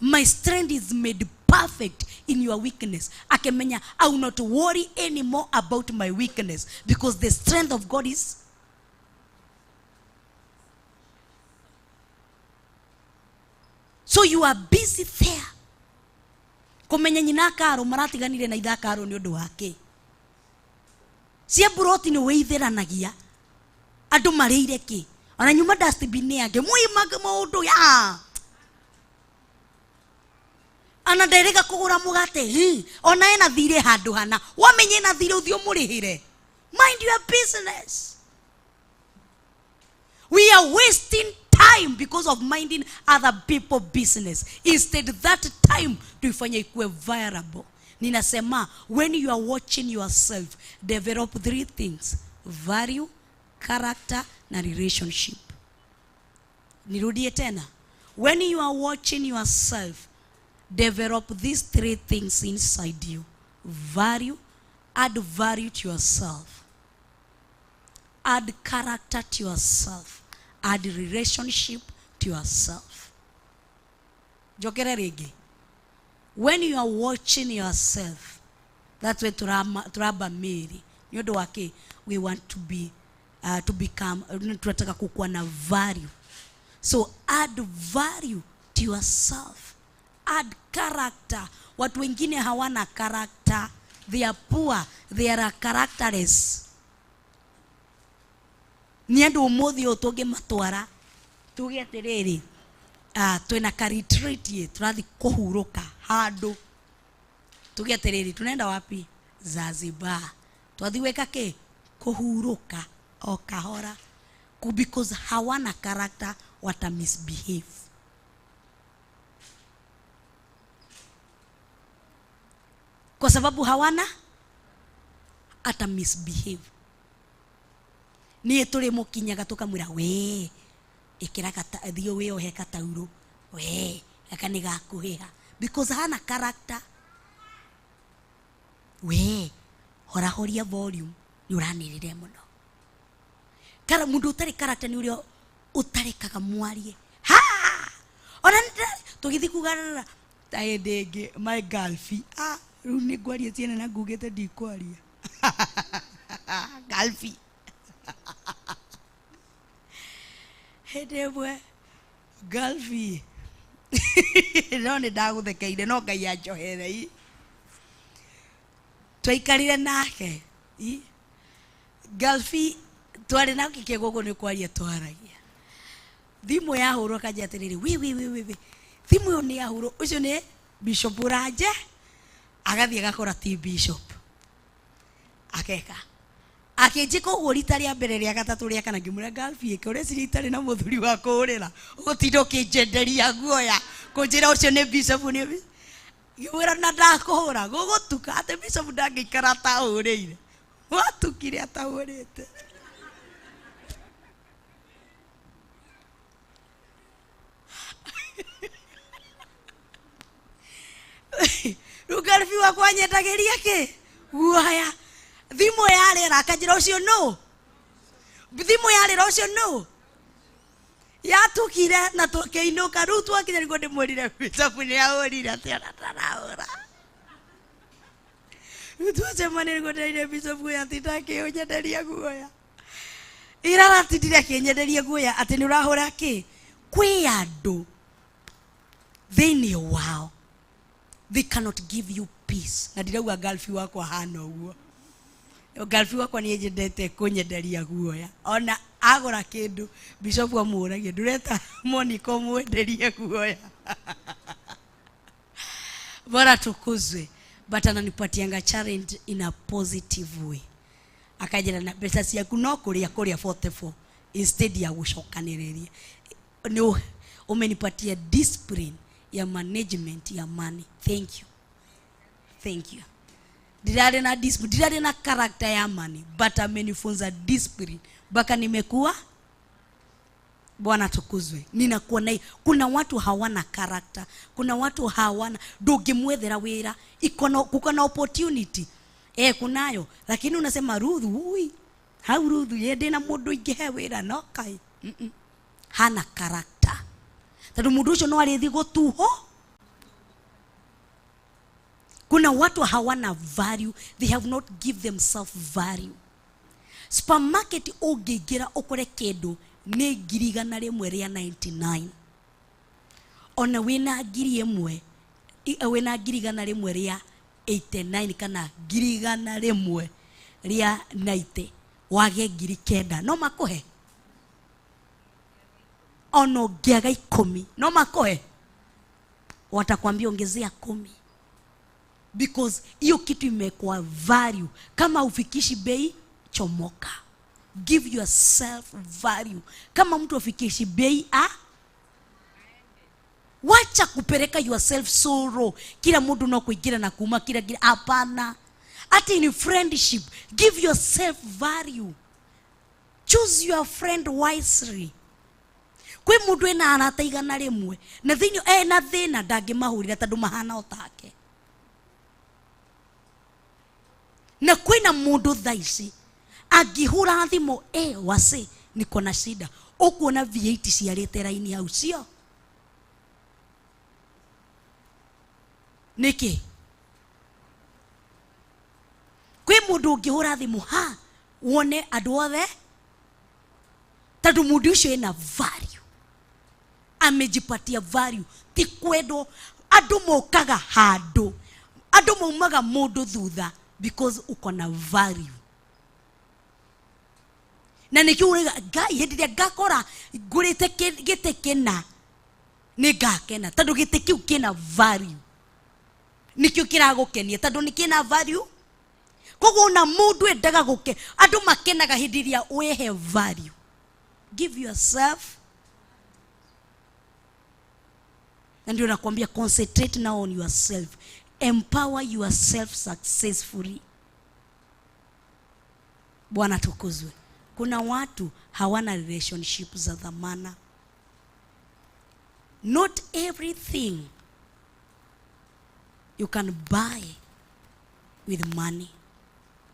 my strength is made perfect in your weakness. Akemenya, I will not worry anymore about my weakness because the strength of God is. So you are busy there. Kumenya nyina karo maratiganire na itha karo ni undu wake. Cia buroti ni weitheranagia andu marĩire ki, ona nyuma dustbin yake muimaga maundu ya ana nderega kugura mugate hi, ona ena thire handu hana wamenye na thire uthio murihire. Mind your business. We are wasting time because of minding other people business. Instead that time tuifanye ikuwe viable. Ninasema when you are watching yourself, develop three things: value, character na relationship. Nirudie tena, when you are watching yourself, develop these three things inside you. Value, add value to yourself, add character to yourself, add relationship to yourself. Njokere rĩngĩ, when you are watching yourself, that's why turaba mĩĩrĩ nĩ ũndũ wa kĩ? We want to be to become, tunataka kukuwa na value. So add value to yourself, add character. Watu wengine hawana character, they are poor, they are characterless. Nĩ andũ ũmũthĩ ũyũ tũngĩmatwara tuge atĩrĩrĩ, twĩna ka retreat ĩ, tũrathiĩ kũhurũka handũ, tuge atĩrĩrĩ, tunaenda wapi? Zanzibar. Twathiĩ gwĩka kĩ? Kũhurũka o kahora. Because hawana character, wata misbehave. Kwa sababu hawana, ata misbehave. Niĩ tũrĩ mũkinyaga tũkamwĩra, we ĩkĩra thiĩ wĩohe kataurũ, we gaka nĩ gakũhĩha, because hana character. We horahoria volume, nĩ ũranĩrĩre mũno. Kara mũndũ ũtarĩ character nĩ ũrĩa ũtarekaga mwarie. Ha! Ona tũgĩthiĩ kugarũra ta hĩndĩ ĩngĩ my girlfriend, rĩu nĩ ngwaria ciana na ngugĩte ndikwaria. Girlfriend. Hĩndĩ ĩmwe girlfriend no nĩ ndagũthekeire no Ngai anjohere i. Twaikarire nake i girlfriend twarĩ nake kĩgũgũ nĩ kwaria twaragia. Thimũ yahũrwo akanja atĩrĩrĩ, wi wi wi wi wi, thimũ ĩyo nĩ yahũrwo, ũcio nĩ Bishop Ũranje. Agathiĩ agakora ti Bishop, akeka Akĩnjĩka ũguo rita rĩa mbere rĩa gatatũ rĩa kana ngĩmwĩra Galbi ĩke ũreciria itarĩ na mũthuri wa kũhũrĩra ũgũtinda ũkĩnjenderia guoya kũnjĩra ũcio nĩ bishop nĩ ngĩmwĩra na ndakũhũra gũgũtuka atĩ bishop ndangĩikara atahũrĩire watukire atahũrĩte. Rĩu Galbi wakwa nyendagĩria kĩ guoya thimũ yarĩra akanjĩra ũcio nũ thimũ yarĩra ũcio nũ yatukire na tũkĩinũka rĩu twakinya nĩguo ndĩmwĩrire bishop nĩ ahũrire atĩ ona ndarahũra rĩu twacemania nĩguo ndĩrire bishop ũyũ atinda akĩnyenderia guoya ira aratindire akĩnyenderia guoya atĩ nĩ ũrahũra kĩ kwĩ andũ thĩinĩ wao they cannot give you peace na ndirauga Galbi wakwa hana ũguo. Galbi wakwa nĩ endete kũnyenderia guoya ona agũra kĩndũ bishop amũragia ndũreta Monica ũmwenderie guoya. Bora tukuzwe but ananipatianga challenge in a positive way akanjĩra na mbeca ciaku no kũrĩa kũrĩa 44 instead ya gũcokanĩrĩria nĩ umenipatia discipline ya management ya money. Thank you, thank you. Ndirarĩ na discipline, ndirarĩ na character ya money but amenifunza discipline mpaka nimekuwa. Bwana tukuzwe. Ninakuwa na kuna watu hawana character, kuna watu hawana ndũngĩmwethera wĩra iko kuko na opportunity kunayo lakini unasema Ruthu ui hau Ruthu ye ndĩna mũndũ ingĩhe wĩra no kai hana character tondũ mũndũ ũcio no arĩthi gũtuho. Kuna watu hawana value, they have not give themselves value. Supermarket ũngĩingĩra ũkore kĩndũ nĩ 199 ona wĩna 1,000 wĩna 189 kana 190 wage 9,000 no makũhe ona ũngĩaga 10 no makũhe watakwambia ongezea 10 because hiyo kitu imekuwa value. Kama ufikishi bei chomoka. Give yourself value. Kama mtu afikishi bei wacha kupeleka yourself soro kila mtu no kuingira na kuma kila kila hapana. Ati in friendship give yourself value. Choose your friend wisely. Kwi mundu ena arata 100 na thini na thina ndangimahurira tondu mahana otake. Na kwina mundu thaa ici angihura thimu wase niko na shida ukuona V8 ciarite raini hau cio niki kwi mundu ungihura thimu ha wone andu othe tondu mundu ucio ena value amejipatia value ti kwendwo andu mokaga handu andu maumaga mundu thutha because uko na value. Na nikio urega Ngai hindi ria ngakora ngurite gite kina ni ngakena tondu gite kiu kina value nikio kiragukenia tondu ni kina value. Koguo na mundu endaga guke andu makenaga hindi ria wehe value. Give yourself. Na ndio nakwambia concentrate now on yourself. Empower yourself successfully. Bwana tukuzwe. Kuna watu hawana relationship za dhamana. Not everything you can buy with money.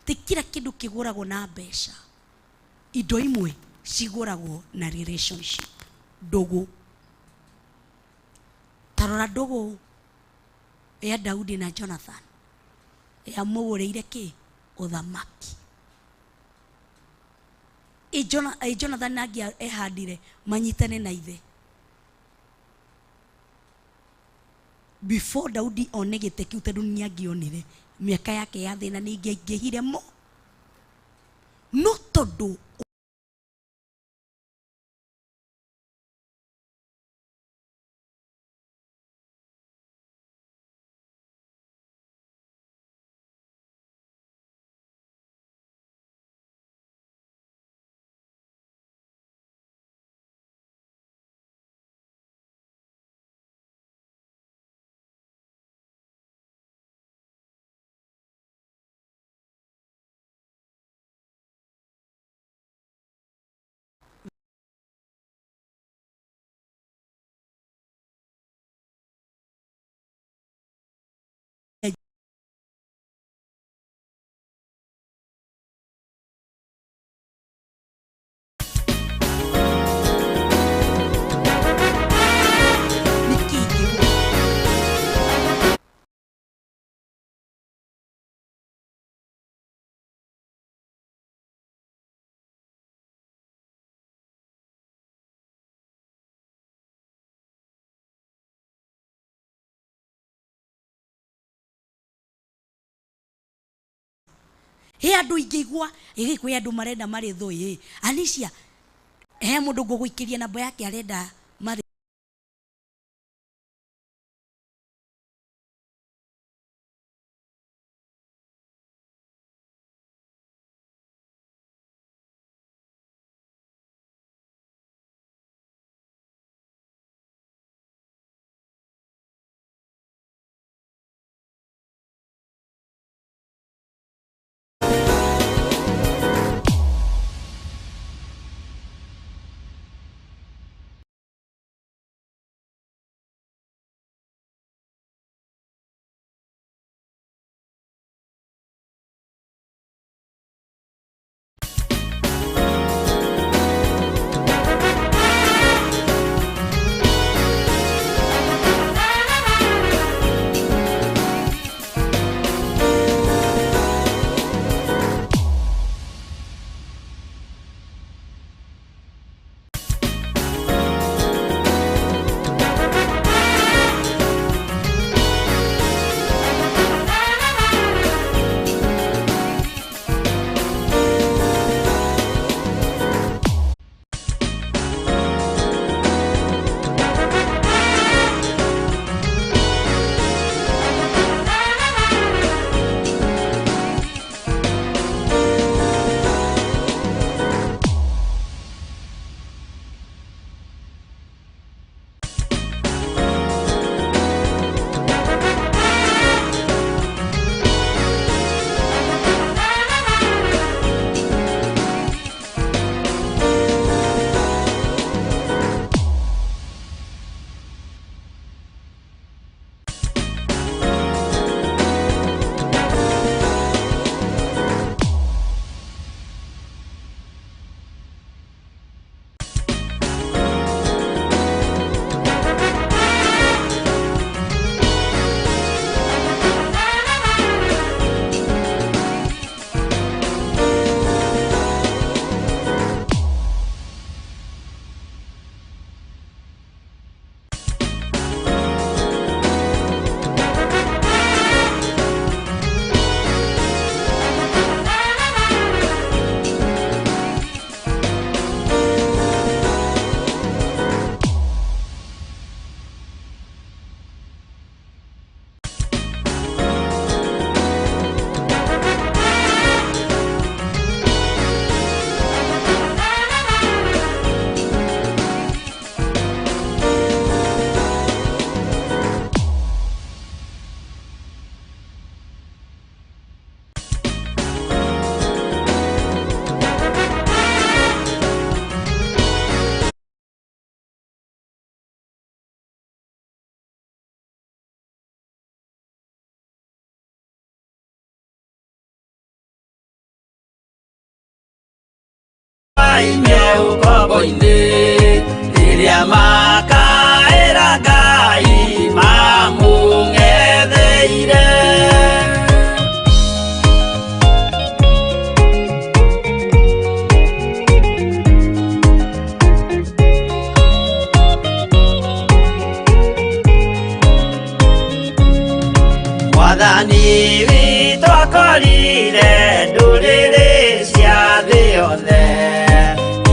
Ti kila kindu kiguragwo na mbeca. Indo imwe ciguragwo na relationship. Ndugu. Tarora ndugu ya Daudi na Jonathan yamũgũrĩire kĩ ũthamaki. Jonathan nangĩ ehandire manyitane na ithe before Daudi one gĩtĩ kĩu tondũ nĩangĩonire mĩaka yake ya thĩna nĩingĩaingĩhire mo no tondũ He andũ ingĩigua ĩgĩ kwĩ andũ marenda marĩthwo ĩ Alicia, he mũndũ ngũgũikĩria namba yake arenda marĩ. Maime ũkombo-inĩ rĩrĩa makaĩra Ngai mamũng'etheire. Mwathani witũ akorire ndũrĩrĩ cia thĩ yothe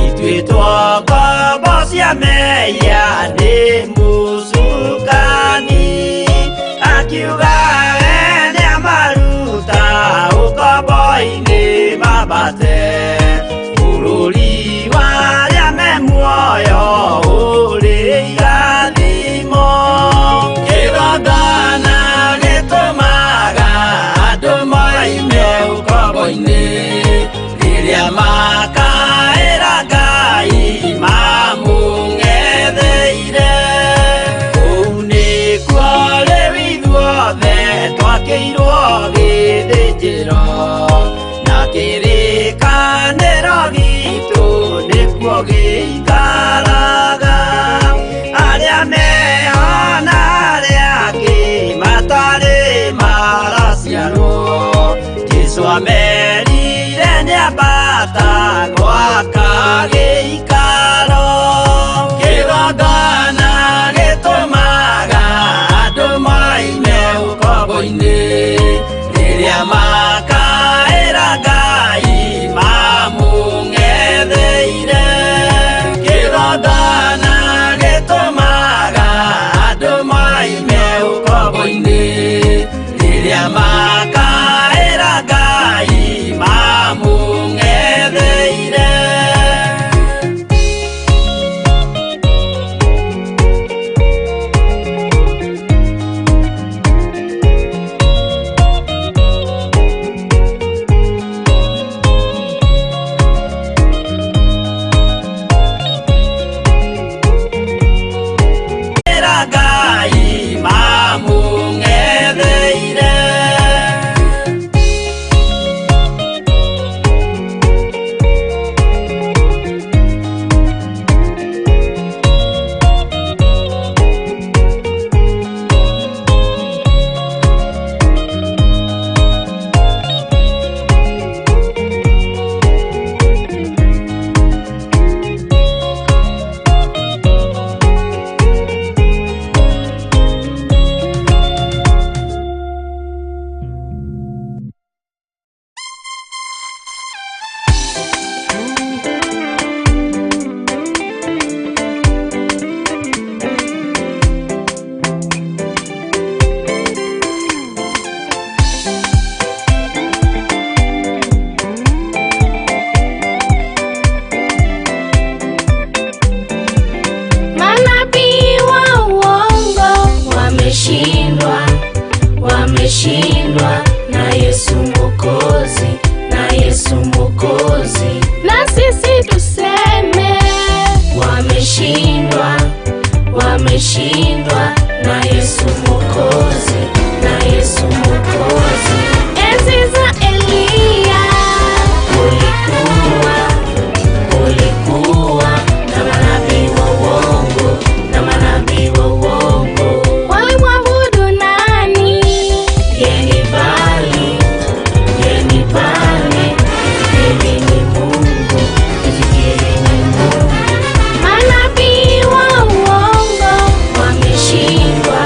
ituĩtwo ngombo cia mehia nĩ mũcukani, akiuga we nĩamaruta ũkombo-inĩ mambate bũrũri wa arĩa me muoyo ũrĩ irathimo. Kĩgongona gĩtũmaga andũ moime ũkombo-inĩ rĩrĩa makaĩra Ngai mamũng'etheire. Rĩrĩa makaĩra Ngai mamũng'etheire. Ĩra Ngai mamũng'etheire. Manabii wa uongo wameshindwa, wameshindwa na Yesu Mwokozi, na Yesu Mwokozi. Na sisi tuseme wameshindwa, wameshindwa na Yesu Mwokozi, na Yesu Mwokozi. Enzi za Eliya kulikuwa na manabii wa uongo, na manabii wa uongo. Walimwabudu nani? Yeye Bali, yeye Bali, yeye ni Mungu, tufikiri ni Mungu. Manabii wa uongo wameshindwa,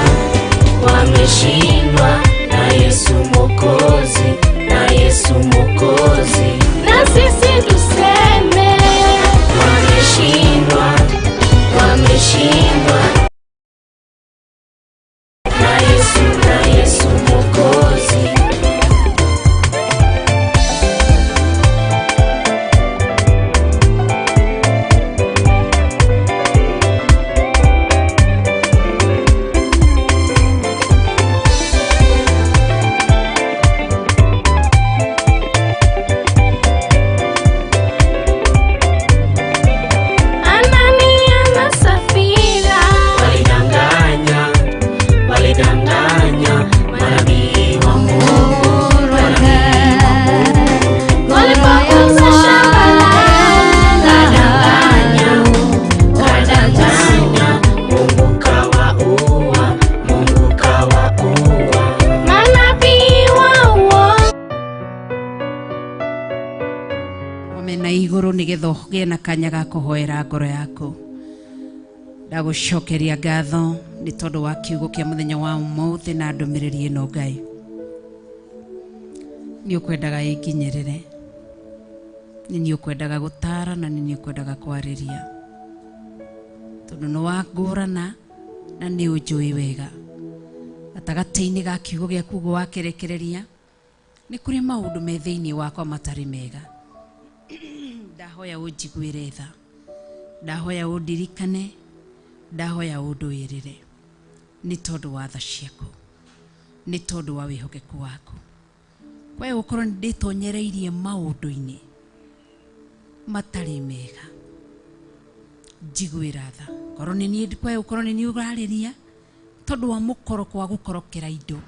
wameshindwa na Yesu Mwokozi, na Yesu Mwokozi. Na sisi tuseme wameshindwa, wameshindwa na Yesu, na Yesu Mwokozi. Anania na Safira walidanganya, walidanganya manabii wa Mungu, walipouza shamba lao, kadanganya, kadanganya, Mungu kawaua, Mungu kawaua. Manabii wa uongo Omena iguru nigetha ũgĩe na kanya ga kũhoera ngoro yaku. Ndagũcokeria ngatho nĩ tondũ wa kiugo kĩa mũthenya wa ũmũthĩ na ndũmĩrĩri ĩno Ngai. Nĩ ũkwendaga ĩnginyĩrĩre, nĩ niĩ ũkwendaga gũtara na nĩ niĩ ũkwendaga kwarĩria, tondũ nĩ wangũrana na nĩ ũnjũĩ wega. Gatagatĩ-inĩ ga kiugo gĩaku ũguo wakĩrekereria nĩ kũrĩ maũndũ me thĩinĩ wakwa matarĩ mega. Ndahoya ũnjiguĩre tha, ndahoya ũndirikane, ndahoya ũndũĩrĩre nĩ tondũ wa tha ciaku, nĩ tondũ wa wĩhokeku waku. Kwae gũkorwo nĩ ndĩtonyereirie maũndũ-inĩ matarĩ mega, njiguĩra tha. Korwo nĩ niĩ, kwae gũkorwo nĩ niĩ ũrarĩria tondũ wa mũkoroko wa gũkorokera indo,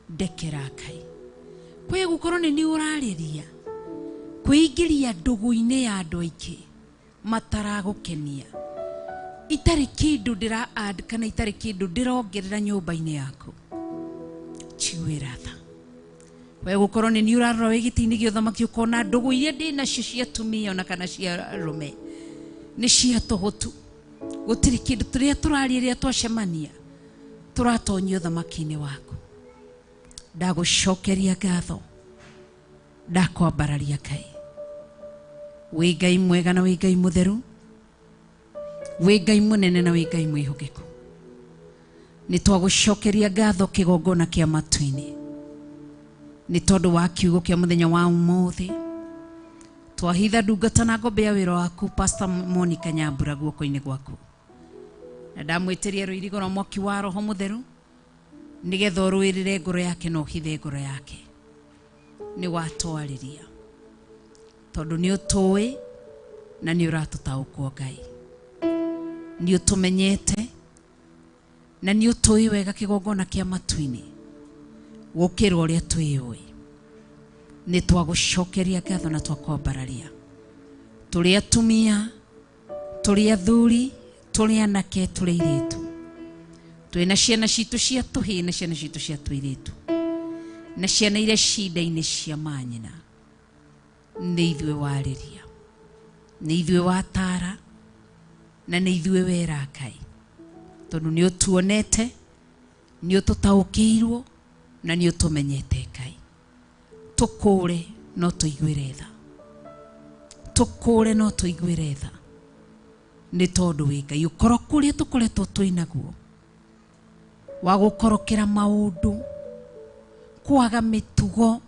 ndekera Ngai. Kwae gũkorwo nĩ niĩ ũrarĩria kwĩingĩria ndũgũ-inĩ ya andũ aingĩ mataragũkenia, itarĩ kĩndũ ndĩra add kana itarĩ kĩndũ ndĩrongerera nyũmba-inĩ yaku, njiguĩra tha. We gũkorwo nĩ niĩ ũrarora wĩ gĩtĩ-inĩ gĩa ũthamaki ũkona ndũgũ iria ndĩ nacio cia atumia ona kana cia arũme nĩ cia tũhũ tu, gũtirĩ kĩndũ tũrĩa tũraria rĩrĩa twacemania tũratonyia ũthamaki-inĩ waku. Ndagũcokeria ngatho, ndakwambararia Ngai. Wĩ Ngai mwega na wĩ Ngai mũtheru, wĩ Ngai mũnene na wĩ Ngai mwĩhokeku. Nĩ twagũcokeria ngatho kĩgongona kĩa matu-inĩ. Nĩ tondũ wa kiugo kĩa mũthenya wa ũmũthĩ. Twahitha ndungata na ngombe ya wĩra waku Pastor Monica Nyambura guoko-inĩ gwaku. Na ndamwĩtĩria rũirigo rwa mwaki wa Roho Mũtheru nĩgetha ũrũĩrĩre ngoro yake na ũhithe ngoro yake. Nĩ watwarĩria tondũ nĩ ũtũĩ na nĩ ũratũtaũkwo Ngai. Nĩ ũtũmenyete na nĩ ũtũĩ wega kĩgongona kĩa matu-inĩ gũkĩra ũrĩa twĩyũĩ. Nĩ twagũcokeria ngatho na twakwambararia. Tũrĩ atumia, tũrĩ athuri, tũrĩ anake, tũrĩ airĩtu. Twĩna ciana citũ cia tũhĩĩ na ciana citũ cia tũirĩtu. Na ciana iria ci nda-inĩ cia manyina. Nĩ ithuĩ warĩria, nĩ ithuĩ watara, na nĩ ithuĩ wera Ngai. Tondũ nĩ ũtuonete, nĩ ũtũtaũkĩirwo, na nĩ ũtũmenyete Ngai. Tũkũre no tũiguĩre tha. Tũkũre no tũiguĩre tha. Nĩ tondũ wĩ Ngai. Ũkoroku ũrĩa tũkoretwo twĩ naguo wa gũkorokera maũndũ, kwaga mĩtugo,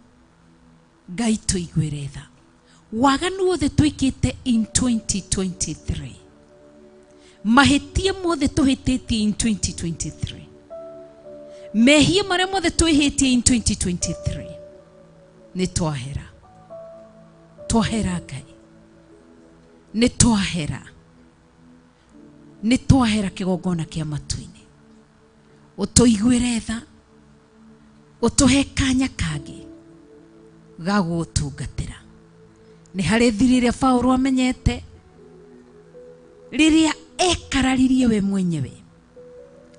Ngai tũiguĩre tha. Waganu wothe twĩkĩte in 2023, mahĩtia mothe tũhĩtĩtie in 2023, mehia marĩa mothe twĩhĩtie in 2023, nĩ twahera. Twahera Ngai. Nĩ twahera. Nĩ twahera kĩgongona kĩa matu-inĩ. Ũtũiguĩre tha, ũtũhe kanya kangĩ ga gũgũtungatĩra. Nĩ harĩ thiri ĩrĩa Paũlũ amenyete rĩrĩa ekararirie we mwenyewe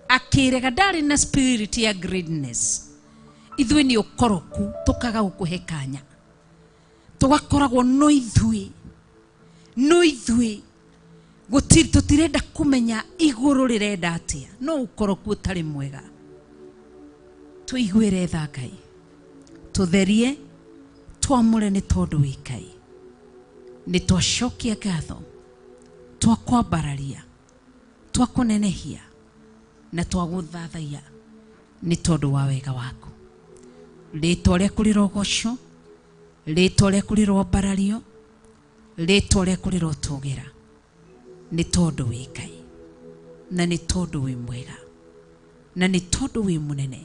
akĩrega, ndarĩ na spirit ya greediness. Ithuĩ nĩ ũkoroku tũkaga gũkũhe kanya, tũgakoragwo no ithuĩ, no ithuĩ tũtirenda kũmenya igũrũ rĩrenda atĩa, no ũkoroku ũtarĩ mwega. Tũiguĩre tha Ngai, tũtherie, twamũre nĩ tondũ wĩ Ngai. Nĩ twacokia ngatho, twakwambararia, twakũnenehia na twagũthathaiya nĩ tondũ wa wega waku. Rĩtwa rĩaku rĩrogocwo, rĩtwa rĩaku rĩroambarario, rĩtwa rĩaku rĩrotũgĩra, nĩ tondũ wĩ Ngai, na nĩ tondũ wĩ mwega, na nĩ tondũ wĩ mũnene,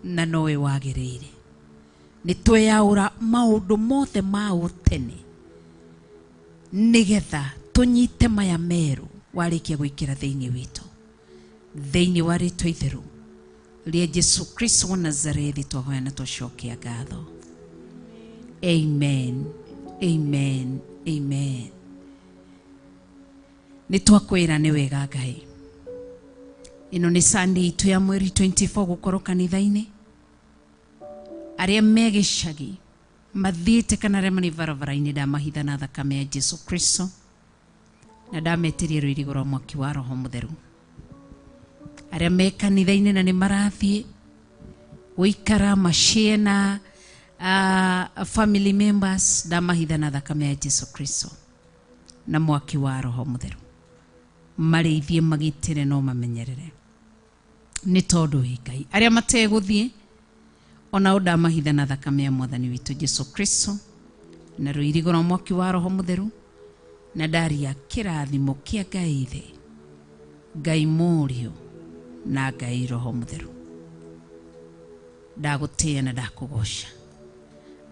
na nowe wagĩrĩire. Nĩ tweyaũra maũndũ mothe ma ũtene nĩgetha tũnyite maya merũ warĩkia gwĩkĩra thĩinĩ witũ. Thĩinĩ wa rĩtwa itheru rĩa Jesu Kristo wa Nazarethi twahoya na twacokia ngatho. Amen, amen, amen. Nĩ twakwĩra nĩ wega Ngai. Ĩno nĩ Sunday itũ ya mweri 24 gũkorwo kanitha-inĩ. Arĩa me gĩcagi mathiĩte kana arĩa marĩ barabara-inĩ ndamahitha na thakame ya Jesu Kristo na ndametĩria rũirigo rwa mwaki wa Roho Mũtheru. Arĩa me kanitha-inĩ na nĩ marathiĩ gũikara macĩe na family members ndamahitha na thakame ya Jesu Kristo na mwaki wa Roho Mũtheru. Marĩithie magitĩre no mamenyerere nĩ tondũ wĩ Ngai. Arĩa mategũthiĩ onao ndamahitha na thakame ya Mwathani witũ Jesu Kristo na rũirigo rwa mwaki wa Roho Mũtheru na ndaria kĩrathimo kĩa Ngai Ithe, Ngai Mũriũ na Ngai Roho Mũtheru. Ndagũtĩĩa na ndakũgoca.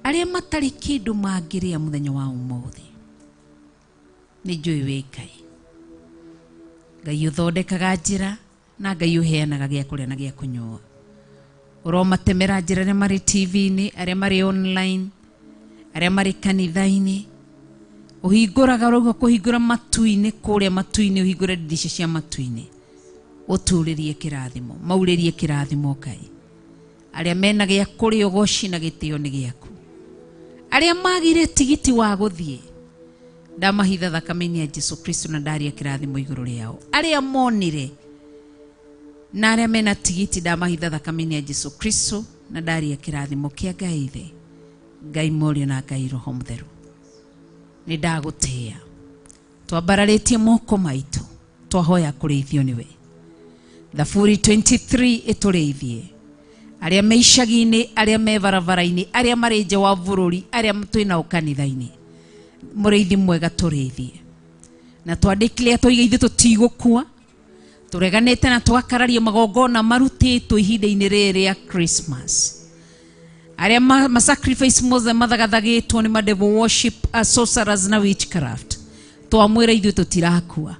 Arĩa matarĩ kĩndũ mangĩrĩa mũthenya wa ũmũthĩ, nĩ njũĩ wĩ Ngai. Ngai ũthondekaga njĩra na Ngai ũheanaga gĩa kũrĩa na gĩa kũnyua. Ũromatemera njĩra arĩa marĩ TV-inĩ, arĩa marĩ online, arĩa marĩ kanitha-inĩ. Ũhingũraga ũrauga kũhingũra matu-inĩ, kũrĩa matu-inĩ ũhingũre ndirica cia matu-inĩ. Ũturĩrie kĩrathimo, maurĩrie kĩrathimo Ngai. Arĩa mena gĩa kũrĩa ũgoci na gĩtĩo nĩ gĩaku. Arĩa magire tigiti wa gũthiĩ, ndamahitha thakame-inĩ ya Jesu Kristo na ndaria kĩrathimo igũrũ rĩao. Arĩa monire na arĩa mena tigiti ndamahitha thakame-inĩ ya Jesu Kristo na ndaria kĩrathimo kĩa Ngai Ithe, Ngai Mũriũ na Ngai Roho Mũtheru. Nĩ ndagũtĩĩa. Twambararĩtie moko maitũ, twahoya kũrĩithio nĩwe. Thaburi 23 ĩtũrĩithie. Arĩa me icagi-inĩ, arĩa me barabara-inĩ, arĩa marĩ nja wa bũrũri, arĩa twĩ nao kanitha-inĩ. Mũrĩithi mwega tũrĩithie. Na twandĩkire tũiga ithuĩ tũtigũkua. Tũreganĩte na twakararia magongona marutĩtwo ihinda-inĩ rĩrĩ rĩa Christmas. Arĩa ma sacrifice mothe mathagathagĩtwo nĩ ma devil worship, sorcerers na witchcraft. Twamwĩra ithuĩ tũtirakua.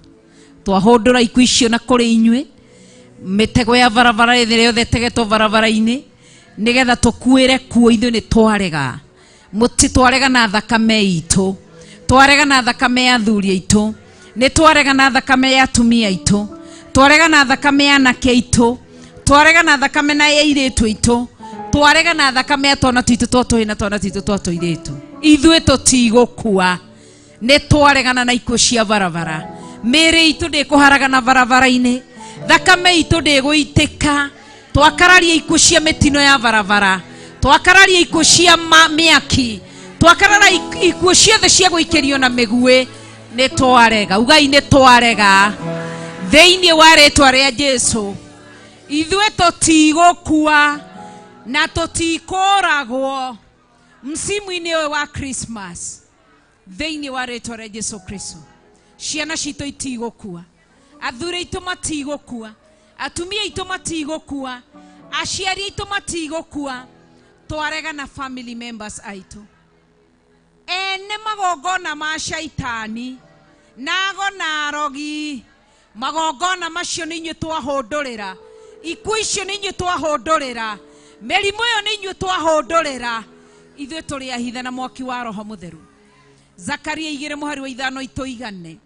Twahũndũra ikuũ icio na kũrĩ inyuĩ. Mĩtego ya barabara ĩrĩa yothe ĩtegetwo barabara-inĩ nĩgetha tũkuĩre kuo ithuĩ nĩ twarega. Mũti twarega na thakame itũ. Twarega na thakame ya athuri aitũ. Nĩ twarega na thakame ya atumia aitũ. Twarega na thakame ya anake aitũ. Twarega na thakame na ya airĩtu aitũ. Twarega na thakame ya twana twitũ twa tũhĩĩ na twana twitũ twa tũirĩtu. Ithuĩ tũtigũkua. Nĩ twaregana na ikuũ cia barabara. Mĩĩrĩ itũ ndĩkũharagana barabara-inĩ. Thakame itũ ndĩgũitĩka. Twakararia ikuũ cia mĩtino ya barabara. Twakararia ikuũ cia mĩaki. Twakarara ikuũ ciothe cia gũikĩrio na mĩguĩ. Nĩ twarega. Ugai nĩ twarega. Thĩinĩ wa rĩtwa rĩa Jesu. Ithuĩ tũtigũkua na tũtikũragwo msimu-inĩ ũyũ wa Christmas. Thĩinĩ wa rĩtwa rĩa Jesu Kristo. Ciana citũ itigũkua. Athuri aitũ matigũkua. Atumia aitũ matigũkua. Aciari aitũ matigũkua. Twarega na family members aitũ. Ene magongona ma shaitani nago na arogi magongona macio nĩ inyuĩ twahũndũrĩra. Ikuũ icio nĩ inyuĩ twahũndũrĩra. Mĩrimũ ĩyo nĩ inyuĩ twahũndũrĩra. Ithuĩ tũrĩ ahithe na mwaki wa Roho Mũtheru. Zakaria 2 mũhari wa 5 itũigane.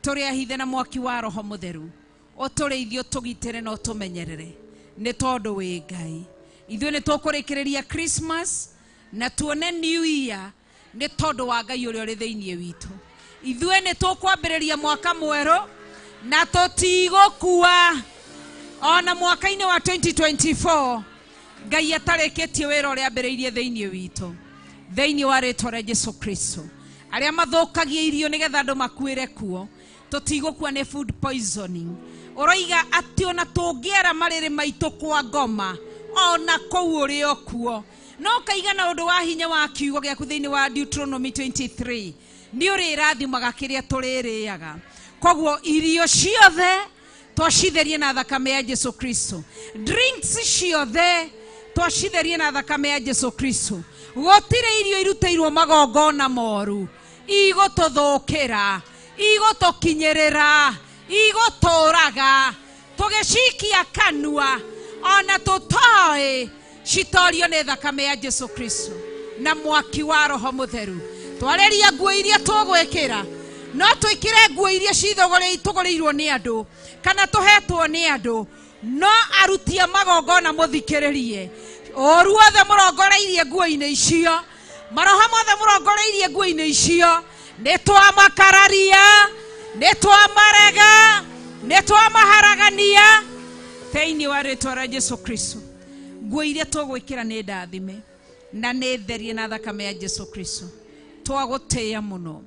Tũrĩ ahithe na mwaki wa Roho Mũtheru. Ũtũrĩithie, ũtũgitĩre na ũtũmenyerere. Nĩ tondũ wĩ Ngai. Ithuĩ nĩ tũkũrĩkĩrĩria Christmas na tuone New Year nĩ tondũ wa Ngai ũrĩa ũrĩ thĩinĩ witũ. Ithuĩ nĩ tũkwambĩrĩria mwaka mwerũ na tũtigũkua. Ona mwaka-inĩ wa 2024 Ngai atarĩkĩtie wĩra ũrĩa ambĩrĩirie thĩinĩ witũ. Thĩinĩ wa rĩtwa rĩa Jesu Kristo. Arĩa mathũkagia irio nĩgetha andũ makuĩre kuo, tũtigũkua nĩ food poisoning. Ũroiga atĩ ona tũngĩara marĩrĩ maitũ kwa ngoma, ona kũu ũrĩ o kuo. No ũkaiga na ũndũ wa hinya wa kiugo gĩaku thĩinĩ wa Deuteronomy 23. Nĩ ũrĩrathimaga kĩrĩa tũrĩrĩaga. Koguo irio ciothe twacitherie na thakame ya Jesu Kristo. Drinks ciothe twacitherie na thakame ya Jesu Kristo. Gũtirĩ irio irutĩirwo magongona moru igũtũthũkĩra, igũtũkinyĩrĩra, igũtũraga, tũgĩcikia kanua ona tũtoĩ citorio nĩ thakame ya Jesu Kristo na mwaki wa Roho Mũtheru. Twarĩria nguo iria tũgwĩkĩra, no twĩkĩre nguo iria tũgũrĩirwo nĩ andũ kana tũhetwo nĩ andũ, no aruti a magongona mũthikĩrĩrie. Ũru wothe mũrongoreirie nguo-inĩ icio, maroho mothe mũrongoreirie nguo-inĩ icio, nĩ twamakararia, nĩ twamarega, nĩ twamaharagania thĩinĩ wa rĩtwa rĩa Jesu Kristo. Nguo iria tũgwĩkĩra nĩ ndathime na nĩ therie na thakame ya Jesu Kristo. Twagũtĩĩa mũno.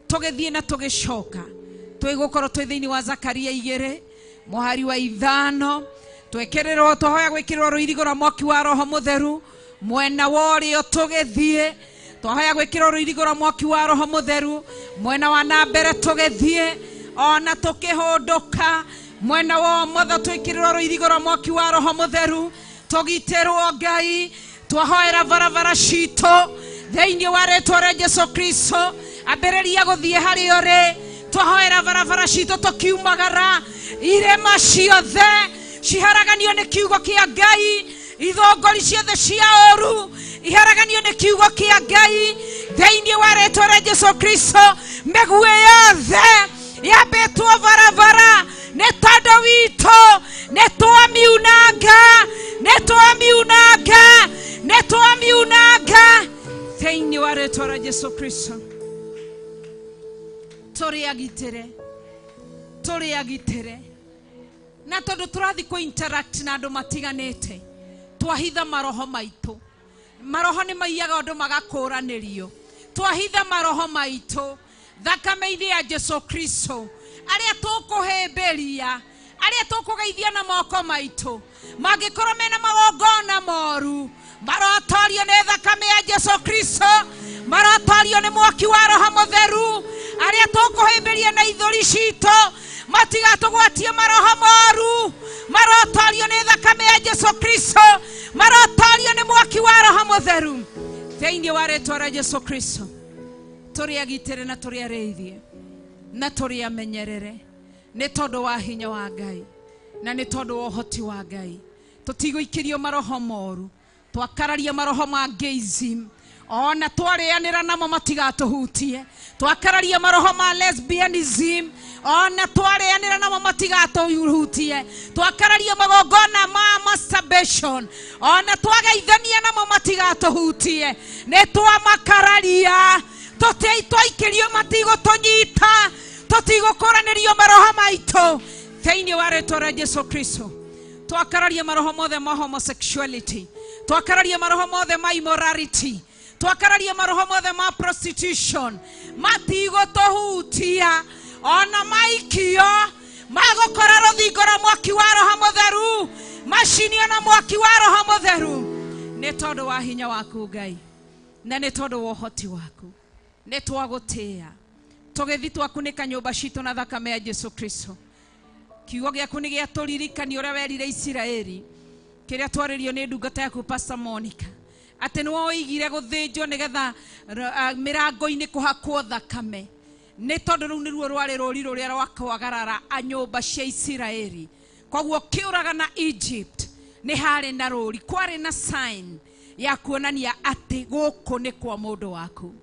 Tũgĩthiĩ na tũgĩcoka, twĩgũkorwo twĩ thĩinĩ wa Zakaria 2 mũhari wa 5. Twekĩrĩrwo, twahoya gwĩkĩrĩrwo rũirigo rwa mwaki wa Roho Mũtheru mwena wa ũrĩo tũgĩthiĩ. Twahoya gwĩkĩrwo rũirigo rwa mwaki wa Roho Mũtheru mwena wa na mbere tũgĩthiĩ, ona tũkĩhũndũka mwena wa ũmotho twĩkĩrĩrwo rũirigo rwa mwaki wa Roho Mũtheru tũgitĩrwo Ngai. Twahoera barabara citũ thĩinĩ wa rĩtwa rĩa Jesu Kristo. Ambĩrĩria gũthiĩ harĩ ũrĩ. Twahoera barabara citũ tũkiumagara, irĩma ciothe ciharaganio nĩ kiugo kĩa Ngai, ithongori ciothe cia ũru iharaganio nĩ kiugo kĩa Ngai thĩinĩ wa rĩtwa rĩa Jesu Kristo. Mĩguĩ yothe yambĩtwo barabara nĩ tondũ witũ, nĩ twamiunanga, nĩ twamiunanga, nĩ twamiunanga thĩinĩ wa rĩtwa rĩa Jesu Kristo. Tũrĩ agitĩre, tũrĩ agitĩre. Na tondũ tũrathiĩ kũ interact na andũ matiganĩte, twahitha maroho maitũ. Maroho nĩ maiyaga ũndũ magakũranĩrio. Twahitha maroho maitũ thakame-inĩ ya Jesu Kristo. Arĩa tũkũhĩmbĩria, Arĩa tũkũgeithia na moko maitũ mangĩkorwo mena magongona moru marotorio nĩ thakame ya Jesu Kristo, marotorio nĩ mwaki wa Roho Mũtheru. Arĩa tũkũhĩmbĩria na ithũri citũ matigatũgwatie maroho moru, marotorio nĩ thakame ya Jesu Kristo, marotorio nĩ mwaki wa Roho Mũtheru. Thĩinĩ wa rĩtwa rĩa Jesu Kristo tũrĩ agitĩre na tũrĩ arĩithie na tũrĩ amenyerere nĩ tondũ wa hinya wa Ngai na nĩ tondũ wa ũhoti wa Ngai. Tũtigũikĩrio maroho moru, twakararia maroho ma gayism ona twarĩanĩra namo matigatũhutie, twakararia maroho ma lesbianism ona twarĩanĩra namo matigatũhutie, twakararia magongona ma masturbation ona twageithania namo matigatũhutie. Nĩ twamakararia, tũtitwaikĩrio matigũtũnyita, tũtigũkũranĩrio maroho maitũ. Thĩinĩ wa rĩtwa rĩa Jesu Kristo twakararia maroho mothe ma homosexuality, twakararia maroho mothe ma immorality, twakararia maroho mothe ma prostitution, matigũtũhutia ona maikio magũkora rũthingo rwa mwaki wa Roho Mũtheru, macinio na mwaki wa Roho Mũtheru. Nĩ tondũ wa hinya waku Ngai na nĩ tondũ wa ũhoti waku nĩ twagũtĩĩa. Tũgĩthiĩ twakunĩka nyũmba citũ na thakame ya Jesu Kristo. Kiugo gĩaku nĩ gĩatũririkania ũrĩa werire Isiraeli kĩrĩa twarĩrio nĩ ndungata yaku Pastor Monica atĩ nĩ woigire gũthĩnjwo nĩgetha mĩrango-inĩ kũhakwo thakame, nĩ tondũ rũu nĩruo rwarĩ rũri rũrĩa rwakwagarara nyũmba cia Isiraeli. Koguo kĩũraga na Egypt nĩ harĩ na rũri, kwarĩ na sign ya kuonania atĩ gũkũ nĩ kwa mũndũ waku.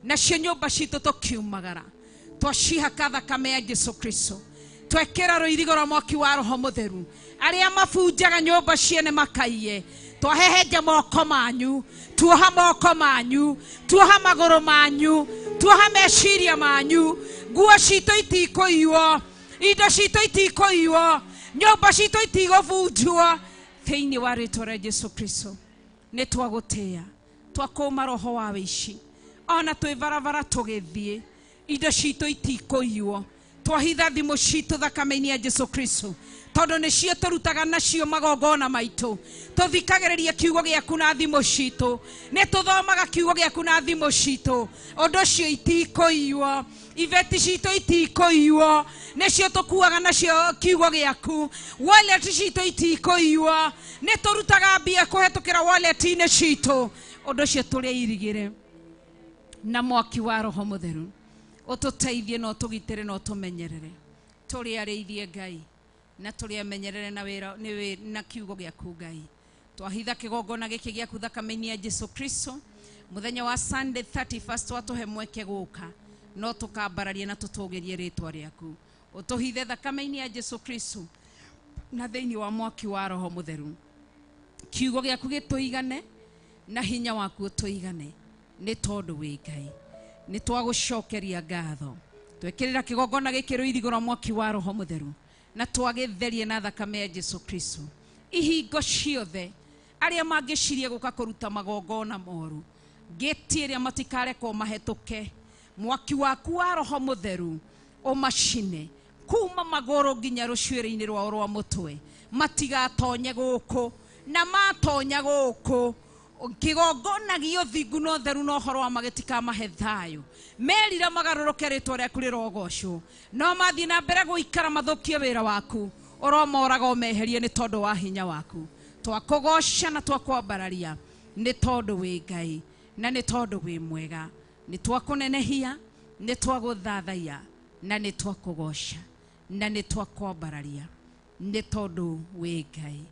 Nacio nyũmba citũ tũkiumagara twacihaka thakame ya Jesu Kristo, twekĩra rũirigo rwa mwaki wa Roho Mũtheru. Arĩa mabunjaga nyũmba ciene makaiye, twahehenja moko manyu, tuoha moko manyu, tuoha magũrũ manyu, tuoha meciria manyu. Nguo citũ itikũiywo, indo citũ itikũiywo, nyũmba citũ itigũbunjwo. Thĩinĩ wa rĩtwa rĩa Jesu Kristo nĩ twagũtĩĩa, twakũma roho wa wĩici ona twĩ barabara tũgĩthiĩ, indo citũ itikũiywo. Twahitha thimũ citũ thakame-inĩ ya Jesu Kristo tondũ nĩcio tũrutaga nacio magongona maitũ. Tũthikagĩrĩria kiugo gĩaku na thimũ citũ, nĩ tũthomaga kiugo gĩaku na thimũ citũ. Ũndũ ũcio itikũiywo, ibeti citũ itikũiywo, nĩcio tũkuaga nacio kiugo gĩaku. Wallet citũ itikũiywo, nĩ tũrutaga mbia kũhetũkĩra wallet-inĩ citũ. Ũndũ ũcio tũrĩa irigĩre na mwaki wa Roho Mũtheru ũtũteithie na ũtũgitĩre na ũtũmenyerere. Tũrĩ arĩithie Ngai na tũrĩ amenyerere na wĩra na kiugo gĩaku Ngai. Twahitha kĩgongona gĩkĩ gĩaku thakame-inĩ ya Jesu Kristo. Mũthenya wa Sunday 31st watũhe mweke gũka no tũkambararia na tũtũgĩrie rĩtwa rĩaku. Ũtũhithe thakame-inĩ ya Jesu Kristo na thĩinĩ wa mwaki wa Roho Mũtheru. Kiugo gĩaku gĩtũigane na hinya waku ũtũigane nĩ tondũ wĩ Ngai. Nĩ twagũcokeria ngatho. Twekĩrĩra kĩgongona gĩkĩ rũirigo rwa mwaki wa Roho Mũtheru na twagĩtherie na thakame ya Jesu Kristo. Ihingo ciothe arĩa mangĩciria gũka kũruta magongona moru, ngĩti ĩrĩa matikarekwo mahetũke, mwaki waku wa Roho Mũtheru ũmacine kuma magũrũ nginya rũcuĩrĩ-inĩ rwao rwa mũtwe. Matigatonye gũkũ, na matonya gũkũ kĩgongona gĩa ũthingu na ũtheru na ũhoro wa ma gĩtikamahe thayũ. Merira magarũrũke rĩtwa rĩaku rĩrogocwo, no mathiĩ na mbere gũikara mathũkie wĩra waku, ũromoraga ũmeherie nĩ tondũ wa hinya waku. Twakũgoca na twakwambararia nĩ tondũ wĩ Ngai na nĩ tondũ wĩ mwega. Nĩ twakũnenehia, nĩ twagũthathaiya na nĩ twakũgoca na nĩ twakwambararia nĩ tondũ wĩ Ngai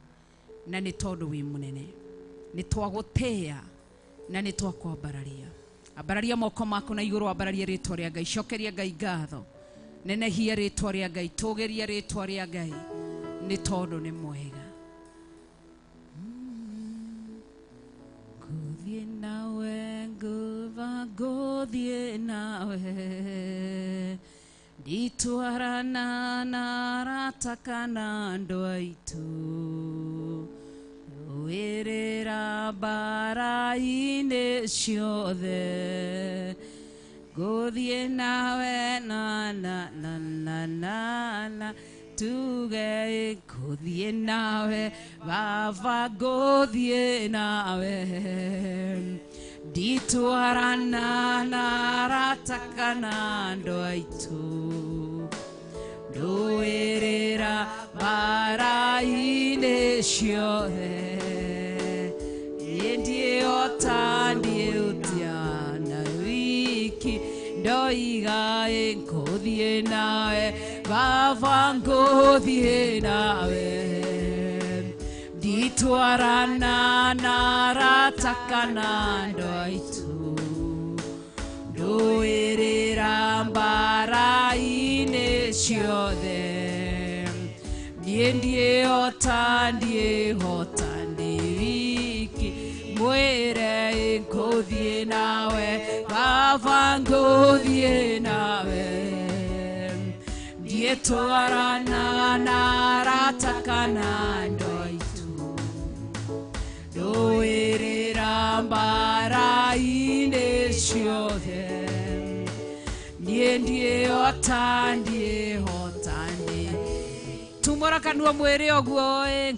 na nĩ tondũ wĩ mũnene. Nĩ twagũtĩĩa na nĩ twakwambararia. Ambararia moko maku na igũrũ, ambararia rĩtwa rĩa Ngai, cokeria Ngai ngatho, nenehia rĩtwa rĩa Ngai, tũgĩria rĩtwa rĩa Ngai nĩ tondũ nĩ mwega. Ngũthiĩ nawe, ngũva ngũthiĩ nawe, nditwarana na arata kana andũ aitũ, rũĩrĩra mbara-inĩ ciothe, ngũthiĩ nawe na na na na na na, Tuge ngũthiĩ nawe baba ngũthiĩ nawe nditwarana na arata kana andũ aitũ ndũĩrĩra mbara-inĩ ciothe niĩ ndiĩhota ndiĩũtiana wiki ndoiga ngũthiĩ nawe baba ngũthiĩ nawe nditwarana na arata kana andũ aitũ ndũĩrĩra mbara-inĩ ciothe niĩ ndiĩhota ndiĩhota ndĩ wiki mwĩre ngũthiĩ nawe baba ngũthiĩ nawe ndiĩtwarana na arata kana andũ aitũ ndũĩrĩra mbara-inĩ ciothe niĩ ndiĩhota ndiĩhota ndĩ tumũra kanua mwĩrĩ ũguo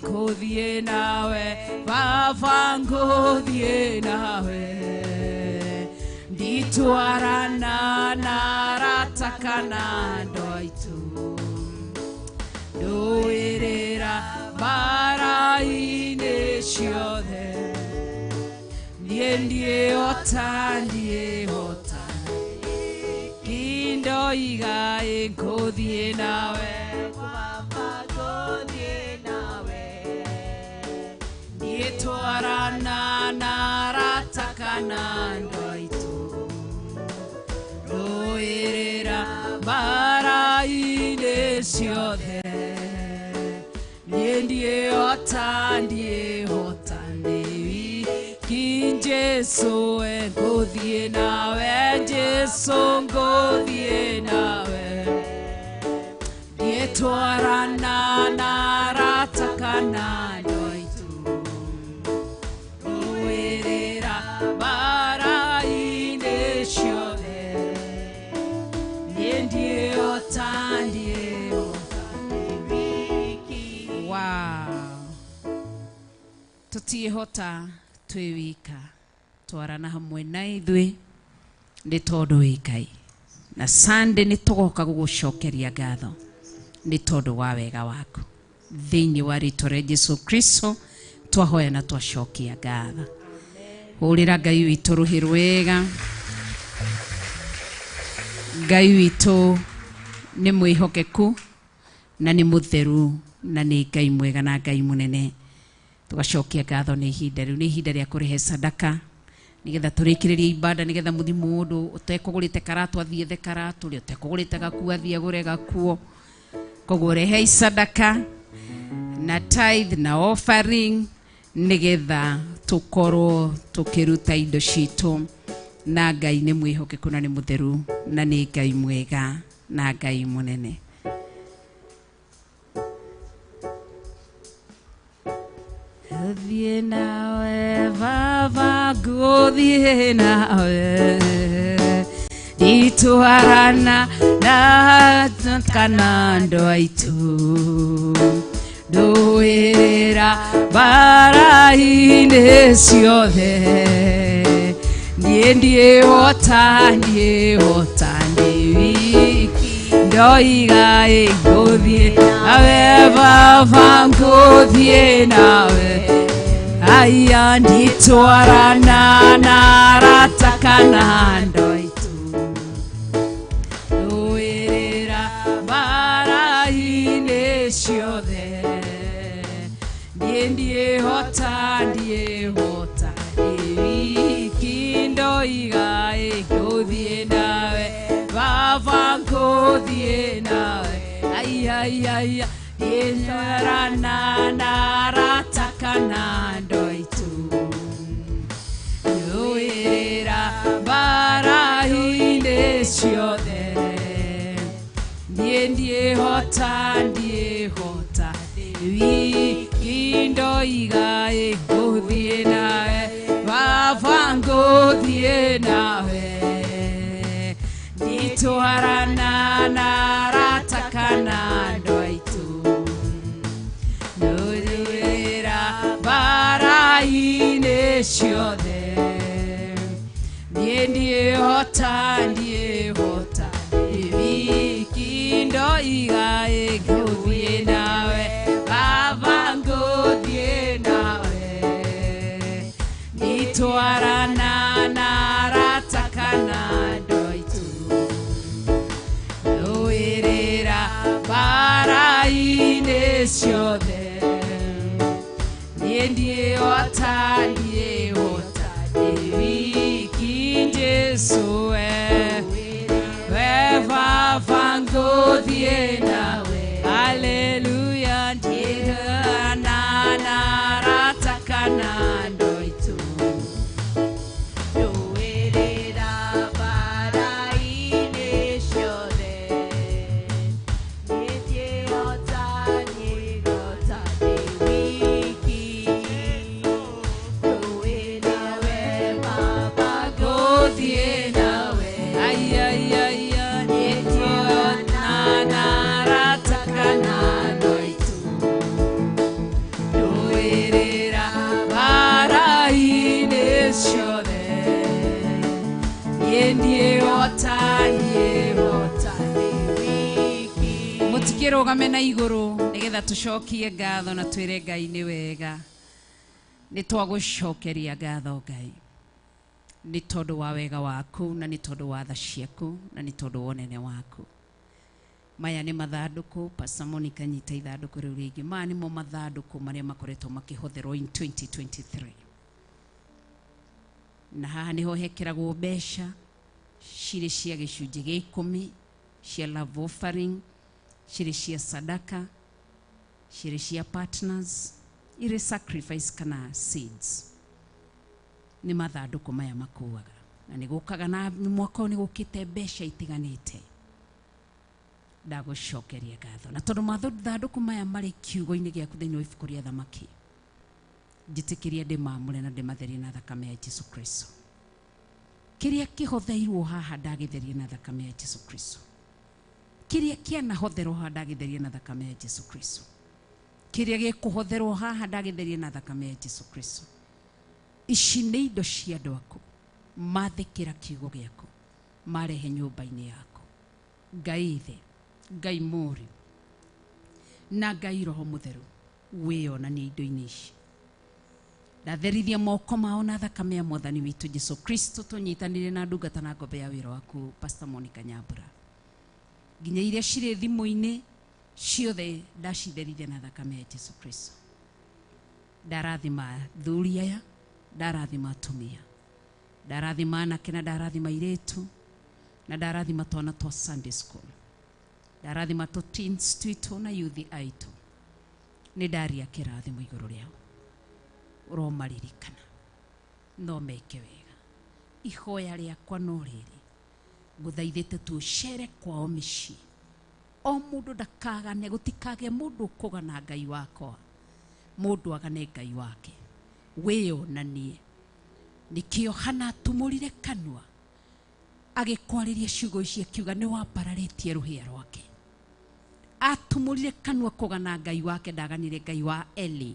ngũthiĩ nawe baba ngũthiĩ nawe nditwarana na arata kana andũ aitũ ndũĩrĩra mbara-inĩ ciothe niĩ ndiĩhota ndiĩhota kindoiga ngũthiĩ nawe baba ngũthiĩ nawe ndiĩtwarana na arata kana andũ aitũ ndũĩrĩra mbara-inĩ ciothe niĩ ndiĩhota ndiĩhota ndĩ wiki Jesũ ngũthiĩ nawe Jesũ ngũthiĩ nawe ndiĩtwarana na arata kana andũ aitũ ndũĩrĩra mbara-inĩ ciothe niĩ ndiĩhota ndiĩhota ndĩ wiki. Wow. Tũtiĩhota twĩ wika twarana hamwe na ithuĩ nĩ tondũ wĩ Ngai na Sunday nĩ tũgoka gũgũcokeria ngatho nĩ tondũ wa wega waku thĩinĩ wa rĩtwa rĩa Jesu Kristo twahoya na twacokia ngatho. Hũrĩra Ngai witũ rũhĩ rwega. Ngai witũ nĩ mwĩhokeku na nĩ mũtheru na nĩ Ngai mwega na Ngai mũnene. Tugacokia ngatho nĩ ihinda rĩu nĩ ihinda rĩa kũrehe sadaka nigetha tũrĩkĩrĩrie ibada nigetha mũthi mũndũ ũtekũgũrĩte karatũ athiĩ ethe karatũ ũrĩa ũtekũgũrĩte gakuo athiĩ agũre gakuo. Koguo rehei sadaka na tithe na offering nigetha tũkorwo tũkĩruta indo citũ na Ngai nĩ mwĩhokeku na nĩ mũtheru na nĩ Ngai mwega na Ngai mũnene. Ngũthiĩ nawe baba ngũthiĩ nawe nditwarana na kana andũ aitũ ndũĩrĩra mbara-inĩ ciothe niĩ ndiĩhota ndiĩhota ndĩ wiki ndoiga ngũthiĩ nawe baba ngũthiĩ nawe aya nditwarana na arata kana andũ aitũ ndũĩrĩra mbara-inĩ ciothe niĩ ndiĩhota ndiĩhota ndĩ wiki ndoiga ngũthiĩ nawe baba ngũthiĩ nawe aiaiaia nditwarana na arata kana andũ aitũ ndũĩrĩra mbara-inĩ ciothe niĩ ndiĩhota ndiĩhota ndĩ wiki ndoiga ngũthiĩ nawe baba ngũthiĩ nawe nditwarana na arata kana andũ aitũ. ciothe niĩ ndiĩhota ndiĩhota ndĩ wiki ndoiga ĩ ngũthiĩ nawe baba ngũthiĩ nawe nitwarana na arata kana andũ aitũ rũĩrĩra mbara-inĩ ciothe niĩ ndiĩhota ndiĩhota ndĩ wiki Jesũ we we baba ngũthiĩ nawe haleluya ndiĩhana na arata kana andũ aitũ Rũĩrĩra mbara-inĩ ciothe niĩ ndiĩhota ndiĩhota ndĩ wiki Rũĩ nawe baba ngũthiĩ nawe ai ai ai ai niĩ ndiĩhota na arata kana andũ aitũ rũĩrĩra mbara-inĩ ciothe niĩ ndiĩhota ndiĩhota ndĩ wiki mũtikĩrũgame na igũrũ nĩgetha tũcokie ngatho na twĩre Ngai nĩ wega nĩ twagũcokeria ngatho Ngai nĩ tondũ wa wega waku na nĩ tondũ wa tha ciaku na nĩ tondũ wa ũnene waku maya nĩ mathandũkũ Pastor Monica nyita ithandũkũ rĩu rĩngĩ maya nĩmo mathandũkũ marĩa makoretwo makĩhũthĩrwo in 2023 na haha nĩho hekĩragwo mbeca cirĩ cia gĩcunjĩ gĩa ikũmi cia love offering cirĩ cia sadaka cirĩ cia partners irĩ sacrifice kana seeds nĩ mathandũkũ maya makuaga na nĩ gũkaga na mwaka ũyũ nĩ gũkĩte mbeca itiganĩte ndagũcokeria ngatho na tondũ mathandũkũ maya marĩ kiugo-inĩ gĩaku thĩinĩ wa ibuku rĩa thamaki njĩtĩkĩria ndĩmamũre na ndĩmatherie na thakame ya Jesu Kristo kĩrĩa kĩhotheirwo haha ndagĩtheria na thakame ya Jesu Kristo kĩrĩa kĩanahotherwo haha ndagĩtheria na thakame ya Jesu Kristo kĩrĩa gĩkũhotherwo haha ndagĩtheria na thakame ya Jesu Kristo ici nĩ indo cia andũ aku mathĩkĩra kiugo gĩaku marehe nyũmba-inĩ yaku Ngai ithe Ngai mũriũ na Ngai roho mũtheru wĩyonanie indo-inĩ ici ndatherithia moko mao na thakame ya mwathani witũ Jesu Kristo tũnyitanĩre na ndungata na ngombe ya wĩra waku Pastor Monica Nyambura nginya iria cirĩ thimũ-inĩ ciothe ndacitherithia na thakame ya Jesu Kristo ndarathima thuri aya ndarathima atumia ndarathima anake na ndarathima airĩtu na ndarathima twana twa Sunday school ndarathima tũ teens twitũ na youth aitũ nĩ ndaria kĩrathimo igũrũ rĩao ũromaririkana no meke wega ihoya rĩakwa no rĩrĩ ngũthaithĩte tu ũcere kwao mĩciĩ o mũndũ ndakagane gũtikage mũndũ ũkũgana Ngai wakwa mũndũ agane Ngai wake wĩyonanie nĩkĩo Hana atumũrire kanua agĩkwarĩria ciugo ici akiuga nĩ wambararĩtie rũhĩa rwake atumũrire kanua kũgana Ngai wake ndaganire Ngai wa Eli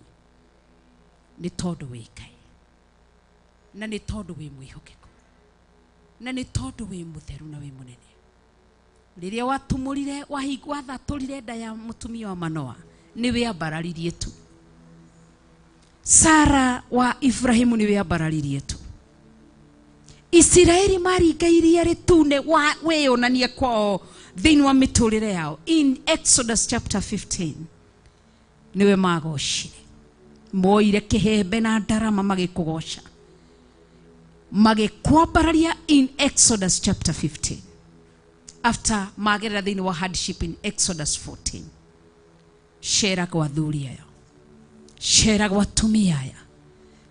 nĩ tondũ wĩ Ngai na nĩ tondũ wĩ mwĩhokeku na nĩ tondũ wĩ mũtheru na wĩ mũnene rĩrĩa watumũrire wathatũrire nda ya mũtumia wa Manoa nĩ wĩambararirie tu Sara wa Ibrahimu nĩ wĩambararirie tu Isiraeli maringa iria rĩtune wĩyonania kwao thĩinĩ wa mĩtũrĩre yao in Exodus chapter 15 nĩwe magocire moire kĩhembe na ndarama magĩkũgoca magĩkwambararia in Exodus chapter 15 after magerera thĩinĩ wa hardship in Exodus 14 cera gwa athuri aya cera gwa atumia aya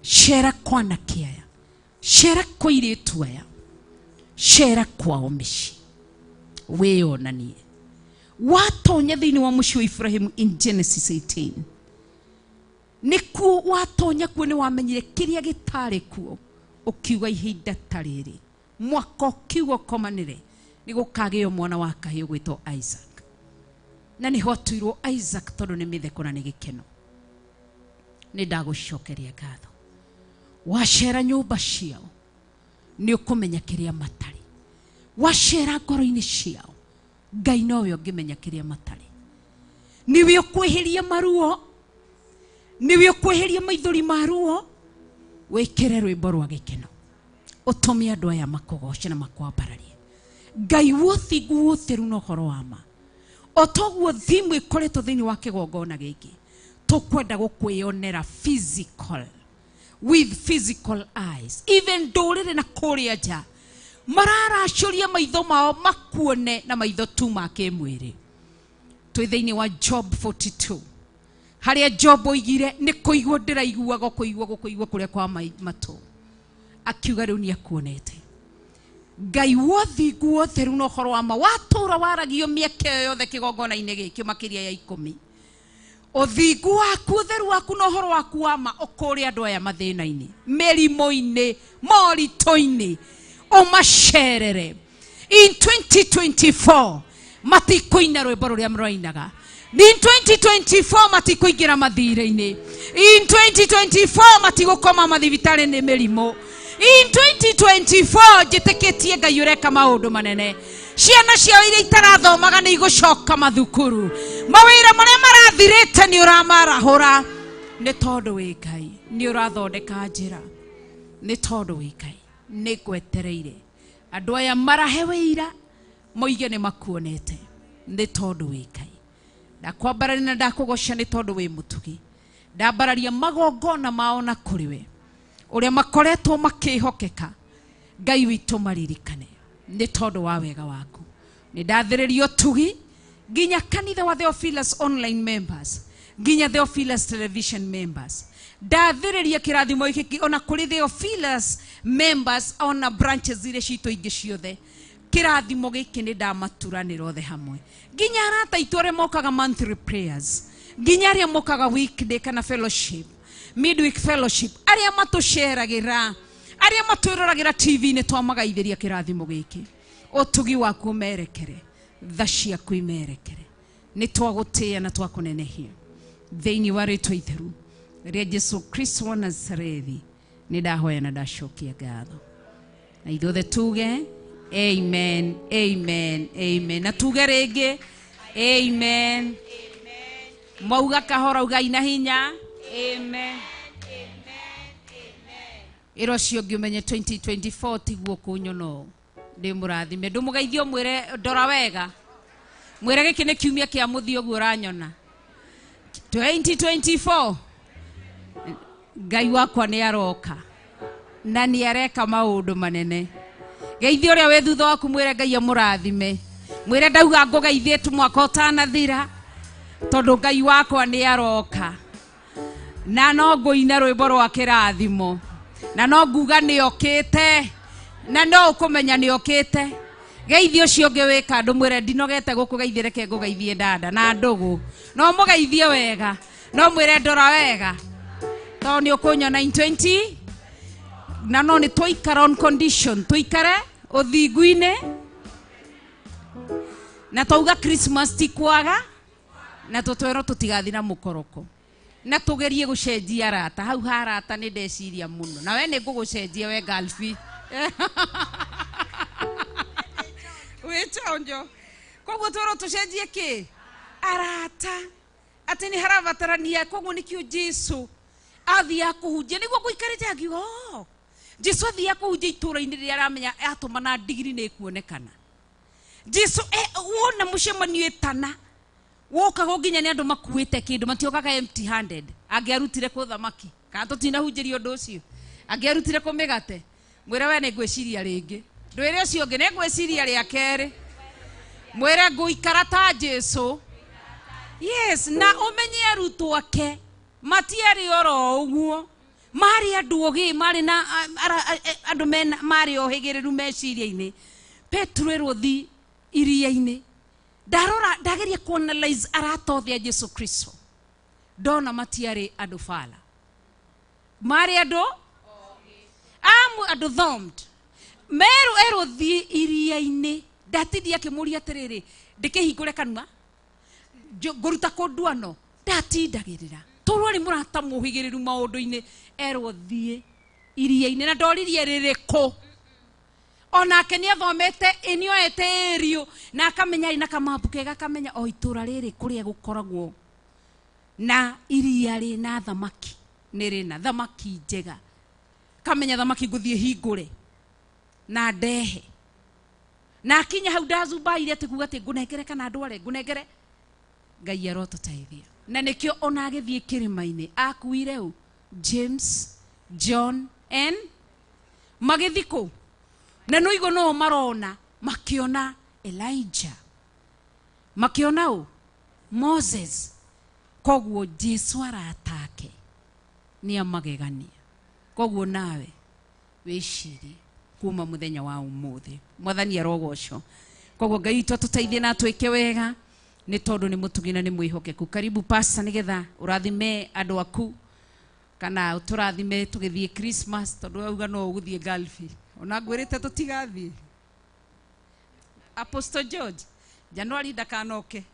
cera kwa anake aya cera kwa airĩtu aya cera kwao mĩciĩ wĩyonanie watonya thĩinĩ wa mũciĩ wa Ibrahimu in Genesis 18 nĩkuo watonya kuo nĩ wamenyire kĩrĩa gĩtarĩ kuo ũkiuga ihinda ta rĩrĩ mwaka ũkiuga ũkomanĩre nĩ gũkagĩo mwana wa kahĩĩ ũgwĩtwo Isaac na nĩho atuirwo Isaac tondũ nĩ mĩtheko na nĩ gĩkeno nĩ ndagũcokeria ngatho Wacera nyũmba ciao nĩ ũkũmenya kĩrĩa matarĩ. Wacera ngoro-inĩ ciao Ngai nowe ũngĩmenya kĩrĩa matarĩ. Nĩwe ũkweheria maruo, nĩwe ũkweheria maithori ma ruo, wĩkĩre rwĩmbo rwa gĩkeno, ũtũme andũ aya makũgoce na makwambararie. Ngai wothingu wotheru na ũhoro wa ma, o toguo thimu ĩkoretwo thĩinĩ wa kĩgongona gĩkĩ, tũkwenda gũkwĩonera physical, with physical eyes. Even ndũrĩrĩ na kũrĩa nja mararacũria maitho mao makuone na maitho tu ma kĩmwĩrĩ. Twĩ thĩinĩ wa Job 42 harĩa Job oigire nĩ kũigua ndĩraiguaga kũigua gũkũigua kũrĩa kwa matũ, akiuga rĩu nĩ akuonete. Ngai wothingu wotheru na ũhoro wa ma watũra waragio mĩaka ĩyo yothe kĩgongona-inĩ gĩkĩ makĩria ya 10, ũthingu waku ũtheru waku na ũhoro waku wa ma ũkũrĩ andũ aya mathĩna-inĩ, mĩrimũ-inĩ, moritũ-inĩ, ũmacerere. In 2024 matikũina rwĩmbo rũrĩa mũrainaga. In 2024 matikũingĩra mathirĩ-inĩ. In 2024 matigũkoma mathibitarĩ nĩ mĩrimũ. In 2024 njĩtĩkĩtie Ngai ũreka maũndũ manene. Ciana ciao iria itarathomaga nĩ igũcoka mathukuru. Mawĩra marĩa marathirĩte nĩ ũramarahũra. Nĩ tondũ wĩ Ngai, nĩ ũrathondeka njĩra. Nĩ tondũ wĩ Ngai, nĩ ngwetereire. Andũ aya marahe wĩira moige nĩ makuonete. Nĩ tondũ wĩ Ngai. Ndakwambararia na ndakũgoca nĩ tondũ wĩ mũtugi. Ndambararia magongona mao na kũrĩ we, ũrĩa makoretwo makĩhokeka. Ngai witũ maririkane nĩ tondũ wa wega waku. Nĩ ndathĩrĩria ũtugi nginya kanitha wa Theophilus online members, nginya Theophilus television members. Ndathĩrĩria kĩrathimo gĩkĩ ona kũrĩ Theophilus members, ona branches iria citũ ingĩ ciothe. Kĩrathimo gĩkĩ nĩ ndamaturanĩra othe hamwe, nginya arata aitũ arĩa mokaga monthly prayers, nginya arĩa mokaga weekday kana fellowship, midweek fellowship, arĩa matũceragĩra, arĩa matwĩroragĩra TV-inĩ, twamagaithĩria kĩrathimo gĩkĩ. Ũtugi waku ũmerekere, tha ciaku imerekere. Nĩ twagũtĩĩa na twakũnenehia thĩinĩ wa rĩtwa itheru rĩa Jesu Kristo wa Nazarethi. Nĩ ndahoya na ndacokia ngatho, na ithuothe tuge amen, amen, amen. Na tuge rĩngĩ amen. Mwauga kahora ugai na hinya amen. Ĩro ũcio ũngĩ ũmenye 2024 tiguo kũnyona ũũ. Ndĩ mũrathime, ndũmũgeithie ũmwĩre ndora wega, mwĩre gĩkĩ nĩ kiumia kĩa mũthia ũguo ũranyona. 2024 Ngai wakwa nĩ aroka na nĩ areka maũndũ manene. Geithie ũrĩa wĩ thutha waku, mwĩre Ngai amũrathime, mwĩre ndauga ngũgeithie tu mwaka ũtanathira, tondũ Ngai wakwa nĩ aroka na no ngũina rwĩmbo rwa kĩrathimo, na no nguga nĩ okĩte, na no ũkũmenya nĩ okĩte. Geithie ũcio ũngĩ wĩ kando, mwĩre ndinogete gũkũgeithia, reke ngũgeithie dada na ndũgũ. No mũgeithie wega, no mwĩre ndora wega, tondũ nĩ ũkũnyona in 20 na no nĩ twaikara on condition, tũikare ũthingu-inĩ, na twauga Christmas ti kwaga, na tũtwerwo tũtigathi na mũkoroko, na tũgerie gũcenjia arata. Hau ha arata nĩ ndeciria mũno, na we nĩ ngũgũcenjia we Galfi wĩ chonjo. Koguo twerwo tũcenjie kĩ arata, atĩ nĩ harabatarania. Koguo nĩkĩo Jesu athiaga kũhunjia, nĩguo ngũikarĩte akiuga, oh, Jesu athiaga kũhunjia itũũra-inĩ rĩrĩa aramenya atũmana ndigiri nĩ ĩkuonekana. Jesu wona mũcemanio ĩtana wokagwo nginya nĩ andũ makuĩte kĩndũ, matiokaga empty handed. Angĩarutire kũ thamaki, kana tũtinahunjĩria ũndũ ũcio, angĩarutire kũ mĩgate, mwĩre we nĩ ngwĩciria rĩngĩ. Ndwĩre ũcio ũngĩ nĩ ngwĩciria rĩa kerĩ, mwĩre ngũikara ta Jesu. Yes, na ũmenye arutwo ake matiarĩ oro ũguo, marĩ andũ ogĩ, marĩ na andũ mena marĩ ohĩgĩrĩru meciria-inĩ. Petero erwo thi iria-inĩ, ndarora ndageria kuanalyze arata othe a Jesu Kristo, ndona matiarĩ andũ bala, marĩ andũ amu andũ thomed. Meru erwo thi iria-inĩ, ndatindia akĩmũria atĩrĩrĩ, ndĩkĩhingũre kanua ngũruta kũnduano, ndatindagĩrĩra tondũ arĩ mũrata mũhĩgĩrĩru maũndũ-inĩ. Erwo thiĩ Iria-inĩ na ndoririe rĩrĩkũ. Onake nĩ athomete nĩoete ĩriũ na akamenya ĩ na kamapu kega akamenya o itũra rĩrĩ kũrĩa gũkoragwo na iria rĩna thamaki nĩ rĩna thamaki njega. Kamenya thamaki ngũthiĩ hingũre na ndehe. Na akinya hau ndazumbaire atĩ kuga atĩ ngũnengere kana ndware ngũnengere. Ngai arotũteithia. Na nĩkĩo ona agĩthiĩ kĩrĩma-inĩ akuire ũ James, John and magĩthiĩ kũ? Na nĩigua no marona makiona Elijah, makiona ũ Moses. Koguo Jesu aratake nĩ amagegania. Koguo nawe wĩcirie kuma muthenya wa umuthi. Mwathani arogocwo. Koguo Ngai witũ atũteithie na atwĩke wega nĩ tondũ nĩ mũtugi na nĩ mwĩhokeku. Karibu pastor nĩgetha ũrathime andũ aku kana ũtũrathime tũgĩthiĩ Christmas tondũ wauga no ũgũthiĩ Galfi. Ona ngwĩrĩte tũtigathiĩ. Apostle George, January ndakanoke.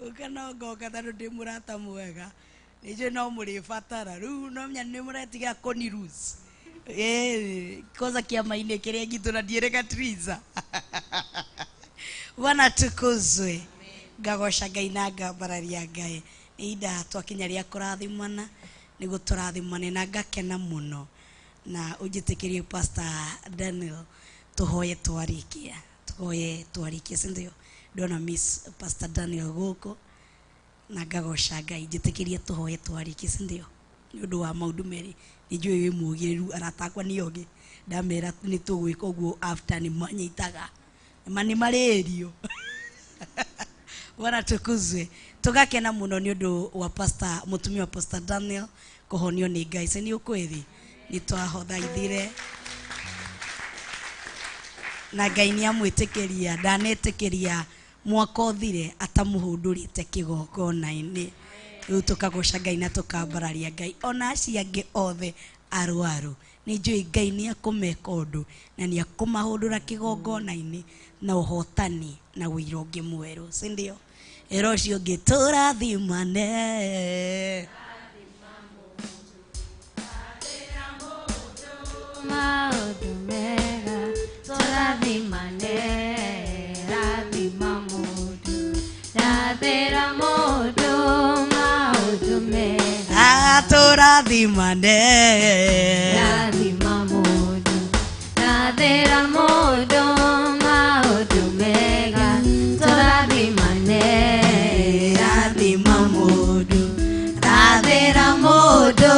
Uka no ngoka tondũ ndĩ mũrata mwega. Nĩnjũĩ no mũrĩbatara. Rĩu no menya nĩ mũretiga kũnirus. Koza kĩama-inĩ kĩrĩa ngitũ na ndiĩrĩga Triza. Bwana tukuzwe. Ngagoca Ngai na ngambararia Ngai. Nĩ ihinda twakinya rĩa kũrathimana nĩguo tũrathimane na ngakena mũno. Na ũnjĩtĩkĩrie Pastor Daniel tũhoye twarĩkia. Tũhoye twarĩkia, si ndio? Ndona Miss Pastor Daniel gũkũ na ngagoca Ngai. Njĩtĩkĩrie tũhoye twarĩkia, si ndio? Nĩ ũndũ wa maũndũ merĩ. Nĩ njũĩ wĩ mũũgĩrĩru, arata akwa nĩ ogĩ. Ndamera nĩ tũgwĩka ũguo after nĩ manyitaga. Ma nĩ marĩrio. Bwana tukuzwe. Tũgakena mũno nĩ ũndũ wa pastor, mũtumia wa Pastor Daniel kũhonio nĩ Ngai. Se nĩ ũkwĩthi? Nĩ twahothaithire. Na Ngai nĩ amwĩtĩkĩria, ndanetĩkĩria mwaka ũthire atamũhũndũrĩte kĩgongona-inĩ. Rĩu tũkagoca Ngai na tũkambararia Ngai. Ona acio angĩ othe arwaru. Nĩ njũĩ Ngai nĩ ekũmeka ũndũ na nĩ ekũmahũndũra kĩgongona-inĩ na ũhotani na ũira ũngĩ mwerũ, si ndio? Ĩra ũcio ũngĩ tũrathimane. Maũndũ mega tũrathimane, rathima mũndũ, rathĩra mũndũ maũndũ mega. Tũrathimane. Rathima mũndũ, rathĩra mũndũ maũndũ mega. Tũrathimane, rathima mũndũ, rathĩra mũndũ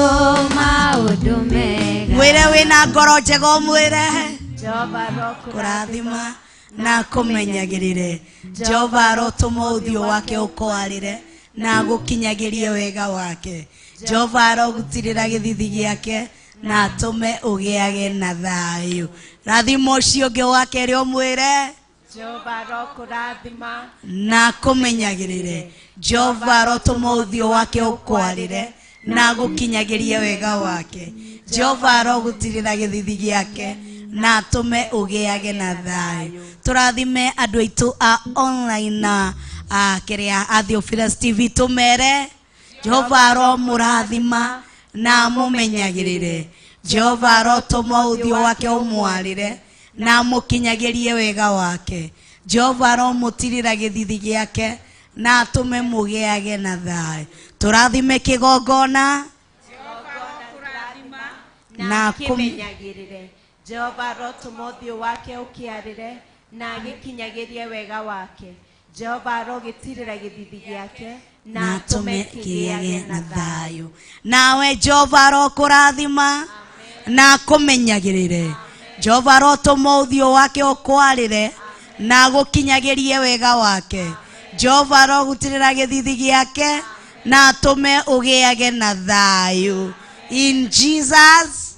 maũndũ mega. Mwĩre wĩna ngoro njega ũmwĩre Jehova kũrathima na kũmenyagĩrĩre. Jehova arotũma ũthiũ wake ũkwarĩre na agũkinyagĩrie wega wake. Jehova arogutirĩra gĩthithi gĩake na atũme ũgĩage na thayũ. Rathima ũcio ũngĩ wa kerĩ ũmwĩre Jehova arokũrathima na kũmenyagĩrĩre. Jehova arotũma ũthiũ wake ũkwarĩre na agũkinyagĩrie wega wake. Jehova arogutirĩra gĩthithi gĩake na atũme ũgĩage na thayũ. Tũrathime andũ aitũ a online na kĩrĩa a Theophilus TV tũmere Jehova aromũrathima na amũmenyagĩrĩre. Jehova arotũma ũthiũ wake ũmwarĩre na amũkinyagĩrie wega wake. Jehova aromũtirĩra gĩthithi gĩake na atũme mũgĩage na thayũ. Tũrathime kĩgongona na kĩmenyagĩrĩre. Jehova arotũma ũthiũ wake ũkĩarĩre na agĩkinyagĩrie wega wake. Jehova arogĩtirĩra gĩthithi gĩake na atũme kĩgĩage na thayũ. Nawe Jehova arokũrathima na akũmenyagĩrĩre. Jehova arotũma ũthiũ wake ũkwarĩre na agũkinyagĩrie wega wake. Jehova arogũtirĩra gĩthithi gĩake na atũme ũgĩage na thayũ. In Jesus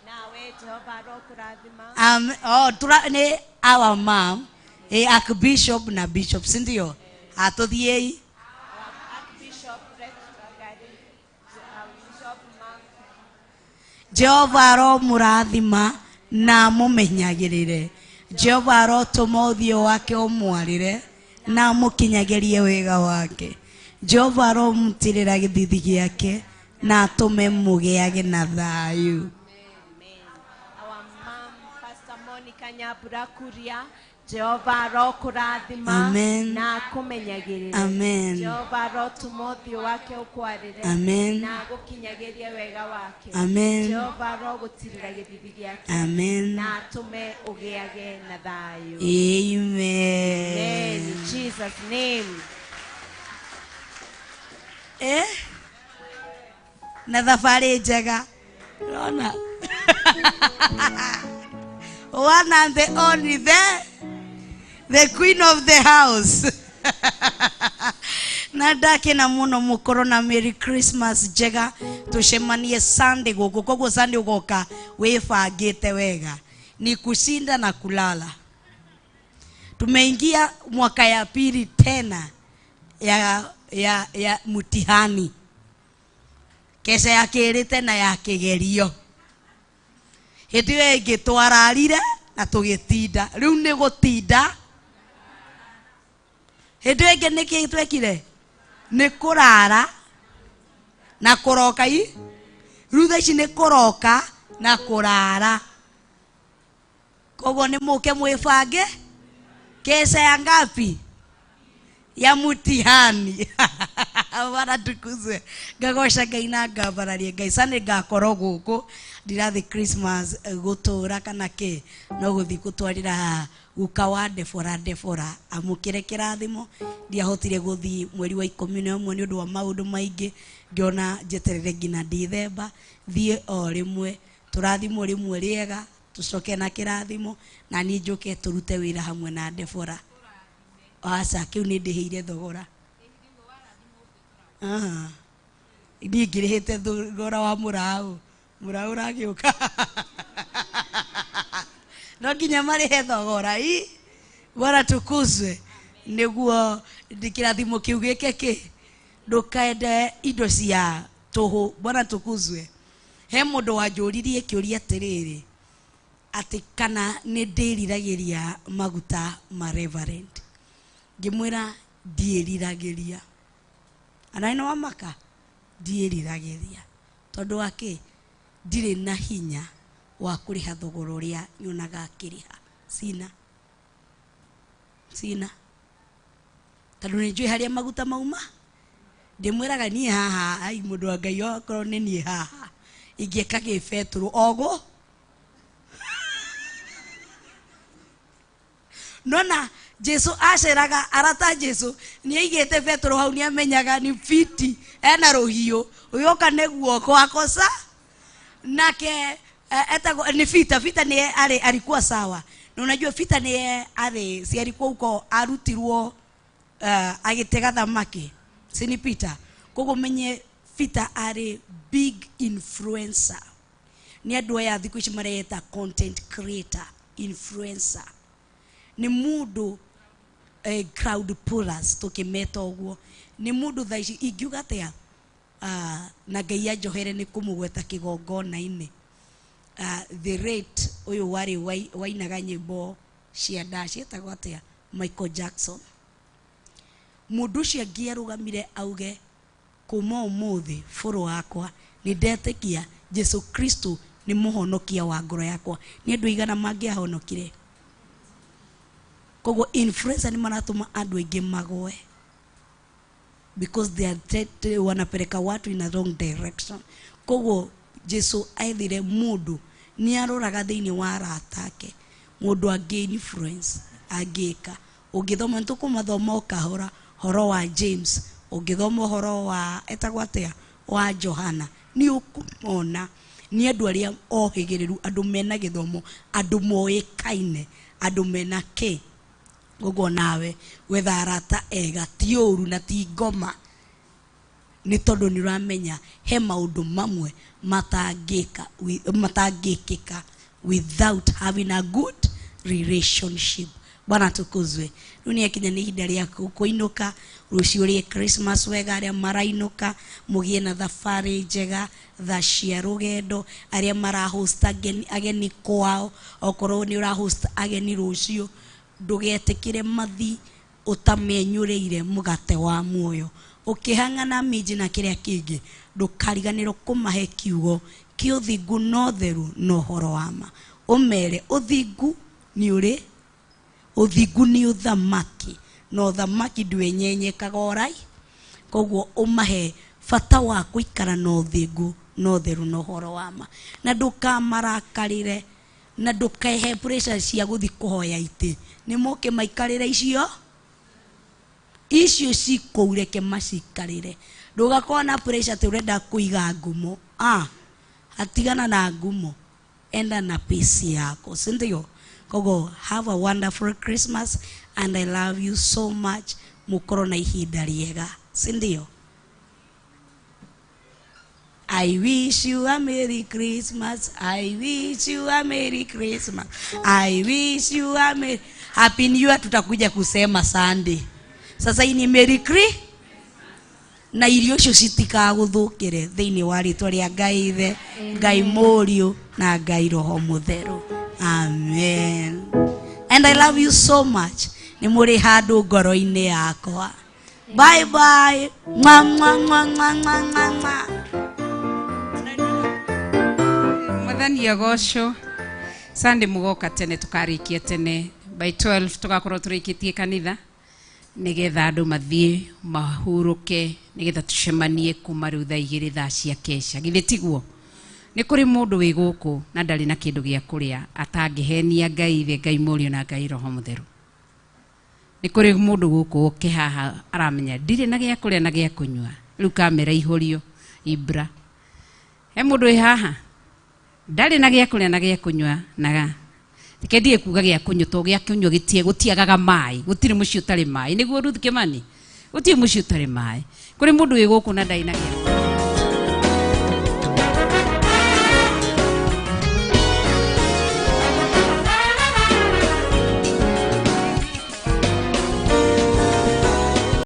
Nawe Jehova arokũrathima. Nĩ our mom, Archbishop na Bishop, si ndio? Atũthiĩi. Archbishop Rex Wangari, Bishop Mark. Jehova aromũrathima na amũmenyagĩrĩre. Jehova arotũma ũthiũ wake ũmwarĩre Na amũkinyagĩrie wega wake. Jehova aromũtirĩra gĩthithi gĩake na atũme mũgĩage na thayũ. Our mom, Pastor Monica Nyambura Kuria, Jehova arokũrathima Amen. na akũmenyagĩrĩre. Amen. Jehova arotũma ũthiũ wake ũkwarĩre Amen. na agũkinyagĩrie wega wake. Amen. Jehova arogũtirĩra gĩthithi gĩake Amen. na atũme ũgĩage na thayũ. Amen. Amen. In Jesus name. Eh? Na thabarĩ njega. Ũrona? One and the only, the queen of the house. Na ndakena muno mukorwo na Merry Christmas njega. Tucemanie Sunday guku, koguo Sunday ugoka wibangite wega, ni kushinda na kulala. Tumeingia mwaka ya pili tena ya mtihani, kesha ya kiri tena ya kigerio. Hĩndĩ ĩyo ĩngĩ twararire na tũgĩtinda, rĩu nĩ gũtinda. Hĩndĩ ĩyo ĩngĩ nĩkĩ twekire? Nĩ kũrara na kũroka i, rĩu thaa ici nĩ kũroka na kũrara. Koguo nĩ mũke mwĩbange kesha ya ngapi? Ya mutihani. Bwana tukuzwe. Ngagoca Ngai na ngambararie Ngai. Sunday ngakorwo gũkũ, ndirathi Christmas gũtũra kana kĩ, no gũthiĩ gũtwarĩra guka wa Debora Debora amũkĩre kĩrathimo. Ndiahotire gũthiĩ mweri wa 11 nĩ ũndũ wa maũndũ maingĩ, ngĩona njeterere nginya Dithemba thiĩ o rĩmwe, tũrathimwo rĩmwe rĩega, tũcoke na kĩrathimo, na niĩ njũke tũrute wĩra hamwe na Debora. Aca, kĩu nĩ ndĩhĩire thogora. Aha. Niĩ ngĩrĩhĩte thogora wa mũraũ, mũraũ ũragĩũka. No nginya marĩhe thogora i, Bwana tukuzwe, nĩguo kĩrathimo kĩu gĩke kĩ, ndũkaende indo cia tũhũ. Bwana tukuzwe. He mũndũ wanjũririe kĩũria atĩrĩrĩ, atĩ kana nĩ ndĩriragĩria maguta ma reverend. Ngĩmwĩra ndiĩriragĩria. Ana nĩ wamaka? Ndiĩriragĩria. Tondũ wa kĩ? Ndirĩ na hinya wa kũrĩha thogora ũrĩa nyonaga akĩrĩha. Sina. Sina. Tondũ nĩ njũĩ harĩa maguta mauma. Ndĩmwĩraga niĩ haha, ai mũndũ wa Ngai okorwo nĩ niĩ haha, ingĩka kĩ Petero ogo. Nona Jesu aceraga arata Jesu nĩ aigĩte Petero hau, nĩ amenyaga nĩ fiti ena rũhiũ ũyoka nĩ guoko akosa nake etagwo nĩ Fita. Fita nĩ arĩ alikuwa sawa, na unajua Fita nĩ arĩ si alikuwa huko arutirwo agĩtega thamaki, si ni Peter? Koguo menye Fita arĩ big influencer. Nĩ andũ aya thikũ ici mareta content creator, influencer. Nĩ mũndũ crowd pullers tũkĩmeta ũguo. Nĩ mũndũ thaa ici ingiuga atĩa, na Ngai anjohere nĩ kũmũgweta kĩgongona-inĩ. The rate ũyũ warĩ wainaga nyĩmbo cia ndaci etagwo atĩa, Michael Jackson. Mũndũ ũcio angĩarũgamire auge kuma ũmũthĩ bũrũ wakwa nĩ ndetĩkia Jesu Kristo nĩ mũhonokia wa ngoro yakwa, nĩ andũ aigana mangĩahonokire? Koguo influencer nĩ maratũma andũ aingĩ magwe because they are wanapeleka watu in a wrong direction. Koguo Jesu aethire mũndũ nĩ aroraga thĩinĩ wa arata ake, mũndũ angĩ influence angĩka. Ũngĩthoma nĩ tũkũmathoma o kahora horo wa James, ũngĩthoma ũhoro wa etagwo atĩa wa Johana, nĩ ũkũmona nĩ andũ arĩa ohĩgĩrĩru, andũ mena gĩthomo, andũ moĩkaine, andũ mena kĩ. Koguo nawe wetha arata ega, ti ũru na ti ngoma, nĩ tondũ nĩ ũramenya he maũndũ mamwe matangĩkĩka without having a good relationship. Bwana tukuzwe. Rĩu nĩ akinya nĩ ihinda rĩa kũinũka. Rũciũ rĩe Christmas wega, arĩa marainũka mũgĩe na thabarĩ njega, tha cia rũgendo, arĩa marahost ageni kwao, okorwo nĩ ũrahost ageni rũciũ, ndũgetĩkĩre mathi Ũtamenyũrĩire mũgate wa muoyo. Ũkĩhang'ana minji na kĩrĩa kĩngĩ, ndũkariganĩrwo kũmahe kiugo kĩa ũthingu na ũtheru na ũhoro wa ma. Ũmere ũthingu nĩ ũrĩ, ũthingu nĩ ũthamaki, na ũthamaki ndwenyenyekaga orai. Koguo ũmahe bata wa gũikara na ũthingu na ũtheru na ũhoro wa ma. Na ndũkamarakarĩre, na ndũkehe pressure cia gũthiĩ kũhoya itĩ. Nĩ moke maikarĩre icio icio cikũu, reke macikarĩre. Ndũgakorwo na pressure atĩ ũrenda kũiga ngumo. Atigana na ngumo, enda na peace yako, si ndio? Koguo have a wonderful Christmas and I love you so much. Mukorwo na ihinda rĩega, si ndio? I wish you a Merry Christmas. I wish you a Merry Christmas. I wish you a Merry Happy New Year. Tutakuja kusema Sunday. Sasa hii ni Merry Christmas. Na irio icio citikagũthũkĩre thĩinĩ wa rĩtwa rĩa Ngai Ithe, Ngai Mũriũ na Ngai Roho Mũtheru. Amen. And I love you so much. Nĩ mũrĩ handũ ngoro-inĩ yakwa. Bye bye. Mwa mwa mwa mwa mwa mwa mwa. Mwathani agocwo. Sunday mũgoka tene, tũkarĩkia tene by 12 tũgakorwo tũrĩkĩtie kanitha nigetha andũ mathiĩ mahurũke, nigetha tũcemanie kuma rĩu thaa igĩrĩ thaa cia kesha. Githĩ tiguo? Nĩ kũrĩ mũndũ wĩ gũkũ na ndarĩ na kĩndũ gĩa kũrĩa atangĩhenia Ngai Ithe, Ngai Mũriũ na Ngai Roho Mũtheru. Nĩ kũrĩ mũndũ gũkũ oke haha aramenya ndirĩ na gĩa kũrĩa na gĩa kũnyua, rĩu kamera ihũrio Ibra. He mũndũ wĩ haha ndarĩ na gĩa kũrĩa na gĩa kũnyua, na reke ndige kuga gĩa kũnyua tondũ gĩa kũnyua gũtiagaga maĩ, gũtirĩ mũciĩ ũtarĩ maĩ. Nĩguo Ruth Kimani, gũtirĩ mũciĩ ũtarĩ maĩ. Kũrĩ mũndũ wĩ gũkũ na ndarĩ na gĩa